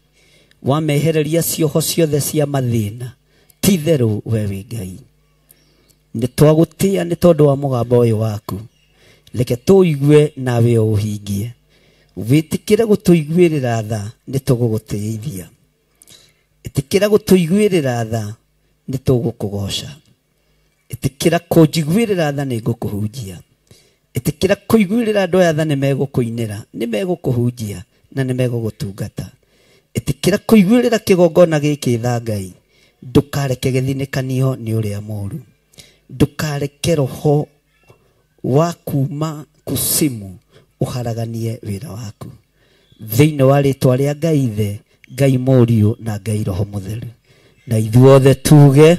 Wamehereria cioho ciothe cia mathĩna. Ti itherũ we wĩ Ngai. Nĩ twagũtĩa nĩ tondũ wa mũgambo ũyũ waku. Reke tũigue nawe ũhingie. Wĩtĩkĩre gũtũiguĩrĩra tha nĩ tũgũgũtĩithia. Ĩtĩkĩra gũtũiguĩrĩra tha nĩ tũgũkũgoca. Ĩtĩkĩra kũnjiguĩrĩra tha nĩ ngũkũhunjia. Ĩtĩkĩra kũiguĩrĩra andũ aya tha nĩ megũkũinĩra, nĩ megũkũhunjia na nĩ megũgũtungata. Ĩtĩkĩra kũiguĩrĩra kĩgongona gĩkĩ tha Ngai. Ndũkareke gĩthinĩkanio nĩ ũrĩa mũũru. Ndũkareke roho wa kuma kusimu ũharaganie wĩra waku. Thĩinĩ wa rĩtwa rĩa Ngai Ithe, Ngai Mũriũ na Ngai Roho Mũtheru. Na ithuothe tuge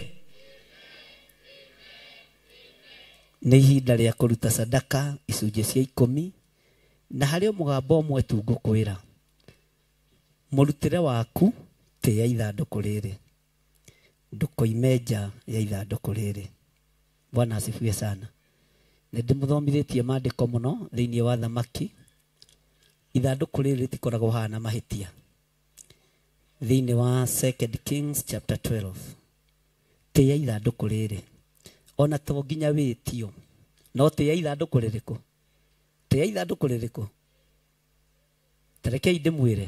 nĩ ihinda rĩa kũruta sadaka icunjĩ cia 10 na harĩ o mũgambo ũmwe tu ngũkwĩra. Mũrutĩre waku tĩa ithandũkũ rĩrĩ. Ndũkoime nja ya ithandũkũ rĩrĩ. Bwana asifiwe sana. Nĩ ndĩmũthomithĩtie maandĩko mũno thĩinĩ wa thamaki. Ithandũkũ rĩrĩ rĩtikoragwo haha na mahĩtia. Thĩinĩ wa 2 Kings chapter 12. Tĩa ithandũkũ rĩrĩ. Ona to nginya wĩtio. No tĩa ithandũkũ rĩrĩkũ? Tĩa ithandũkũ rĩrĩkũ? Ta rekei ndĩmwĩre.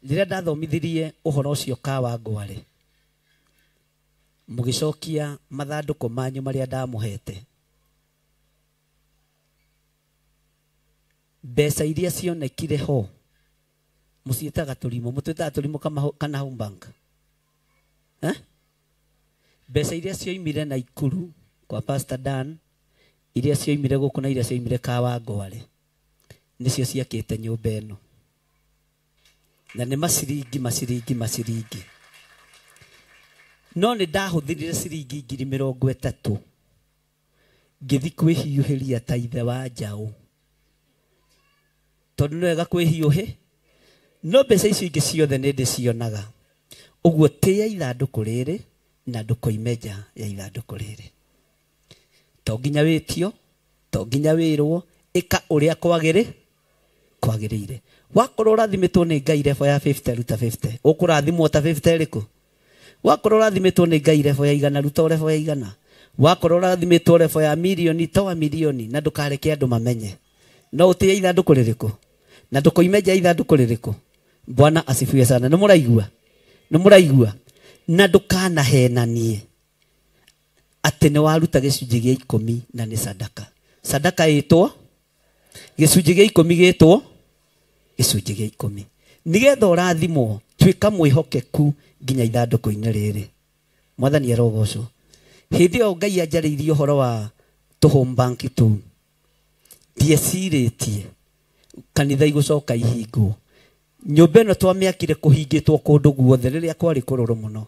Rĩrĩa ndathomithirie ũhoro ũcio Kawangware, mũgĩcokia mathandũkũ manyu marĩa ndamũhete. Mbeca iria cionekire ho mũciĩtaga tũrimũ, mũtwĩtaga tũrimũ kana home bank. Mbeca iria cioimire Naikuru kwa Pastor Dan, iria cioimire gũkũ na iria cioimire Kawangware, nĩcio ciakĩte nyũmba ĩno. Na nĩ maciringi maciringi maciringi. No nĩ ndahũthĩrire ciringi 30,000 ngĩthiĩ kwĩhiũhĩria ta ithe wa njaũ. Tondũ nĩ wega kwĩhiũhĩ no mbeca icio ingĩ ciothe nĩ ndĩcionaga. Ũguo tĩya ithandũkũ rĩrĩ na ndũkoime nja ya ithandũkũ rĩrĩ. To nginya wĩtio, to nginya wĩrwo, ĩka ũrĩa kwagĩrĩire. Wakorwo ũrathimĩtwo nĩ Ngai level ya 50 ruta 50. Ũkũrathimwo ta 50 ĩrĩkũ? Wakorwo ũrathimĩtwo nĩ Ngai level ya 100 ruta level ya 100. Wakorwo ũrathimĩtwo level ya milioni toa milioni na ndũkareke andũ mamenye. No ũtĩye ithandũkũ rĩrĩkũ? Na ndũkoime nja ya ithandũkũ rĩrĩkũ? Bwana asifiwe sana. Nĩ mũraigua? Nĩ mũraigua? Na ndũkanahenanie atĩ nĩ waruta gĩcunjĩ gĩa 10 na nĩ sadaka. Sadaka ĩtwo gĩcunjĩ gĩa 10 gĩtwo gĩcunjĩ gĩa 10. Nĩgetha ũrathimwo tuĩka mwĩhokeku nginya ithandũkũ-inĩ rĩrĩ. Mwathani arogocwo. Hĩndĩ ĩyo Ngai anjarĩirie ũhoro wa tũ-home bank tũu, ndiecirĩtie kanitha igũcoka ihingwo. Nyũmba ĩno twamĩakire kũhingĩtwo kũndũ guothe rĩrĩa kwarĩ kũrũrũ mũno.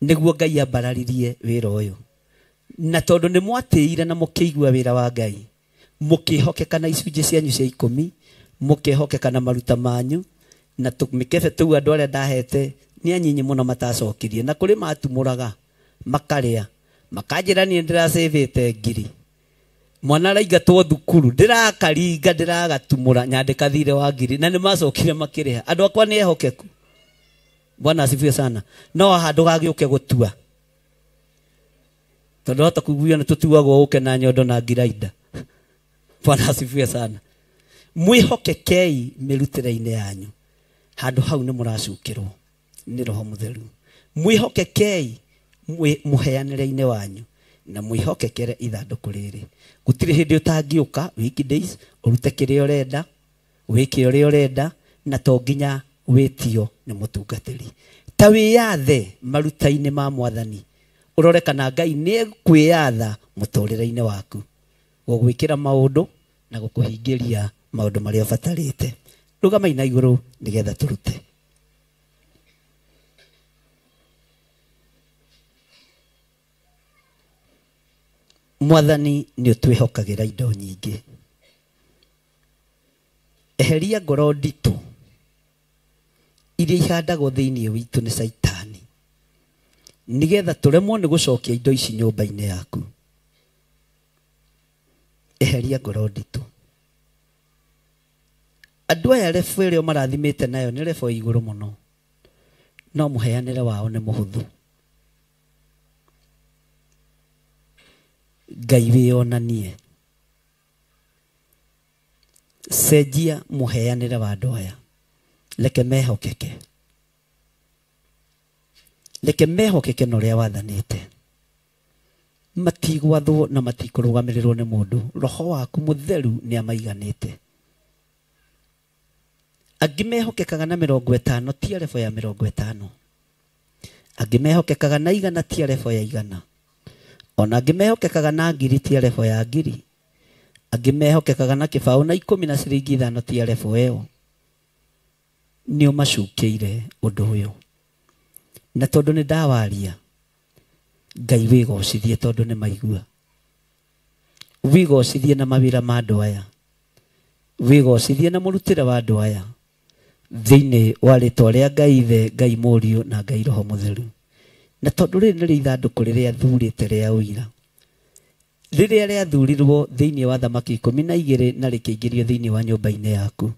Nĩguo Ngai ambararirie wĩra ũyũ. Na tondũ nĩ mwatĩire na mũkĩigua wĩra wa Ngai, mũkĩhokeka na icunjĩ cianyu cia 10, mũkĩhokeka na maruta manyu, na mĩkebe tũu andũ arĩa ndahete nĩ anyinyi mũno matacokirie. Na kũrĩ matumũraga makarĩa makanjĩra niĩ ndĩracĩvĩte ngiri. Mwana araingatwo thukuru ndĩrakaringa ndĩragatumũra nyandĩka thirĩ wa ngiri na nĩ macokire makĩrĩha. Andũ akwa nĩ ehokeku. Bwana asifiwe sana. No haha ndũgagĩũke gũtua. Tondũ hota kuiguo nĩ tũtuagwo ũke na nyondo na ngirainda. Bwana asifiwe sana. Mwĩhokekei mĩrutĩre-inĩ yanyu. Handũ hau nĩ mũracukĩrwo nĩ Roho Mũtheru. Mwĩhokekei mũheanĩre-inĩ wanyu na mwĩhokekere ithandũkũ rĩrĩ. Gũtirĩ hĩndĩ ũtangĩũka weekdays ũrute kĩrĩa ũrenda, wĩke ũrĩa ũrenda, na to nginya wĩtio nĩ mũtungatĩri. Ta wĩyathe maruta-inĩ ma Mwathani, ũrore kana Ngai nĩ ekwĩyatha mũtũrĩre-inĩ waku, gũgwĩkĩra maũndũ na gũkũhingĩria maũndũ marĩa ũbatarĩte. Rũgamai na igũrũ nĩgetha tũrute. Mwathani nĩ ũtwĩhokagĩra indo nyingĩ. Eheria ngoro nditũ iria ihandagwo thĩinĩ witũ nĩ Caitani, nĩgetha tũremwo nĩ gũcokia indo ici nyũmba-inĩ yaku. Eheria ngoro nditũ. Andũ aya rebu ĩrĩa marathimĩte nayo nĩ rebu igũrũ mũno, no mũheanĩre wao nĩ mũhũthũ. Ngai wĩyonanie. Cenjia mũheanĩre wa andũ aya. Reke mehokeke. Reke mehokeke na ũrĩa wathanĩte. Matigwathwo na matikũrũgamĩrĩrwo nĩ mũndũ. Roho waku mũtheru nĩ amaiganĩte. Angĩ mehokekaga na 50 ti rebu ya 50. Angĩ mehokekaga na 100 ti rebu ya 100. Ona angĩ mehokekaga na ngiri ti rebu ya ngiri. Angĩ mehokekaga na kĩbaũ na 10 na ciringi 5 ti rebu ĩyo. Nĩ ũmacukĩire ũndũ ũyũ. Na tondũ nĩ ndawaria, Ngai wĩgocithie tondũ nĩ maigua. Wĩgocithie na mawĩra ma andũ aya. Wĩgocithie na mũrutĩre wa andũ aya. Thĩinĩ wa rĩtwa rĩa Ngai Ithe, Ngai Mũriũ na Ngai Roho Mũtheru. Na tondũ rĩrĩ nĩrĩo ithandũkũ rĩrĩa thurĩte rĩa ũira, rĩrĩa rĩathurirwo thĩinĩ wa thamaki 12 na rĩkĩingĩrio thĩinĩ wa nyũmba-inĩ yaku.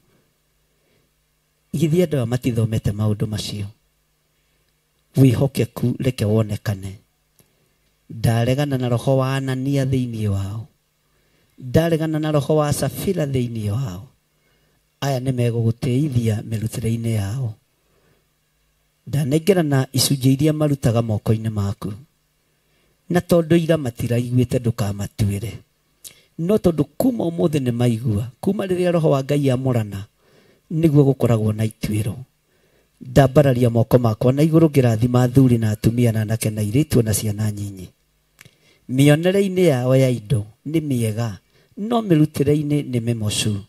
Githĩ andũ aya matithomete maũndũ macio? Wĩhokeku reke wonekane. Ndaregana na roho wa Anania thĩinĩ wao. Ndaregana na roho wa Safira thĩinĩ wao. Aya nĩ megũgũtĩithia mĩrutĩre-inĩ yao. Ndanengerana icunjĩ iria marutaga moko-inĩ maku. Na tondũ ira matiraiguĩte ndũkamatuĩre. No tondũ kuma ũmũthĩ nĩ maigua, kuma rĩrĩa roho wa Ngai amũrana, nĩguo gũkoragwo na ituĩro. Ndambararia moko makwa na igũrũ ngĩrathima athuri na atumia na anake na airĩtu na ciana nyinyi. Mĩonere-inĩ yao ya indo nĩ mĩega, no mĩrutĩre-inĩ nĩ mĩmocu.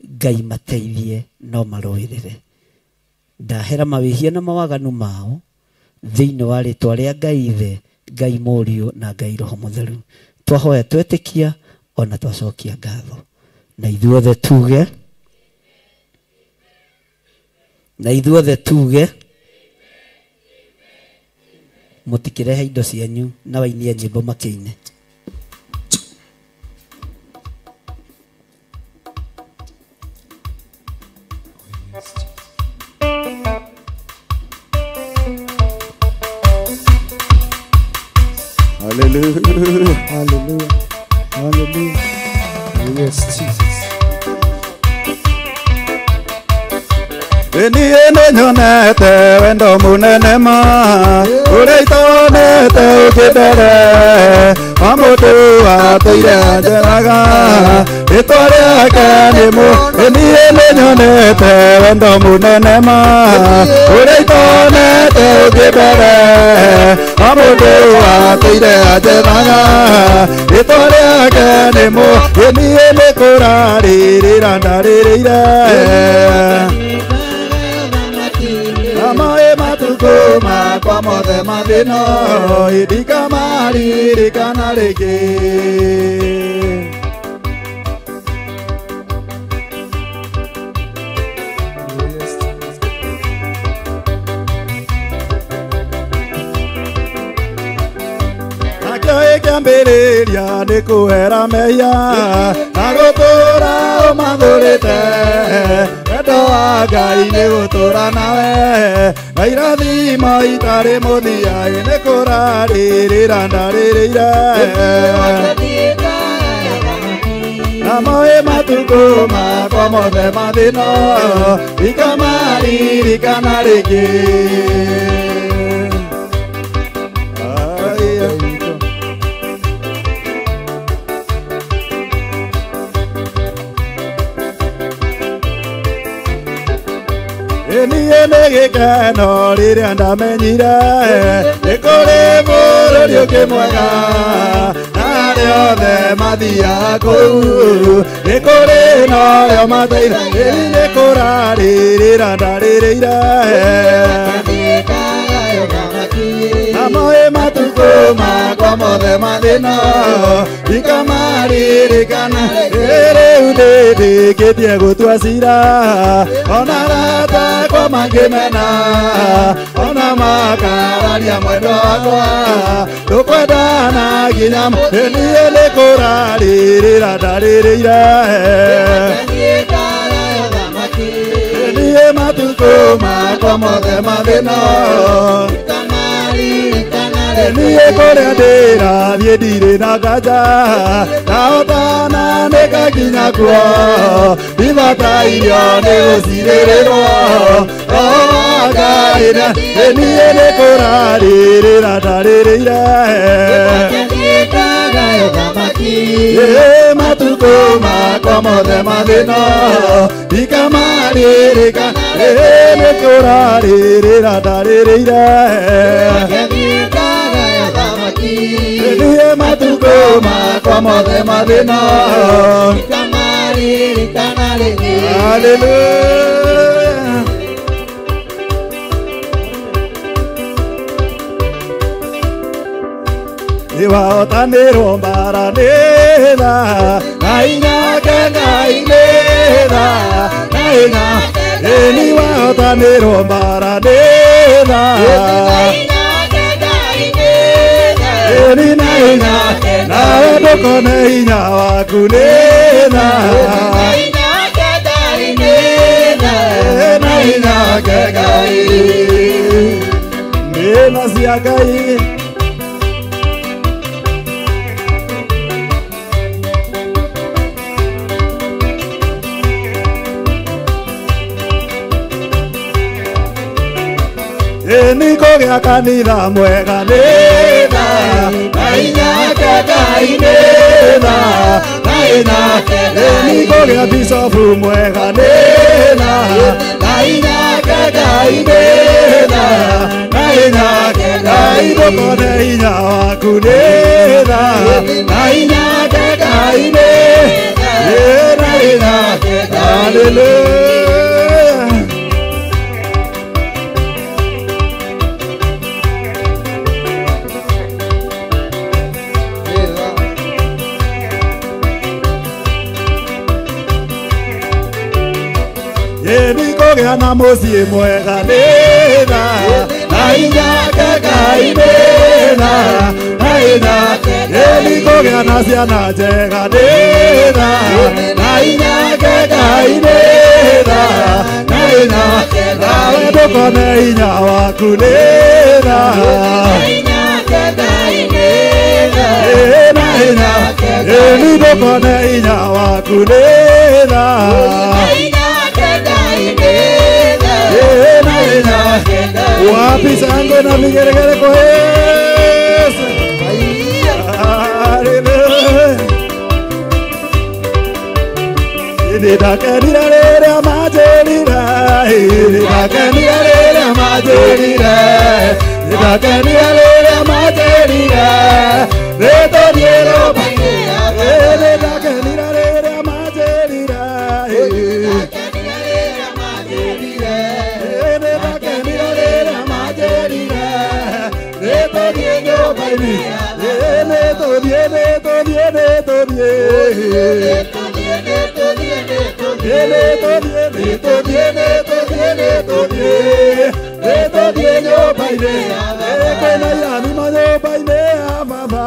Ngai mateithie no marũĩrĩre. Ndahera mawĩhia na mawaganu mao thĩinĩ wa rĩtwa rĩa Ngai Ithe, Ngai Mũriũ na Ngai Roho Mũtheru. Twahoya twetĩkia ona twacokia ngatho. Na ithuothe tuge Na ithuothe tuge mutikirehe indo cianyu na wainie nyimbo makiine. Hallelujah. Hallelujah. Hallelujah. Yes, Jesus. Niĩ nĩnyonete wendo mũnene ma ũrĩa itonete ũngĩ mbere wa mũndũ atũire anjeraga rĩtwa rĩake nĩ mũ. Niĩ nĩnyonete wendo mũnene ma ũrĩa itonete ũngĩ mbere wa mũndũ atũire anjeraga rĩtwa rĩake nĩ mũ. Niĩ nĩkũrarĩrĩra ndarĩrĩire Amae matuko makwa mothe mathĩna ndikamaririkana rĩngĩ. Nakĩo gĩkĩambĩrĩria nĩ kũhera mehia na gũtũũra ũmathũrĩte wendo wa Ngai nĩ gũtũũra nawe na irathimo itarĩ mũthia nĩ kũrarĩrĩra ndarĩrĩire na moĩ matukũ makwa mothe mathĩna ndikamaririkana rĩngĩ. Niĩ nĩ gĩkeno rĩrĩa ndamenyire nĩ kũrĩ bũrũri ũngĩ mwega na arĩa othe mathiaga kũu nĩ kũrĩ na ũrĩa ũmateithagia. Nĩ kũrarĩrĩra ndarĩrĩire na moĩ matukũ makwa mothe mathĩna ndikamaririkana. Rĩu nĩndĩkĩtie gũtua cira ona arata akwa mangĩmena ona makararia mwendwa wakwa tũkwendana nginya. Niĩ nĩ kũrarĩrĩra ndarĩrĩire niĩ matukũ makwa mothe mathĩna niĩ kũrĩa ndĩrathiĩ ndirĩ na nganja ndahotana nĩngakinya kuo ndibatairio nĩ gũcirĩrĩrwo Roho wa Ngai niĩ nĩ kũrarĩrĩra ndarĩrĩire matukũ makwa mothe mathĩna ndikamaririkana. Nĩ kũrarĩrĩra ndarĩrĩire niĩ matukũ makwa mothe mathĩna. Hallelujah. Nĩwahotanĩrwo mbara nĩ tha na hinya wake Ngai nĩ tha na hinya. Nĩwahotanĩrwo mbara nĩ tha na hinya nawe ndũkone hinya waku nĩ tha na hinya wake Ngai nĩ tha cia Ngai. Nĩ kũgĩa kanitha mwega nĩ tha na hinya wake Ngai nĩ tha na hinya. Nĩ kũgĩa bicobu mwega nĩ tha na hinya wake Ngai nĩ tha na hinya. Ngai ndũkone hinya waku nĩ tha na hinya wake Ngai nĩ na hinya. Hallelujah. kũgĩa na mũciĩ mwega nĩ tha na hinya wake Ngai nĩ tha na hinya ĩni kũgĩa na ciana njega nĩ tha na hinya wake Ngai nĩ tha na hinya nawe ndũkone hinya waku nĩ tha na hinya ĩni ndũkone hinya waku nĩ tha na hinya wapi shangwe na vigelegele kwa Yesu. Hallelujah. Ndakenire rĩrĩa manjĩrire, ndakenire rĩrĩa manjĩrire, ndakenire rĩrĩa manjĩrire, nĩtũthiĩ nyũmba-inĩ. Ndakenire rĩrĩa manjĩrire, ndakenire rĩrĩa manjĩrire, nĩtũthiĩ nyũmba-inĩ, nĩtũthiĩ, nĩtũthiĩ, nĩtũthiĩ. Nĩtũthiĩ nyũmba-inĩ, kwĩna irathimo nyũmba-inĩ ya baba,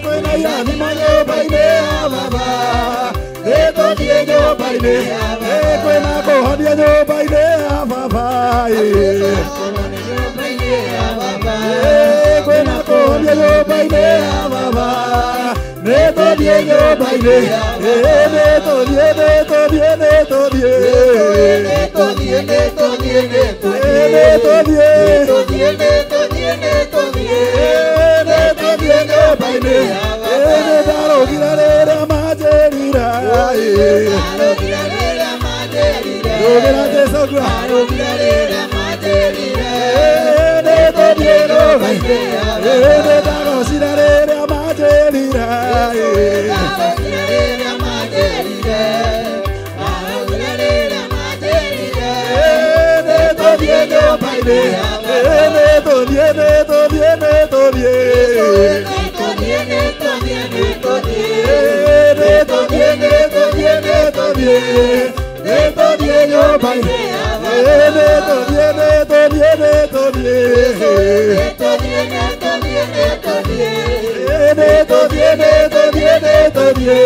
kwĩna irathimo nyũmba-inĩ ya baba, nĩtũthiĩ nyũmba-inĩ, kwĩna kũhonia nyũmba-inĩ ya baba, kwĩna kũhonia nyũmba-inĩ ya baba, nĩtũthiĩ nyũmba-inĩ, nĩtũthiĩ, nĩtũthiĩ, nĩtũthiĩ, nĩtũthiĩ, nĩtũthiĩ nyũmba-inĩ, nĩndarũgire rĩrĩa manjĩrire, rũgĩra Jesũ ngua, nĩtũthiĩ nyũmba-inĩ, nĩndagocire rĩrĩa manjĩrire, nĩtũthiĩ nyũmba-inĩ, nĩtũthiĩ, nĩtũthiĩ, nĩtũthiĩ, nĩtũthiĩ, nĩtũthiĩ, nĩtũthiĩ, nĩtũthiĩ nyũmba-inĩ, nĩtũthiĩ, nĩtũthiĩ, nĩtũthiĩ, nĩtũthiĩ, nĩtũthiĩ, nĩtũthiĩ,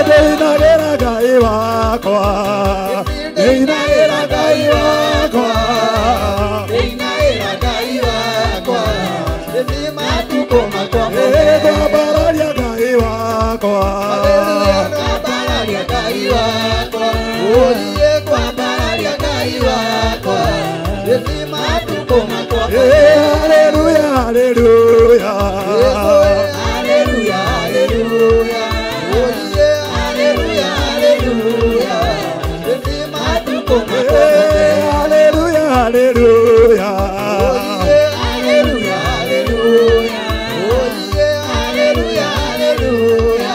ndĩinagĩra Ngai wakwa, ndĩinagĩra Ngai wakwa, ngwambararia Ngai wakwa, haleluya, haleluya, haleluya, haleluya, haleluya, haleluya, haleluya, haleluya, haleluya, haleluya, haleluya, haleluya.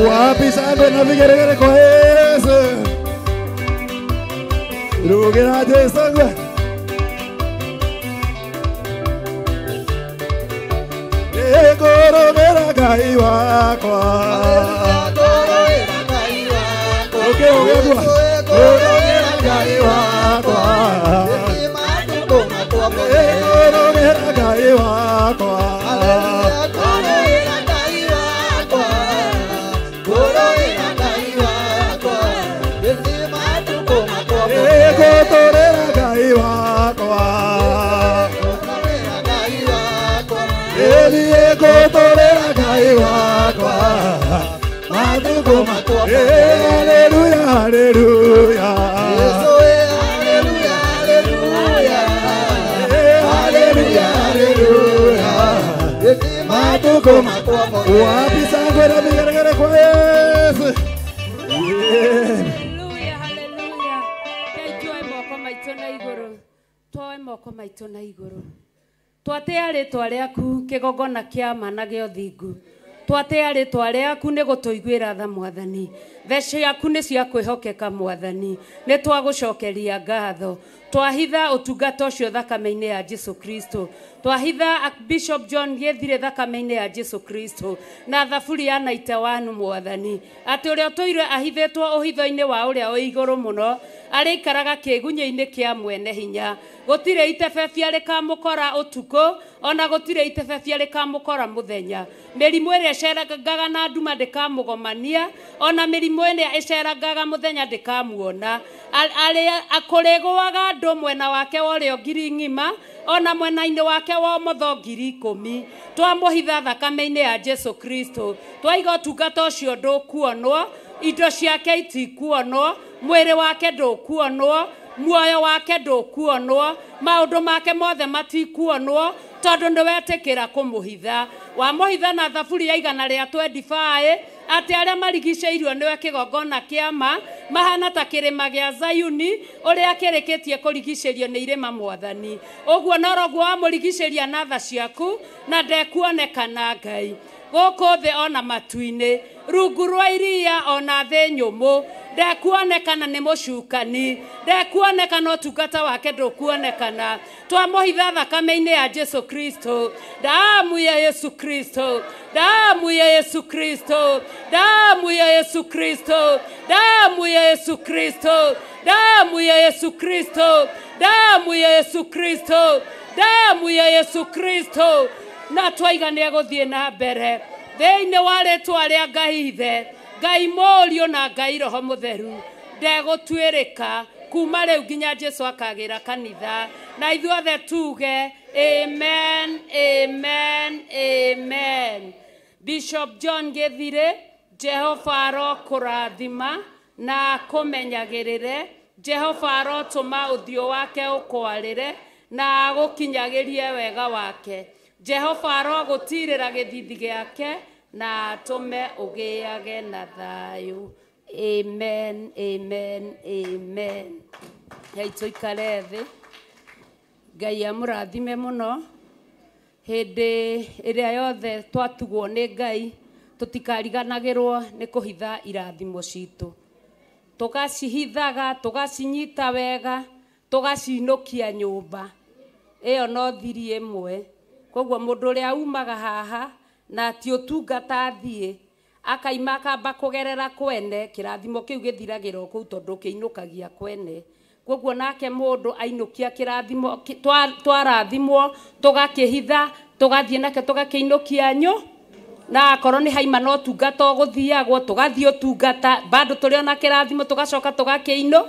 Wapi shangwe na vigelegele kwa Yesu. Rũgĩra Jesũ ngua. Ngũrũgĩra Ngai wakwa, ngũrũgĩra Ngai wakwa, ngũrũgĩra Ngai wakwa, ngũtũrĩra Ngai wakwa, ĩthiĩ ngũtũrĩra Ngai wakwa, matukũ makwa. Haleluya, haleluya, haleluya, haleluya, haleluya, haleluya, matukũ makwa. Wapi shangwe na vigelegele kwa Yesu. Haleluya, haleluya. Ngai tuoe moko maitũ na igũrũ, tuoe moko maitũ na igũrũ, twatĩa rĩtwa rĩaku kĩgongona kĩa ma na gĩa ũthingu, twatĩa rĩtwa rĩaku nĩ gũtũiguĩra tha Mwathani, tha ciaku nĩ cia kwĩhokeka Mwathani, nĩ twagũcokeria ngatho, Twahitha ũtungata ũcio thakame-inĩ ya Jesu Kristo. Twahitha Bishop John Gĩthire thakame-inĩ ya Jesu Kristo na thaburi ya 91 mwathani atĩ ũrĩa ũtũire ahithĩtwo ũhitho-inĩ wa ũrĩa wĩ igũrũ mũno arĩikaraga kĩgunyĩ-inĩ kĩa mwene hinya. Gũtirĩ itebebia rĩkamũkora ũtukũ ona gũtirĩ itebebia rĩkamũkora mũthenya. Mĩrimũ ĩrĩa ĩcerangaga na nduma ndĩkamũgomania ona mĩrimũ ĩrĩa ĩcerangaga mũthenya ndĩkamuona. Kũrĩgũaga andũ mwena wake wa ũrĩo 1,000 ng'ima ona mwena-inĩ wake wa ũmotho 10,000. Twamũhitha thakame-inĩ ya Jesu Kristo. Twaiga ũtungata ũcio ndũkuonwo, indo ciake itikuonwo, mwĩrĩ wake ndũkuonwo, muoyo wake ndũkuonwo, maũndũ make mothe matikuonwo tondũ nĩwetĩkĩra kũmũhitha. Wamũhitha na thaburi ya 125 atĩ arĩa marigicĩirio nĩwe kĩgongona kĩa ma mahana ta kĩrĩma gĩa Zayuni ũrĩa kĩrĩkĩtie kũrigicĩrio nĩ irĩma mwathani. Ũguo noroguo wamũrigicĩria na tha ciaku na ndekuonekana Ngai gũkũ thĩ ona matu-inĩ, rungu rwa iria ona thĩ nyũmũ ndekuonekana nĩ mũcukani, ndekuonekana ũtungata wake ndũkuonekana. Twamũhitha thakame-inĩ ya Jesu Kristo, damu ya Yesu Kristo, damu ya Yesu Kristo, damu ya Yesu Kristo, damu ya Yesu Kristo, damu ya Yesu Kristo, damu ya Yesu Kristo, damu ya Yesu Kristo. Na twaiga nĩ egũthiĩ na mbere thĩinĩ wa rĩtwa rĩa Ngai Ithe, Ngai Mũriũ na Ngai Roho Mũtheru. Ndegũtuĩrĩka kuma rĩu nginya Jesu akagĩra kanitha, na ithuothe tuge amen, amen, amen. Bishop John Gĩthire, Jehova arokũrathima na akũmenyagĩrĩre. Jehova arotũma ũthiũ wake ũkwarĩre na agũkinyagĩrie wega wake. Jehova arogũtirĩra gĩthithi gĩake na atũme ũgĩage na thayũ. Amen, amen, amen. Ngai tũikare thĩ. Ngai amũrathime mũno. Hĩndĩ ĩrĩa yothe twatugwo nĩ Ngai tũtikariganagĩrwo nĩ kũhitha irathimo citũ. Tũgacihithaga, tũgacinyita wega, tũgacinũkia nyũmba. Ĩyo no thiri ĩmwe. Koguo mũndũ ũrĩa umaga haha na ti ũtungata athiĩ akaima akamba kũgerera kwene, kĩrathimo kĩu gĩthiragĩra o kũu tondũ kĩinũkagia kwene. Koguo nake mũndũ ainũkia kĩrathimo, twarathimwo tũgakĩhitha, tũgathiĩ nake tũgakĩinũkia nyũ, na akorwo nĩ haima no tungata ũgũthiagwo tũgathiĩ ũtungata bado tũrĩ ona kĩrathimo tũgacoka tũgakĩinũ.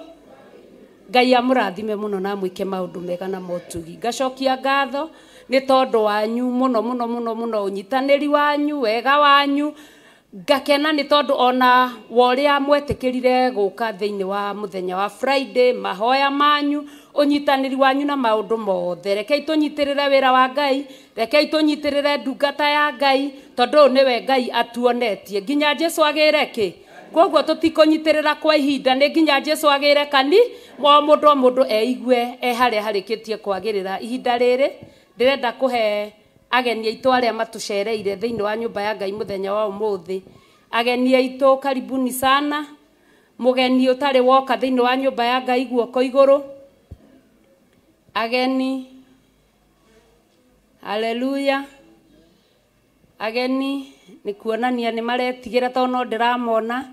Ngai amũrathime mũno na amwĩke maũndũ mega na motugi. Ngacokia ngatho nĩ tondũ wanyu mũno mũno mũno mũno, ũnyitanĩri wanyu, wega wanyu. Ngakena nĩ tondũ ona wa ũrĩa mwetĩkĩrire gũka thĩinĩ wa mũthenya wa Friday, mahoya manyu, ũnyitanĩri wanyu na maũndũ mothe. Rekei tũnyitĩrĩre wĩra wa Ngai, rekei tũnyitĩrĩre ndungata ya Ngai, tondũ ũyũ nĩwe Ngai atuonetie nginya Jesu agĩre kĩ. Koguo tũtikũnyitĩrĩra kwa ihinda, nĩ nginya Jesu agĩre kani o mũndũ o mũndũ eigue e harĩa harĩkĩtie kwagĩrĩra. Ihinda rĩrĩ ndĩrenda kũhe ageni aitũ arĩa matũcereire thĩinĩ wa nyũmba ya Ngai mũthenya wa ũmũthĩ. Ageni aitũ karibuni sana. Mũgeni ũtarĩ woka thĩinĩ wa nyũmba ya Ngai guoko igũrũ. Ageni, haleluya. Ageni nĩ kuonania nĩ maretigĩra tondũ no ndĩramona.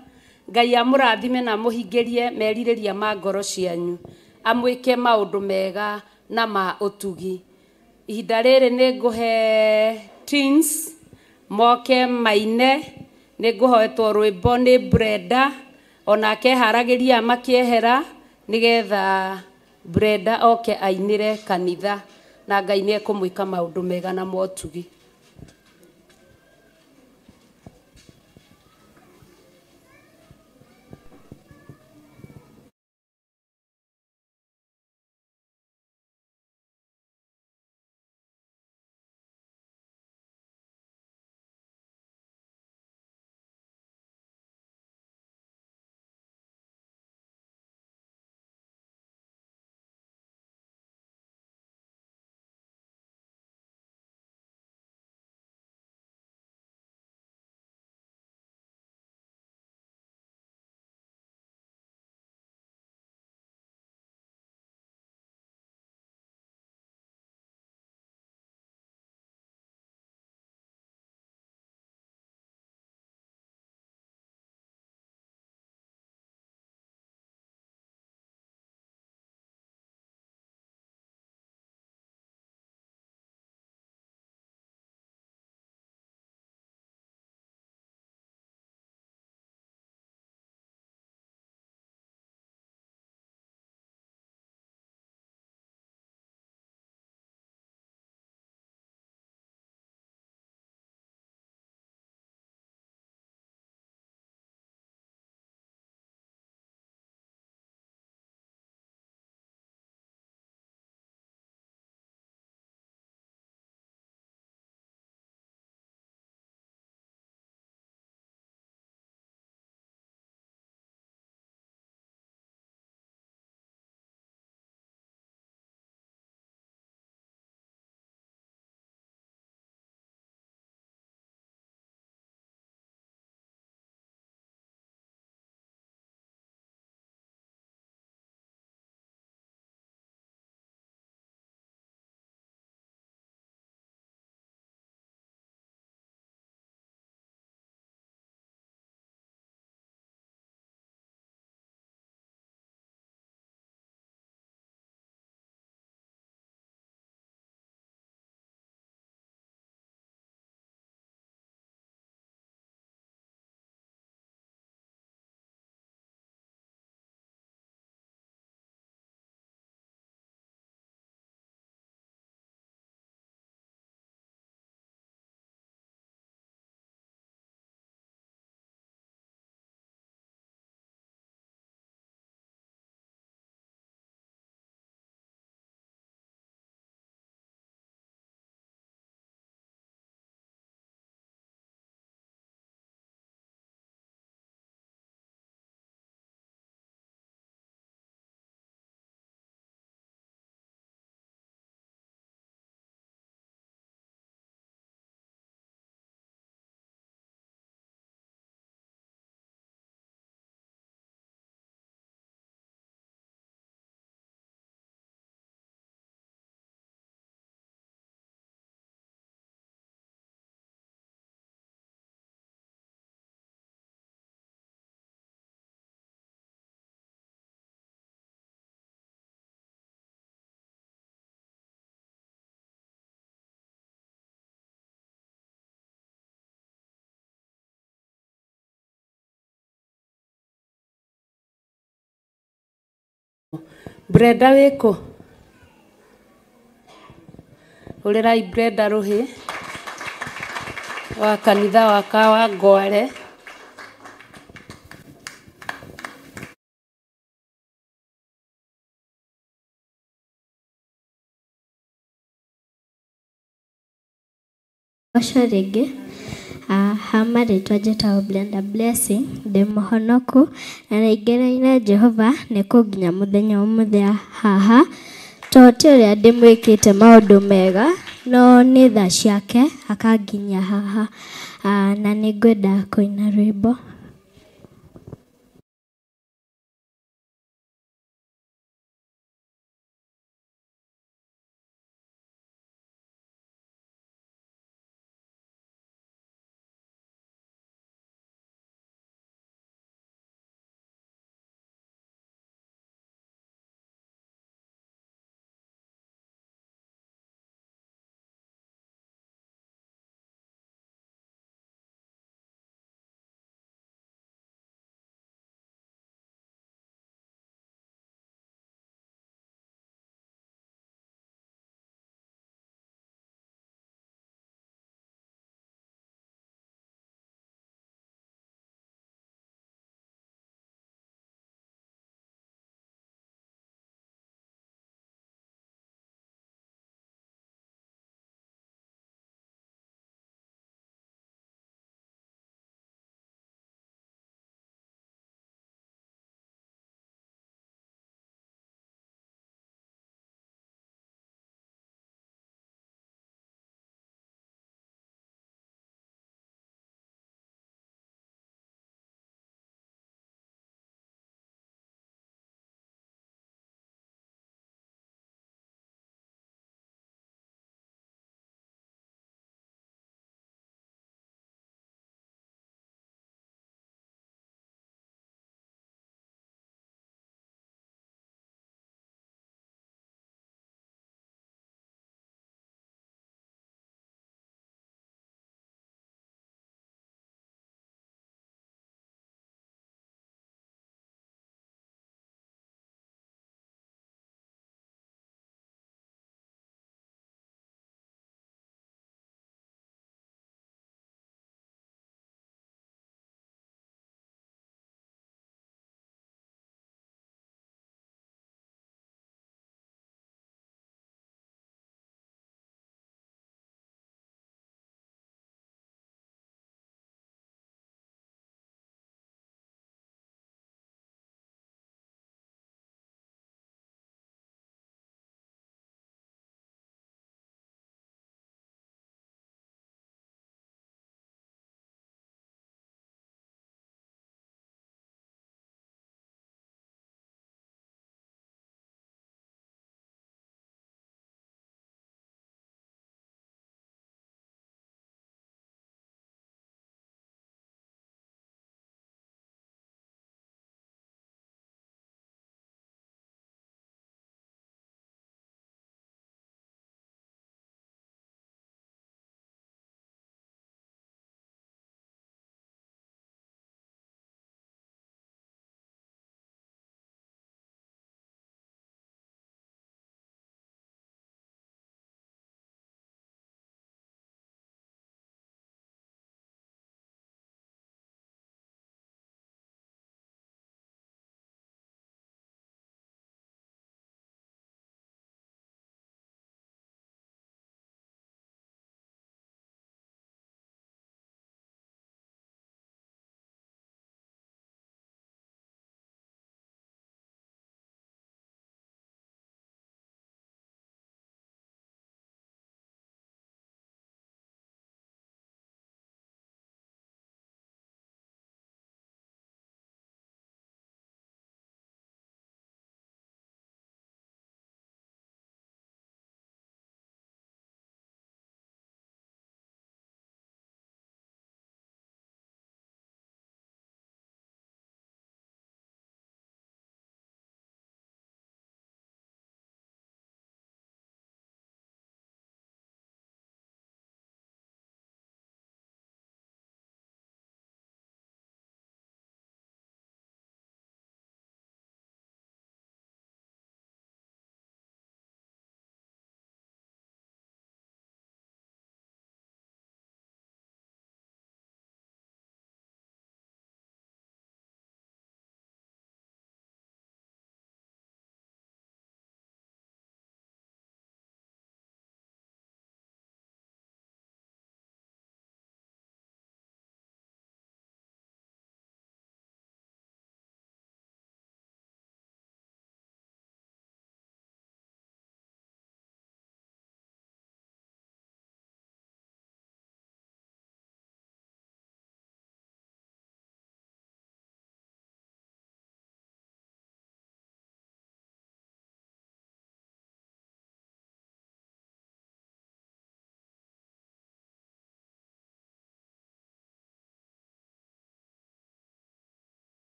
Ngai amũrathime na amũhingĩrie merirĩria ma ngoro cianyu, amwĩke maũndũ mega na ma ũtugi. Ihinda rĩrĩ nĩ ngũhe teens moke maine, nĩ ngũhoetwo rwĩmbo nĩ Brenda, onake haragĩria makĩehera nĩgetha Brenda oke ainĩre kanitha, na Ngai nĩ ekũmwĩka maũndũ mega na motugi. Brenda wĩkũ? Hũrĩrai Brenda rũhĩ wa kanitha wa Kawangware. Ũcio rĩngĩ ha marĩtwa njĩtagwo Brenda Blessing, ndĩ mũhonoku na nĩngeneire Jehova nĩ kũnginya mũthenya ũmũthĩ haha, to ti ũrĩa ndĩmwĩkĩte maũndũ mega, no nĩ tha ciake akanginyia haha, na nĩngwenda kũina rwĩmbo.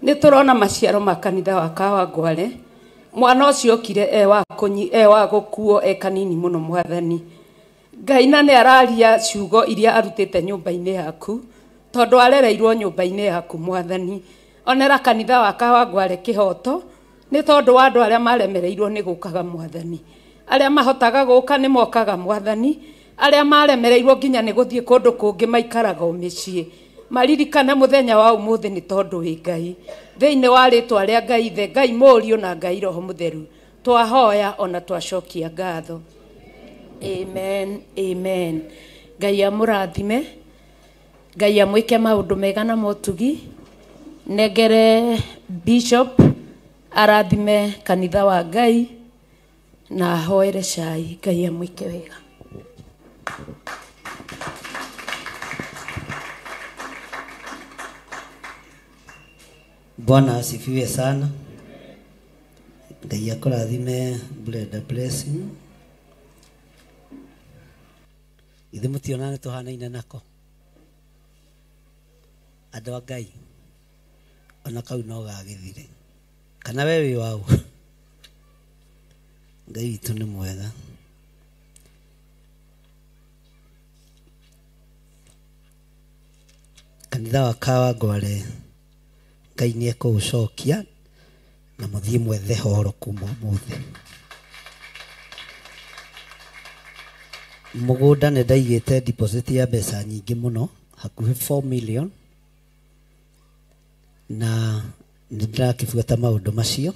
Nĩ tũrona maciaro ma kanitha wa Kawangware. Mwana ũcio okire e wa gũkuo e kanini mũno mwathani. Ngai na nĩ araria ciugo iria arutĩte nyũmba-inĩ yaku, tondũ arereirwo nyũmba-inĩ yaku mwathani. Onera kanitha wa Kawangware kĩhoto, nĩ tondũ wa andũ arĩa maremereirwo nĩ gũkaga mwathani. Arĩa mahotaga gũka nĩ mokaga mwathani, arĩa maremereirwo nginya nĩ gũthiĩ kũndũ kũngĩ maikaraga o mĩciĩ. Maririkane mũthenya wa ũmũthĩ nĩ tondũ wĩ Ngai. Thĩinĩ wa rĩtwa rĩa Ngai Ithe, Ngai Mũriũ na Ngai Roho Mũtheru, twahoya ona twacokia ngatho. Amen, amen. Ngai amũrathime, Ngai amwĩke maũndũ mega na motugi. Nengere Bishop arathime kanitha wa Ngai na ahoere cai. Ngai amwĩke wega. Bwana asifiwe sana. Ngai akũrathime Brenda Blessing. Ithe mũtiona nĩ tũhanaine nako. Andũ a Ngai ona kau no gagĩthire. Kana we wĩ waũ? Ngai witũ nĩ mwega. Kanitha wa Kawangware Ngai nĩ ekũũcokia na mũthiĩ mwethe horo kuma ũmũthĩ. Mũgũnda nĩ ndaigĩte deposit ya mbeca nyingĩ mũno, hakuhĩ 4 million, na nĩ ndĩrakĩbuata maũndũ macio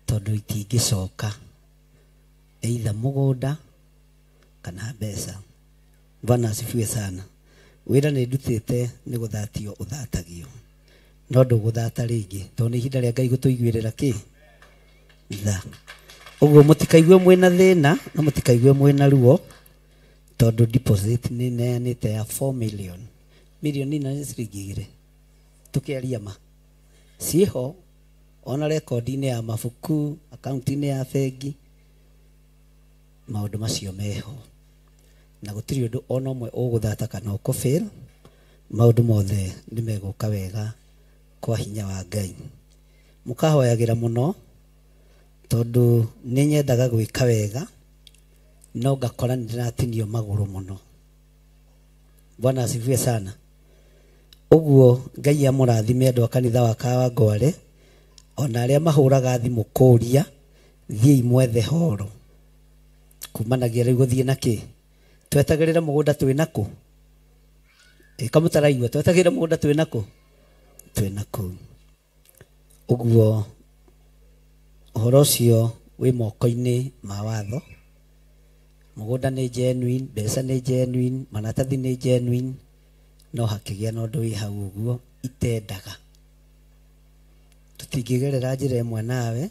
tondũ itingĩcoka either mũgũnda kana mbeca. Bwana asifiwe sana. Wĩra nĩ ndutĩte nĩ gũthatio ũthatagio, no ndũgũthata rĩngĩ tondũ nĩ ihinda rĩa Ngai gũtũiguĩrĩra kĩ tha. Ũguo mũtikaigue mwĩna thĩna na mũtikaigue mwĩna ruo, tondũ deposit nĩ neanĩte ya 4 million. Milioni na ciringi igĩrĩ tũkĩaria ma ciĩho ona rekondi-inĩ ya mabuku, akaunti-inĩ ya bengi, maũndũ macio meho, na gũtirĩ ũndũ ona ũmwe ũgũthata kana ũkũfail. Maũndũ mothe nĩ megũka wega kwa hinya wa Ngai. Mũkahoyagĩra mũno tondũ nĩ nyendaga gwĩka wega no ngakora nĩ ndĩratinio magũrũ mũno. Bwana asifiwe sana. Ũguo Ngai amũrathime andũ a kanitha wa Kawangware, ona arĩa mahũraga thimũ kũũria, thiĩi mwethe horo. Kumanagia rĩu gũthiĩ na kĩ? Twetagĩrĩra mũgũnda twĩ nakũ? Kamũtaraigua, twetagĩrĩra mũgũnda twĩ nakũ? Twĩ nakũu. Ũguo ũhoro ũcio wĩ moko-inĩ ma watho. Mũgũnda nĩ genuine, mbeca nĩ genuine, maratathi nĩ genuine, no hakĩgĩa na ũndũ wĩ hau ũguo itendaga. Tũtingĩgerera njĩra ĩmwe nawe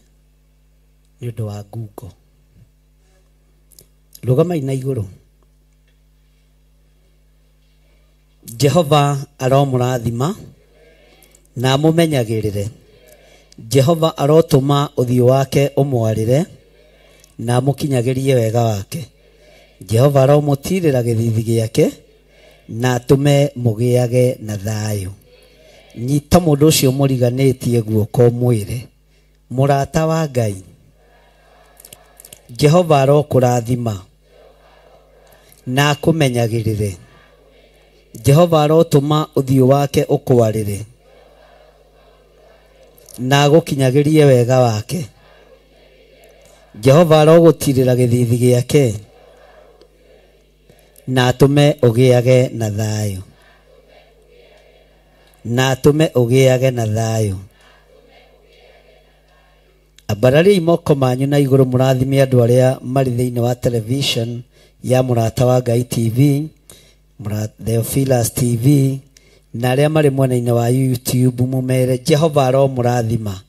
nĩ ũndũ wa ngungo. Rũgamai na igũrũ. Jehova aromũrathima na amũmenyagĩrĩre. Jehova arotũma ũthiũ wake ũmwarĩre na amũkinyagĩrie wega wake. Jehova aromũtirĩra gĩthithi gĩake na atũme mũgĩage na thayũ. Nyita mũndũ ũcio mũriganĩtie guoko mwĩre, mũrata wa Ngai, Jehova arokũrathima na akũmenyagĩrĩre. Jehova arotũma ũthiũ wake ũkwarĩre na agũkinyagĩrie wega wake. Jehova arogũtirĩra gĩthithi gĩake na atũme ũgĩage na thayũ. Na atũme ũgĩage na thayũ. Ambarariai moko manyu na igũrũ mũrathime andũ arĩa marĩ thĩinĩ wa television ya Mũrata wa Ngai TV, Theophilus TV, na arĩa marĩ mwena-inĩ wa YouTube, mũmere Jehova aromũrathima.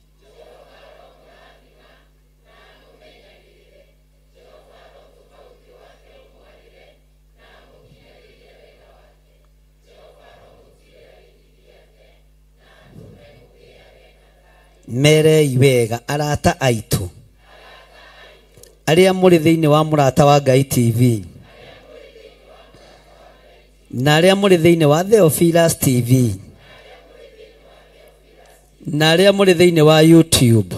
Merei wega arata aitũ arĩa mũrĩ thĩinĩ wa Mũrata wa Ngai TV na arĩa mũrĩ thĩinĩ wa Theophilus TV. Na arĩa mũrĩ thĩinĩ wa YouTube,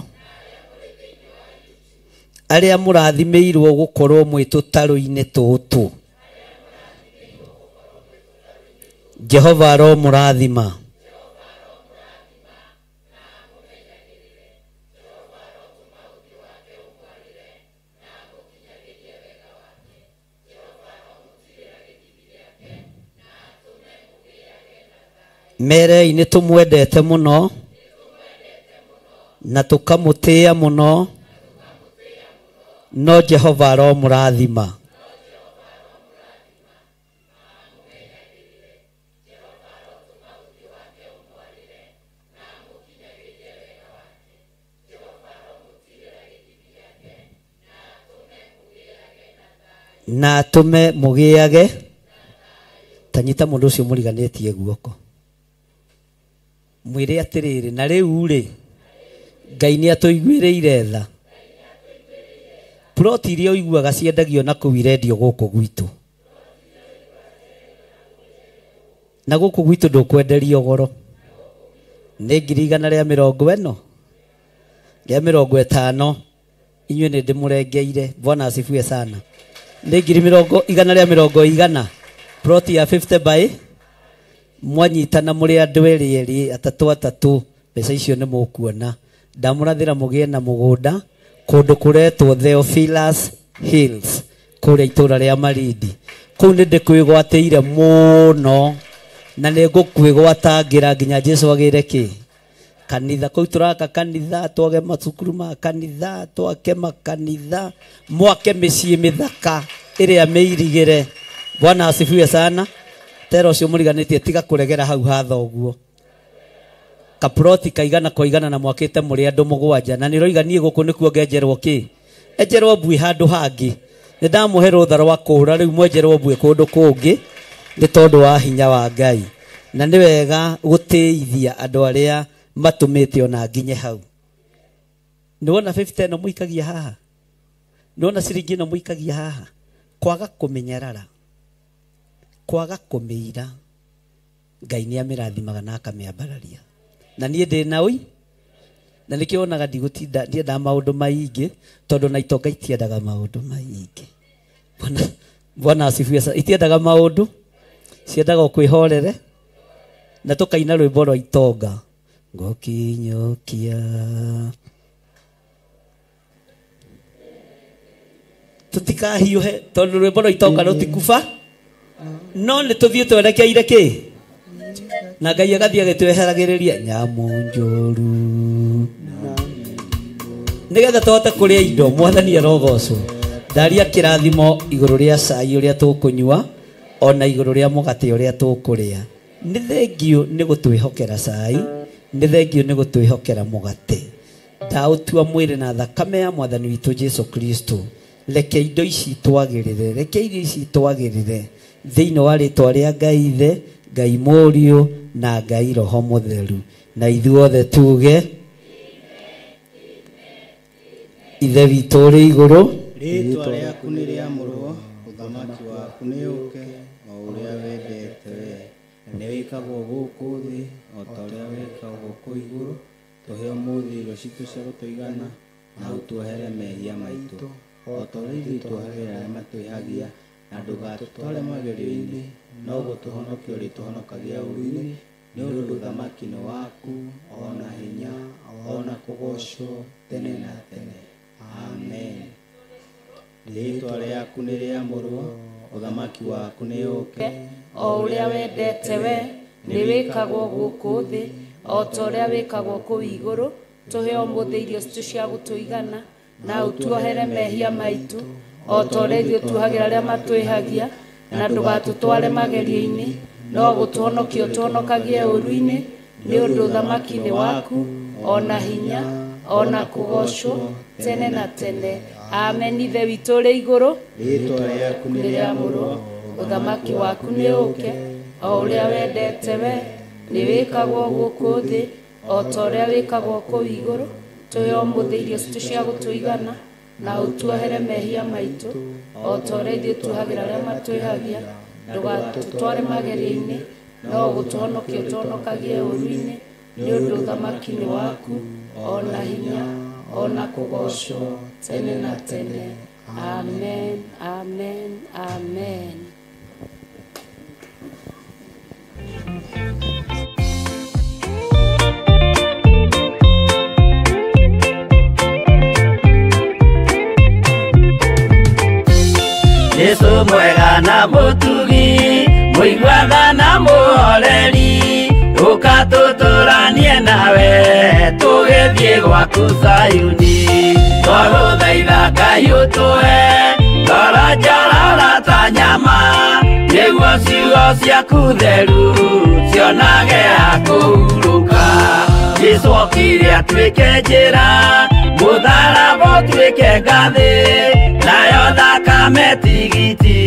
arĩa mũrathimĩirwo gũkorwo mwĩ tũtarũ-inĩ tũtũ, Jehova aromũrathima. Merei nĩ tũmwendete mũno na tũkamũtĩĩa mũno, no Jehova aromũrathima. Na atũme mũgĩage. Ta nyita mũndũ ũcio mũriganĩtie guoko, mwĩre atĩrĩrĩ, na rĩu rĩ, Ngai nĩ atũiguĩrĩire tha. Ploti iria ũiguaga ciendagio na kũu irendio gũkũ gwitũ, na gũkũ gwitũ ndũkwenderio goro, nĩ 140,000 rĩa 50. Inyuĩ nĩ ndĩmũrengeire. Bwana asifiwe sana. Nĩ ngiri mĩrongo igana rĩa mĩrongo igana, ploti ya 50 by mwanyitana mũrĩ andũ erĩ erĩ, atatũ atatũ, mbeca icio nĩ mũkuona. Ndamũrathĩra mũgĩe na mũgũnda kũndũ kũretwo Theophilus Hills kũrĩa itũũra rĩa Malindi. Kũu nĩ ndĩkwĩgwatĩire mũno na nĩ ngũkwĩgwatangĩra nginya Jesu agĩre kĩ kanitha. Kũu tũraka kanitha, twage macukuru ma kanitha, twake makanitha, mwake mĩciĩ mĩthaka ĩrĩa mĩirigĩre. Bwana asifiwe sana. Tera ũcio mũriganĩtie, tiga kũregera hau ha thoguo. Kaploti kaigana kwa igana na mwakĩte mũrĩ andũ mũgwanja, na nĩ roiga niĩ gũkũ nĩkuo ngenjerwo kĩ enjerwo mbui handũ hangĩ. Nĩ ndamũhe rũtha rwa kũũra, rĩu mwenjerwo mbui kũndũ kũngĩ nĩ tondũ wa hinya wa Ngai. Na nĩ wega gũtĩithia andũ arĩa matũmĩte ona nginye hau. Nĩ wona 50 ĩno mũikagia haha, nĩ wona ciringi ĩno mũikagia haha, kwaga kũmenyerara, kwaga kũmĩira, Ngai nĩ amĩrathimaga na akamĩambararia. Na niĩ ndĩ na ũi, na nĩkĩo wonaga ndigũtinda ndiendaga maũndũ maingĩ, tondũ na itonga itiendaga maũndũ maingĩ. Bwana asifiwe sana. Itiendaga maũndũ, ciendaga o kwĩhorere, na tũkaina rwĩmbo rwa itonga, ngũkinyũkia tũtikahiũhe, tondũ rwĩmbo rwa itonga rũtikuba, no nĩ tũthiĩ twerekeire kĩ, na Ngai agathiĩ agĩtweheragĩrĩria nyamũ njũru nĩgetha tũhote kũrĩa indo. Mwathani arogocwo. Ndaria kĩrathimo igũrũ rĩa cai ũrĩa tũkũnyua, ona igũrũ rĩa mũgate ũrĩa tũkũrĩa. Nĩ thengiũ nĩ gũtwĩhokera cai, nĩ thengiũ nĩ gũtwĩhokera mũgate. Ndaũtua mwĩrĩ na thakame ya Mwathani witũ Jesu Kristo. Reke indo ici twagĩrĩre, reke irio ici twagĩrĩre thĩinĩ wa rĩtwa rĩa Ngai Ithe, Ngai Mũriũ na Ngai Roho Mũtheru. Na ithuothe tuge, Ithe witũ ũrĩ igũrũ, rĩĩtwa rĩaku nĩ rĩamũrwo, ũthamaki waku nĩ ũũke, o ũrĩa wendete wee nĩ wĩkagwo gũkũ thĩ o ta ũrĩa wĩkagwo kũu igũrũ. Tũhe ũmũthĩ irio citũ cia gũtũigana, na ũtuohere mehia maitũ o ta ũrĩa ithuĩ tuohagĩra arĩa matwĩhagia, na ndũgatũtware magerio-inĩ, no gũtũhonokia ũrĩtũhonokagia ũũru-inĩ, nĩ ũndũ ũthamaki nĩ waku, o na hinya, o na kũgoocwo tene na tene. Amen. Rĩĩtwa rĩaku nĩ rĩamũrwo, ũthamaki waku nĩ ũũke, o ũrĩa wendete we nĩ wĩkagwo gũkũ thĩ o ta ũrĩa wĩkagwo kũu igũrũ. Tũhe ũmũthĩ irio citũ cia gũtũigana, na ũtuohere mehia maitũ o ta ũrĩa ithuĩ tuohagĩra arĩa matwĩhagia, na ndũgatũtware magerio-inĩ, no gũtũhonokia ũtũhonokagie ũũru-inĩ, nĩ ũndũ ũthamaki nĩ waku, o na hinya, o na kũgoocwo tene na tene. Amen. Ithe witũ ũrĩ igũrũ, rĩĩtwa rĩaku nĩ rĩamũrwo, ũthamaki waku nĩ ũũke, o ũrĩa wendete we nĩ wĩkagwo gũkũ thĩ o ta ũrĩa wĩkagwo kũu igũrũ. Tũhe ũmũthĩ irio citũ cia gũtũigana, na ũtuohere mehia maitũ o ta ũrĩa ithuĩ tuohagĩra arĩa matwĩhagia, ndũgatũtware magerio-inĩ, no gũtũhonokia ũtũhonokagie ũũru-inĩ, Nĩ ũndũ ũthamaki nĩ waku, ona hinya, ona kũgoocwo tene na tene. Amen, amen, amen. Yesu mwega na mũtugi, mũiguaga na mũhoreri, ũka tũtũranie nawe tũgĩthiĩ gwaku Zayuni. Twagũthaitha Ngai ũtũhe ngoro njororo ta nyama, nĩguo ciugo ciaku theru cionage ha kũhurũka. Jesũ okire atuĩke njĩra, mũtharaba ũtuĩke ngathĩ, nayo thakame tigiti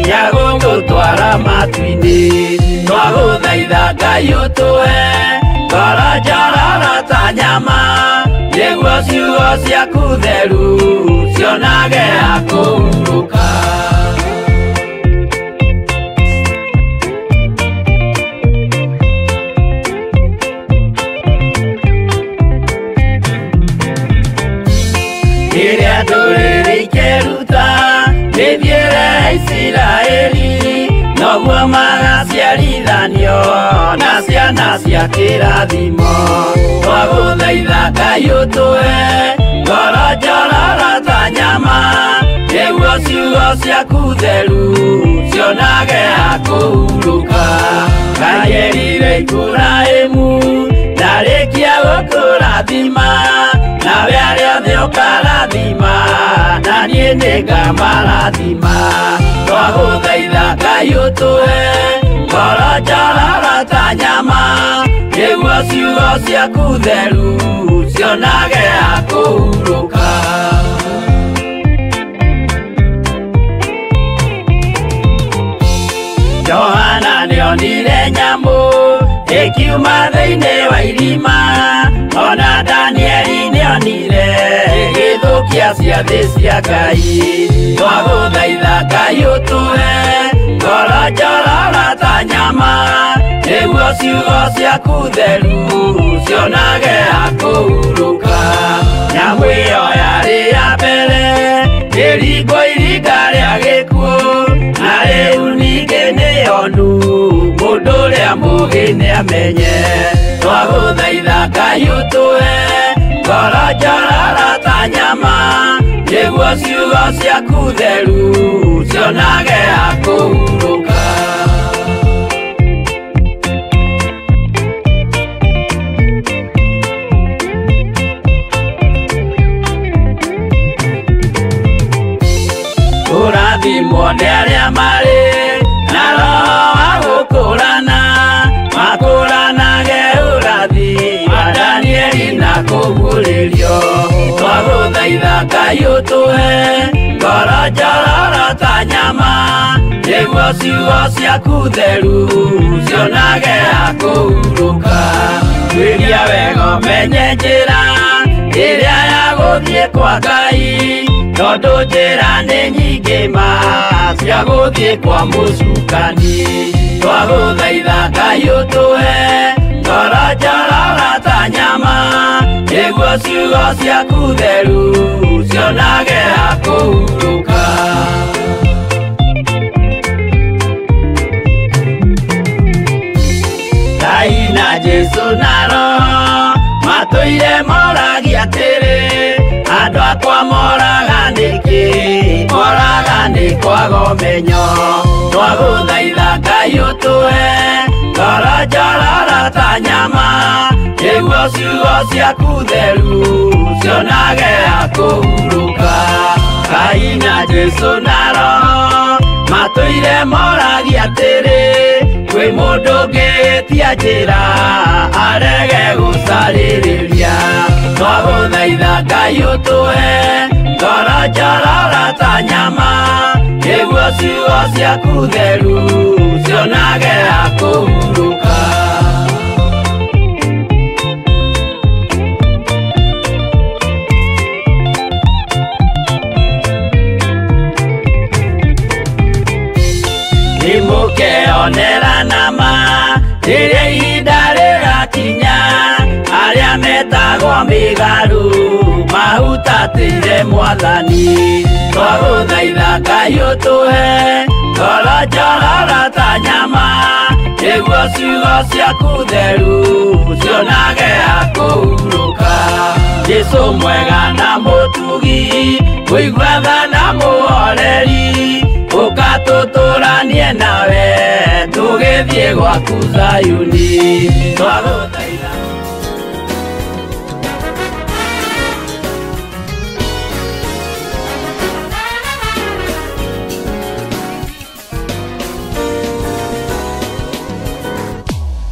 ya gũtũtwara matu-inĩ. Twagũthaitha Ngai ũtũhe ngoro njororo ta nyama, nĩguo ciugo ciaku theru cionage ha kũhurũka. Rĩrĩa ndũrĩrĩ ikeruta mĩthiĩre ya Isiraeli, noguo magaciarithanio na ciana cia kĩrathimo. Twagũthaitha Ngai ũtũhe ngoro njororo ta nyama, nĩguo ciugo ciaku theru cionage ha kũhurũka. Ngai erire Iburahĩmu ndarĩkia gũkũrathima, nawe arĩa othe ũkarathima, na niĩ nĩngamarathima. Twagũthaitha Ngai ũtũhe ngoro njororo ta nyama, nĩguo ciugo ciaku theru cionage ha kũhurũka. Johana nĩonire nyamũ ĩkiuma thĩinĩ wa irima, ona Danieli nĩonire ĩgĩthũkia ciathĩ cia Ngai. Twagũthaitha Ngai ũtũhe ngoro njororo ta nyama, nĩguo ciugo ciaku theru cionage ha kũhurũka. Nyamũ ĩyo yarĩ ya mbere ĩringwo iringa rĩa gĩkuũ, na rĩu ningĩ nĩyonu mũndũ ũrĩa mũũgĩ nĩamenye. Twagũthaitha Ngai ũtũhe ngoro njororo ta nyama, nĩguo ciugo ciaku theru cionage ha kũhurũka. Kũrathimwo nĩ arĩa marĩ na roho wa gũkũrana, makũranage ũrathi wa Danieli na kũguũrĩrio. Twagũthaitha Ngai ũtũhe ngoro njororo ta nyama, nĩguo ciugo ciaku theru cionage ha kũhurũka. Tuĩria wega ũmenye njĩra ĩrĩa ya gũthiĩ kwa Ngai, tondũ njĩra nĩ nyingĩ ma cia gũthiĩ kwa mũcukani. Twagũthaitha Ngai ũtũhe ngoro njororo ta nyama, nĩguo ciugo ciaku theru cionage ha kũhurũka. Ngai na Jesũ na Roho matũire moragia atĩrĩ, andũ akwa moraga nĩkĩ? Moraga nĩ kwaga ũmenyo. Twagũthaitha Ngai ũtũhe ngoro njororo ta nyama, nĩguo ciugo ciaku theru cionage ha kũhurũka. Ngai na Jesũ na Roho matũire moragia atĩrĩ, kwĩ mũndũ ũngĩtia njĩra arege gũcarĩrĩria. Twagũthaitha Ngai ũtũhe ngoro njororo ta nyama, nĩguo ciugo ciaku theru cionage ha kũhurũka. Nĩmũkeonera nama rĩrĩa ihinda rĩgakinya, mĩgarũ mahutatĩire mwathani. Twagũthaitha Ngai ũtũhe ngoro njororo ta nyama, nĩguo ciugo ciaku theru cionage ha kũhurũka. Jesũ mwega na mũtugi, mũigua tha na mũhoreri, ũka tũtũranie nawe tũgĩthiĩ gwaku Zayuni. Twagũthaitha